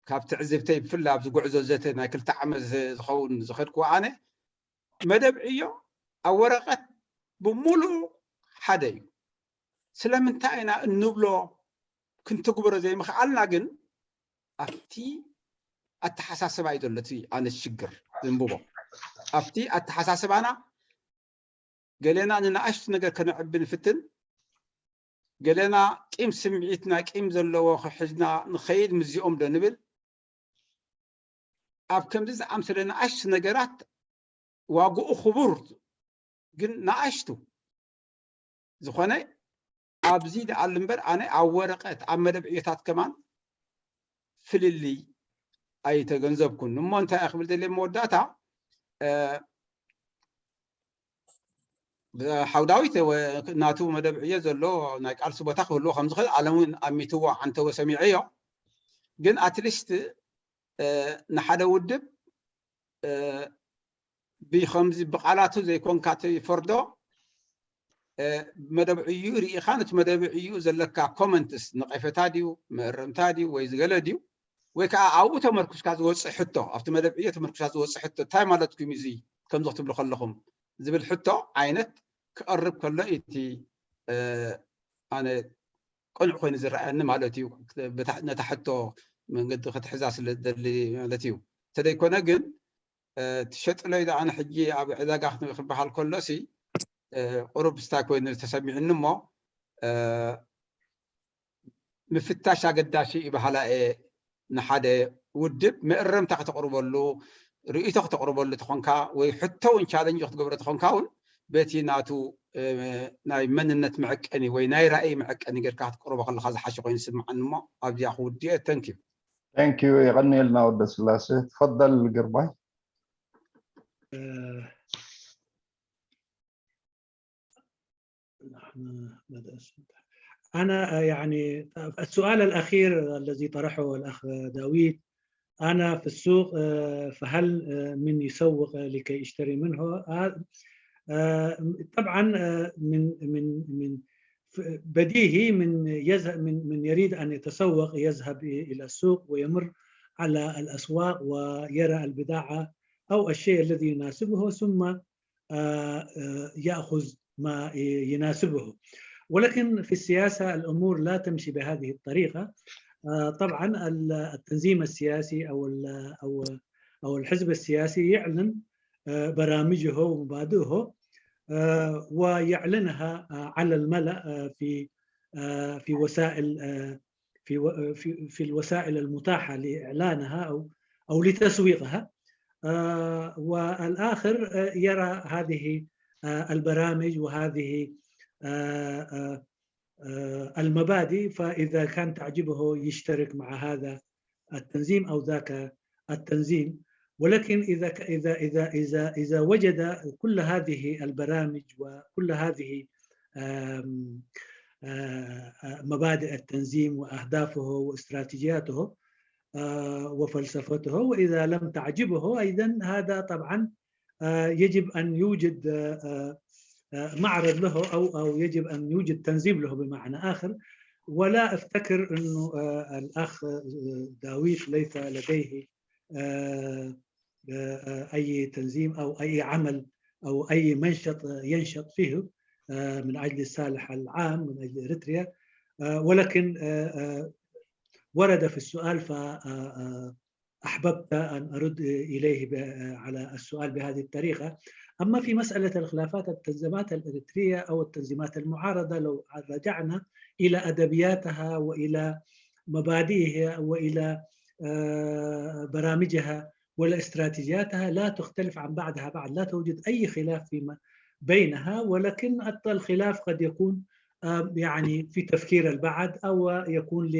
ካብ ትዕዝብተይ ብፍላይ ኣብዚ ጉዕዞ ዘተ ናይ ክልተ ዓመት ዝ- ዝኸውን ዝኸድኩዎ ኣነ መደብ ዕዮ ኣብ ወረቐት ብምሉእ ሓደ እዩ። ስለምንታይ ኢና እንብሎ ክንትግብሮ ዘይምኽኣልና ግን ኣብቲ ኣተሓሳስባ እዩ ዘሎ እቲ ኣነ ሽግር ዝንብቦ ኣብቲ ኣተሓሳስባና ገሌና ንንኣሽቱ ነገር ከነዕቢ ንፍትን ገሌና ቂም ስምዒትና ቂም ዘለዎ ክሕዝና ንኸይድ ምስዚኦም ዶ ንብል ኣብ ከምዚ ዝኣምሰለ ንኣሽቱ ነገራት ዋግኡ ክቡር ግን ንኣሽቱ ዝኾነ ኣብዚ ደኣሉ እምበር ኣነ ኣብ ወረቐት ኣብ መደብ ዕዮታት ከማን ፍልልይ ኣይተገንዘብኩን እሞ እንታይ ክብል ደልየ መወዳእታ ሓው ዳዊት ናቱ መደብ ዕዮ ዘሎ ናይ ቃልሲ ቦታ ክህልዎ ከም ዝኽእል ኣለም እውን ኣሚትዎ ዓንተዎ ሰሚዐዮ ግን ኣትሊስት ንሓደ ውድብ ብከምዚ ብቃላቱ ዘይኮንካ ትፈርዶ መደብ ዕዩ ርኢኻ ነቲ መደብ ዕዩ ዘለካ ኮመንትስ ነቐፈታ ድዩ መእረምታ ድዩ ወይ ዝገለ ድዩ ወይ ከዓ ኣብኡ ተመርኩስካ ዝወፅእ ሕቶ ኣብቲ መደብ ዕዮ ተመርኩስካ ዝወፅእ ሕቶ እንታይ ማለትኩም እዚ ከምዚ ክትብሉ ከለኹም ዝብል ሕቶ ዓይነት ክቐርብ ከሎ እቲ ኣነ ቅኑዕ ኮይኑ ዝረኣየኒ ማለት እዩ ነታ ሕቶ መንገዲ ክትሕዛ ስለ ዝደሊ ማለት እዩ። እንተደይኮነ ግን ትሸጥለይ ዶ ኣነ ሕጂ ኣብ ዕዳጋ ክበሃል ከሎሲ ቁሩብ ስታይ ኮይኑ ተሰሚዑኒ እሞ ምፍታሽ ኣገዳሲ እዩ በሃላ እየ። ንሓደ ውድብ መእረምታ ከተቕርበሉ፣ ርእይቶ ከተቕርበሉ ተኾንካ ወይ ሕቶ እውን ቻለንጅ ክትገብሮ ተኾንካ እውን በቲ ናቱ ናይ መንነት መዐቀኒ ወይ ናይ ራእይ መዐቀኒ ጌርካ ክትቅርቦ ከለካ ዝሓሸ ኮይኑ ዝስምዓኒ እሞ ኣብዚኣ ክውድኦ። ተንኪዩ። Thank you. የቐንየልና ወደ ስላሴ። ትፈደል ግርማይ። أنا يعني السؤال الأخير الذي طرحه الأخ داويد، أنا في السوق فهل من يسوق لكي يشتري منه؟ طبعا من من من بديهي من يذهب من من يريد أن يتسوق يذهب إلى السوق ويمر على الأسواق ويرى البضاعة أو الشيء الذي يناسبه ثم يأخذ ما يناسبه. ولكن في السياسة الأمور لا تمشي بهذه الطريقة. طبعا التنظيم السياسي أو أو أو الحزب السياسي يعلن برامجه ومبادئه ويعلنها على الملأ في في وسائل في في في الوسائل المتاحة لإعلانها أو أو لتسويقها. والآخر يرى هذه البرامج وهذه المبادئ، فإذا كان تعجبه يشترك مع هذا التنظيم أو ذاك التنظيم. ولكن إذا إذا إذا إذا إذا وجد كل هذه البرامج وكل هذه مبادئ التنظيم وأهدافه واستراتيجياته وفلسفته، وإذا لم تعجبه أيضا هذا طبعا يجب أن يوجد معرض له أو أو يجب أن يوجد تنظيم له بمعنى آخر. ولا أفتكر أنه الأخ داويد ليث لديه أي تنظيم أو أي عمل أو أي منشط ينشط فيه من أجل الصالح العام، من أجل إريتريا. ولكن ورد في السؤال فأحببت أن أرد إليه على السؤال بهذه الطريقة. أما في مسألة الخلافات، التنظيمات الإريترية أو التنظيمات المعارضة، لو رجعنا إلى أدبياتها وإلى مبادئها وإلى برامجها ولا استراتيجياتها، لا تختلف عن بعضها بعض، لا توجد أي خلاف فيما بينها. ولكن الخلاف قد يكون يعني في تفكير البعض أو يكون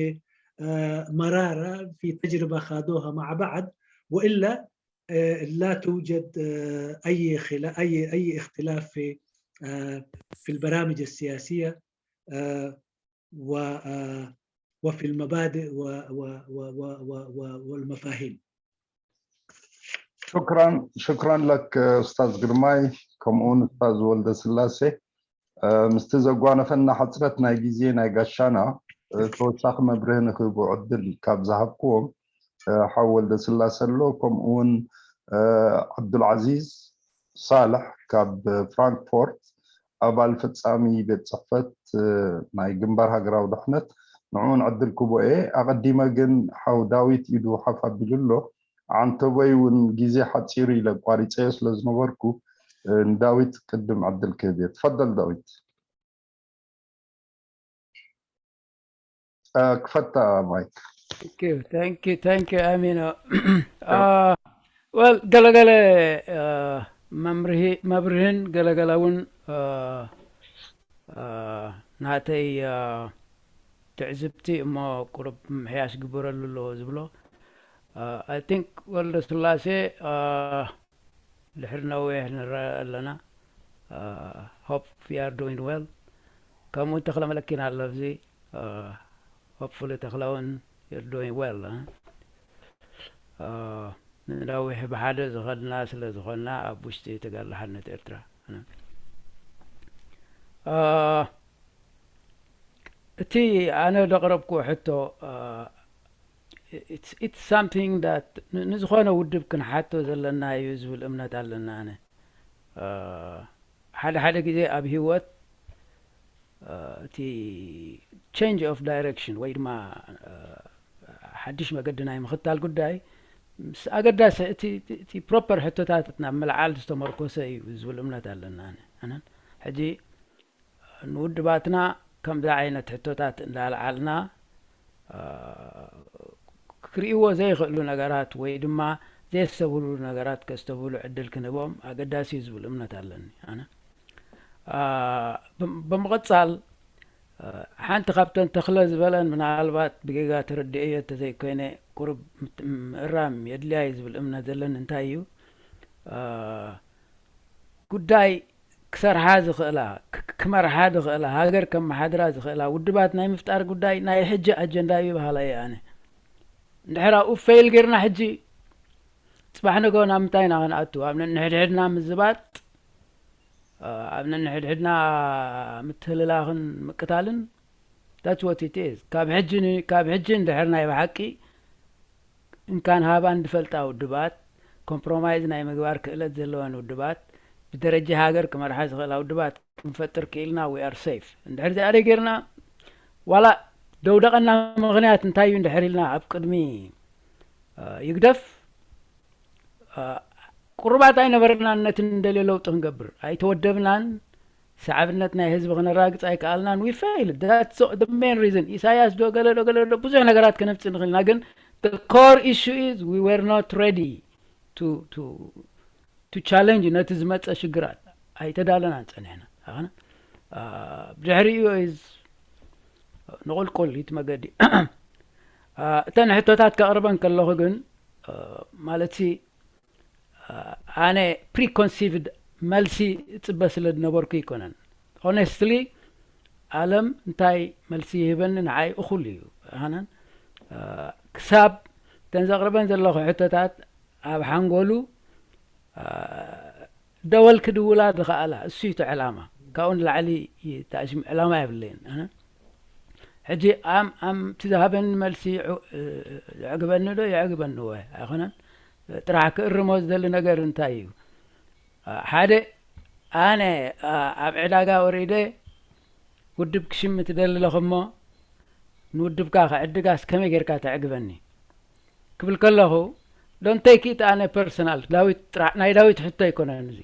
لمرارة في تجربة خاضوها مع بعض، وإلا لا توجد أي خلاف، أي أي اختلاف في في البرامج السياسية و وفي المبادئ والمفاهيم. شكرا شكرا لك أستاذ ግርማይ ከምኡውን أستاذ ወልደ ስላሴ። ምስቲ ዘጓነፈና ሕፅረት ናይ ግዜ ናይ ጋሻና ተወሳኺ መብርሂ ንክህቡ ዕድል ካብ ዝሃብክዎም ሓው ወልደ ስላሴ ኣሎ፣ ከምኡውን ዓብዱልዓዚዝ ሳልሕ ካብ ፍራንክፎርት ኣባል ፈጻሚ ቤት ጽሕፈት ናይ ግንባር ሃገራዊ ድሕነት፣ ንዕኡ ንዕድል ክቦ እየ። ኣቐዲመ ግን ሓው ዳዊት ኢዱ ሓፍ ኣቢሉ ኣሎ። ዓንተቦይ እውን ግዜ ሓጺሩ ኢለ ኣቋሪጸዮ ስለ ዝነበርኩ ንዳዊት ቅድም ዕድል ክህብ እየ። ትፈደል ዳዊት። ክፈታ ማይክ። Thank you ኣሚኖ። Well ገለገለ መምርሂ መብርህን ገለገለ እውን ናተይ ትዕዝብቲ እሞ ቁሩብ ምሕያሽ ግበረሉ ኣለዎ ዝብሎ። I think ወልደ ስላሴ ድሕሪ ነዊሕ ንረአ ኣለና። Hope you are doing well። ከምኡ ተኽለ መለኪን ኣሎ ኣብዚ። Hopefully ተኽለ እውን you're doing well። ንነዊሕ ብሓደ ዝኸድና ስለ ዝኾንና ኣብ ውሽጢ ተጋድሎ ሓርነት ኤርትራ እቲ ኣነ ዘቕረብክዎ ሕቶ it's something that ንዝኾነ ውድብ ክንሓቶ ዘለና እዩ ዝብል እምነት ኣለና። ኣነ ሓደ ሓደ ግዜ ኣብ ህይወት እቲ change of direction ወይ ድማ ሓድሽ መገዲ ናይ ምኽታል ጉዳይ ምስ ኣገዳሲ እቲ ፕሮፐር ሕቶታት ናብ ምልዓል ዝተመርኮሰ እዩ ዝብል እምነት ኣለና። ሕጂ ንውድባትና ከምዚ ዓይነት ሕቶታት እንዳልዓልና ክርእይዎ ዘይኽእሉ ነገራት ወይ ድማ ዘየስተብህሉ ነገራት ከስተብህሉ ዕድል ክንህቦም ኣገዳሲ እዩ ዝብል እምነት ኣለኒ ኣነ። ብምቕፃል ሓንቲ ካብተን ተኽለ ዝበለን ምናልባት ብጌጋ ተረድኤዮ እንተዘይኮይነ ቁሩብ ምእራም የድልያ እዩ ዝብል እምነት ዘለኒ እንታይ እዩ ጉዳይ ክሰርሓ ዝኽእላ ክመርሓ ዝኽእላ ሃገር ከመሓድራ ዝኽእላ ውድባት ናይ ምፍጣር ጉዳይ ናይ ሕጂ ኣጀንዳ እዩ በሃላ እየ ኣነ። እንድሕር ኣብኡ ፌል ጌርና ሕጂ ፅባሕ ንግሆ ናብ ምንታይ ኢና ክንኣቱ? ኣብ ነንሕድሕድና ምዝባጥ፣ ኣብ ነንሕድሕድና ምትህልላኽን ምቅታልን that's what it is። ካብ ሕጂ ካብ ሕጂ እንድሕር ናይ ብሓቂ እንካን ሃባን ዝፈልጣ ውድባት፣ ኮምፕሮማይዝ ናይ ምግባር ክእለት ዘለወን ውድባት፣ ብደረጃ ሃገር ክመርሓ ዝኽእላ ውድባት ክንፈጥር ክኢልና we are safe። እንድሕር እዚኣ ደይ ጌርና ዋላ ደውደቐና ምኽንያት እንታይ እዩ እንድሕር ኢልና ኣብ ቅድሚ ይግደፍ ቁሩባት ኣይነበርናን ነቲ እንደልዮ ለውጢ ክንገብር ኣይተወደብናን። ሰዓብነት ናይ ህዝቢ ክነራግፅ ኣይከኣልናን። We failed. That's the main reason. ኢሳያስ ዶ ገለ ዶ ገለ ዶ ብዙሕ ነገራት ከነምፅእ ንኽእል ኢና ግን the core issue is we were not ready to to to challenge ነቲ ዝመፀ ሽግራት ኣይተዳለናን ፀኒሕና ኣነ ብድሕሪኡ is ንቁልቁል እቲ መገዲ እተን ሕቶታት ከቕርበን ከለኹ ግን ማለት ኣነ preconceived መልሲ እፅበ ስለ ዝነበርኩ ኣይኮነን። Honestly ዓለም እንታይ መልሲ ይህበኒ ንዓይ እኹል እዩ። ኣነን ክሳብ እተን ዘቕርበን ዘለኹ ሕቶታት ኣብ ሓንጎሉ ደወል ክድውላ ዝኸኣላ እሱ እዩ እቲ ዕላማ። ካብኡ ንላዕሊ ታሽም ዕላማ የብለይን። ሕጂ ኣም ኣም እቲ ዝሃበኒ መልሲ የዕግበኒ ዶ የዕግበኒ ወ ኣይኮነን። ጥራሕ ክእርሞ ዝደሊ ነገር እንታይ እዩ? ሓደ ኣነ ኣብ ዕዳጋ ወሪደ ውድብ ክሽም ትደሊ ኣለኹ እሞ ንውድብካ ክዕድጋስ ከመይ ጌርካ ተዕግበኒ ክብል ከለኹ don't take it ኣነ personal ዳዊት ጥራሕ ናይ ዳዊት ሕቶ ኣይኮነን እዚ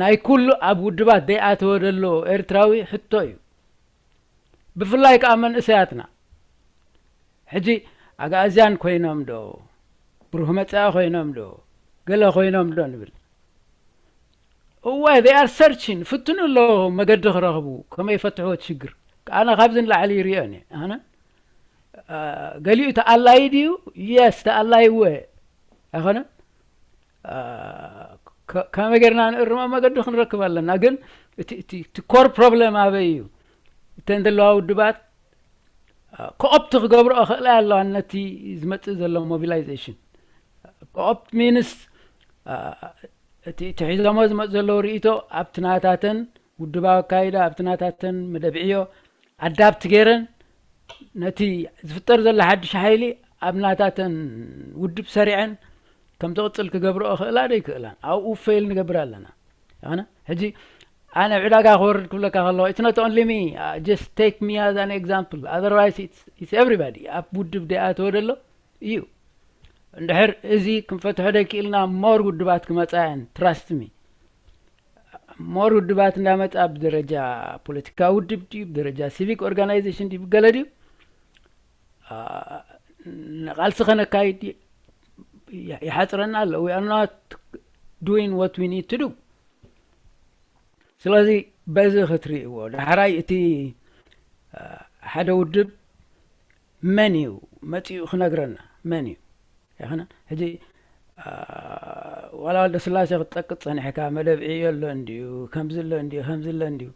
ናይ ኩሉ ኣብ ውድባት ዘይኣተወ ዘሎ ኤርትራዊ ሕቶ እዩ። ብፍላይ ከዓ መንእሰያትና ሕጂ ኣግኣዝያን ኮይኖም ዶ ብሩህ መጻኢ ኮይኖም ዶ ገለ ኮይኖም ዶ ንብል እዋይ they are searching ፍትኑ ኣለዎ መገዲ ክረኽቡ ከመይ ይፈትሕዎ እቲ ሽግር ኣነ ካብዚ ንላዕሊ ይሪኦ እየ ኣነ ገሊኡ ተኣላይ ድዩ yes ተኣላይ እወ ኣይኮነን ከመይ ጌርና ንእርሞ መገዲ ክንረክብ ኣለና ግን እቲ ኮር ፕሮብለም ኣበይ እዩ እተን ዘለዋ ውድባት ኮኦፕት ክገብርኦ ክእላ ኣለዋ ነቲ ዝመፅእ ዘሎ ሞቢላይዜሽን ኮኦፕት ሚንስ እቲ ትሒዞሞ ዝመፁ ዘለዉ ርእቶ ኣብቲ ናታተን ውድባዊ ኣካይዳ ኣብቲ ናታተን መደብዕዮ ኣዳፕት ገይረን ነቲ ዝፍጠር ዘሎ ሓድሽ ሓይሊ ኣብ ናታተን ውድብ ሰሪዐን ከም ትቕፅል ክገብርኦ ክእላ ዶ ይክእላን ኣብኡ ፌል ንገብር ኣለና ኣነ ሕጂ ኣነ ኣብ ዕዳጋ ክወርድ ክብለካ ከለኹ it's not only me just take me as an example otherwise it's everybody ኣብ ውድብ ደኣ ተወደሎ እዩ እንድሕር እዚ ክንፈትሖ ደይክእልና ሞር ውድባት ክመፃ እየን trust me more ውድባት እንዳመፃ ብደረጃ ፖለቲካዊ ውድብ ድዩ ብደረጃ ሲቪክ ኦርጋናይዜሽን ድዩ ገለ ድዩ ንቃልሲ ከነካይድ ይሓፅረና ኣሎ we are not doing what we need to do ስለዚ በዚ ክትርእይዎ ዳሕራይ እቲ ሓደ ውድብ መን እዩ መፂኡ ክነግረና መን እዩ ኣይኮነን ሕጂ ዋላ ወልደ ስላሴ ክትጠቅጥ ፀኒሕካ መደብ ዕዮ ኣሎ እንድዩ ከምዚ ኣሎ እንድዩ ከምዚ ኣሎ እንድዩ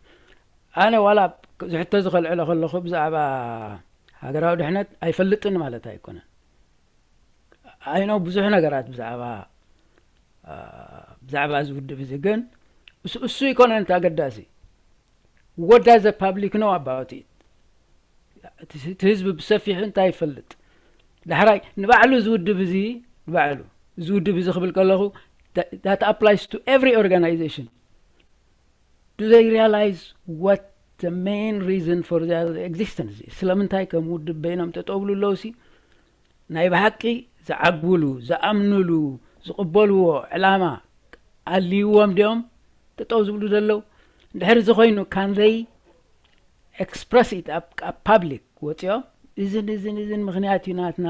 ኣነ ዋላ ዝሕቶ ዝኸልዕሎ ከለኹ ብዛዕባ ሃገራዊ ድሕነት ኣይፈልጥን ማለት ኣይኮነን ኣይኖ ብዙሕ ነገራት ብዛዕባ ብዛዕባ እዚ ውድብ እዚ ግን እሱ ኣይኮነን እቲ ኣገዳሲ what does the public know about it እቲ ህዝቢ ብሰፊሑ እንታይ ይፈልጥ ዳሕራይ ንባዕሉ እዚ ውድብ እዚ ንባዕሉ እዚ ውድብ እዚ ክብል ከለኹ that applies to every organization do they realize what the main reason for their existence. ስለምንታይ ከም ውድብ በይኖም ጠጠው ብሉ ኣለዉ ሲ? ናይ ብሓቂ ዝዓግብሉ፣ ዝኣምንሉ፣ ዝቕበልዎ ዕላማ ኣልይዎም ድዮም ጠጠው ዝብሉ ዘለዉ? እንድሕር እዚ ኮይኑ፣ can they express it ኣብ፣ ኣብ ፓብሊክ ወፂኦም? እዝን፣ እዝን፣ እዝን ምኽንያት እዩ ናትና፣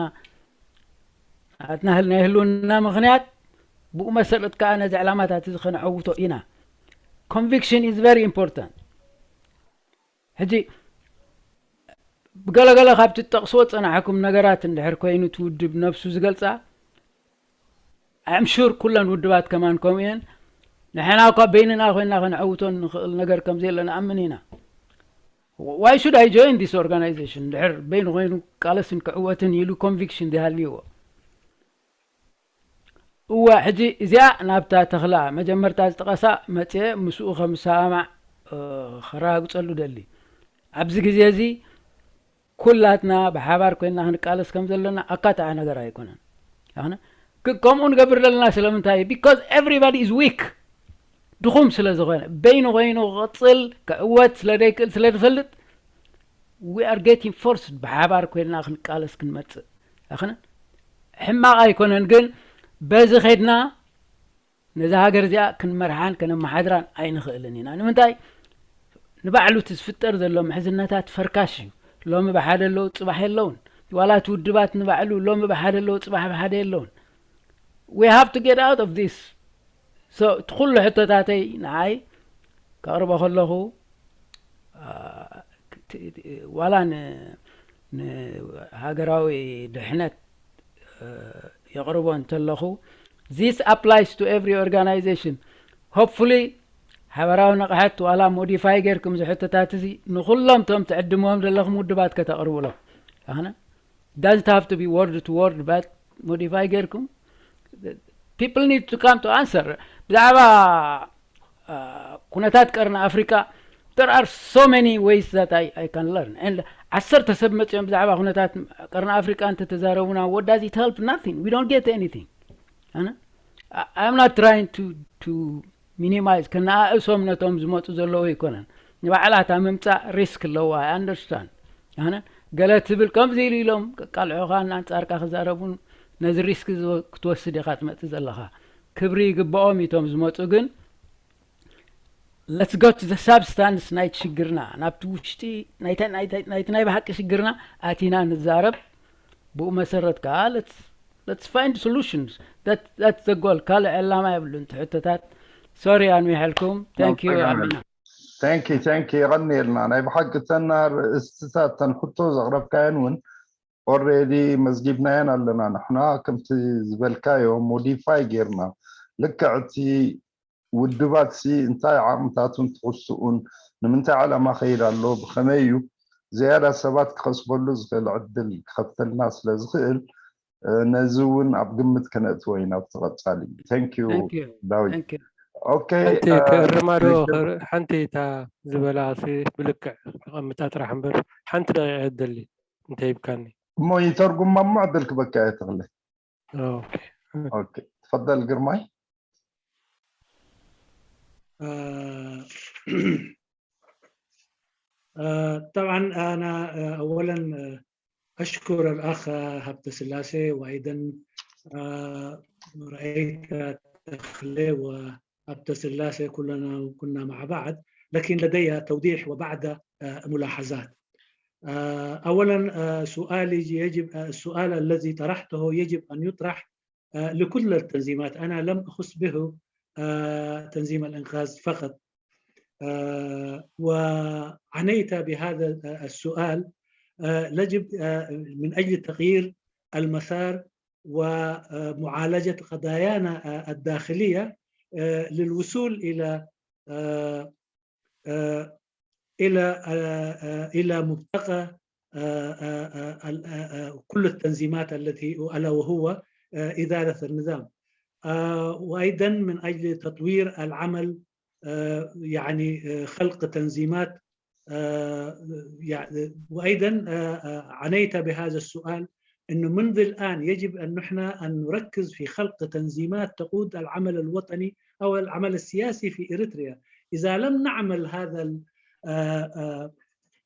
ናትና ህል-፣ ናይ ህልውና ምኽንያት፣ ብኡ መሰረት ከዓ ነዚ ዕላማታት እዚ ከነዐውቶ ኢና። Conviction is very important። ሕጂ ብገለገለ ካብቲ ትጠቕስዎ ዝጸናሕኩም ነገራት እንድሕር ኮይኑ እቲ ውድብ ነብሱ ዝገልጻ፣ I'm sure ኩለን ውድባት ከማን ከምኡ እየን። ንሕና እኳ በይንና ኮይንና ከነዕውቶ ንኽእል ነገር ከም ዘየለ ንኣምን ኢና። Why should I join this organization? እንድሕር በይኑ ኮይኑ ቃለስን ክዕወትን ኢሉ ኮንቪክሽን ዘይሃልይዎ። እወ፣ ሕጂ እዚኣ ናብታ ተኽላ መጀመርታ ዝጠቐሳ መጽየ ምስኡ ከም ዝሰማማዕ፣ እ፣ ከረጋግጸሉ ደሊ። ኣብዚ ግዜ እዚ ኩላትና ብሓባር ኮይንና ክንቃለስ ከም ዘለና ኣካታዒ ነገር ኣይኮነን። ኣነ ክ-፣ ከምኡ ንገብር ዘለና ስለምንታይ እዩ? Because everybody is weak። ድኹም ስለ ዝኾነ፣ በይኑ ኮይኑ ክቕጽል፣ ክዕወት ስለ ዘይክእል ስለ ዝፈልጥ፣ we are getting forced ብሓባር ኮይንና ክንቃለስ ክንመጽእ። ኣኽነ ሕማቕ ኣይኮነን፣ ግን በዚ ኸድና ነዛ ሃገር እዚኣ ክንመርሓን ከነመሓድራን ኣይንኽእልን ኢና። ንምንታይ? ንባዕሉ እቲ ዝፍጠር ዘሎ ምሕዝነታት ፈርካሽ እዩ። ሎሚ ብሓደ ኣለዉ፣ ጽባሕ የለውን። ዋላ እቲ ውድባት ንባዕሉ ሎሚ ብሓደ ኣለዉ፣ ጽባሕ ብሓደ የለውን። We have to get out of this። So፣ እቲ ኩሉ ሕቶታተይ ንዓይ ከቕርቦ ከለኹ፣ አ፣ ክ-፣ ት-፣ ዋላ ን-፣ ንሃገራዊ ድሕነት፣ እ፣ የቕርቦ እንተለኹ፣ this applies to every organization። Hopefully፣ ሓበራዊ ንቕሓት ዋላ ሞዲፋይ ጌርኩም እዚ ሕቶታት እዚ ንኹሎም እቶም ትዕድምዎም ዘለኹም ውድባት ከተቕርቡሎም። ኣኽነ፣ doesn't have to be word to word, but ሞዲፋይ ጌርኩም፣ people need to come to answer። ብዛዕባ፣ አ፣ ኩነታት ቀርኒ ኣፍሪቃ፣ there are so many ways that I, I can learn። And ዓሰርተ ሰብ መጺኦም ብዛዕባ ኩነታት ቀርኒ ኣፍሪቃ እንተተዛረቡና፣ what does it help? Nothing. We don't get anything። ኣነ፣ I, I'm not trying to, to minimize፣ ከነኣእሶም ነቶም ዝመጹ ዘለዉ ኣይኮነን። ንባዕላታ ምምጻእ ሪስክ ኣለዋ፣ I understand። ኣነ፣ ገለ ትብል ከምዚ ኢሉ ኢሎም ከቃልዑኻ፣ ንኣንጻርካ ክዛረቡን ነዚ ሪስክ ዝወ-፣ ክትወስድ ኢኻ ትመጽእ ዘለኻ። ክብሪ ይግብኦም እቶም ዝመጹ፣ ግን let's go to the substance ናይቲ ሽግርና፣ ናብቲ ውሽጢ ናይቲ፣ ናይቲ፣ ናይቲ ናይ ብሓቂ ሽግርና ኣቲና ንዛረብ። ብኡ መሰረት ከዓ let's, let's find solutions. That, that's the goal። ካልእ ዕላማ የብሉን እቲ ሕቶታት። ሶሪ ኣንዊሐልኩም። Thank you። ኣቢና። Thank you, thank you። የቐንየልና። ናይ ብሓቂ እተን ኣርእስትታት፣ እተን ሕቶ ዘቕረብካየን እውን already መዝጊብናየን ኣለና። ንሕና ከምቲ ዝበልካዮ ሞዲፋይ ጌርና፣ ልክዕ እቲ ውድባት ሲ እንታይ ዓቕምታቱን ትሕዝትኡን፣ ንምንታይ ዕላማ ኸይድ ኣሎ፣ ብኸመይ እዩ ዝያዳ ሰባት ክኸስበሉ ዝኽእል ዕድል ክኸፍተልና ስለ ዝኽእል፣ እ፣ ነዚ እውን ኣብ ግምት ከነእትዎ ኢና ኣብቲ ቀጻሊ። Thank you፣ Thank you። ዳዊት። Thank you። ኦኬ፣ ሓንቲ እ፣ ክእርማ ዶ፣ ሪቻርድ። ክር-፣ ሓንቲ እታ ዝበላ ሲ ብልክዕ ክቐምጣ ጥራሕ እምበር፣ ሓንቲ ደቂቕ እየ ዝደሊ፣ እንተሂብካኒ። እሞ ይተርጉማ እሞ ዕድል ክበካ እየ፣ ተኽለ። ኦኬ። ኦኬ፣ ትፈደል ግርማይ። آه، آه، طبعًا أنا، آه، أولًا، آه، أشكر الأخ هبت سلاسة، وأيضًا، آه، رأيت تخلي وهبت سلاسة، كلنا كنا مع بعض، لكن لدي توضيح وبعد، آه، ملاحظات. آه، أولًا، آه، سؤالي يجب، آه، السؤال الذي طرحته يجب أن يطرح، آه، لكل التنظيمات. أنا لم أخص به، آه، تنظيم الإنقاذ فقط. آه، وعنيت بهذا، آه، السؤال، آه، يجب، آه، من أجل تغيير المسار ومعالجة قضايانا، آه، الداخلية، آه، للوصول إلى، آه، آه، إلى، آه، آه، إلى مبتغى، آه، آه، آه، ال-، آه، آه، كل التنظيمات التي، ألا وهو، آه، إدارة النظام. آه، وأيضًا من أجل تطوير العمل، آه، يعني، آه، خلق تنظيمات، آه، يع-، وأيضًا، آه، آه، عنيت بهذا السؤال، إنه منذ الآن يجب أن نحن أن نركز في خلق تنظيمات تقود العمل الوطني أو العمل السياسي في إريتريا. إذا لم نعمل هذا ال-، آه، آه،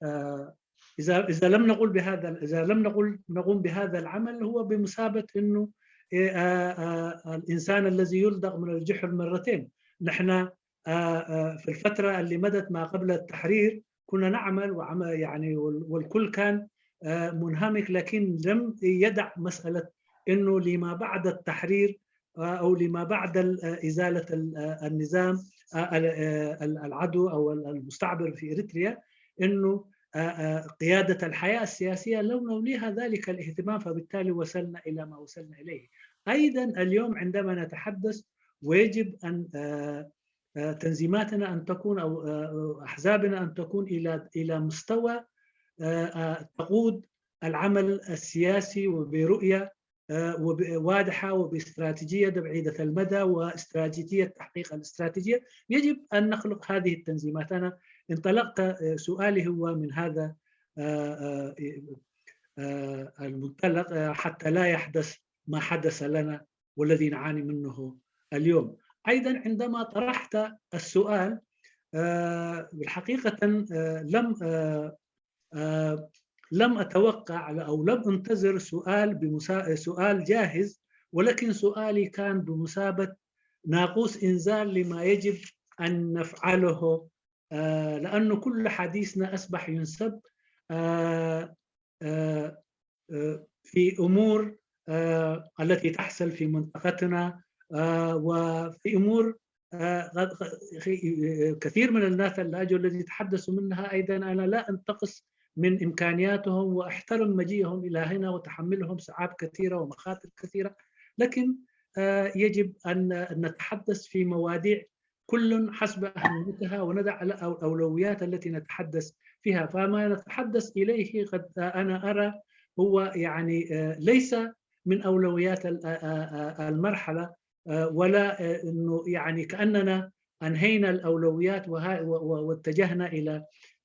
آه، إذا إذا لم نقل بهذا إذا لم نقل نقوم بهذا العمل، هو بمثابة إنه، آه، آه، الإنسان الذي يلدغ من الجحر مرتين. نحن، آه، آه، في الفترة اللي مدت ما قبل التحرير كنا نعمل وعمل، يعني، وال- والكل كان، آه، منهمك، لكن لم يدع مسألة إنه لما بعد التحرير، آه، أو لما بعد ال- آه، إزالة ال- آه، النظام، آه، ال- آه، ال- العدو أو ال- المستعمر في إريتريا، إنه، آه، آه، قيادة الحياة السياسية لم نوليها ذلك الاهتمام، فبالتالي وصلنا إلى ما وصلنا إليه. أيضًا اليوم عندما نتحدث، ويجب أن، آه، آه، تنظيماتنا أن تكون، أو، آه، أحزابنا أن تكون إلى إلى مستوى، آه، آه، تقود العمل السياسي وبرؤية، آه، وب- واضحة وباستراتيجية بعيدة المدى واستراتيجية تحقيق الاستراتيجية. يجب أن نخلق هذه التنظيمات. أنا انطلقت، آه، سؤالي هو من هذا، آه، آه، آه، المنطلق، آه، حتى لا يحدث ما حدث لنا والذي نعاني منه اليوم. أيضًا عندما طرحت السؤال، آه، بالحقيقة، آه، لم آه، آه، لم أتوقع أو لم أنتظر سؤال بمسا... سؤال جاهز، ولكن سؤالي كان بمثابة ناقوس إنذار لما يجب أن نفعله، آه، لأنه كل حديثنا أصبح ينسب، آه، آه، آه، في أمور، آه، التي تحصل في منطقتنا، آه، وفي أمور، آه، غ- غ- خي- كثير من الناس اللي أجوا الذي تحدثوا منها، أيضًا أنا لا أنتقص من إمكانياتهم، وأحترم مجيئهم إلى هنا وتحملهم صعاب كثيرة ومخاطر كثيرة، لكن، آه، يجب أن أن نتحدث في مواضيع كل حسب أهميتها، ونضع الأو- الأولويات التي نتحدث فيها. فما نتحدث إليه قد، آه، أنا أرى هو، يعني، آه، ليس من أولويات ال- آه، آه، آه، المرحلة، آه، ولا، آه، إنه، يعني، كأننا أنهينا الأولويات وها- و- و- واتجهنا إلى،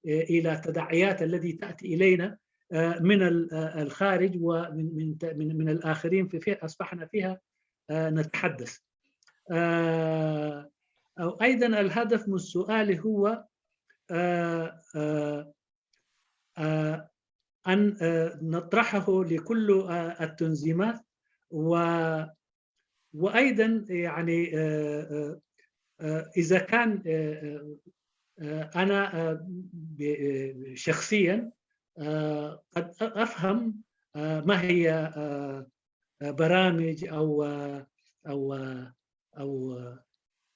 آه، إلى تداعيات التي تأتي إلينا، آه، من ال- آه، الخارج ومن من ت- من من الآخرين في فيها أصبحنا فيها، آه، نتحدث. آه، أو أيضًا الهدف من سؤالي هو، آه، آه، آه، أن، آه، نطرحه لكل، آه، التنظيمات، و وأيضًا، يعني، آه، آه، آه، إذا كان، آه، آه، آه، أنا، آه، ب- آه، شخصيًا، آه، قد أفهم، آه، ما هي، آه، آه، برامج أو، آه، أو، آه، أو،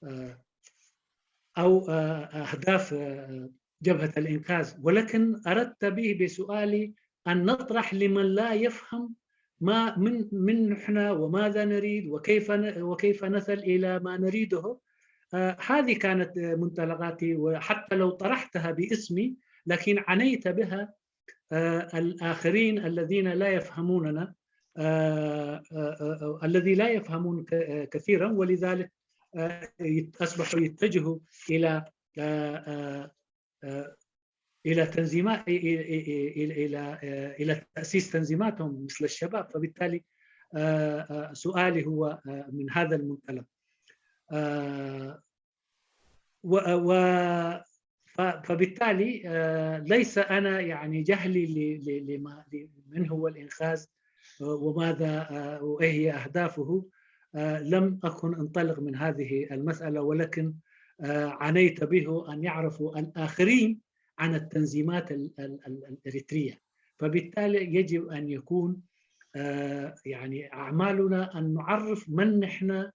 آه، أو، آه، أهداف، آه، جبهة الإنقاذ، ولكن أردت به بسؤالي أن نطرح لمن لا يفهم ما من من نحن وماذا نريد وكيف ن- وكيف نصل إلى ما نريده. آه، هذه كانت، آه، منطلقاتي، وحتى لو طرحتها باسمي لكن عنيت بها، آه، الآخرين الذين لا يفهموننا، آه، آه، آه، آه، الذي لا يفهمون ك- آه، كثيرًا، ولذلك، آه، يت- أصبحوا يتجهوا إلى، آه، آه، آه، إلى تنظيمات، إلى إلى إلى آه، إلى تأسيس تنظيماتهم مثل الشباب. فبالتالي، آه، آه، سؤالي هو، آه، من هذا المنطلق. آه، و و ف- فبالتالي، آه، ليس أنا، يعني، جهلي ل- ل- لما ل- من هو الإنقاذ، آه، وماذا، آه، وإيه هي أهدافه. آه، لم أكن أنطلق من هذه المسألة، ولكن، آه، عنيت به أن يعرفوا الآخرين عن التنظيمات ال- ال- ال- الإريترية. فبالتالي يجب أن يكون، آه، يعني، أعمالنا أن نعرف من نحن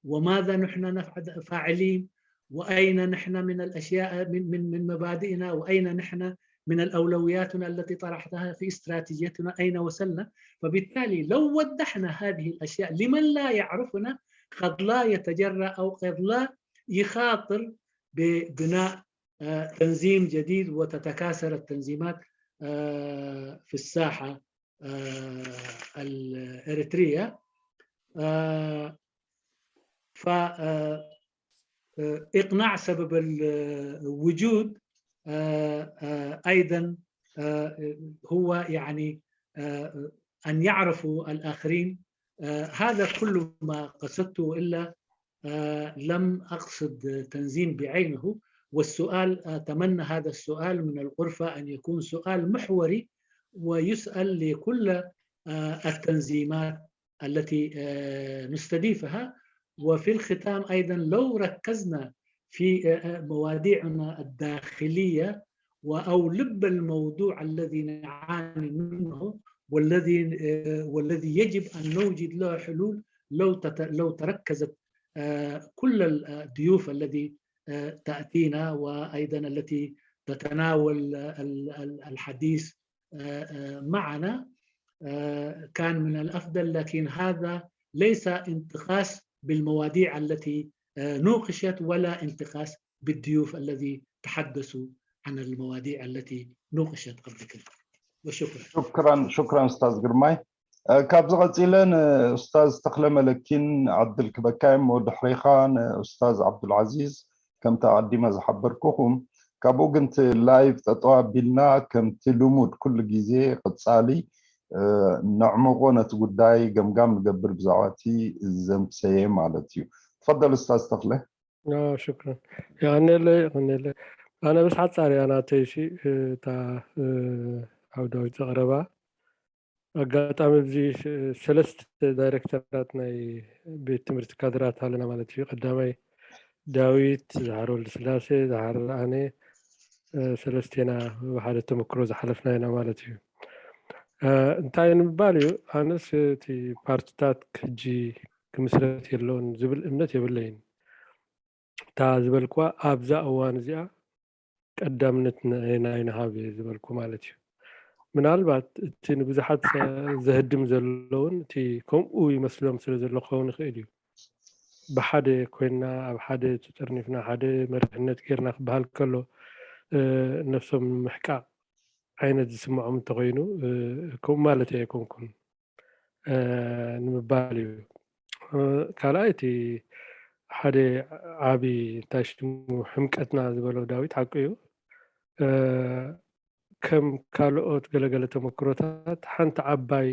وماذا نحن نفعل، فاعلين، وأين نحن من الأشياء، من من من مبادئنا، وأين نحن من الأولوياتنا التي طرحتها في استراتيجيتنا، أين وصلنا. فبالتالي لو وضحنا هذه الأشياء لمن لا يعرفنا، قد لا يتجرأ أو قد لا يخاطر ببناء، آه، تنظيم جديد وتتكاثر التنظيمات، آه، في الساحة، آه، الإريترية. آه، ف آه، آه، إقناع سبب الوجود، آه، آه، أيضًا، آه، هو، يعني، آه، أن يعرفوا الآخرين. آه، هذا كل ما قصدته، إلا، آه، لم أقصد تنظيم بعينه، والسؤال، أتمنى هذا السؤال من الغرفة أن يكون سؤال محوري ويسأل لكل، آه، التنظيمات التي، آه، نستضيفها. وفي الختام أيضًا، لو ركزنا في، آه، مواضيعنا الداخلية و-، أو لب الموضوع الذي نعاني منه والذي، آه، والذي يجب أن نوجد له حلول، لو تت-، لو تركزت، آه، كل الضيوف الذي، آه، تأتينا وأيضًا التي تتناول ال-، ال-، الحديث، آه، آه، معنا، آه، كان من الأفضل، لكن هذا ليس انتقاص بالمواضيع التي، آه، نوقشت، ولا انتقاص بالضيوف الذي تحدثوا عن المواضيع التي نوقشت قبل كده. وشكرًا. شكرا شكرا استاذ ግርማይ። ካብዚ ቀፂለ ንኡስታዝ ተኽለ መለኪን ዕድል ክበካ እሞ ድሕሪኻ ንኡስታዝ ዓብዱልዓዚዝ። ከምቲ ኣቐዲመ ዝሓበርኩኹም፣ ካብኡ ግን እቲ ላይቭ ጠጠው ኣቢልና ከምቲ ልሙድ ኩሉ ግዜ ቀፃሊ ነዕምቆ፣ ነቲ ጉዳይ ገምጋም ንገብር ብዛዕባ እቲ ዘምሰየ ማለት እዩ። ትፈደል ኡስታዝ ተኽለ። ሽክረን። የቐንየለ የቐንየለ። ኣነ ብስ ሓፃር እያ ናተይሲ እታ ዓውዳዊት ዘቕረባ። ኣጋጣሚ ኣብዚ ሰለስተ ዳይሬክተራት ናይ ቤት ትምህርቲ ካድራት ኣለና ማለት እዩ። ቀዳማይ ዳዊት ዝሓር ወልደስላሴ፣ ዝሓር ኣነ፣ ሰለስቴና ብሓደ ተመክሮ ዝሓለፍና ኢና ማለት እዩ። እንታይ ንምባል እዩ፣ ኣነስ እቲ ፓርትታት ሕጂ ክምስረት የለውን ዝብል እምነት የብለይን። እታ ዝበልኩዋ ኣብዛ እዋን እዚኣ ቀዳምነት ናይ ንሃብ ዝበልኩ ማለት እዩ። ምናልባት እቲ ንብዙሓት ዘህድም ዘለውን እቲ ከምኡ ይመስሎም ስለ ዘሎ ክኸውን ይኽእል እዩ። ብሓደ ኮይንና ኣብ ሓደ ተጠርኒፍና ሓደ መሪሕነት ጌርና ክበሃል ከሎ ነብሶም ንምሕቃቕ ዓይነት ዝስምዖም እንተኾይኑ ከምኡ ማለት ኣይኮንኩን ንምባል እዩ። ካልኣይ እቲ ሓደ ዓቢ እንታይ ሽሙ ሕምቀትና ዝበሎ ዳዊት ሓቁ እዩ። ከም ካልኦት ገለገለ ተመክሮታት ሓንቲ ዓባይ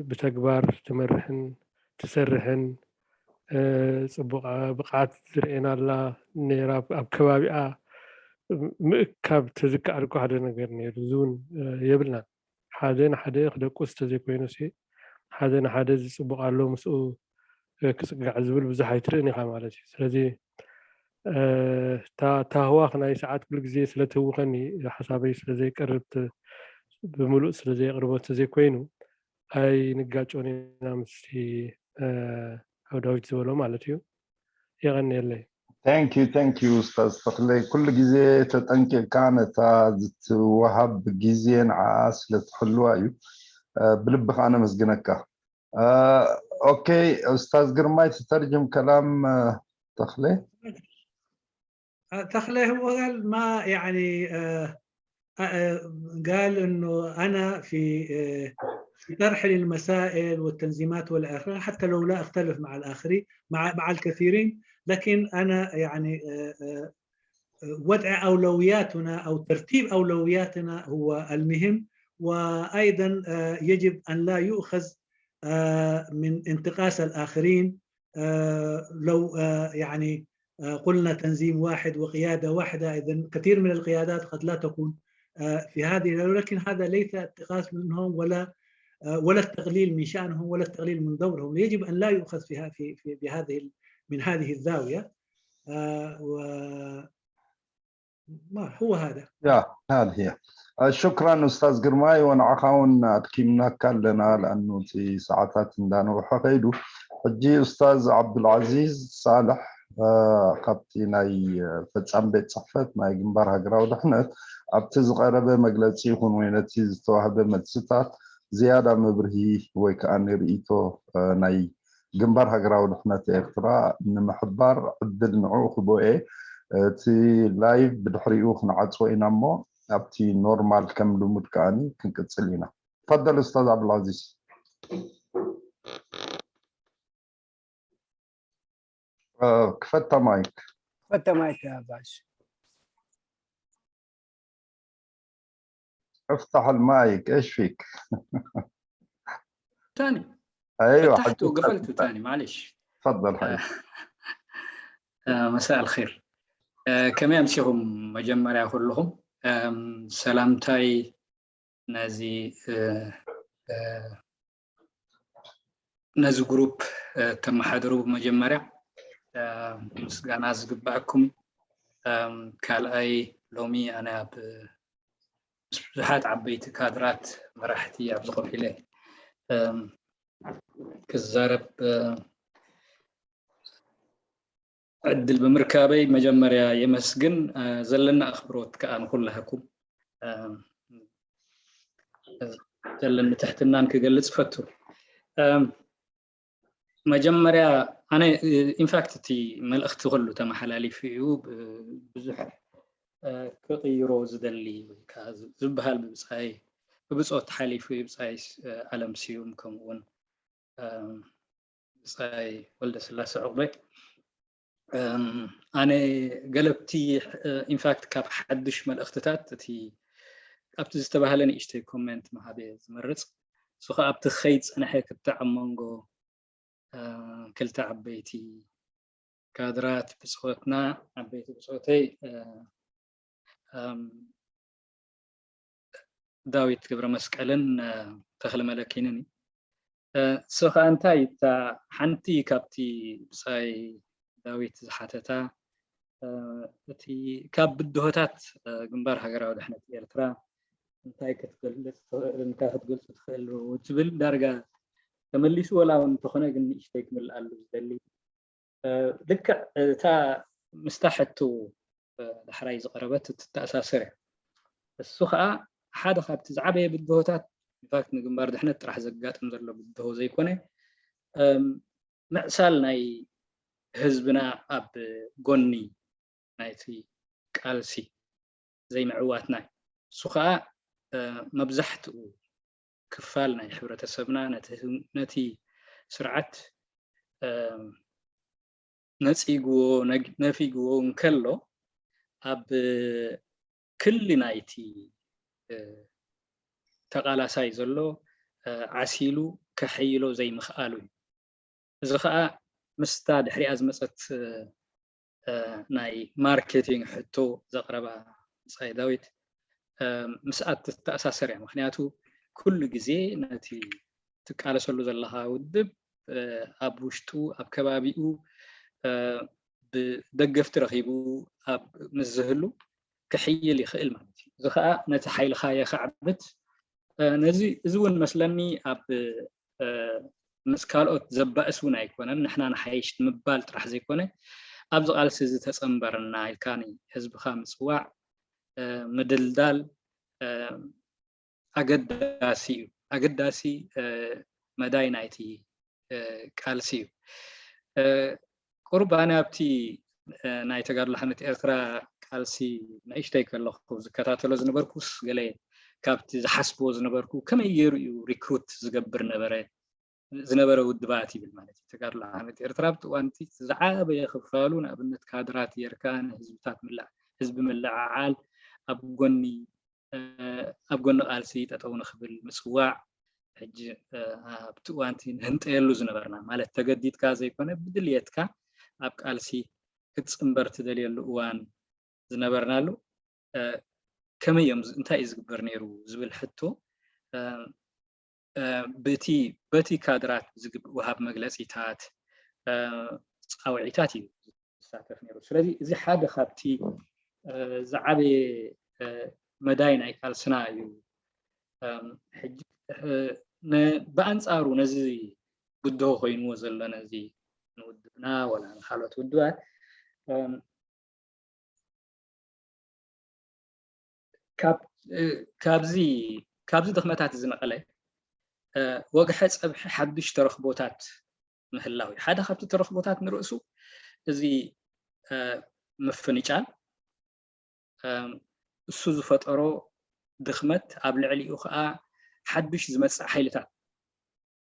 ብተግባር ትመርሕን ትሰርሕን ፅቡቕ ብቕዓት ዝርእየናላ ነይራ ኣብ ከባቢኣ ምእካብ ተዝከኣል እኮ ሓደ ነገር ነይሩ። እዚ እውን የብልናን። ሓደ ንሓደ ክደቁስ ተዘይኮይኑ ሲ ሓደ ንሓደ ዝፅቡቕ ኣሎ ምስኡ ክፅጋዕ ዝብል ብዙሕ ኣይትርእን ኢኻ ማለት እዩ። ስለዚ እታ ታህዋኽ ናይ ሰዓት ኩሉ ግዜ ስለትህውኸኒ ሓሳበይ ስለዘይቀርብ ብምሉእ ስለዘየቅርቦ ተዘይኮይኑ ኣይንጋጮን ኢና ምስ ዓውዳዊት ዝበሎ ማለት እዩ። የቐንየለይ። Thank you, thank you ኡስታዝ ተኽለ፣ ኩሉ ግዜ ተጠንቂቕካ ነታ ዝትወሃብ ግዜ ንዓኣ ስለትሕልዋ እዩ። ብልቢ ከዓ ነመስግነካ። ኦኬ ኡስታዝ ግርማይ ትተርጅም ከላም ተኽለ። ተኽለ هو قال ما يعني قال انه انا في في طرح للمسائل والتنظيمات والى اخره، حتى لو لا اختلف مع الاخرين، مع مع الكثيرين، لكن انا يعني وضع اولوياتنا او ترتيب اولوياتنا هو المهم، وايضا يجب ان لا يؤخذ من انتقاص الاخرين. لو يعني قلنا تنظيم واحد وقيادة واحدة، إذن كثير من القيادات قد لا تكون في هذه، ولكن هذا ليس اتخاذ منهم ولا ولا التقليل من شأنهم ولا التقليل من دورهم. يجب أن لا يؤخذ في في في بهذه من هذه الزاوية. و ما هو هذا. يا هذه هي. ሽክራን ኡስታዝ ግርማይ፣ ወንዓኻ እውን ኣድኪምናካ ኣለና፣ ለኣኑ እቲ ሰዓታት እንዳነውሐ ከይዱ። ሕጂ ኡስታዝ ዓብዱልዓዚዝ ሳልሕ ካብቲ ናይ ፈጻሚ ቤት ጽሕፈት ናይ ግንባር ሃገራዊ ድሕነት ኣብቲ ዝቐረበ መግለጺ ይኹን ወይ ነቲ ዝተዋህበ መልስታት ዝያዳ መብርሂ ወይ ከዓ ንርእይቶ ናይ ግንባር ሃገራዊ ድሕነት ኤርትራ ንምሕባር ዕድል ንዕኡ ክቦኤ። እቲ ላይቭ ብድሕሪኡ ክንዓፅዎ ኢና እሞ ኣብቲ ኖርማል ከም ልሙድ ከዓኒ ክንቅፅል ኢና። ተፈደል ኡስታዝ ዓብዱልዓዚዝ። ክፈታ ማይክ። ክፈታ ማይክ ባሽ። افتح المايك، ايش فيك؟ تاني. ايوه فتحته وقفلته تاني، معلش. تفضل حبيبي. مساء الخير. ከመይ ኣምሲኹም? መጀመርያ ኩልኹም ሰላምታይ ነዚ ነዚ ግሩፕ ተመሓድሩ ብመጀመርያ ምስጋና ዝግባኣኩም። ካልኣይ፣ ሎሚ ኣነ ኣብ ምስ ብዙሓት ዓበይቲ ካድራት መራሕቲ ኣብዚ ኮፍ ኢለ ክዛረብ ዕድል ብምርካበይ መጀመርያ የመስግን። ዘለና ኣኽብሮት ከኣ ንኹላህኩም ዘለኒ ትሕትናን ክገልጽ እፈቱ። መጀመርያ ኣነ ኢንፋክት እቲ መልእኽቲ ኩሉ ተመሓላሊፉ እዩ። ብዙሕ ክቕይሮ ዝደሊ ወይ ዝበሃል ብብፃይ ብብፆት ሓሊፉ እዩ። ብፃይ ኣለም ስዩም ከምኡውን ብፃይ ወልደ ስላሴ ዕቑበይ። ኣነ ገለብቲ ኢንፋክት ካብ ሓዱሽ መልእኽትታት እቲ ኣብቲ ዝተባህለ ንእሽተይ ኮሜንት ምሃብ እየ ዝመርፅ። እሱ ከዓ ኣብቲ ኸይድ ፀንሐ ክትዕ ኣብ መንጎ ክልተ ዓበይቲ ካድራት ብፆትና ዓበይቲ ብፆተይ ዳዊት ገብረ መስቀልን ተኽለ መለኪንን እዩ። እሱ ከዓ እንታይ እታ ሓንቲ ካብቲ ብፃይ ዳዊት ዝሓተታ እቲ ካብ ብድሆታት ግንባር ሃገራዊ ድሕነት ኤርትራ እንታይ ክትገልፅ ትኽእል እንታይ ክትገልፁ ትኽእል ትብል ዳርጋ ተመሊሱ ወላ እውን እንተኾነ ግን ንእሽተይ ክምልኣሉ ዝደሊ ልክዕ እታ ምስታ ሕቱ ዳሕራይ ዝቐረበት ትተኣሳሰር እያ። እሱ ከዓ ሓደ ካብቲ ዝዓበየ ብድሆታት ኢንፋክት ንግንባር ድሕነት ጥራሕ ዘጋጥም ዘሎ ብድሆ ዘይኮነ ምዕሳል ናይ ህዝብና ኣብ ጎኒ ናይቲ ቃልሲ ዘይምዕዋትና እዩ። እሱ ከዓ መብዛሕትኡ ክፋል ናይ ሕብረተሰብና ነቲ ስርዓት ነፂግዎ ነፊግዎ እንከሎ ኣብ ክሊ ናይቲ ተቓላሳይ ዘሎ ዓሲሉ ከሐይሎ ዘይምኽኣሉ እዩ። እዚ ከዓ ምስታ ድሕሪኣ ዝመፀት ናይ ማርኬቲንግ ሕቶ ዘቕረባ ብፃይ ዳዊት ምስኣ ትተኣሳሰር እያ። ምክንያቱ ኩሉ ግዜ ነቲ ትቃለሰሉ ዘለካ ውድብ ኣብ ውሽጡ ኣብ ከባቢኡ ብደገፍቲ ረኪቡ ኣብ ምስ ዝህሉ ክሕይል ይኽእል ማለት እዩ። እዚ ከዓ ነቲ ሓይልካ የካዕብት። ነዚ እዚ እውን መስለኒ ኣብ ምስ ካልኦት ዘባእስ እውን ኣይኮነን። ንሕና ንሓይሽ ንምባል ጥራሕ ዘይኮነ ኣብዚ ቃልሲ እዚ ተፀንበርና ኢልካ ንህዝብካ ምፅዋዕ ምድልዳል ኣገዳሲ እዩ። ኣገዳሲ መዳይ ናይቲ ቃልሲ እዩ። ቁሩብ ኣነ ኣብቲ ናይ ተጋድሎ ሓርነት ኤርትራ ቃልሲ ንእሽተይ ከለኹ ዝከታተሎ ዝነበርኩስ ገለ ካብቲ ዝሓስብዎ ዝነበርኩ ከመይ ገይሩ እዩ ሪክሩት ዝገብር ነበረ ዝነበረ ውድባት ይብል ማለት እዩ። ተጋድሎ ሓርነት ኤርትራ ኣብቲ እዋንቲ ዝዓበየ ክፋሉ ንኣብነት ካድራት ጌርካ ንህዝብታት ምልዓ ህዝቢ ምልዕዓል ኣብ ጎኒ ኣብ ጎኒ ቃልሲ ጠጠው ንክብል ምፅዋዕ ሕጂ ኣብቲ እዋንቲ ንህንጠየሉ ዝነበርና ማለት ተገዲድካ ዘይኮነ ብድልየትካ ኣብ ቃልሲ ክትፅምበር ትደልየሉ እዋን ዝነበርናሉ ከመይ እዮም እንታይ እዩ ዝግበር ነይሩ ዝብል ሕቶ ብቲ በቲ ካድራት ዝግብ ወሃብ መግለፂታት ፃውዒታት እዩ ዝሳተፍ ነይሩ። ስለዚ እዚ ሓደ ካብቲ ዝዓበየ መዳይ ናይ ቃልስና እዩ። ሕጂ ብኣንፃሩ ነዚ ብድሆ ኮይንዎ ዘሎ ነዚ ንውድብና ወላ ንካልኦት ውድባት ካብዚ ድኽመታት እዚ መቐለ ወግሐ ፀብሒ ሓዱሽ ተረኽቦታት ምህላው እዩ። ሓደ ካብቲ ተረኽቦታት ንርእሱ እዚ ምፍንጫል እሱ ዝፈጠሮ ድኽመት ኣብ ልዕሊኡ ከዓ ሓዱሽ ዝመፅእ ሓይልታት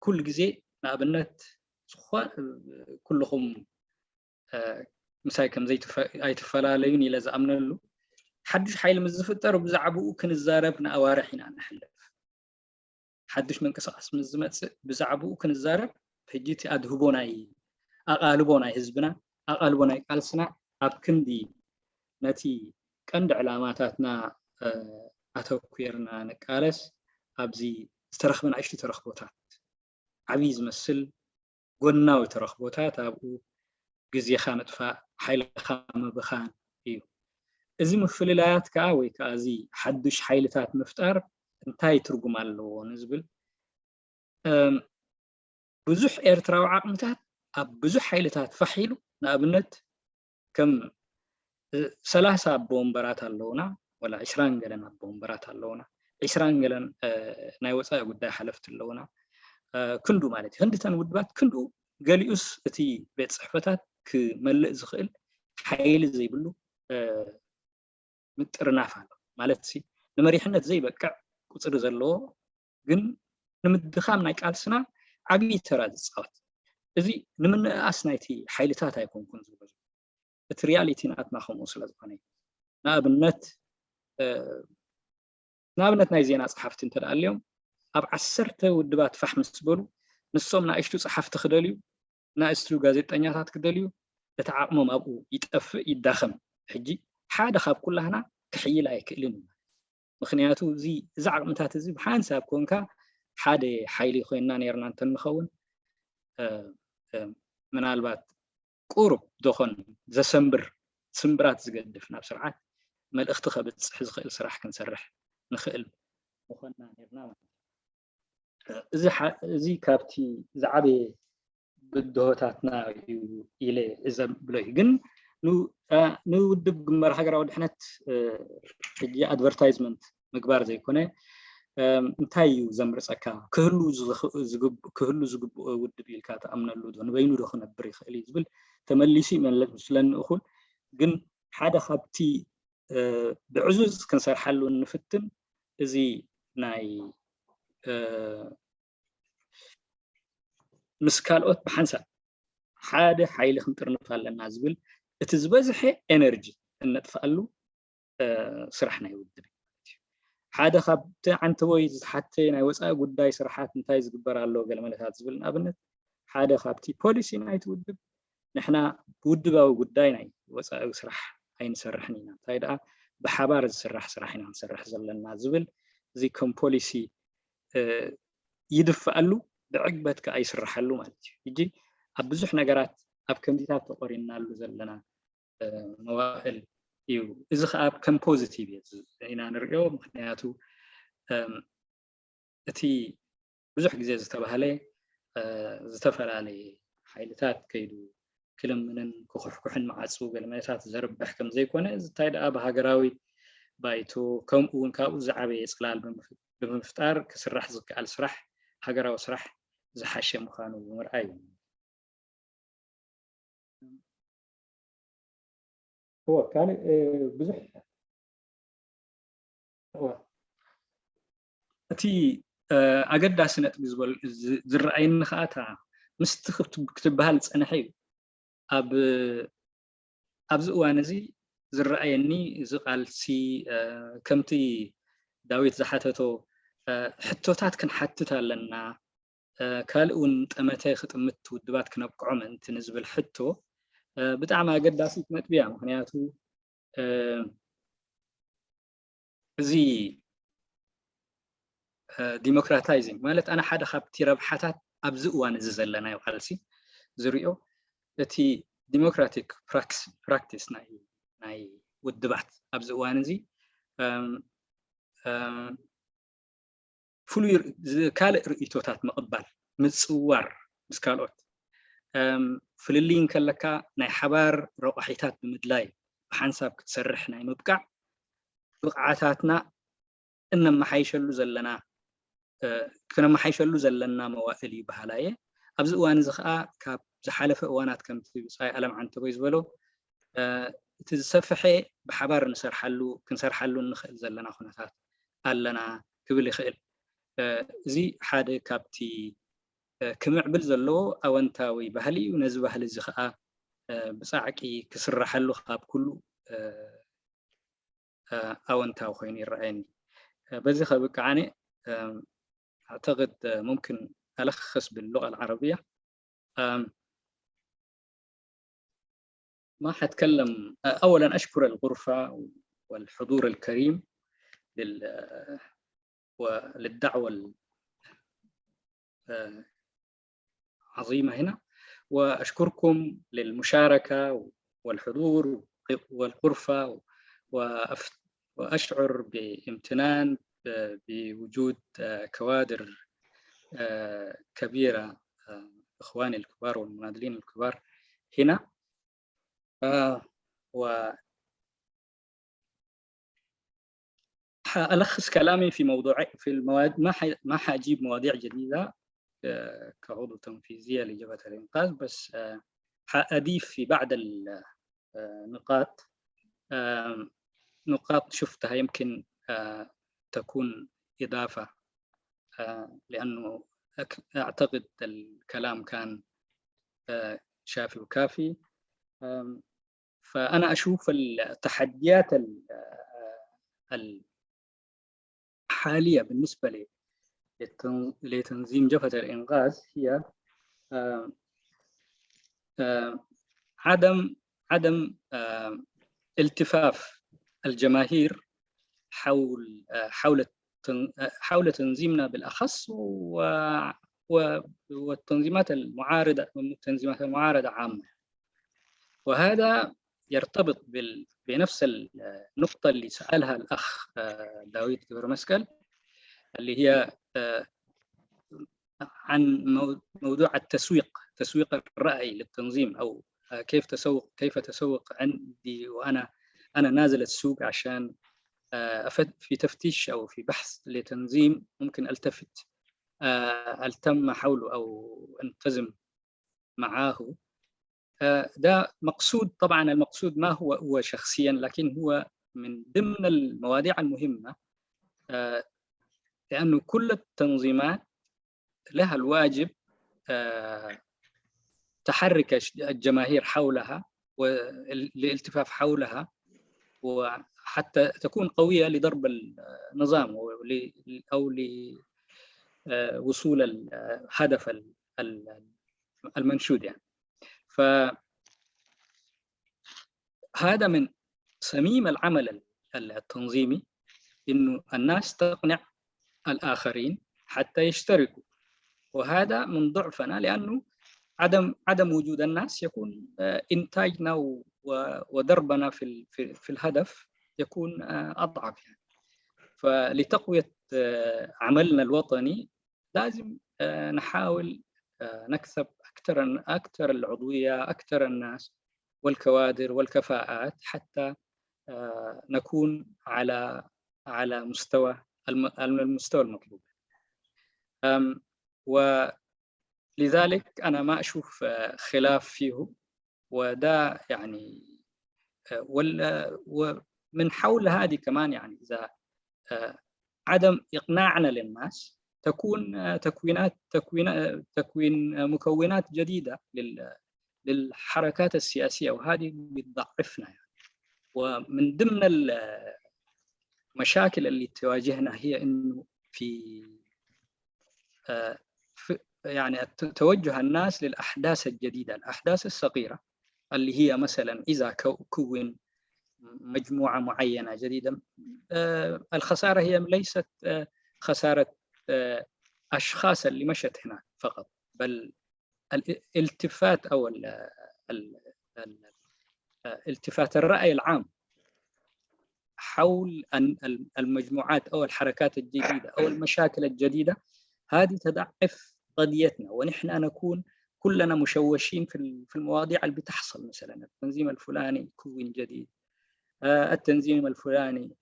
ኩሉ ግዜ ንኣብነት ኩልኹም ምሳይ ከም ኣይትፈላለዩን ኢለ ዝኣምነሉ ሓዱሽ ሓይሊ ምስ ዝፍጠር ብዛዕባኡ ክንዛረብ ንኣዋርሕ ኢና ንሕልፍ። ሓዱሽ ምንቅስቃስ ምስ ዝመፅእ ብዛዕባኡ ክንዛረብ ሕጂ እቲ ኣድህቦ ናይ ኣቓልቦ ናይ ህዝብና ኣቓልቦ ናይ ቃልስና ኣብ ክንዲ ነቲ ቀንዲ ዕላማታትና ኣተኲርና ንቃለስ ኣብዚ ዝተረኽበ ንኣሽቱ ተረኽቦታት ዓብዪ ዝመስል ጎናዊ ተረኽቦታት ኣብኡ ግዜኻ ምጥፋእ፣ ሓይልኻ ምብኻን እዩ። እዚ ምፍልላያት ከዓ ወይ ከዓ እዚ ሓዱሽ ሓይልታት ምፍጣር እንታይ ትርጉም ኣለዎ ንዝብል ብዙሕ ኤርትራዊ ዓቕምታት ኣብ ብዙሕ ሓይልታት ፋሕ ኢሉ ንኣብነት ከም ሰላሳ ኣቦ ወንበራት ኣለውና ወላ ዕስራን ገለን ኣቦ ወንበራት ኣለውና ዕስራን ገለን ናይ ወፃኢ ጉዳይ ሓለፍቲ ኣለውና ክንዱ ማለት እዩ ክንድተን ውድባት ክንዱ ገሊኡስ እቲ ቤት ፅሕፈታት ክመልእ ዝኽእል ሓይሊ ዘይብሉ ምጥርናፍ ኣሎ ማለት ሲ ንመሪሕነት ዘይበቅዕ ቁፅሪ ዘለዎ ግን ንምድኻም ናይ ቃልስና ዓብዪ ተራ ዝፃወት እዚ ንምንእኣስ ናይቲ ሓይልታት ኣይኮንኩን ዝብሎ እቲ ሪያሊቲ ናትና ከምኡ ስለ ዝኾነ ንኣብነት ንኣብነት ናይ ዜና ፀሓፍቲ እንተ ኣልዮም ኣብ ዓሰርተ ውድባት ፋሕ ምስ በሉ ንሶም ንኣሽቱ ፀሓፍቲ ክደልዩ ንኣሽቱ ጋዜጠኛታት ክደልዩ እቲ ዓቕሞም ኣብኡ ይጠፍእ ይዳኸም ሕጂ ሓደ ካብ ኩላህና ክሕይል ኣይክእልን እዩ ምክንያቱ እዚ እዚ ዓቕምታት እዚ ብሓንሳብ ኮንካ ሓደ ሓይሊ ኮይንና ነርና እንተንኸውን ምናልባት ቁሩብ ዶኾን ዘሰንብር ስምብራት ዝገድፍ ናብ ስርዓት መልእኽቲ ከብፅሕ ዝኽእል ስራሕ ክንሰርሕ ንኽእል ምኾንና ነርና ማለት እዩ። እዚ ካብቲ ዝዓበየ ብድሆታትና እዩ ኢለ እዘብሎ እዩ ግን ንውድብ ግንባር ሃገራዊ ድሕነት ሕጂ ኣድቨርታይዝመንት ምግባር ዘይኮነ እንታይ እዩ ዘምርፀካ ክህሉ ዝግብኦ ውድብ ኢልካ ተኣምነሉ ዶ ንበይኑ ዶ ክነብር ይኽእል እዩ ዝብል ተመሊሱ ይመለስ ምስለኒ እኹል ግን ሓደ ካብቲ ብዕዙዝ ክንሰርሓሉ እንፍትን እዚ ናይ ምስ ካልኦት ብሓንሳብ ሓደ ሓይሊ ክንጥርንፍ ኣለና ዝብል እቲ ዝበዝሐ ኤነርጂ እነጥፍኣሉ ስራሕ ናይ ውድብ ሓደ ካብቲ ዓንተቦይ ዝተሓተ ናይ ወፃኢ ጉዳይ ስራሓት እንታይ ዝግበር ኣሎ ገለመለታት ዝብል ንኣብነት ሓደ ካብቲ ፖሊሲ ናይቲ ውድብ ንሕና ብውድባዊ ጉዳይ ናይ ወፃኢ ስራሕ ኣይንሰርሕን ኢና እንታይ ደኣ ብሓባር ዝስራሕ ስራሕ ኢና ንሰርሕ ዘለና ዝብል እዚ ከም ፖሊሲ ይድፍኣሉ ብዕግበት ከዓ ይስርሓሉ ማለት እዩ ሕጂ ኣብ ብዙሕ ነገራት ኣብ ከምዚታት ተቆሪናሉ ዘለና መዋእል እዩ እዚ ከዓ ከም ፖዚቲቭ ኢና ንሪኦ ምክንያቱ እቲ ብዙሕ ግዜ ዝተባህለ ዝተፈላለየ ሓይልታት ከይዱ ክልምንን ክኩሕኩሕን መዓፁ ገለመለታት ዘርብሕ ከም ዘይኮነ እንታይ ደኣ ብሃገራዊ ባይቶ ከምኡ እውን ካብኡ ዝዓበየ ፅላል ብምፍጣር ክስራሕ ዝከኣል ስራሕ ሃገራዊ ስራሕ ዝሓሸ ምዃኑ ብምርኣይ እዩ። እወ ካልእ ብዙሕ እወ እቲ ኣገዳሲ ነጥቢ ዝበል ዝረኣየኒ ከዓ እታ ምስቲ ክትበሃል ዝፀንሐ እዩ ኣብ ኣብዚ እዋን እዚ ዝረኣየኒ እዚ ቃልሲ ከምቲ ዳዊት ዝሓተቶ ሕቶታት ክንሓትት ኣለና ካልእ እውን ጠመተ ክጥምት ውድባት ክነብቅዖ ምእንቲ ንዝብል ሕቶ ብጣዕሚ ኣገዳሲት ነጥቢ እያ ምክንያቱ እዚ ዲሞክራታይዚንግ ማለት ኣነ ሓደ ካብቲ ረብሓታት ኣብዚ እዋን እዚ ዘለናዮ ቃልሲ ዝሪኦ እቲ ዲሞክራቲክ ፕራክቲስ ናይ ውድባት ኣብዚ እዋን እዚ ፍሉይ ካልእ ርእቶታት ምቕባል ምፅዋር ምስ ካልኦት ፍልልይ እንከለካ ናይ ሓባር ረቋሒታት ብምድላይ ብሓንሳብ ክትሰርሕ ናይ ምብቃዕ ብቕዓታትና እነመሓይሸሉ ዘለና ክነመሓይሸሉ ዘለና መዋእል እዩ በሃላ እየ ኣብዚ እዋን እዚ ከዓ ካብ ዝሓለፈ እዋናት ከምቲ ብፃይ ኣለም ዓንተቦይ ዝበሎ እቲ ዝሰፍሐ ብሓባር ንሰርሓሉ ክንሰርሓሉ እንኽእል ዘለና ኩነታት ኣለና ክብል ይኽእል እዚ ሓደ ካብቲ ክምዕብል ዘለዎ ኣወንታዊ ባህሊ እዩ ነዚ ባህሊ እዚ ከዓ ብፃዕቂ ክስራሐሉ ካብ ኩሉ ኣወንታዊ ኮይኑ ይረኣየኒ በዚ ከብቅዓኒ ኣዕተቅድ ሙምክን ኣለክስ ብሉቅ ኣልዓረብያ ما حتكلم. أولا أشكر الغرفة والحضور الكريم لل- وللدعوة ال- آه، عظيمة هنا، وأشكركم للمشاركة والحضور والغرفة، وأف- وأشعر بامتنان ب- بوجود آه، كوادر آه، كبيرة، آه، إخواني الكبار والمناضلين الكبار هنا. آه، و حألخص كلامي في موضوع، في المواد، ما ح... ما حأجيب مواضيع جديدة آه، كعضو تنفيذية لجبهة الإنقاذ، بس آه، حأضيف في بعض النقاط، نقاط شفتها يمكن آه، تكون إضافة، آه، لأنه أعتقد الكلام كان آه، شافي وكافي. فأنا أشوف التحديات الحالية بالنسبة لتنظيم جبهة الإنقاذ هي عدم عدم التفاف الجماهير حول حول حول تنظيمنا بالأخص، والتنظيمات المعارضة، والتنظيمات المعارضة عامة. وهذا يرتبط بنفس النقطة اللي سألها الأخ داوود جبر مسكل، اللي هي عن موضوع التسويق، تسويق الرأي للتنظيم، أو كيف تسوق، كيف تسوق عندي وأنا أنا نازل السوق عشان في تفتيش أو في بحث لتنظيم ممكن ألتفت ألتم حوله أو أنتزم معاه. ده مقصود، طبعا المقصود ما هو هو شخصيا، لكن هو من ضمن المواضيع المهمة، لأنه كل التنظيمات لها الواجب تحرك الجماهير حولها والالتفاف حولها، وحتى تكون قوية لضرب النظام أو لوصول الهدف المنشود يعني. فهذا من صميم العمل التنظيمي، إنه الناس تقنع الآخرين حتى يشتركوا، وهذا من ضعفنا، لأنه عدم عدم وجود الناس يكون إنتاجنا ودربنا في في الهدف يكون أضعف يعني. فلتقوية عملنا الوطني لازم نحاول نكسب أكثر أكثر العضوية، أكثر الناس والكوادر والكفاءات حتى نكون على على مستوى المستوى المطلوب. ولذلك أنا ما أشوف خلاف فيه، وده يعني ومن حول هذه كمان يعني إذا عدم إقناعنا للناس تكون تكوينات تكوين تكوين مكونات جديدة للحركات السياسية، وهذه بتضعفنا يعني. ومن ضمن المشاكل اللي تواجهنا هي إنه في يعني توجه الناس للأحداث الجديدة، الأحداث الصغيرة اللي هي مثلا إذا كون مجموعة معينة جديدة، الخسارة هي ليست خسارة أشخاص اللي مشت هناك فقط، بل الالتفات أو التفات الرأي العام حول المجموعات أو الحركات الجديدة أو المشاكل الجديدة، هذه تضعف قضيتنا، ونحن نكون كلنا مشوشين في المواضيع اللي بتحصل. مثلا التنظيم الفلاني يكون جديد، التنظيم الفلاني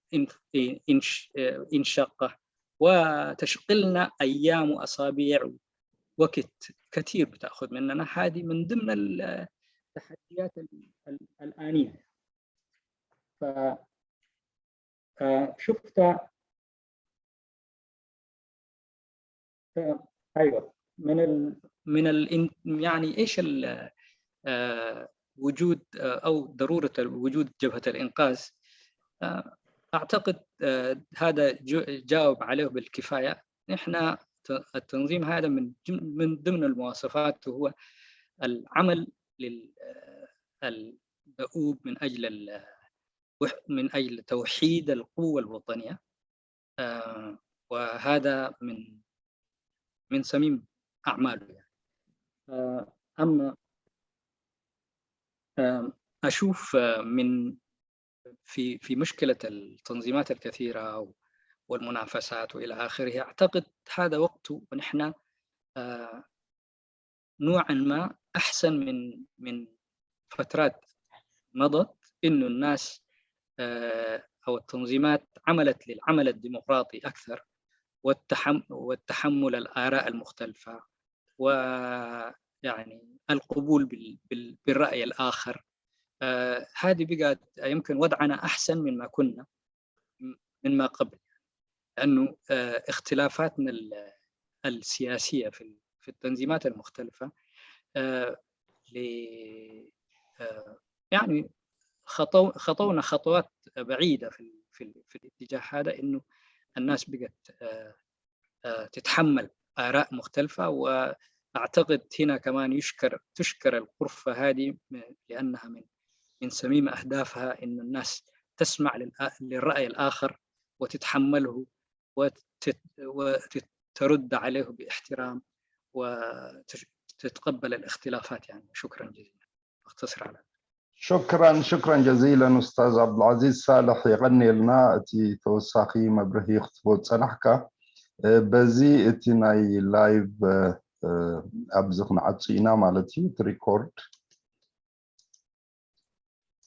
انشق، وتشغلنا أيام وأصابع، وقت كثير بتأخذ مننا. هذه من ضمن التحديات الآنية. فشفت ايوه من ال من ال يعني ايش ال آه، وجود آه، او ضروره وجود جبهه الانقاذ. آه، اعتقد هذا جاوب عليه بالكفايه. نحن التنظيم هذا من من ضمن المواصفات هو العمل لل دؤوب من أجل ال- وح- من أجل توحيد القوة الوطنية. آه، وهذا من من صميم أعماله يعني. آه، أما آه، أشوف آه، من في في مشكلة التنظيمات الكثيرة والمنافسات وإلى آخره، أعتقد هذا وقته، ونحن آه، نوعا ما أحسن من من فترات مضت، إنه الناس آه، أو التنظيمات عملت للعمل الديمقراطي أكثر، والتحم والتحمل الآراء المختلفة، ويعني القبول بال- بال- بالرأي الآخر. آه، هذه بقت يمكن وضعنا أحسن مما كنا مما قبل، لأنه آه، اختلافاتنا ال- السياسية في ال- في التنظيمات المختلفة آه، ل- آه، يعني خطو خطونا خطوات بعيدة في ال- في ال- في الاتجاه هذا، إنه الناس بقت آه، آه، تتحمل آراء مختلفة. وأعتقد هنا كمان يشكر تشكر الغرفة هذه لأنها من من صميم أهدافها إنه الناس تسمع للآ- للرأي الآخر وتتحمله وتت- وترد عليه باحترام وتتقبل الاختلافات. يعني شكرا جزيلا، أختصر على شكرا شكرا جزيلا أستاذ عبد العزيز صالح، የቐንየልና እቲ ተወሳኺ መብርሂ ክትቦ ዝጸናሕካ። በዚ እቲ ናይ ላይቭ ኣብዚ ክንዓጹ ኢና ማለት እዩ፣ እቲ ሪኮርድ